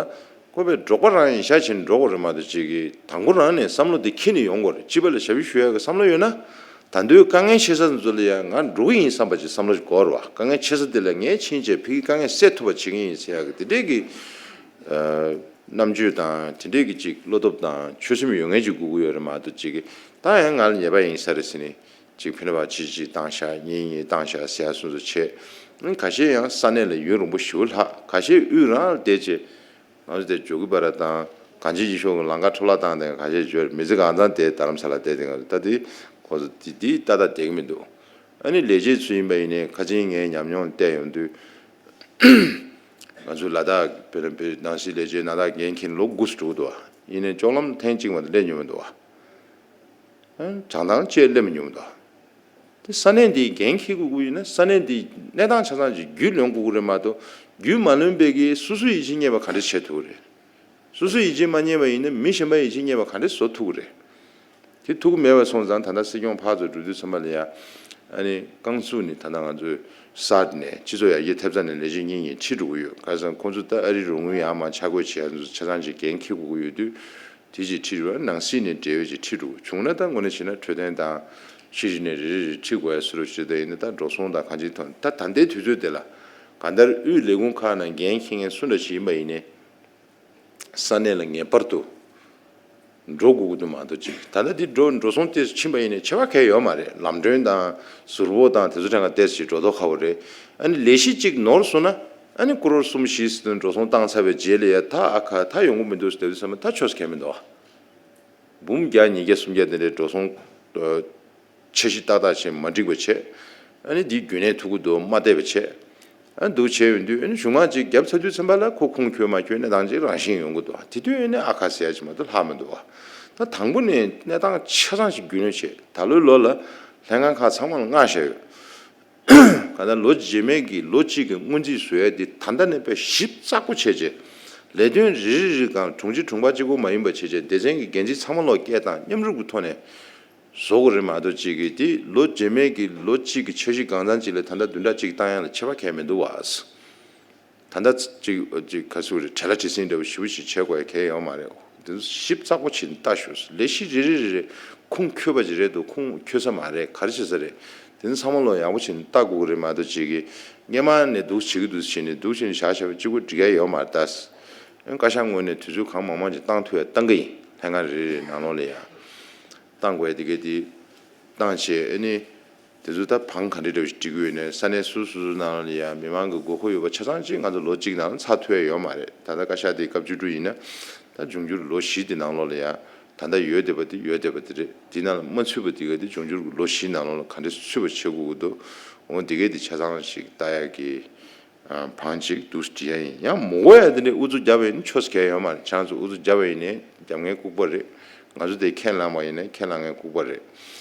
ཁོ་པའི་འབྲོག་པ་རང་ཡིན་ཤག་བྱས་ནས་འགྲོ་དགོས་རེད་མ་གཏོགས། ཅིག་གིས་དང་པོ་རང་ནས་བསམ་བློ་དེ་འཁྱེར་ནས་ཡོང་དགོས་རེད། སྤྱི་པ་ལ་ཞབས་ཞུ་ཞུ་ཡག་གི་བསམ་བློ་ཡོད་ན། ད་དུང་དཀའ་ངལ་ཆེ་ས་ཚོ་ལ་ཡང་ང་འགྲོ་གི་ཡིན་བསམ་པ་ཅིག་བསམ་བློ་ཞིག་དགོས་རེད་བ། དཀའ་ངལ་ཆེ་ས་དེ་ལ་ངས་ཕྱིན་བྱས་ཕ་གིའི་དཀའ་ངལ་སེལ་ཐུབ་པ་བྱེད་ཀྱི་ཡིན་ཟེར་ཡག་གི་དེ་འདྲས་ཀྱི་ཨ་རྣམ་དཔྱོད་དང་དེ་འདྲས་ཀྱི་ཅིག་བློ་སྟོབས་དང་ཆོད་སེམས་ཡོད་མཁན་ཅིག་དགོས་ཀྱི་ཡོད་རེད་མ་གཏོགས། ཅིག་གིས་ད་ཡང་ང་ལ་ཉེས་པ་ཡིན་ས་རེད་ཟེར་ནས། གཅིག་ཕན་པ་གཅིག་གཅིག་བཏང་ཤག་གཉིས་གཉིས་བཏང་ཤག་ཟེར་ཡ་སོ་སོ་བྱས། ཁ་ཤས་ཡང་ས་གནས་ལ་ཡུན་རིང་པོ་ཞེ་པོ་ལྷག་ཁ་ཤས་དབུས་རང་ལ་བསྡད་བྱས། ང་ཚོ་དེ་འཇོ་གི་པ་ར་དང་གངས་ཅན་སྐྱིད་གཤོངས་ཀྱི་ལམ་ཁ་འཕྲོ་བརླག་བཏང་དེ་ཁ་ཤས་འབྱོར། མི་ཚེ་གང་ཚང་དེ་རྡ་རམ་ས་ལ་བསྡད་དེ། ང་ཚོ་ད་དེ་ཁོ་ཚོ་དེ་དེ་ཏག་ཏག་བསྡད་ཀྱི་མི་འདུག་ཨ་ནི་ལས་བྱེད་ཚོ་ཡིན་པ་ཡིན་ནའི་ཁ་ཆེ་ངའི་ཉམས་མྱོང་བལྟས་ཡོང་དུས། ང་ཚོ་ལ་དྭགས་བོད་ནང་བོད་ནང་སྲིད་ལས་བྱེད་ནང་དག་འགན་འཁྱེར་ལོ་དགུ་ཙམ་འགྲོ་གི་འདུག་ཡིན་ནའི་ལྕོགས་ལམ་ཐེངས་གཅིག་མ་གཏོགས་སླེབས་མྱོང་མི་འདུག་བ། བྱང་ཐང་བཅས་སླེབས་མྱོང་མི་འདུག་བ། དེ་ས་གནས་འདིའི་འགན་འཁྱེར་དགོས་ཀྱི་ཡོད་ན་ས་གནས་འདིའི་གནས་སྟངས་ཆ་ཚང་ཅིག་རྒྱུས་ལོན་དགོས་ཀྱི་རེད་མ་གཏོགས། རྒྱུས་མ་ལོན་པའི་གི་སོ་སོའི་ཡིད་ཆེས་རྙེད་པ་ག་འདྲ་བྱེད་ཐུབ་ཀྱི་རེད། སོ་སོའི་ཡིད་ཆེས་མ་རྙེད་པ་ཡིན་ན་མི་གཞན་པའི་ཡིད་ཆེས་རྙེད་པ་ག་འདྲ་བཟོ་ཐུབ་ཀྱི་རེད། དེ་ཐུབ་ཀྱི་མེད་པ་སོང་ཙང་། ད་ལྟ་སྲིད་སྐྱོང་ཕར་ཚུར་འགྲོ་དུས་ཙམ་པ་ལ་ཡ། ཨ་ནི་རྐང་ཚུགས་ནས་ད་ལྟ་ང་ཚོའི་གསར་ནས་སྤྱི་ཚོགས་ཡར་རྒྱས་ཐེབས་རྩ་ནས་ལས་བྱེད་གཉིས་གཉིས་ཁྲིད་འགྲོ་གི་ཡོད། ག་རེ་ཟེར་ན་ཁོང་ཚོ་ད་ཨ་རིའི་རོགས་དངུལ་ཡར་མར་ཆ་བགོས་བྱེད་ཡ་ཚོ་ཆ་ཚང་ཅིག་འགན་འཁྱེར་དགོས་ཀྱི་ཡོད་དུས། དེ་ཅིག་ཁྲིད་རུ་ནང་སྲིད་ནས་འབྲེལ་ཡོད་ཅིག་ཁྲིད་འགྲོ་བྱུང་ན། ད་དངོས་གནས་བྱས་ན་འཕྲོད་བསྟེན་དང་ཤེས་བཞིན་ནས་རེ་རེ་རེ་ཁྲིད་དགོས་ཡ་སུ་རུ་ཞིག་ད་ཡིན་ན། ད་འགྲོ་སོང་དང་གང་ཅིའི་ཐོག་ནས། ད་ད་ལྟའི་དུས་ཚོད་དེ་ལ་གང་ལྟར་དབུས་ལས་ཁུངས་ཁག་ནང་འགན་འཁྱེར་མཁན་སུ་འདྲ་ཞིག་ཡིན་པ་ཡིན་ནའི། ས་གནས་ལ་ངེས་པར་དུ་འགྲོ་དགོས་ཀྱི་འདུག་མ་གཏོགས་ཅིག་ད་ལྟ་འདི་འགྲོ་འགྲོ་སོང་ཏོག་ཙམ་ཕྱིན་པ་ཡིན་ནའི་ཁྱད་པར་གང་ཡང་ཡོད་མ་རེད། ལམ་གྲོན་དང་ཟུར་ཕོགས་དང་དེ་ཚོ་གྲངས་ཀ་ཏོག་ཙམ་ཞིག་འགྲོ་ལྡོག་ཁ་པོ་རེད། ཨ་ནི་ལས་གཞི་གཅིག་ནོར་སོང་ན། ཨ་ནི་ཀོ་རོར་གསུམ་བཞི་ཟེར་དུས་འགྲོ་སོང་བཏང་ཚར་བའི་རྗེས་ལ་ཡ་ད་ཨ་ཁ་ད་ཡོང་གི་མི་འདུག་ཟེར་དུས་ཙམ་པ་ད་ཆོས་ཁས་མི་འདུག་འབུམ་བརྒྱ་ཉིས་བརྒྱ་སུམ་བརྒྱ་དེ་འདྲའི་འགྲོ་སོང་། འཆར་གཞི་ཏག་ཏག་བྱས་མ་འགྲིག་པ་བྱས། ཨ་ནི་འདི་རྒྱུན་གནས་ཐུབ་ཀྱི་འདུག་མ་བལྟས་པ་བྱས། ཨ་ནི་འདུག་བྱས་ཡོང་དུས། ཨ་ནི་གཞུང་མང་ཅིག་བརྒྱབ་ཚར་དུས་ཙམ་པ་ལ་ཁོ་ཁུངས་འཁྱོལ་མ་འཁྱོལ་གནས་སྟངས་ཅིག་རང་བཞིན་ཡོང་གི་འདུག་དེ་དུས་ཨ་ནི་ཨ་ཁ་ཟེར་ཡ་ཅིག་མ་གཏོགས་ལྷག་མི་འདུག་བ། ད་དང་པོ་ནས་གནས་སྟངས་ཆ་ཚང་ཞིག་རྒྱུས་ལོན་བྱས། ད་ལོའི་ལོ་ལ་ལྷན་ཁང་ཁག་ཚང་མ་ལ་མངགས་བཞག་ཡོད། གང་ལྟར་ལོ་རྗེས་མའི་གི་ལོ་གཅིག་གི་སྔོན་རྩིས་བཟོ་ཡ་དེ་ད་ལྟ་ནས་དཔེ་ཞིབ་ཚགས་པོ་བྱས་རྗེས། ལས་དོན་རེ་རེ་རེ་གང་དྲུང་ཆེ་དྲུང་པ་གཅིག་པོ་མ་ཡིན་པ་བྱས་རྗེས། སྡེ་ཚན་གི་འགན་འཛིན་ཚང་མ་ལོག་སྐད་བཏང་མཉམ་རུབ་ཀྱི་ཐོག་ནས་བཟོ་དགོས་རེད་མ་གཏོགས། གཅིག་གིས་དེ་ལོ་རྗེས་མའི་གི་ལོ་གཅིག་གི་འཆར་གཞི་གང་འཚམ་ཅིག་ལ་ད་ལྟ་བདུན་ཕྲག་གཅིག་བཏང་ཡ་ལ་ཁྱད་པར་གང་ཡང་མི་འདུག་བ། ད་ལྟ་ཅིག་ཅིག་ག་ཚོད་རེད། བྲེལ་ལ་བྲེལ་ཟིང་འདྲ་བོ་ཞེ་པོ་ཞིག་བྱེད་དགོས་ཡ་གང་ཡང་ཡོད་མ་རེད། དེ་ཚོ་ཞིབ་ཚགས་པོ་བྱས་ནས་ལྟ་ཤོག་ལས་གཞི་རེ་རེ་རེ་རེ་ཁུངས་འཁྱོལ་བ་ཅིག་རེད་འདུག་ཁུངས་འཁྱོལ་ས་མ་རེད། ག་རེ་བྱེད་ས་རེད། དེ་ཚོ་ཚང་མ་ལོག་ཡག་པོ་བྱས་ནས་ལྟ་དགོས་ཀྱི་རེད་མ་གཏོགས། གཅིག་གིས་སྔོན་མ་ནས་འདུག་བྱེད་ཀྱི་འདུག་བྱས་ནས་འདུག་བྱས་ནས་བཞག་བཞག་པ་གཅིག་པོ་འགྲིག་ཡ་ཡོད་མ་རེད་ད། བཀའ་ཤག་ངོས་ནས་དུས་ཚོད་གང་མང་མང་ཅིག་བཏང་ཐུབ་ཡ་བཏང་གི་ཡིན། ལྷན་ཁང་རེ་རེ་ནང་ལོགས་ལ་ཡ་བཏང་དགོས་ཡ་དེ་གས་དེ་བཏང་བྱས། ཨ་ནི་དེ་ཚོ་ད་བང་ག་འདྲ་འདྲ་བོ་ཞིག་སྒྲིག་གི་ཡོད་ནའི་ས་གནས་སོ་སོ་སོ་ནང་ལ་ཡ་མི་མང་གི་དགོས་མཁོ་ཡོད་པ་ཆ་ཚང་ཅིག་ང་ཚོ་ལོ་གཅིག་ནང་ལ་ཚར་ཐུབ་ཡ་ཡོད་མ་རེད། ད་ལྟ་བཀའ་ཤག་དེ་སྐབས་བཅུ་དྲུག་ཡིན་ན། ད་འབྱུང་འགྱུར་ལོ་བཞི་དེ་ནང་ལོགས་ལ་ཡ་ད་ལྟ་ཡོད་བསྡད་པ་དེ་ཡོད་བསྡད་པ་དེ་རེད། དེ་ནང་ལ་མ་ཚུད་པ་དེ་ག་དེ་འབྱུང་འགྱུར་གྱི་ལོ་བཞི་ནང་ལོགས་ལ་ག་འདྲས་ཚུད་པ་བྱེད་དགོས་ཀྱི་འདུག་འོ་དེ་གས་དེ་ཆ་ཚང་ཞིག་ལྟ་ཡ་གི་ཨ་བང་ཅིག་འདུག་སེ་བྲིས་ཡ་ཡིན། ཡང་མི་དགོས་ཡ་དེ་འདྲའི་ཨུ་ཚུགས་བརྒྱབ་པ་ཡིན་ན་ཆོས་གལ་ཡོད་མ་རེད། ཁྱེད་རང་ཚོ་ཨུ་ཚུགས་བརྒྱབ་པ་ཡིན་ནའི་རྒྱབ་མཁན་ལྐུགས་པ་རེད། ང་ཚོ་དེ་ཁས་བླངས་པ་ཡིན་ནའི་ཁས་བླངས་མཁན་ལྐུགས་པ་རེད།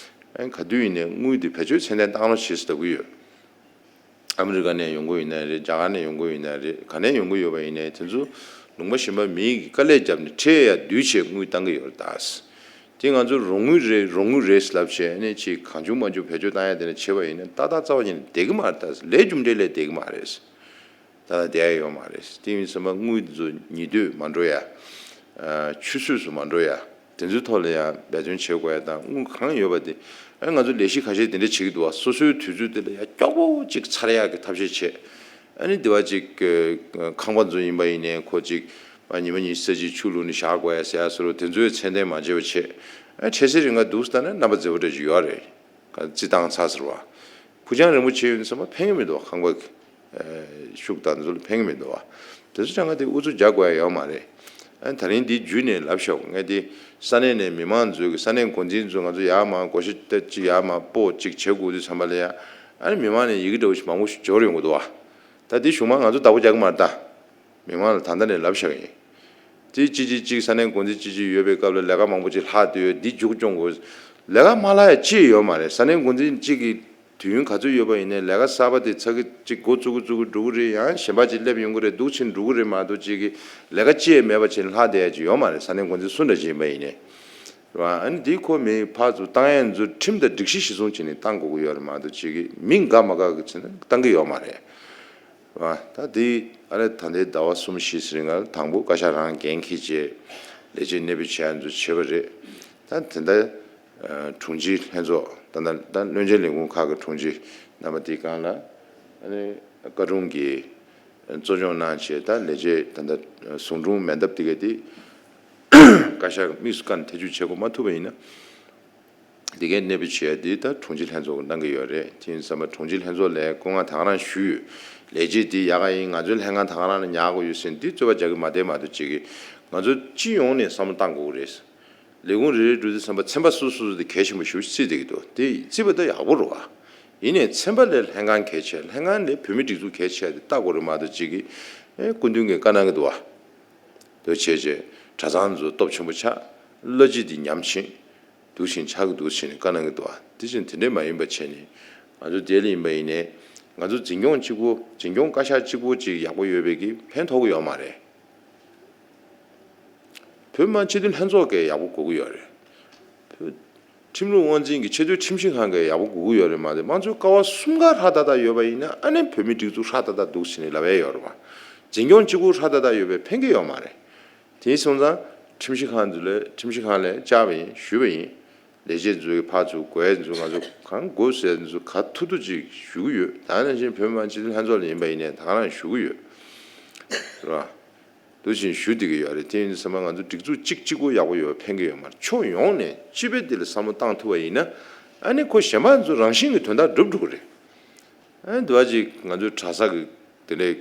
ཨ་ག་དུས་ཡིན་ནའི་དངུལ་དེ་བེད་སྤྱོད་ཚད་ལྡན་བཏང་རོགས་བྱེད་ཟེར་ལབ་ཀྱི་ཡོད། ཨ་མི་རི་ཀ་ནས་ཡོང་གི་ཡོད་ན་རེད། རྒྱ་གར་ནས་ཡོང་གི་ཡོད་ན་རེད། ག་ནས་ཡོང་གི་ཡོད་པ་ཡིན་ནའི་དེ་ཚོ་ལུང་པ་གཞན་པ་མི་གིས་དཀའ་ལས་བརྒྱབ་ནས་ཁྲལ་ཡར་བསྡུས་བྱས་དངུལ་བཏང་གི་ཡོད་རེད་ད། དེ་ང་ཚོ་རོགས་དངུལ་རེད་རོགས་དངུལ་རེད་ལབ་བྱས་ནས་ཅིག་གང་བྱུང་མང་བྱུང་བེད་སྤྱོད་བཏང་ཡ་དེ་འདྲ་བྱས་པ་ཡིན་ན་ཏག་ཏག་རྩ་བ་ཉིད་ནས་བསྡད་ཀྱི་མ་རེད་ད། ལས་རྒྱུ་འབྲས་ལས་བསྡད་ཀྱི་མ་རེད། ད་ལྟ་བསྡད་ཡ་ཡོད་མ་རེད། དེ་ཡིན་ཙང་དངུལ་དེ་ཚོ་ཉེས་དོད་མ་འགྲོ་ཡ། ཨ་ཆུད་ཟོས་སུ་མ་འགྲོ་ཡ། དེ་ཚོའི་ཐོག་ལ་ཡང་འབད་བརྩོན་བྱེད་དགོས་ཡ་དང་། དངུལ་གང་ཡོད་པ་དེ། ཨ་ང་ཚོ་ལས་གཞི་ཁ་ཤས་དེ་འདྲ་བྱེད་ཀྱི་འདུག་བ། སོ་སོའི་དུས་ཚོད་དེ་ལ་ཡ་མགྱོགས་པོ་ཅིག་ཚར་ཡག་གི་ཐབས་ཤེས་བྱེད། ཨ་ནི་དེ་བ་ཅིག་ཁང་པ་ཚོ་ཡིན་པ་ཡིན་ནའི་ཁོ་ཅིག་ཨ་ཉི་མ་ཉི་ཤུ་རྩ་གཅིག་ཆུ་བླུགས་ནས་བཞག་དགོས་ཡ་ཟེར་ཡ་སོགས་དེ་ཚོའི་ཚད་ལྡན་མ་བྱས་པ་བྱེད། ཨ་འཕྲལ་སེལ་རིང་ག་འདུག་སེ་ལྟ་ན་རྣམ་པ་མཛེས་པོ་འདྲ་ཅིག་ཡོད་རེད། རྩིས་བཏང་ཚར་ཟེར་བ། ཁུར་ཆང་རིང་པོ་བྱས་ཡོད་ན་བསམ་པ་ཕན་གྱི་མི་འདུག་ཁང་པ་གི་ཤུགས་དང་དེ་ཚོ་ལ་ཕན་གྱི་མི་འདུག་བ། དེ་ཚོ་ཅང་ག་དེ་ཨུ་ཚུགས་རྒྱག་དགོས་ཡ་ཡོད་མ་རེད། ཨ་ད་རིང་འདི་བརྒྱུད་ནས་ལབ་ཤོག་ངས་དེ་ས་གནས་ནས་མི་མང་ཚོས་ཀྱི་ས་གནས་འགོ་འཛིན་ཚོ་ང་ཚོ་ཡར་མར་བགོ་བཤའ་ཅིག་ཡར་མར་སྤོ་ཅིག་བྱེད་དགོས་དུས་ཙམ་པ་ལ་ཡ། ཨ་ནི་མི་མང་ནས་ཡི་གེ་འདྲ་བོ་ཞིག་མང་པོ་ཞིག་འབྱོར་ཡོང་གི་འདུག་བ། ད་དེ་གཞུང་མང་ང་ཚོ་བདག་པོ་རྒྱག་གི་མ་རེད་ད། མི་མང་ལ་ད་ལྟ་ནས་ལབ་བཞག་ཡིན། དེ་ཅི་ཅི་ཅིག་ས་གནས་འགོ་འཛིན་ཅི་ཅི་ཡོད་པའི་སྐབས་ལ་ལས་ཀ་མང་པོ་ཅིག་ལྷག་བསྡད་ཡོད། འདི་མཇུག་སྐྱོང་དགོས། ལས་ཀ་མ་ལྷག་ཡ་ཅི་ཡོད་མ་རེད། ས་གནས་འགོ་འཛིན་གཅིག་གིས་ དུས་ཡུན་ག་ཚོད་ཡོད་པ་ཡིན་ནའི་ལས་ཀ་གསར་པ་དེ་ཚ་གི་གཅིག་འགོ་བཙུགས་གི་བཙུགས་གི་འགྲོ་གི་རེད། ཡང་གཞན་པ་ཅིག་སླེབས་ཡོང་གི་རེད། འདུག་ཕྱིན་འགྲོ་གི་རེད་མ་གཏོགས་གཅིག་གི་ལས་ཀ་ཅི་ཡང་མེད་པ་བྱས་ནས་ལྷག་བསྡད་ཡ་ཅིག་ཡོད་མ་རེད། ས་གནས་འགོ་འཛིན་སུ་འདྲ་ཅིག་ཡིན་པ་ཡིན་ནའི། རེད་བ། ཨ་ནི་འདི་ཁོ་མི་ཕར་ཚུར་བཏང་ཡ་ཚོ་ཁྲིམས་དང་སྒྲིག་གཞི་གཞིར་བཟུང་བྱས་ནས་བཏང་དགོས་ཀྱི་ཡོད་རེད་མ་གཏོགས་གཅིག་གི་མི་དགའ་མ་དགའ་གི་བྱས་ནས་བཏང་གི་ཡོད་མ་རེད། རེད་བ། ད་འདི་ཨ་ནི་ད་ལྟའི་ཟླ་བ་གསུམ་བཞི་ཟེར་ང་དང་པོ་བཀའ་ཤག་རང་འགན་འཁྱེར་བྱས་ལས་བྱེད་གནས་སྤོས་བྱས་ཡ་ཚོ་བྱས་པ་རེད། ད་དེ་འདྲ་དྲུང་ཆེ་ལྷན་ཚོགས་ད་ལྟ་ད་བློན་ཆེན་ལས་ཁུངས་ཁག་གི་དྲུང་ཆེ་རྣམ་པ་དེའི་སྒང་ལ་ཨ་ནི་བཀའ་དྲུང་གིས་གཙོ་སྐྱོང་གནང་བྱས། ད་ལས་བྱེད་ད་ལྟ་ཟུང་དྲུང་མེ་འདབས་དེ་ག་དེ་བཀའ་ཤག་དམིགས་སུ་བཀར་ནས་ཐེ་བྱུས་བྱེད་དགོས་མ་ཐུབ་པ་ཡིན་ན། དེ་གའི་གནས་སྤོས་བྱས་དེ་ད་དྲུང་ཆེ་ལྷན་ཚོགས་ཀྱིས་གནང་གི་ཡོད་རེད། དེ་ཡིན་ཙམ་པ་དྲུང་ཆེ་ལྷན་ཚོགས་ལ་སྐུ་ངལ་ད་ག་རང་ཞུས་ཡོད། ལས་བྱེད་དེ་ཡག་ག་ཡིན། ང་ཚོའི་ལྷན་ཁང་ད་ག་རང་ལ་ཉར་དགོས་ཡོད་ཟེར་ནས་དེ་རྩོད་པ་རྒྱག་གི་མ་བསྡད་མ་གཏོགས་གཅིག་གི་ང་ཚོ་སྤྱི་ཡོངས་ནས་བསམ་བློ་བཏང་དགོས་ཀྱི་རེད། ལས་ཁུངས་རེ་རེ་འགྲོ་དུས་ཙམ་པ་ཚན་པ་སོ་སོ་སོ་དེ་གལ་ཆེན་པོ་ཞེ་པོ་ཅིག་བརྩི་བསྡད་ཀྱི་འདུག་དེ་བརྩིས་པ་ད་ཡག་པོ་རེད་བ། ཡིན་ནའི་ཚན་པ་ལས་ལྷན་ཁང་གལ་ཆེ། ལྷན་ཁང་ལས་བོད་མིའི་སྒྲིག་འཛུགས་གལ་ཆེ་དེ་ལྟ་དགོས་རེད་མ་གཏོགས་གཅིག་གི་ཨེ་སྐུ་མདུན་གྱིས་བཀའ་གནང་གི་འདུག་བ། དེ་བྱས་རྗེས་གྲྭ་ཚང་ཚོ་སྟོབས་ཆེན་པོ་ཆགས། བླ་སྤྱི་དེ་ཉམས་ཕྱིན། འདུག་ཕྱིན་ཆགས་ཀྱི་འདུག་ཕྱིན་བཀའ་གནང་གི་འདུག་བ། དེ་བཞིན་དེ་འདྲས་མ་ཡིན་པ་བྱས་ནས་ང་ཚོ་དེ་ལ་ཡིན་པ་ཡིན་ནའི་ང་ཚོ་འཛིན་སྐྱོང་གཅིག་པོ་འཛིན་སྐྱོང་བཀའ་ཤག་གཅིག་པོ་ཅིག་ཡག་པོ་ཡོད་པའི་གི་ཕན་ཐོགས་ཀྱི་ཡོད་མ་རེད། བོད་མི་མང་སྤྱི་འཐུས་ལྷན་ཚོགས་ཀྱིས་ཡག་པོ་དགོས་ཀྱི་ཡོད་རེད། བོད་ཁྲིམས་ལུགས་དབང་འཛིན་གྱི་ཆེས་མཐོའི་ཁྲིམས་ཞིབ་ཁང་གིས་ཡག་པོ་དགོས་ཀྱི་ཡོད་རེད་མ་གཏོགས་དམངས་གཙོའི་ཀ་བ་གསུམ་ཀ་ཧྲ་ཏག་ཏག་ཡོད་པ་ཡིན་ན་ཨ་ནི་བོད་མིའི་སྒྲིག་འཛུགས་ཧྲ་ཏག་ཏག་འདུག་ཟེར་ནས་ལབ་ཡ་ཡོད་རེད་བ། འཛིན་སྐྱོང་གཅིག་པུ་ཧྲ་ཏག་ཏག་ཡོད་པའི་ཕན་གྱི་ཡོད་མ་རེད། དེ་སོང་ཙང་ཁྲིམས་ཞིབ་ཁང་འདི་ལས་ཁྲིམས་ཞིབ་ཁང་ལ་བཅར་བ་ཡིན། ཞུས་པ་ཡིན། ལས་བྱེད་ཚོའི་ཕར་ཚུར་དགོས་ཡ་ཚོ་ང་ཚོ་གང་དགོས་ཟེར་ཚོ་ག་ཐུབ་ཐུབ་ཅིག་ཞུ་གི་ཡོད། ད་ནང་བཞིན་བོད་མི་མང་སྤྱི་འཐུས་ལྷན་ཚོགས་ལ་ཡིན་པ་ཡིན་ནའི་ད་ག་རང་ཞུ་གི་ཡོད་རེད་བ། འདུག་བཞིན་ཞུ་བསྡད་ཀྱི་ཡོད་རེད། དེ་ཡིན་དུས་ཙམ་པ་ང་ཚོ་སྒྲིག་འཛུགས་གཅིག་གཅིག་པོ་ཡག་པོ་ཡོད་པ་ཕན་གྱི་ཡོད་མ་རེད། ཕྱོགས་ཡོངས་ནས་སྤྱི་པའི་དེ་ལ་བསམ་བློ་བཏང་ཐུབ་པ་ཡིན་ན་ཨ་ནི་ཁོ་གཞན་པ་ཚོ་རང་བཞིན་གྱི་དོན་དག་འགྲུབ་འགྲོ་གི་རེད། ཨ་ནི་དུ་བ་ཅིག་ང་ཚོའི་གྲྭ་ས་གི་དེ་འདྲའི་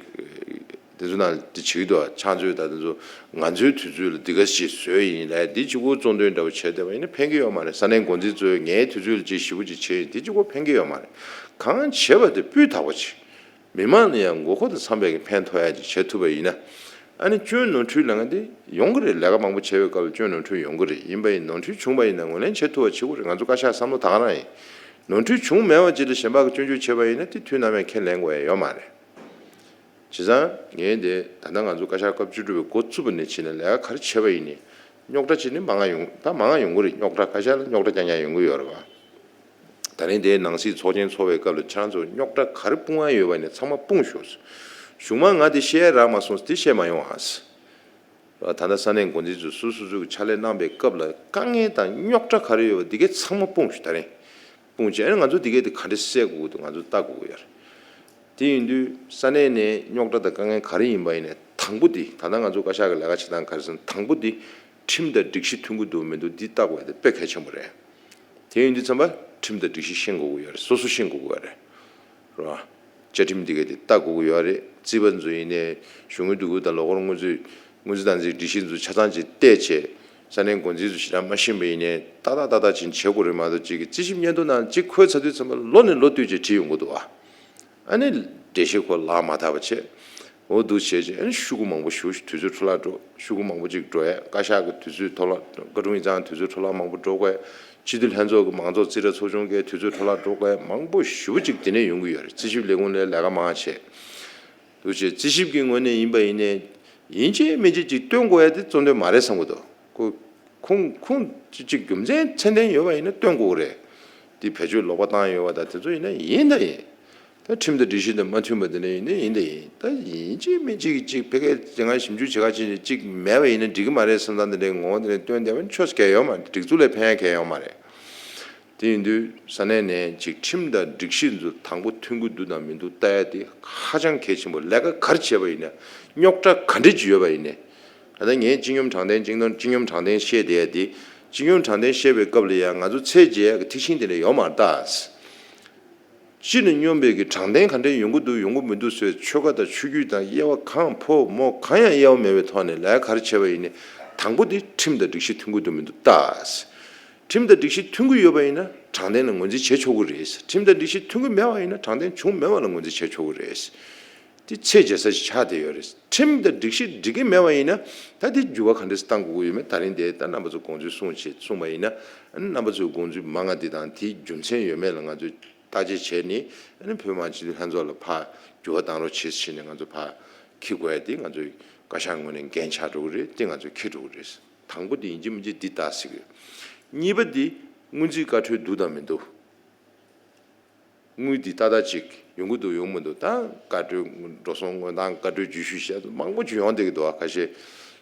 དེ་ཚོ་ནང་དེ་བྱེད་ཀྱི་འདུག་ཕྱག་མཛོད་དང་དེ་ཚོ་ང་ཚོའི་དུས་ཚོད་ལ་འདི་ག་ཞིག་བཟོས་ཡིན་ལས་འདི་གཅིག་པོ་གཙོ་འདོན་འདྲ་པོ་བྱས་བསྡད་པ་ཡིན་ན་ཕན་གྱི་ཡོད་མ་རེད། ས་གནས་འགོ་འཛིན་ཚོས་ངའི་དུས་ཚོད་ལ་ཅིག་ཞེ་པོ་ཅིག་བྱས་ཡིན་འདི་གཅིག་པོ་ཕན་གྱི་ཡོད་མ་རེད། གང་བྱས་པ་དེ་སྤུས་དག་པོ་ཅིག་མི་མང་ལ་ཡང་ངོ་ཁོ་དང་འཚམ་པའི་ཕན་ཐོགས་ཡ་ཅིག་བྱེད་ཐུབ་པ་ཡིན་ན། ཨ་ནི་སྐྱོན་ནོར་འཁྲུལ་ལབ་ཡ་དེ་ཡོང་གི་རེད། ལས་ཀ་མང་པོ་བྱས་པའི་སྐབས་ལ་སྐྱོན་ནོར་འཁྲུལ་ཡོང་གི་རེད། ཡིན་པ་ཡིན་ནོར་འཁྲུལ་བྱུང་པ་ཡིན་ན་ངོས་ལེན་བྱེད་ཐུབ་པ་བྱེད་དགོས་རེད། ང་ཚོ་བཀའ་ཤག་བསམ་བློ་ད་ག་རང་ཡིན། ནོར་འཁྲུལ་བྱུང་མེད་པ་ཅིག་ལ་གཞན་པ་གིས་སྐྱོན་བརྗོད་བྱས་པ་ཡིན་ན་དེ་དུས་ནམ་ཡང་ཁས་ལེན་དགོས་ཡ་ཡོད་མ་རེད། བྱས་ཙང་ངས་དེ་ད་ལྟ་ང་ཚོ་བཀའ་ཤག་སྐབས་བཅུ་དྲུག་པའི་འགོ་བཙུགས་པ་ནས་བྱས་ནས་ལས་ཀ་ག་རེ་བྱས་པ་ཡིན་ནའི་རྙོག་དྲ་ཅིག་ནི་མང་ང་ཡོང་ད་མང་ང་ཡོང་གི་རེད། རྙོག་དྲ་བཀའ་ཤག་ལ་རྙོག་དྲ་རྐྱང་རྐྱང་ཡོང་གི་ཡོད་རེད་བ། ད་རིང་དེའི་ནང་སྲིད་ཚོགས་ཆེན་ཚོགས་པའི་སྐབས་ལ་ཁྱེད་རང་ཚོ་རྙོག་དྲ་ག་རེ་སྤུངས་ཡ་ཡོད་པ་ཡིན་ནའི་ཚང་མ་སྤུངས་ཤོག་གཞུག་མ་ང་དེ་བཤད་ཡ་རག་མ་སོང་ཙང་དེ་བཤད་མ་ཡོང་ཨ། ད་ལྟ་ས་གནས་འགོ་འཛིན་ཚོས་སོ་སོ་སོའི་ཕྱག་ལས་གནང་པའི་སྐབས་ལ་དཀའ་ངལ་དང་རྙོག་དྲ་ག་རེ་ཡོད་པ་འདི་གའི་ཚང་མ་སྤུངས་ཤོག་ད་རིང་སྤུངས་བྱས་ཨ་ནི་ང་ཚོ་འདི་གའི་དེ་ག་འདྲས་སེལ་དགོས་ཀྱི་འདུག་ང་ཚོ་ལྟ་དགོས་ཀྱི་ཡོད་རེད། དེ་ཡིན་དུས་ས་གནས་ནས་རྙོག་དྲ་དང་དཀའ་ངལ་ག་རེ་ཡིན་པ་ཡིན་ནའི་དང་པོ་དེ་ད་ལྟ་ང་ཚོ་བཀའ་ཤག་གི་ལས་ཀ་བྱེད་སྟངས་ག་རེ་ཟེར་ན་དང་པོ་དེ་ཁྲིམས་དང་སྒྲིག་གཞི་མཐུན་གྱི་འདུག་མི་འདུག་འདི་ལྟ་དགོས་ཡ་དེ་དཔེ་གལ་ཆེན་པོ་རེད། དེ་ཡིན་དུས་ཙམ་པ་ཁྲིམས་དང་སྒྲིག་གཞི་ཤེས་དགོས་ཀྱི་ཡོད་རེད། སོ་སོ་ཤེས་དགོས་ཀྱི་ཡོད་རེད། རེད་བ། བཅའ་ཁྲིམས་འདི་ག་དེ་ལྟ་དགོས་ཀྱི་ཡོད་རེད། རྩིས་པ་ཚོ་ཡིན་ནའི་གཞུང་གི་འདུ་འགོད་དང་ལོ་འཁོར་དངུལ་རྩིས་དངུལ་རྩིས་དང་རྩིས་སྒྲིག་གཞི་ཚོ་ཆ་ཚང་ཅིག་བལྟས་བྱས་ས་གནས་འགོ་འཛིན་ཚོ་ཞེ་དྲག་མ་ཤེས་པ་ཡིན་ནའི་ཏག་ཏག་ཏག་ཏག་ཅིག་བྱེད་དགོས་རེད་མ་གཏོགས་ཅིག་གི་རྩིས་ཞིབ་སྙན་ཐོ་ནང་ཅིག་འཁོད་ཚར་དུས་ཙམ་པ་ལོ་ནས་ལོ་བསྟུད་བྱས་བྲིས་ཡོང་གི་འདུག་བ། ཨ་ནི་འགྲེལ་བཤད་ཁོ་ལག་མ་བསྟར་བ་བྱས། འོ་འདུག་བྱས་རྗེས་ཨ་ནི་ཤོག་གུ་མང་པོ་ཞེ་པོ་ཞིག་དུས་ཚོད་འཕྲོ་བརླག་འགྲོ། ཤོག་གུ་མང་པོ་ཅིག་འགྲོ་ཡ། བཀའ་ཤག་གི་དུས་ཚོད་འཕྲོ་བརླག་འགྲོ། བཀའ་དྲུང་ཡིག་ཚང་དུས་ཚོད་འཕྲོ་བརླག་མང་པོ་འགྲོ་དགོས། སྤྱི་འཐུས་ལྷན་ཚོགས་ཀྱི་མང་ཚོགས་རྩིས་ར་ཚོགས་ཆུང་གི་དུས་ཚོད་འཕྲོ་བརླག་འགྲོ་དགོས། མང་པོ་ཞེ་པོ་ཅིག་དེ་ནས་ཡོང་གི་ཡོད་རེད། རྩིས་ཞིབ་ལས་ཁུངས་ལ་ལས་ཀ་མང་བྱས། འདུག་བྱས་རྩིས་ཞིབ་ཀྱི་ངོས་ནས་ཡིན་པ་ཡིན་ནའི་ཡིན་གཅིག་མིན་གཅིག་ཅིག་སྟོན་དགོས་ཡ་དེ་གཙོ་འདོད་མ་རེད་བསམ་གྱི་འདུག་ཁོ་ཁུངས་ཁུངས་ཅིག་ཅིག་རྒྱུ་མཚན་ཚད་ལྡན་ཡོད་པ་ཡིན་ན་སྟོན་དགོས་ཀྱི་རེད། འདི་བེད་སྤྱོད་ལོག་པ་བཏང་ཡོད་པ་དང་དེ་ཚོ་ཡིན་ན་ཡིན་ད་ཡིན། ད་ཁྲིམས་དང་སྒྲིག་གཞི་དང་མ་མཐུན་པ་དེ་འདྲ་ཡིན་ན་ཡིན་ད་ཡིན། ད་ཡིན་གཅིག་མིན་གཅིག་གཅིག་ཕ་གིར་དེ་སྔ་ཞིབ་འཇུག་བྱེད་ག་ཕྱིན་ནས་གཅིག་མེད་པ་ཡིན་ན་འགྲིག་གི་མ་རེད་བསམ་སྟངས་དེ་འདྲའི་ངོ་བོ་དེ་འདྲ་སྟོན་བསྡད་པ་ནི་ཆོས་སུ་གལ་ཡོད་མ་རེད། སྒྲིག་འཛུགས་ལ་ཕན་ཡ་གལ་ཡོད་མ་རེད། དེ་ཡིན་དུས་ས་གནས་ནས་ཅིག་ཁྲིམས་དང་སྒྲིག་གཞི་ཚོ་དང་པོ་མཐུན་གྱི་འདུག་དང་མི་འདུག་ལྟ་ཡ་དེ་ཧ་ཅང་གལ་ཆེན་པོ། ལས་ཀ་ག་རེ་བྱས་པ་ཡིན་ན་རྙོག་དྲ་ག་འདྲ་ཅིག་ཡོད་པ་ཡིན་ནའི། ད་ལྟ་ངས་སྤྱི་སྙོམས་དྲང་བདེན་སྤྱི་སྙོམས་དྲང་བདེན་བཤད་བསྡད་ཡ་དེ་སྤྱི་སྙོམས་དྲང་བདེན་བཤད་པའི་སྐབས་ལ་ཡང་ང་ཚོ་ཚད་འཇལ་ཡ་གི་ཐིག་ཤིང་དེ་འདྲ་ཡོད་མ་རེད་ད། སྤྱི་ལ་སྙོམས་པའི་གི་དྲང་བདེན་ག་འདྲས་ཡོང་གི་འདུག་ཡོང་གི་མི་འདུག་ཟེར་ཆོལ་ཁ་དང་ཆོས་བརྒྱུད་དང་དབྱེ་བ་གང་ཕོ་མོ་གང་ཡང་དབྱེ་བ་མེད་པའི་ཐོག་ནས་ལས་ཀ་ག་རེ་བྱས་པ་ཡིན་ནའི་དང་པོ་དེ་ཁྲིམས་དང་སྒྲིག་གཞི་མཐུན་གྱི་འདུག་མི་འདུག་ལྟ། ཁྲིམས་དང་སྒྲིག་གཞི་མཐུན་གྱི་ཡོད་པ་ཡིན་ན་དྲང་བདེན་ལ་ངོས་འཛིན་བྱེད་ཆོག་གི་རེད། ཁྲིམས་དང་སྒྲིག་གཞི་མཐུན་གྱི་མེད་པ་ཡིན་ན་དྲང་བདེན་བྱུང་མེད་པ་ལ་ངོས་འཛིན་བྱེད་ཆོག་གི་རེད། དེ་ཚད་འཇལ་ས་ཞིག་ཆགས་བསྡད་ཡོད་རེད། ཁྲིམས་དང་སྒྲིག་གཞི་འགྲིག་གི་མེད་པ་ཡིན་ན་ད་དེ་འགྱུར་བ་ག་འདྲས་བཏང་དགོས་ཀྱི་ཡོད་མེད་ད་རིང་དེ་ད་རྣམ་པ་ཚོ་དགོངས་ཚུལ་གསུངས་བྱས་གསུངས་པ་ཡིན་ན་རྣམ་པ་ཚོའི་དགོངས་ཚུལ་མང་ང་དེ་དང་དེའི་རྒྱུ་མཚན་ཡོད་མེད་ལ་ང་ཚོས་ བརྟག་དཔྱད་བྱས་ནས་ཨ་ནི་བོད་མི་མང་སྤྱི་འཐུས་ལྷན་ཚོགས་ལ་ཕར་འགྱུར་བ་བཏང་རོགས་བྱེད་ཟེར་ནས་ང་ཚོ་ཕར་འཁྱེར་དགོས་ཡ་དེ་ང་ཚོའི་བཀའ་ཤག་ངོས་ནས་འགན་ཆགས་འགྲོ་གི་རེད། དེ་ང་ཚོས་འཁྱེར་འགྲོ་གི་རེད། དང་པོ་དེ་ཡིན་གཅིག་མིན་གཅིག་འདི་ལྟ་ཟེར་གི་རེད། གཉིས་པ་དེ་སྔོན་རྩིས་བཀའ་འཁྲོལ་འདུག་དང་མི་འདུག་དངུལ་འདི་ཏག་ཏག་ཅིག་ཡོང་གི་འདུག་ཡོང་མི་འདུག་ད་བཀའ་འཁྲོལ་འགྲོ་སོང་དངོས་དང་བཀའ་འཁྲོལ་བརྒྱུད་ཞུས་བཤད་མང་པོ་ཅིག་ཡོང་བསྡད་ཀྱི་འདུག་ཨ་ཁ་ཤས་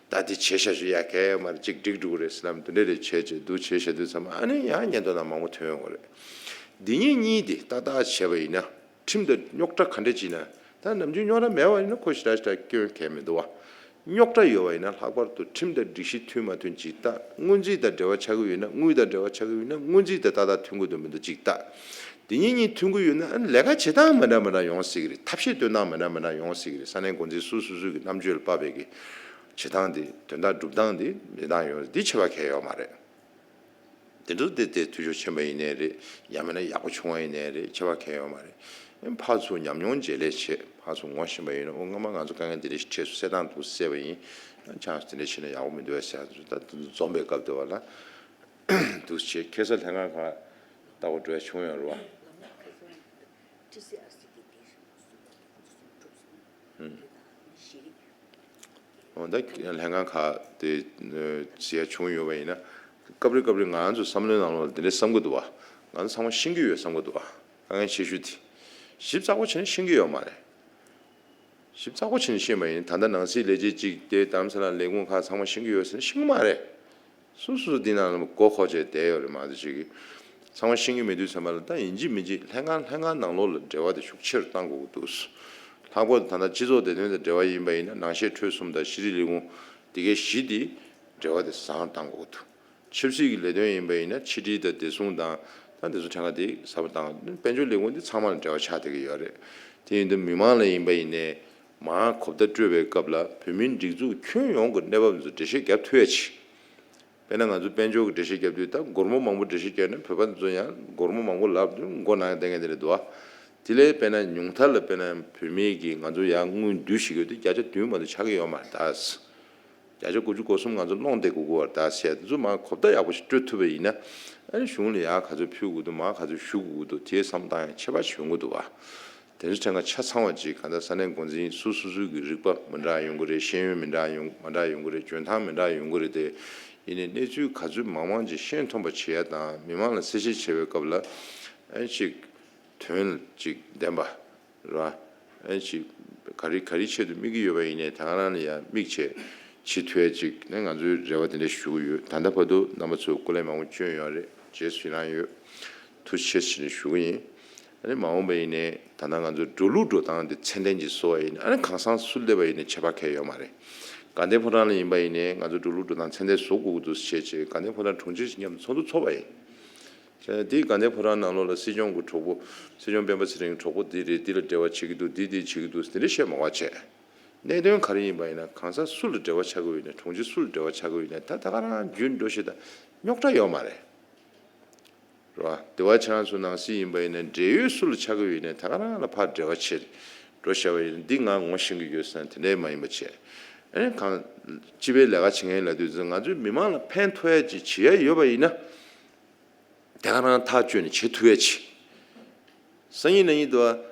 ད་དེ་བྱས་བཞག་ཞུ་ཡ་གལ་ཡོད་མ་རེད། ཅིག་འགྲིག་འགྲོ་གི་རེད་ཟེར་ལམ་དེ་འདྲ་རེད་བྱས་བྱས་འདུག་བྱས་བཞག་དུས་ཚང་མ་ཨ་ནི་ཡང་ཉེན་རྟོག་ནང་མང་པོ་ཐོན་ཡོང་གི་རེད། འདི་གཉིས་གཉིས་དེ་ཏག་ཏག་བྱས་པ་ཡིན་ན་ཁྲིམས་དང་རྙོག་དྲ་ག་འདྲ་ཅིག་ན་ད་ནམ་རྒྱུན་རྙོག་དྲ་མེད་པ་ཡིན་ན་ཁོ་ཞེ་དྲག་ཞེ་དྲག་སྐྱོན་གལ་མི་འདུག་བ། རྙོག་དྲ་ཡོད་པ་ཡིན་ན་ལྷག་པར་དུ་ཁྲིམས་དང་སྒྲིག་གཞི་མཐུན་མ་མཐུན་ཅིག་ལྟ། སྔོན་རྩིས་དང་འབྲེལ་བ་ཆགས་ཀྱི་ཡོད་ན་དངུལ་དང་འབྲེལ་བ་ཆགས་ཀྱི་ཡོད་ན་སྔོན་རྩིས་དང་ཏག་ཏག་མཐུན་གྱི་འདུག་མི་འདུག་ཅིག་ལྟ། དེ་གཉིས་གཉིས་མཐུན་གྱི་ཡོད་ན་ཨ་ནི་ལས་ཀ་བྱེད་སྟངས་མི་འདྲ་མི་འདྲ་ཡོང་སྲིད་ཀྱི་རེད། ཐབས་ཤེས་སྟོན་སྟངས་མི་འདྲ་མི་འདྲ་ཡོང་སྲིད་ཀྱི་རེད། ས་གནས་འགོ་འཛིན་སུ་སུ་གི་རྣམ་དཔྱོད་ལ་དཔག་པའི་གི་བྱེད་སྟངས་དེ་དོན་དག་སྒྲུབ་སྟངས་དེ་མི་འདང་ཡོང་འདི་ཆེ་བ་གལ་ཡོད་མ་རེད། དེ་འདྲ་དེ་དེ་འཐུས་ཤོར་ཕྱིན་པ་ཡིན་ནའི་རེད། ཡང་མིན་ན་ཡག་པོ་བྱུང་བ་ཡིན་ནའི་རེད། ཆེ་བ་གལ་ཡོད་མ་རེད། ཕར་ཚུར་ཉམས་མྱོང་བརྗེ་ལས་བྱེད་ཕར་ཚུར་ངོ་ཤེས་པ་ཡིན་ན་ཨོ་སྔ་མ་ང་ཚོ་དཀའ་ངལ་འདི་འདྲ་ཞིག་འཕྲད་སོང་། སེལ་སྟངས་འདུག་སེ་བ་ཡིན། ཆང་དེ་འདྲ་བྱས་ན་ཡག་པོ་མི་འདུག་བས་ཟེར་ཚོ་ད་འཛོམས་པའི་སྐབས་དེ་བ་ལ་འདུག་བྱེད་ཁེ་ས་ལྷན་ཁང་ཁག་ལྟ་བ་འགྲོ་ཡ་བྱུང་ཡོད་རེད་བ། འོ་ད་ལྷན་ཁང་ཁག་དེ་ཟེར་ཡ་བྱུང་ཡོད་པ་ཡིན་ན་སྐབས་རེ་སྐབས་རེ་ང་རང་ཚོ་བསམ་བློའི་ནང་ལོགས་ལ་དེ་འདྲ་བསམ་གྱི་འདུག་བ། ང་ཚོ་ཚང་མ་ཤེས་ཀྱི་ཡོད་བསམ་གྱི་འདུག་བ། དཀའ་ངལ་ཆེ་ཤོས་དེ་ཞིབ་ཚགས་པོ་བྱས་ནས་ཤེས་ཀྱི་ཡོད་མ་རེད། ཞིབ་ཚགས་པོ་བྱས་ནས་ཤེས་པ་ཡིན་ད་ལྟ་ནང་སྲིད་ལས་བྱེད་ཅིག་དེ་རྡ་རམ་ས་ལ་ལས་ཁུངས་ཁག་ཚང་མ་ཤེས་ཀྱི་ཡོད་ཟེར་ན་ཤེས་ཀྱི་མ་རེད། སོ་སོ་སོ་འདི་ནང་ལ་མགོ་འཁོར་བྱས་བསྡད་ཡོད་རེད་མ་གཏོགས་ཅིག་གིས་ཚང་མ་ཤེས་ཀྱི་མེད་དུས་ཚང་མ་ལ་ད་ཡིན་གཅིག་མིན་གཅིག་ལྷན་ཁང་ལྷན་ཁང་ནང་ལོགས་ལ་འབྲེལ་བ་དེ་ཤུགས་ཆེ་རུ་གཏང་དགོས་ཀྱི་འདུག་ལྷག་པར་དུ་ད་ལྟ་སྤྱི་ཚོགས་བདེ་དོན་དང་འབྲེལ་བ་ཡིན་པ་ཡིན་ན་ནང་བཤད་འཕྲོས་གསུམ་དང་ཤེས་རིག་ལས་ཁུངས་དེ་གའི་བཞི་དེ་འབྲེལ་བ་དེ་བཟང་བཏང་དགོས་ཀྱི་འདུག་ཆབ་སྲིད་ཀྱི་ལས་དོན་ཡིན་པ་ཡིན་ན་ཕྱི་དྲིལ་དང་བདེ་སྲུང་དང་ད་བདེ་སྲུང་ཁྲིམས་ཁང་དེ་གསར་པ་དང་དཔལ་འབྱོར་ལས་ཁུངས་དེ་ཚང་མ་ལ་འབྲེལ་བ་ཆགས་བསྡད་ཀྱི་ཡོད་རེད། དེ་ཡིན་དུས་མི་མང་ལ་ཡིན་པ་ཡིན་ནའི་མར་གོ་བརྡ་སྤྲོད་པའི་སྐབས་ལ་བོད་མིའི་སྒྲིག་འཛུགས་ཁྱོན་ཡོངས་ཀྱི་གནས་བབ་ཚོ་འགྲེལ་བཤད་རྒྱབ་ཐུབ་ཡ་ཆེ། དཔེར་ན་ང་ཚོ་དཔལ་འབྱོར་གྱི་འགྲེལ་བཤད་རྒྱབ་དུས་ད་སྒོར་མོ་མང་པོ་འགྲེལ་བཤད་རྒྱབ་ན་བོད་པ་ཚོ་ཡང་སྒོར་མོ་མང་པོ་ལབ་དུས་མགོ་ནག་བསྡད་མཁན་དེ་རེད་འདུག་ཨ། དེ་ལས་དཔེར་ན་ཉུང་མཐའ་ལ་དཔེར་ན་བོད་མི་གིས་ང་ཚོ་ཡར་དངུལ་བསྡུ་ཞིག་ཡོད་དུས་བརྒྱ་ཆ་བདུན་མ་གཏོགས་ཆགས་ཀྱི་ཡོད་མ་རེད་ད། བརྒྱ་ཆ་དགུ་བཅུ་གོ་གསུམ་ང་ཚོ་སློང་བསྡད་དགོས་ཀྱི་ཡོད་རེད་ད་ཟེར་དེ་ཚོ་མར་གོ་བརྡ་ཡག་པོ་ཞིག་སྤྲོད་ཐུབ་པ་ཡིན་ན་ཨ་ནི་གཞུང་ལ་ཡར་ག་ཚོད་ཕུལ་དགོས་འདུག་མར་ག་ཚོད་ཞུ་དགོས་འདུག་དེའི་བསམ་སྟངས་ཡང་ཁྱད་པར་ཞིག་ཡོང་གི་འདུག་བ། དེ་ཚོ་ཕྲན་ཁ་ཆ་ཚང་བ་ཅིག་གང་ལྟར་ས་གནས་འགོ་འཛིན་སུ་སུ་སུ་གི་རིག་པ་མི་འདྲ་ཡོང་གི་རེད། ཤེས་ཡོན་མི་འདྲ་ཡོང་མ་འདྲ་ཡོང་གི་རེད། འཇོན་ཐང་མི་འདྲ་ཡོང་གི་རེད་དེ། ཡིན་ནའི་གནས་ཚུལ་ག་ཚོད་མང་མང་ཅིག་ཤེས་མཐོང་པ་བྱེད་ཡ་དང་མི་མང་ལ་གསལ་བཤད་བྱེད་པའི་སྐབས་ལ་ཨ་ཅིག་དོན་ཅིག་ལྡན་པ་རེད་བ། ཨ་ཅིག་ག་རེ་ག་རེ་ཆེད་དུ་དམིགས་ཀྱི་ཡོད་པ་ཡིན་ནའི་ད་ག་རང་ལ་ཡང་དམིགས་བྱས་བྱེད་ཐུབ་ཡ་ཅིག་ནས་ང་ཚོའི་རེ་བ་དེ་འདྲ་ཞུ་གི་ཡོད། ད་ལྟ་བར་དུ་རྣམ་པ་ཚོས་སྐུ་ལས་མང་པོ་བསྐྱོན་ཡོད་རེད། རྗེས་སུ་ཡི་རང་ཡོད། ཐུགས་རྗེ་ཆེ་ཞེས་ནས་ཞུ་གི་ཡིན། ཨ་ནི་མ་འོངས་པ་ཡིན་ནའི་ད་ལྟ་ང་ཚོ་འགྲོ་ལུགས་འགྲོ་སྟངས་དེ་ཚད་ལྡན་ཅིག་བཟོ་བ་ཡིན་ན་ཨ་ནི་གང་ཟག་སུ་སླེབས་པ་ཡིན་ནའི་ཁྱད་པར་གང་ཡང་ཡོད་མ་རེད། དགའ་ལྡན་ཕོ་བྲང་ལ་ཡིན་པ་ཡིན་ནའི་ང་ཚོ་འགྲོ་ལུགས་འགྲོ་སྟངས་ཚད་ལྡན་བཟོ་དགོས་ཀྱི་འདུག་ཟེར་བྱས་བྱས་དགའ་ལྡན་ཕོ་བྲང་དྲུང་ཆེ་ཞིག་མཉམ་དུ་ཚོགས་འདུ་ཚོགས་པ་ཡིན། བྱས་ནས་དེའི་དགའ་ལྡན་ཕོ་བྲང་ནང་ལོགས་ལ་སྲིད་སྐྱོང་གི་གྲོགས་པོ་སྲིད་སྐྱོང་སྤེན་པ་ཚེ་རིང་གི་གྲོགས་པོ་འདི་རེད། འདི་ལ་འབྲེལ་བ་བྱེད་ཀྱི་འདུག་འདི་འདི་བྱེད་ཀྱི་འདུག་དེ་འདྲ་བཤད་མ་དགོས་བྱས། གནད་དོན་ག་རེ་ཡིན་པ་ཡིན་ན་གང་ཟག་སུ་ལ་འབྲེལ་བ་ཆགས་ཀྱི་ཡོད་ན་དྲུང་ཆེ་སུ་ལ་འབྲེལ་བ་ཆགས་ཀྱི་ཡོད་ན་ད་ད་ག་རང་རྒྱུན་འགྲོ་བཞིན་དང་རྙོག་དྲ་ཡོད་མ་རེད། རེད་བ། དེ་བ་ཁྱེད་རང་ཚོ་ནང་སྲིད་ཡིན་པ་ཡིན་ན་འབྲེལ་ཡོད་སུ་ལ་ཆགས་ཀྱི་ཡོད་ན་ད་ག་རང་ལ་ཕར་འབྲེལ་བ་བྱེད་འགྲོ་བཞག་པ་ཡིན་ན་འདི་ང་ངོ་ཤེས་ཀྱི་ཡོད་ཟེར་ན་དེ་འདྲའི་མ་ཡིན་པ་བྱས། ཨ་ནི་གང་སྤྱི་པའི་ལས་ཀ་བྱེད་མཁན་ལབ་དུས་ཚོད་ང་ཚོའི་མི་མང་ལ་ཕན་ཐོགས་ཡ་ཅིག་བྱེད་ཡ་ཡོད་པ་ཡིན་ན། དེ་ག་རང་ཐག་གཅོད་ནས་བྱེད་ཐུབ་ཡ་ཆེ། སང་ཉིན་གནངས་ཉིན་དུ་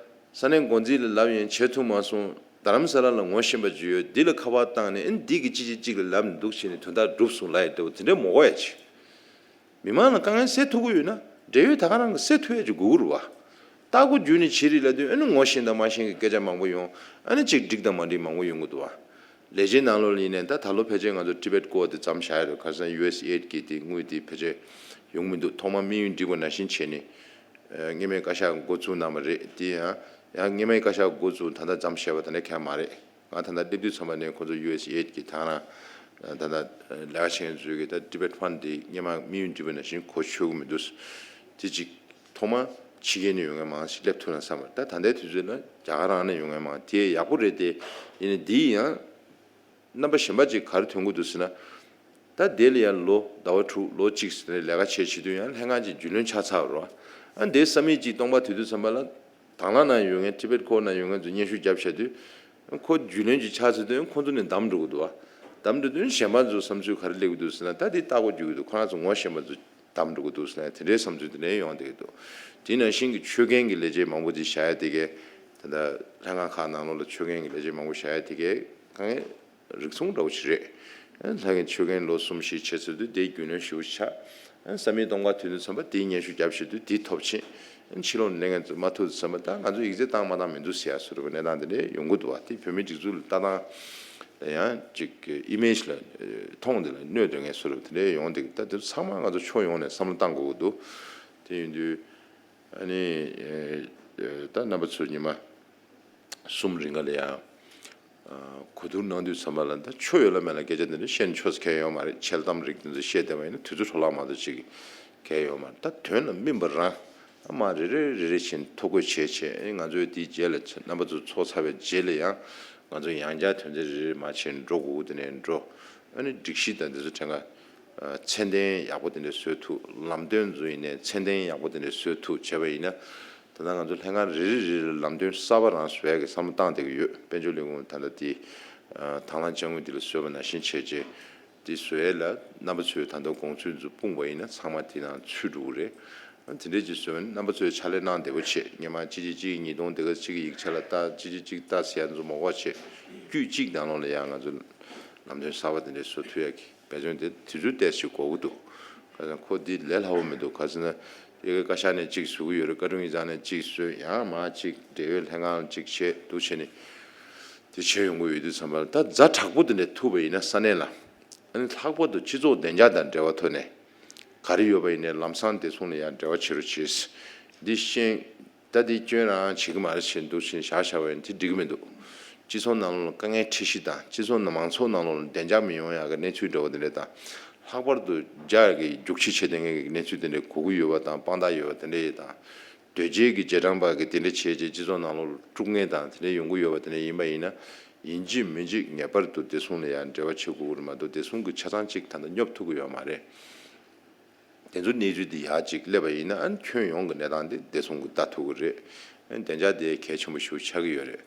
ས་གནས་འགོ་འཛིན་ལ་ལབ་ཡིན་བྱེད་ཐུབ་མ་སོང་། རྡ་རམ་ས་ལ་ལ་ངོ་ཤེས་པ་ཅིག་ཡོད་འདི་ལ་ཁ་པར་བཏང་ནས་ཨ་ནི་འདི་གི་ཅི་ཅི་ཅིག་ལ་ལབ་ནས་འདུག་བྱས་ནས་དོན་དག་འགྲུབ་སོང་ལབ་ཡ་འདྲ་བོ་དེ་འདྲ་མ་དགོས་ཡ་ཆེ། མི་མང་ལ་དཀའ་ངལ་སེལ་ཐུབ་ཀྱི་ཡོད་ན་འབྲེལ་ཡོད་ད་ག་རང་གི་སེལ་ཐུབ་ཡ་ཅིག་དགོས་ཀྱི་རེད་བ། ལྟ་སྒོ་བརྒྱུད་ནས་བྱེད་རིགས་ལབ་དུས་ཨ་ནི་ངོ་ཤེས་དང་མ་ཤེས་ཀྱི་སྐད་ཆ་མང་པོ་ཡོང་། ཨ་ནི་ཅིག་འགྲིག་དང་མ་འགྲིག་མང་པོ་ཡོང་གི་འདུག་བ། ལས་བྱེད་ནང་ལོགས་ལ་ཡིན་ནའི་ད་ད་ལོ་ཕལ་ཆེར་ང་ཚོ་Tibet Core་དེ་མཚམས་བཞག་ཡོད་རེད། ཁ་སང་ཡུ་ཨེས་ཨེ་ཌི་གི་དེ་དངུལ་དེ་ཕལ་ཆེར་ཡོང་མི་འདུག་ཐོག་མར་དམིགས་ཡུལ་འགྲིག་པ་ནང་བཞིན་བྱས་ནས་ཨ་སྔོན་མའི་བཀའ་ཤག་འགོ་བཙུགས་གནང་བ་རེད། དེ་ཡང་ཡང་སྔོན་མའི་བཀའ་ཤག་འགོ་བཙུགས་ད་ལྟ་མཚམས་བཞག་པ་དེ་འདྲ་གང་ཡང་མ་རེད། ང་ད་ལྟ་སླེབས་དུས་ཙམ་པ་ནས་ཁོང་ཚོ་ཡུ་ཨེས་ཨེ་ཌི་གི་ད་ག་རང་ད་ལྟ་ལས་ཀ་བྱེད་མཁན་ཚོས་གི་ད་Tibet Fund་དེ་སྔོན་མ་དམིགས་ཡུལ་འགྲིག་པ་ནང་བཞིན་གོ་ཆོད་གི་མི་འདུག་དེ་གཅིག་ཐོག་མར་ཕྱི་རྒྱལ་ནས་ཡོང་མཁན་མང་ཞིག་སླེབས་ཐུབ་ན་བསམ་པ་རེད། ད་ད་ལྟའི་དུས་ཚོད་ལ་རྒྱ་གར་རང་ནས་ཡོང་མཁན་མང་དེ་ཡག་པོ་རེད་དེ། ཡིན་ནའི་འདི་ཡང་རྣམ་པ་གཞན་པ་ཅིག་ག་རེ་ཐོན་གྱི་འདུག་ཟེར་ན། ད་དེ་ལ་ཡང་ལོ་ཟླ་བ་དྲུག་ལོ་གཅིག་ཟེར་ནས་ལས་ཀ་བྱས་བྱེད་དུས་ཡང་ལྷན་ཁང་ཅིག་རྒྱུས་ལོན་ཆགས་ཚར་བ་རེད་བ། ཨ་འདིའི་ས་མིག་ཅིག་སྟོང་པ་དེ་དུས་ཙམ་པ་ལ་དང་བླངས་ནང་ཡོད་མཁན་Tibet Core་ནང་ཡོད་མཁན་ཚོ་སྙན་ཞུ་བརྒྱབ་བྱས་དུས་ཁོ་རྒྱུས་ལོན་ཅིག་ཆགས་ཚར་དུས་ཁོང་ཚོ་ནས་བདམས་འགྲོ་གི་འདུག་བ། བདམས་འགྲོ་དུས་གཞན་པ་ཚོ་བསམ་ཚུལ་ག་རེ་སླེབས་ཀྱི་འདུག་ཟེར་ན་ད་འདི་ལྟ་སྒོ་རྒྱུག་གི་འདུག་ཁོ་རང་ཚོ་ངོ་ཤེས་པ་ཚོ། བདམས་འགྲོ་གི་འདུག་ཟེར་ནས་དེ་འདྲའི་བསམ་ཚུལ་དེ་འདྲའི་ཡོང་བསྡད་ཀྱི་འདུག་དེ་ནང་བཞིན་གྱི་ཆོད་གན་གྱི་ལས་བྱེད་མང་པོ་དེ་བཞག་ཡ་དེ་གས་ད་ལྟ་ལྷན་ཁང་ཁག་ནང་ལོགས་ལ་ཆོད་གན་གྱི་ལས་བྱེད་མང་པོ་བཞག་ཡ་དེ་གས་དཀའ་ངལ་རིགས་མཚུངས་འདྲ་བོ་ཞིག་རེད། ལྷན་ཁང་ཆོད་གན་ལོ་གསུམ་བཞི་བྱས་ཚར་དུས་དེའི་རྒྱུས་ལོན་ཞེ་པོ་ཆགས། ས་མིག་སྟོང་ཁ་ཐོན་དུས་ཙམ་པ་དེའི་སྙན་ཞུ་རྒྱབ་བཞིན་དུས་དེ་ཐོབ་ཕྱིན། ཕྱི་ལོགས་ནས་ལས་འགན་ཚོ་མ་ཐུབ་དུས་ཙམ་པ་ད་ང་ཚོ་ཡིག་ཚད་བཏང་མ་བཏང་མི་འདུག་ཟེར་ཡ་བཟོ་འདྲ་གི་གནས་སྟངས་དེ་འདྲ་ཡོང་གི་འདུག་བ། དེ་བོད་མིའི་སྒྲིག་འཛུགས་ལ་ལྟ་སྟངས་ལ་ཡང་ཅིག་ཨི་མེཇ་ལ་མཐོང་དེ་ལ་གནོད་དོན་ངན་བཟོ་འདྲ་དེ་འདྲ་ཡོང་བསྡད་ཀྱི། ད་དེ་ཚོ་ཚང་མ་ང་ཚོ་ཕྱོགས་ཡོངས་ནས་བསམ་བློ་བཏང་དགོས་ཀྱི་འདུག་དེ་ཡིན་དུས་ཨ་ནི་ད་རྣམ་པ་ཚོ་ཉི་མ་གསུམ་རིང་ག་ལ་ཡང་གོ་བསྡུར་གནང་དུས་ཙམ་པ་ལ་ད་ཆོ་ཡོད་ལ་མེད་ལ་སྐད་ཆ་འདི་འདྲ་བཤད་ནས་ཆོ་ཟེར་མཁན་ཡོད་མ་རེད། འཆལ་གཏམ་རིགས་འདི་ཚོ་བཤད་བསྡད་པ་ཡིན་ན་དུས་ཚོད་འཕྲོ་བརླག་མ་གཏོགས་ཅིག་གལ་ཡོད་མ་རེད། ད་དོན་ལ་སྨིན་པ་རང་མ་རེ་རེ་རེ་རེ་བཞིན་ཐོ་འགོད་བྱས་བྱས་ང་ཚོས་དེའི་རྗེས་ལ་རྣམ་པ་ཚོ་ཚོགས་ཚར་བའི་རྗེས་ལ་ཡང་ང་ཚོ་ཡང་བསྐྱར་དོན་ཚན་རེ་རེ་མར་ཕྱིན་འགྲོ་དགོས་དེ་ནས་འགྲོ། ཨ་ནི་སྒྲིག་གཞི་དང་འདི་ཚོ་ཕྲན་ཁ་ཚད་ལྡན་ཡག་པོ་དེ་འདྲ་བཟོ་ཐུབ། ལམ་སྟོན་ཚོ་ཡིན་ནའི་ཚད་ལྡན་ཡག་པོ་དེ་འདྲ་བཟོ་ཐུབ་བྱས་པ་ཡིན་ན། ད་ལྟ་ང་ཚོ་ལྷན་ཁང་རེ་རེ་རེ་རེ་ལམ་སྟོན་གསར་པ་རང་བཟོ་ཡག་གི་བསམ་བློ་བཏང་བསྡད་ཀྱི་ཡོད། དཔལ་འབྱོར་ལས་ཁུངས་ད་ལྟ་དེ་དང་བླངས་དཔྱ་དངུལ་འདི་ལ་བཟོས་པ་ནང་བཞིན་བྱས་རྗེས་དེ་བཟོ་ཡག་ལ་རྣམ་པ་ཚོས་ད་ལྟ་དགོངས་ཚུལ་ཚོ་སྤུངས་པ་ཡིན་ན་ཚང་མ་དེ་ནང་ཚུད་འགྲོ་གི་རེད། དེ་འདྲས་ཀྱི་བཟོས་པ་ཡིན་ན་རྣམ་པ་ཚོས་ཕྱག་ལས་གནང་བདེ་པོ་བྱེད། སྔོན་མ་གཅིག་གཅིག་གཅིག་གཉིས་སྟོང་དེ་ག་གཅིག་གི་ཡིག་ཆ་ལ་ལྟ་གཅིག་གཅིག་གཅིག་ལྟ་ཟེར་ཡག་ཚོ་མ་དགོས་བྱེད། དཀྱུས་གཅིག་ནང་ལོགས་ལ་ཡང་ང་ཚོ་ལམ་སྟོན་གསར་པ་དེ་འདྲས་བཟོ་ཐུབ་ཡག་གི་འབད་བརྩོན་དེ་དུས་ཚོད་ཏོག་ཙམ་འགོར་གྱི་འདུག་ཁ་སང་ཁོ་འདི་ལས་སླ་པོ་མི་འདུག་ག་ཟེར་ན་དེ་ག་བཀའ་ཤག་ནས་གཅིག་བཟོ་གི་ཡོད་རེད། བཀའ་དྲུང་ཡིག་ཚང་ནས་གཅིག་བཟོས། ཡང་མར་གཅིག་འབྲེལ་ཡོད་ལྷན་ཁང་ལ་གཅིག་བྱས་འདུག་བྱས་ནས་དེ་བྱས་ཡོང་གི་ཡོད་དུས་ཙམ་པ་ལ་ད་ཛ་དྲག་པོ་དེ་འདྲ་ཐུག་པ་ཡིན་ན་ས་གནས་ལ་ཨ་ནི་ལྷག་པར་དུ་སྤྱི་ཚོགས་བདེ་འཇགས་དང་འབྲེལ་བ་ཐོག་ནས་ག་རེ་ཡོད་པ་ཡིན་ནའི་ལམ་སང་བདེ་སྲུང་ལ་ཡང་འབྲེལ་བ་བྱེད་རོགས་བྱེད། འདི་ཤེས། ད་འདི་སྐྱོན་རང་བྱེད་ཀྱི་མ་རེད་བྱས་འདུག་བྱས་བཞག་བཞག་པ་ཡིན་དེ་འགྲིག་གི་མི་འདུག་སྤྱི་ཚོགས་ནང་ལོགས་ལ་དཀའ་ངལ་འཕྲད་གཞི་དང་སྤྱི་ཚོགས་ནང་མང་ཚོགས་ནང་ལོགས་ལ་བདེ་འཇགས་མི་ཡོང་ཡག་གི་གནས་ཚུལ་འདྲ་བོ་དེ་འདྲ་དང་། ལྷག་པར་དུ་རྒྱ་གི་རྒྱུག་ཁྱི་བྱེད་མཁན་གྱི་གནས་ཚུལ་དེ་འདྲ་གོ་གི་ཡོད་པ་དང་དཔང་རྟགས་ཡོད་པ་དེ་འདྲ་ཡིན་དང་། དོལ་རྒྱལ་གྱི་རྗེས་འབྲང་པ་གི་དེ་འདྲ་བྱས་རྗེས་སྤྱི་ཚོགས་ནང་ལོགས་ལ་དཀྲུག་ངན་དང་དེ་འདྲ་ཡོང་གི་ཡོད་པ་དེ་འདྲ་ཡིན་པ་ཡིན་ན། ཡིན་གཅིག་མིན་གཅིག་ངེས་པར་དུ་བདེ་སྲུང་ལ་ཡང་འབྲེལ་བ་བྱེད་དགོས་ཀྱི་རེད་མ་གཏོགས་བདེ་སྲུང་གི་ཆ་ཚང་གཅིག་ད་ལྟ་སྙོབ་ཐུབ་ཀྱི་ཡོད་མ་རེད། དེ་ཚོ་གནས་ཚུལ་འདི་ཡར་ཅིག་སླེབས་པ་ཡིན་ན་ཨ་ནི་ཁྱོན་ཡོངས་ཀྱི་གནས་སྟངས་འདི་བདེ་སྲུང་གིས་ལྟ་ཐུབ་ཀྱི་རེད། ཨ་ནི་བདེ་འཇགས་དེ་གལ་ཆེན་པོ་ཞེ་པོ་ཆགས་ཀྱི་ཡོད་རེད།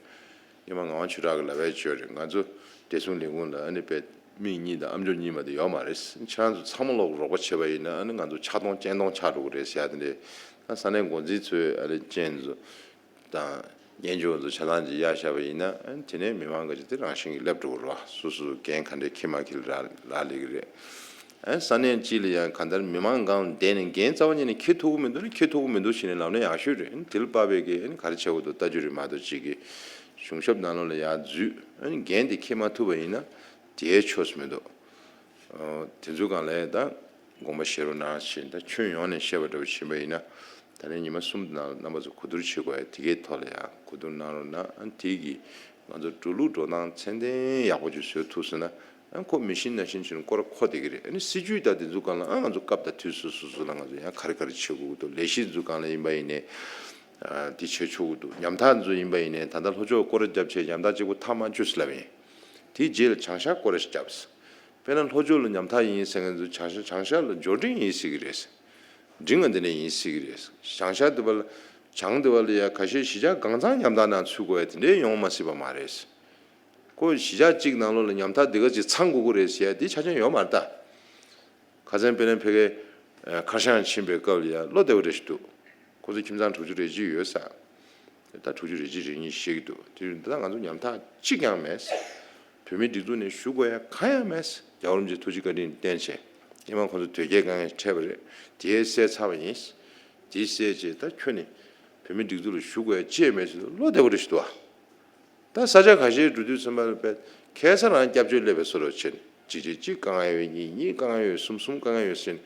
སྔོན་མ་ངག་དབང་ཆོས་གྲགས་ཀྱིས་ལབ་པ་བྱས་རེད། ང་ཚོ་བདེ་སྲུང་ལས་ཁུངས་ལ་ཨ་ནི་དཔེ་མིག་གཉིས་དང་ཨམ་ཅོག་གཉིས་མ་གཏོགས་ཡོད་མ་རེད། ཁྱེད་རང་ཚོ་ཚང་མ་ལོག་རོགས་པ་བྱས་པ་ཡིན་ན་ཨ་ནི་ང་ཚོ་ཆག་སྟོང་རྐྱེན་སྟོང་ཆགས་འགྲོ་གི་རེད་ཟེར་ཡ་དེ་འདྲས། ད་ས་གནས་འགོ་འཛིན་ཚོས་ཨ་ནི་རྐྱེན་ཚོ་དང་། སྙན་ཞུ་ཚོ་ཆ་ཚང་ཅིག་གཡར་བཞག་པ་ཡིན་ན་ཨ་ནི་དེ་ནས་མི་མང་གི་ཅིག་དེ་རང་བཞིན་གྱིས་སླེབས་འགྲོ་གི་རེད་བ། སོ་སོ་འགན་ག་འདྲས་འཁྱེར་མ་འཁྱེར་ལ་རག་ལས་ཀྱི་རེད། ཨ་ནི་ས་གནས་གཅིག་ལ་ཡང་གང་ལྟར་མི་མང་སྒང་བསྡད་ནས་འགན་རྩ་བ་ཉིད་ནས་འཁྱེར་ཐུབ་ཀྱི་མི་འདུག་ན་འཁྱེར་ཐུབ་ཀྱི་མི་འདུག་ཞེས་ནས་ལབ་ན་ཡག་ཤོས་རེད། ཨ་ནི་དེ་ལ་དཔག་པའི་གི་ཨ་ནི་ག་རེ་བྱེད་དགོས་འདུག་ལྟ་རྒྱུ་རེད་མ་གཏོགས་ཅིག་གི་གཞུང་ཞབས་ནང་ལོགས་ལ་ཡར་འཛུལ་ཨ་ནི་འགན་དེ་འཁྱེར་མ་ཐུབ་པ་ཡིན་ན་དེའི་ཆོས་སུ་མི་འདུག་ཨོ། དེ་ཚོའི་སྒང་ལ་ད་དགོངས་པ་བཞེས་རོགས་གནང་ཞེས་ད་ཁྱོན་ཡོངས་ནས་བཤད་པ་འདྲ་བོ་ཕྱིན་པ་ཡིན་ན། ད་ནི་ཉི་མ་གསུམ་ནང་རྣམ་པ་ཚོ་གོ་བསྡུར་བྱེད་དགོས་ཡ་དེ་གའི་ཐོག་ལ་ཡང་གོ་བསྡུར་གནང་རོགས་གནང་། ཨ་དེ་གིས་ང་ཚོ་འགྲོ་ལུགས་འགྲོ་སྟངས་ཚད་ལྡན་ཡག་པོ་ཅིག་བཟོ་ཐུབ་སོང་ན་ཨ་ཁོ་མི་ཤིན་ནང་བཞིན་བྱས་ནས་སྐོར་ར་འཁོར་བསྡད་ཀྱི་རེད། ཨ་ནི་སྲིད་ཇུས་དང་དེ་ཚོའི་སྒང་ལ་ཨ་ང་ཚོ་སྐབས་དང་དུས་སུ་སོ་སོ་ལ་ང་ཚོ་ཡང་ག་རེ་ག་རེ་བྱེད་དགོས་ཀྱི་འདུག་ལས་གཞི་ཚོའི་སྒང་ལ་ཡིན་པ་ཡིན་ནའི་ཨ་དེ་བྱེད་ཆོག་གི་འདུག་ཉམ་ཐག་ཚོ་ཡིན་པ་ཡིན་ནའི་ད་ལྟ་ལྷོ་ཕྱོགས་སྐོར་ར་བརྒྱབ་བྱས་ཉམ་ཐག་གཅིག་པོ་ཐག་མ་ཆོད་ཟེར་ལབ་ཡིན། དེའི་རྗེས་ལ་བྱང་ཤར་སྐོར་ར་ཞིག་བརྒྱབ། དཔེར་ན་ལྷོ་ཕྱོགས་ལ་ཉམ་ཐག་ཡིན་ཟེར་མཁན་ཚོ་བྱང་ཤར་བྱང་ཤར་ལ་འབྱོར་འབྲིང་ཡིན་ཟེར་གི་རེད། འབྲིང་བ་འདི་འདྲ་ཡིན་ཟེར་གི་རེད། བྱང་ཤར་དེ་བ་ལ་བྱང་དེ་བ་ལ་ཡ་ཁ་ཤས་གཞིས་ཆགས་གང་ཚང་ཉམ་ཐག་ནང་ཚུད་དགོས་ཡ་དེ་འདྲའི་ཡོང་མ་སྲིད་པ་མ་རེད། ཁོ་གཞིས་ཆགས་གཅིག་ནང་ལོགས་ལ་ཉམ་ཐག་འདི་ག་ཅིག་ཚང་དགོས་ཀྱི་རེད་ཟེར་ཡ་དེ་ཆ་རྐྱེན་ཡོད་མ་རེད་ད། ཁ་སང་དཔེར་ན་ཕ་གིའི་ཁར་ཤང་ཕྱིན་པའི་སྐབས་ལ་ཡ་བློ་བདེ་བོ་རེ་ཞིག་འདུག་ཁོ་ཚོ་ཁྱིམ་ཚང་དྲུག་ཅུ་རེ་གཅིག་ཡོད་ས། ད་དྲུག་ཅུ་རེ་གཅིག་རེ་གཉིས་བཤད་ཀྱི་འདུག་དེ་ཡིན་ད་ང་ཚོ་ཉམ་ཐག་གཅིག་ཀྱང་མེད། བོད་མིའི་སྒྲིག་འཛུགས་ནས་ཞུ་དགོས་ཡ་གང་ཡང་མེད། རྒྱལ་བ་རིན་པོ་ཆེ་ཐུགས་རྗེ་བཀའ་དྲིན་བརྟེན་བྱས་སྔོན་མ་ཁོ་ཚོ་དོལ་རྒྱལ་དཀའ་ངལ་འཕྲད་པ་རེད། དེ་བསལ་ཚར་བ་ཡིན། དེ་བསལ་རྗེས་ད་ཁྱོན་ནས་བོད་མིའི་སྒྲིག་འཛུགས་ལ་ཞུ་དགོས་ཡ་ཅི་ཡང་མེད་ཟེར་དུས་བློ་བདེ་བོ་རེ་ཞིག་འདུག་ཨ། ད་ས་ཆ་ཁ་ཤས་འགྲོ་དུས་ཚོད་མ་རེད་པས་ཁ་སང་རང་སྐྱབས་བཅོལ་སླེབས་པའི་བཟོ་འདྲ་བྱས་ནས་གཅིག་གཅིག་གཅིག་དཀའ་ངལ་ཡོད། གཉིས་གཉིས་དཀའ་ངལ་ཡོད། གསུམ་གསུམ་དཀའ་ངལ་ཡོད་ཟེར་ནས་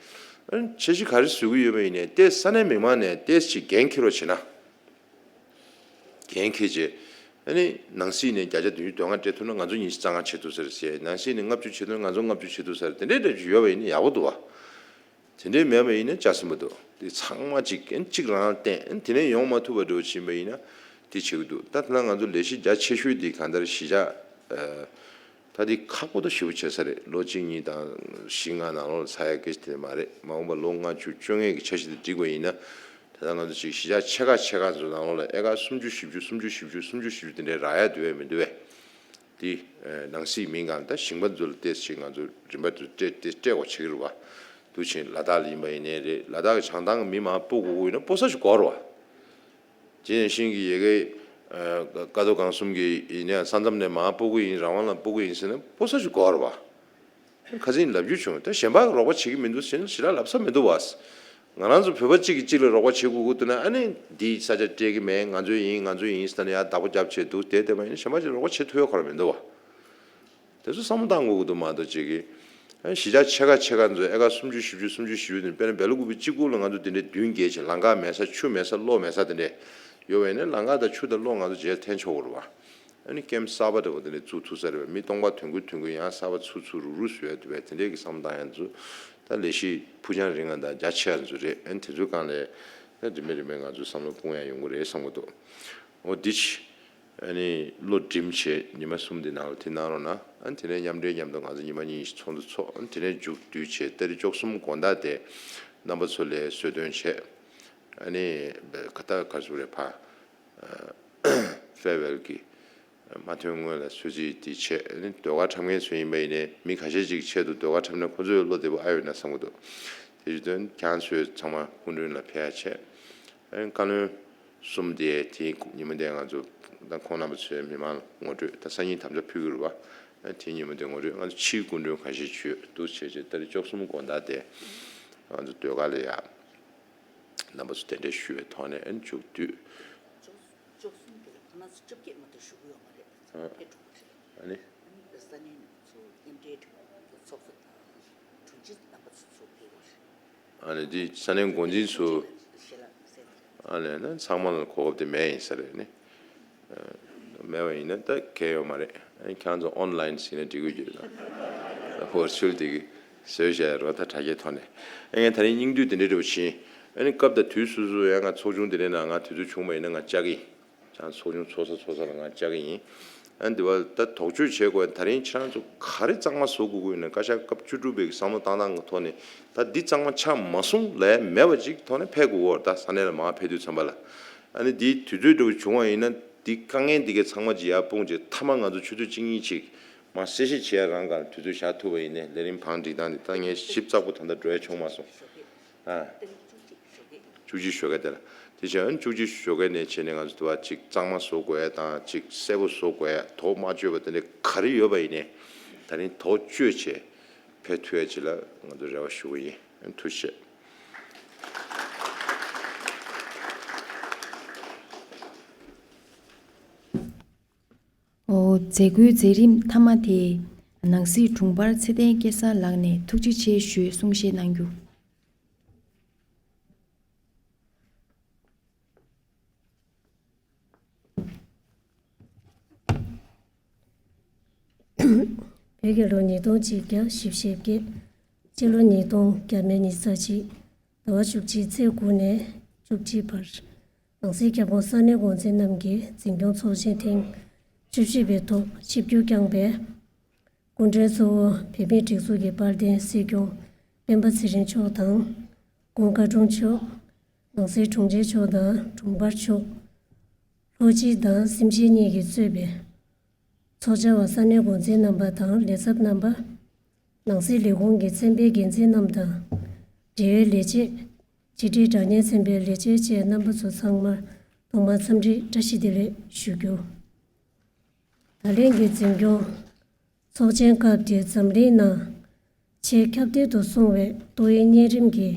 ཨ་ནི་འཆར་གཞི་ག་རེ་བཟོ་གི་ཡོད་པ་ཡིན་ནའི་ཏོག་ཙམ་ས་གནས་མི་མང་ནས་ཏོག་ཙམ་ཅིག་འགན་འཁྱེར་རོགས་བྱེད་ན། འགན་འཁྱེར་བྱས་ཨ་ནི་ནང་སྲིད་ནས་བརྒྱ་ཆ་བདུན་ཅུ་དོན་ལྔ་སྤྲད་ཐུབ་ན་ང་ཚོ་ཉི་ཤུ་རྩ་ལྔ་བྱེད་ཐུབ་ས་རེད་ཟེར། ནང་སྲིད་ནས་ལྔ་བཅུ་བྱེད་ཐུབ་ན་ང་ཚོ་ལྔ་བཅུ་བྱེད་ཐུབ་ས་རེད། དེ་འདྲའི་འདྲ་ཅིག་ཡོད་པ་ཡིན་ན་ཡག་པོ་འདུག་བ། དེ་འདྲའི་མེད་པ་ཡིན་ན་ཅག་སྲིད་མི་འདུག་དེ་ཚང་མ་གཅིག་གཅིག་རང་བརྟེན་དེ་ནས་ཡོང་མ་ཐུབ་པ་འདྲ་བོ་ཕྱིན་པ་ཡིན་ན་དེ་བྱེད་ཀྱི་འདུག་ད་ཐ་ན་ང་ཚོ་ལས་གཞི་རྒྱ་ཆེ་ཤོས་དེ་གང་ལྟར་གཞིས་ཆགས་ད་དེ་ཁག་པོ་དང་ཞེ་པོ་བྱེད་ས་རེད། ལོ་གཅིག་གཉིས་དང་བཞི་ལྔ་ནང་ལོགས་ལ་ཚར་ཡ་སྐད་ཆ་དེ་མ་རེད། མ་འོངས་པ་ལོ་ལྔ་བཅུ་བཅོ་ལྔའི་གི་འཆར་གཞི་དེ་སྒྲིག་པ་ཡིན་ན་ད་ལྟ་ང་ཚོ་ཅིག་གཞིས་ཆགས་ཆེ་ཁག་ཆེ་ཁག་ཚོ་ནང་ལོགས་ལ་ཨེ་ཀར་སུམ་ཅུ་བཞི་བཅུ་སུམ་ཅུ་བཞི་བཅུ་སུམ་ཅུ་བཞི་བཅུ་དེ་འདྲའི་རག་ཡ་འདུག་བས་མི་འདུག་བས། དེ་ནང་སྲིད་མིན་གང་ལྟར་ཞིང་པ་ཚོ་ལ་ཏོག་ཙམ་ང་ཚོ་རིན་པ་དེ་སྤྲད་དེ་སྤྲད་དགོས་བྱེད་ཀྱི་རེད་བ། དུ་ཕྱིན་ལ་དྭགས་ལ་ཡིན་པ་ཡིན་ནའི་རེད། ལ་དྭགས་ཀྱི་བྱང་ཐང་གི་མི་མང་སྤོ་དགོས་ཀྱི་ཡོད་ན་སྤོ་ས་ཞིག་དགོས་རེད་བ། ཇེ་ཡང་ཤིང་གི་ཡ་གི་ཀ་རྡོ་སྒང་གསུམ་གྱི་ཡིན་ནའི་ས་མཚམས་ནས་མང་སྤོ་གི་ཡིན། རང་དབང་ལ་སྤོ་གི་ཡིན་ཟེར་ན་སྤོ་ས་ཞིག་དགོས་རེད་བ། ཁ་སང་ལབ་རྒྱུ་བྱུང་། ད་གཞན་པ་གི་རོགས་པ་བྱེད་ཀྱི་མི་འདུག་ཟེར་ན་ཞེ་དྲག་ལབ་ས་མི་འདུག་བ། ང་རང་ཚོ་བོད་པ་གཅིག་གིས་གཅིག་ལ་རོགས་པ་བྱེད་དགོས་ཀྱི་འདུག་ན། ཨ་ནི་འདིའི་ས་ཆ་སྤྲད་ཀྱི་མེད། ང་ཚོའི་ཡིན། ང་ཚོའི་ཡིན་ཟེར་ནས་ཡར་བདག་པོ་རྒྱབ་བྱས་འདུག་བསྡད་བསྡད་པ་ཡིན་ན་གཞན་པ་ཅིག་རོགས་པ་བྱེད་ཐུབ་ཡ་ཁོ་རང་མི་འདུག་བ། དེ་ཚོ་བསམ་བློ་བཏང་དགོས་ཀྱི་འདུག་མ་གཏོགས་ཅིག་གིས། ཨ་གཞིས་ཆགས་ཆེ་ཁག་ཆེ་ཁག་ཚོ་ཨེ་ཀར་སུམ་ཅུ་བཞི་བཅུ་སུམ་ཅུ་བཞི་བཅུ་དེ་དཔེར་ན་སྦེལ་ཀོབ་གཅིག་པུ་ལ་ང་ཚོ་དེ་འདྲའི་མདུན་བསྐྱེད་བྱས་ལམ་ཁ་མེད་ས། ཆུ་མེད་ས། གློག་མེད་ས་དེ་འདྲས་ཡོད་པ་ཡིན་ན་ལམ་ཁ་དང་ཆུ་དང་གློག་ང་ཚོ་རྗེས་འཐེན་ཆོག་གི་རེད་བ། ཨ་ནི་ཀེམ་གསར་པ་འདྲ་བོ་དེ་འདྲས་བཙུགས་ཐུབ་ས་རེད་བ། མི་སྟོང་པ་དོན་ཀུན་དོན་ཀུན་ཡང་གསར་པ་ཚུར་ཚུར་རུག་རུག་བཟོ་ཡ་འདུག་པས། དེ་འདྲས་ཀྱི་བསམ་བློ་བཏང་ཡ་ཚོ་ད་ལས་གཞི་ཕུགས་རྒྱང་རིང་ང་དང་རྒྱ་ཆེ་ཡ་ཚོ་རེད། ཨ་ནི་དེ་ཚོའི་སྒང་ལ་ད་རིམ་པས་རིམ་པས་ང་ཚོ་བསམ་བློ་སྤུངས་ཡ་ཡོང་གི་རེད་བསམ་གྱི་འདུག་འོ་འདི་ཕྱི། ཨ་ནི་བློ་སྒྲིམ་བྱས་ཉི་མ་གསུམ་དེ་ནང་ལ་དེ་གནང་རོགས་གནང་། ཨ་ནི་དེ་ནས་མཉམ་འབྲེལ་མཉམ་དུ་ང་ཚོ་ཉི་མ་གཉིས་ཤིག་ཚོགས་འདུ་ཚོགས། ཨ་ནི་དེ་ནས་མཇུག་བསྡུ་བྱས་ཏ་རིག་བཅུ་གསུམ་དགོང་དག་དེ་རྣམ་པ་ཚོ་ལ་གསོལ་སྟོན་བྱས། ཨ་ནི་ད་ག་རེ་ཟེར་དགོས་རེད། ཕར་ཕེར་ཝེལ་གྱི་མ་ཐོན་སྔོན་ལ་གསོལ་ཚིགས་དེ་བྱས། ཨ་ནི་ཟློས་གར་འཁྲབ་མཁན་ཚོ་ཡིན་པ་ཡིན་ནའི་མི་ཁ་ཤས་ཅིག་ཆེད་དུ་ཟློས་གར་འཁྲབ་ན་ཁོ་ཚོས་བློ་བདེ་པོ་ཨ་ཡོད་ན་བསམ་གྱི་འདུག་དེ་བཞིན་དོན་ཁྱེད་ཚོས་ཚང་མ་སྐུ་མགྲོན་ལ་ཕེབས་ཡ་བྱས། ཨ་ནི་བཀའ་བློན་གསུམ་དེ་དེའི་ཉིན་མོ་དེ་ང་ཚོ་ད་ཁོང་རྣམ་པ་ཚོའི་མི་མང་ལ་ངོ་སྤྲོད། ད་སང་ཉིན་དམ་བཅའ་ཕུལ་གྱི་རེད་བ། ཨ་ནི་དེའི་ཉིན་མོ་དེ་ངོ་སྤྲོད། ང་ཚོ་ཕྱིའི་སྐུ་མགྲོན་ཁ་ཤས་བྱོས་འདུག་བྱས་བྱས་ཏ་རིག་བཅུ་གསུམ་དགོང་དག་དེ་ང་ཚོ་ཟློས་གར་ལ་ཡ་རྣམ་པ་ཚོ་གདན་འདྲེན་ཞུ་བའི་ཐོག་ནས། ཨ་ནི་མཇུག་བསྡུས། བཅུ་གསུམ་དེ་ལ་ཁོ་ན་ཚོ་བཅོ་བརྒྱད་མ་གཏོགས་ཞུ་གི་ཡོད་མ་རེད། ཨ་ཕེབས་འགྲོ་གི་རེད། ཨ་ནི། ཨ་ནི་ས་གནས་ནས་ཚོ་མཉམ་འབྲེལ་ཚོགས་གཙོ་དང་དྲུང་ཆེ་རྣམ་པ་ཚོ་ཚོ་ཕེབས་པ་རེད། ཨ་ནི་འདི་ས་གནས་འགོ་འཛིན་ཚོ། ཞེ་ལ་ཟེར། ཨ་ནི་ན་ཚང་མ་ལ་གོ་སྐབས་དེ་མེད་ཡིན་ས་རེད་ནི། མེད་པ་ཡིན་ན་ད་གལ་ཡོད་མ་རེད། ཨ་ནི་ཁྱེད་ཚོ་ཨོན་ལན་ཟིན་ན་འགྲིག་གི་ཡོད་ན། ཝར་ཅུལ་དེ་གི་བཟོས་བཞག་ཡ་རོ། ད་དྲ་རྒྱའི་ཐོག་ནས། ཨ་ངས་ད་རིང་སྙིང་བསྡུས་དེ་འདྲ་འདྲ་བོ་བྱིན། ཨ་ནི་སྐབས་དང་དུས་སོ་སོ་ཡང་ང་ཚོགས་ཆུང་དེ་འདྲའི་ནང་ང་དུས་ཚོད་བྱུང་བ་ཡིན་ན་ང་བཅར་གི་ཡིན། ཅང་ཚོགས་ཆུང་ཚོགས་ས་ཚོགས་ས་ལ་ང་བཅར་གི་ཡིན། ཨ་ནི་འདི་བ་ད་དོགས་གཅོད་བྱེད་དགོས། ད་རིང་ཁྱེད་རང་ཚོ་ག་རེ་གཙང་མ་བཟོ་དགོས་ཀྱི་ཡོད་ན། བཀའ་ཤག་སྐབས་བཅུ་དྲུག་པའི་བསམ་བློ་བཏང་སྟངས་ཀྱི་ཐོག་ནས་ད་འདི་གཙང་མ་ཆགས་མ་སོང་ལས་མེད་པ་ཅིག་ཐོག་ནས་ཕེབས་དགོས་ཀྱི་ཡོད་རེད། ད་ས་གནས་ལ་མར་ཕེབས་དུས་ཙམ་པ་ལ། ཨ་ནི་འདིའི་དུས་ཚོད་འདྲ་བོ་བྱུང་བ་ཡིན་ན་འདི་དཀའ་ངལ་འདི་གའི་ཚང་མ་ཅིག་ཡར་སྤུངས་བྱས། མཐའ་མ་ང་ཚོ་ཆུ་ཚོད་གཅིག་གཉིས་ཅིག་མར་གསལ་བཤད་བྱེད་ཡ་རང་སྒང་དུས་ཚོད་བཞག་ཐུབ་པ་ཡིན་ནའི་ལས་རིམ་བང་སྒྲིག་སྟངས་འདི་ད་ངས་ཞིབ་ཚགས་པོ་ད་ལྟ་འགྲོ་ཡ་བྱུང་མ་སོང་། ཨ། བཅུ་གཅིག་ཞོགས་ཀས་དེ་ལ། དེ་བཞིན་བཅུ་གཅིག་ཞོགས་ཀས་ནས་བྱས་ནས་ང་ཚོ་དུ་བ་ཅིག་གཙང་མ་བཟོ་དགོས་ཡ་དང་། ཅིག་གསལ་པོ་བཟོ་དགོས་ཡ། དོགས་མ་གཅོད་པ་དེ་འདྲ་ག་རེ་ཡོད་པ་ཡིན་ནའི་ད་རིང་དོགས་གཅོད་བྱས་ཕེབས་ཐུབ་ཡ་ཅིག་ལ་ང་ཚོ་རེ་བ་ཞུ་གི་ཡིན། ཐུགས་རྗེ་ཆེ། འོ། མཛད་སྒོའི་མཛད་རིམ་མཐའ་མ་དེ་ནང་སྲིད་དྲུང་འཕར་ཚེ་བརྟན་སྐལ་བཟང་ལགས་ནས་ཐུགས་རྗེ་ཆེ་ཞུས་གསུང་བཤད་གནང་རྒྱུ། བོད་ཀྱི་ལོ་ཉིས་སྟོང་གཅིག་བརྒྱ་བཞི་བཅུ་ཞེ་བརྒྱད། སྤྱི་ལོ་ཉིས་སྟོང་བརྒྱ་མེད་ཉི་ཤུ་རྩ་གཅིག་ཟླ་བ་བཅུ་གཅིག་ཚེས་དགུ་ནས་བཅུ་གཅིག་བར། ནང་སྲིད་ཁྱབ་ཁོངས་ས་གནས་འགོ་འཛིན་རྣམས་ཀྱིས་འཛིན་སྐྱོང་ཚོགས་ཆེན་ཐེངས་བཅུ་བཞི་པའི་ཐོག་ཆིབས་བསྒྱུར་བསྐྱངས་པའི་སྐུ་མགྲོན་གཙོ་བོ་བོད་མིའི་སྒྲིག་འཛུགས་ཀྱི་དཔལ་ལྡན་སྲིད་སྐྱོང་སྤེན་པ་ཚེ་རིང་མཆོག་དང་། སྐུ་ངོ་བཀའ་དྲུང་མཆོག་དང་། སྲིད་དྲུང་ཆེ་མཆོག་དང་དྲུང་འཕར་མཆོག་སློབ་སྤྱི་དང་སེམས་ཅན་གཉིས་ཀྱིས་གཙོས་པའི་ཚོགས་བཅར་བ་ས་གནས་འགོ་འཛིན་རྣམ་པ་དང་ལས་ཚབ་རྣམ་པ། ནང་སྲིད་ལས་ཁུངས་ཀྱི་ཚན་པའི་འགན་འཛིན་རྣམས་དང་། འབྲེལ་ཡོད་ལས་བྱེད། ཕྱི་དྲིལ་དྲ་བརྙན་ཚན་པའི་ལས་བྱེད་བཅས་རྣམ་པ་ཚོ་ཚང་མར་ཐོག་མར་འཚམས་འདྲི་བཀྲ་ཤིས་བདེ་ལེགས་ཞུ་རྒྱུ། ད་ལན་གྱི་འཛིན་སྐྱོང་ཚོགས་ཆེན་སྐབས་དེར་འཛམ་གླིང་ནང་ཆེས་ཁྱབ་གདལ་དུ་སོང་བའི་ཏོག་དབྱིབས་གཉན་རིམས་ཀྱི་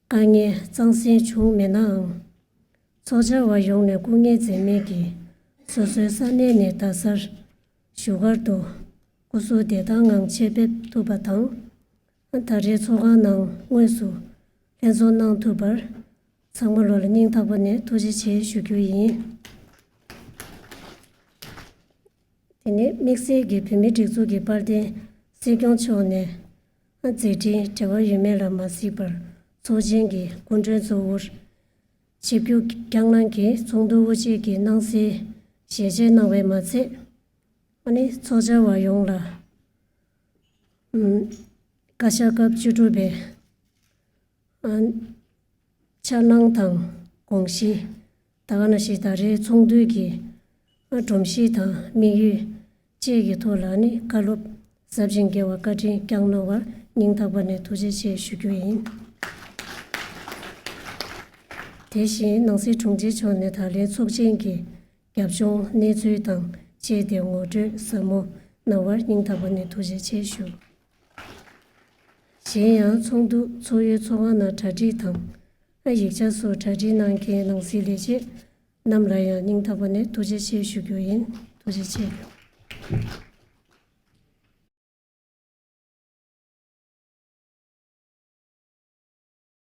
དཀའ་ངལ་གཙང་སེལ་བྱུང་མེད་ནའང་། ཚོགས་བཅར་བ་ཡོངས་ནས་སྐུ་ངལ་འཛེམས་མེད་ཀྱིས་སོ་སོའི་ས་གནས་ནས་རྡ་སར་བཞུགས་སྒར་དུ་སྐུ་གཟུགས་བདེ་ཐང་ངང་ཆེད་ཕེབས་ཐུབ་པ་དང་། ད་རེས་ཚོགས་ཁང་ནང་དངོས་སུ་ལྷན་ཚོགས་གནང་ཐུབ་པར་ཚང་མ་ལོ་ལ་སྙིང་ཐག་པ་ནས་ཐུགས་རྗེ་ཆེ་ཞུ་རྒྱུ་ཡིན། དེ་ནས་དམིགས་བསལ་གྱིས་བོད་མིའི་སྒྲིག་འཛུགས་ཀྱི་དཔལ་ལྡན་སྲིད་སྐྱོང་མཆོག་ནས་མཛད་འཕྲིན་འབྲེལ་བ་ཡོད་མེད་ལ་མ་གཟིགས་པར་ཚོགས་ཆེན་གྱི་སྐུ་མགྲོན་གཙོ་བོར་ཆིབས་བསྒྱུར་བསྐྱངས་གནང་གིས་ཚོགས་འདུ་དབུ་འབྱེད་ཀྱི་གནང་སའི་ཞལ་ཆད་གནང་བས་མ་ཚད། ཨ་ནི་ཚོགས་བཅར་བ་ཡོངས་ལ་ཨམ་བཀའ་ཤག་སྐབས་བཅུ་དྲུག་པའི་ཨ་འཆར་སྣང་དང་དགོངས་གཞི། ད་ག་ནང་བཞིན་ད་རེས་ཚོགས་འདུའི་གི་ཨ་སྒྲོམ་གཞི་དང་དམིགས་ཡུལ་བཅས་ཀྱི་ཐོག་ལ་ནི་བཀའ་སློབ་ ཟབ་ཅིང་རྒྱས་པ་བཀའ་དྲིན་བསྐྱངས་གནང་བར་སྙིང་ཐག་པ་ནས་ཐུགས་རྗེ་ཆེ་ཞུ་རྒྱུ་ཡིན། དེ་བཞིན་ནང་སྲིད་དྲུང་ཆེ་མཆོག་ནས་ད་ལན་ཚོགས་ཆེན་གྱི་རྒྱབ་ལྗོངས་གནས་ཚུལ་དང་བཅས་ཏེ་ངོ་སྤྲོད་ཟབ་མོ་གནང་བར་སྙིང་ཐག་པ་ནས་ཐུགས་རྗེ་ཆེ་ཞུ། གཞན་ཡང་ཚོགས་འདུ་ཚོགས་ཡུལ་ཚོགས་ཁང་ནང་གྲ་སྒྲིག་དང་ཡིག་ཆ་སོགས་གྲ་སྒྲིག་གནང་མཁན་ནང་སྲིད་ལས་བྱེད་རྣམས་ལ་ཡང་སྙིང་ཐག་པ་ནས་ཐུགས་རྗེ་ཆེ་ཞུ་རྒྱུ་ཡིན། ཐུགས་རྗེ་ཆེ།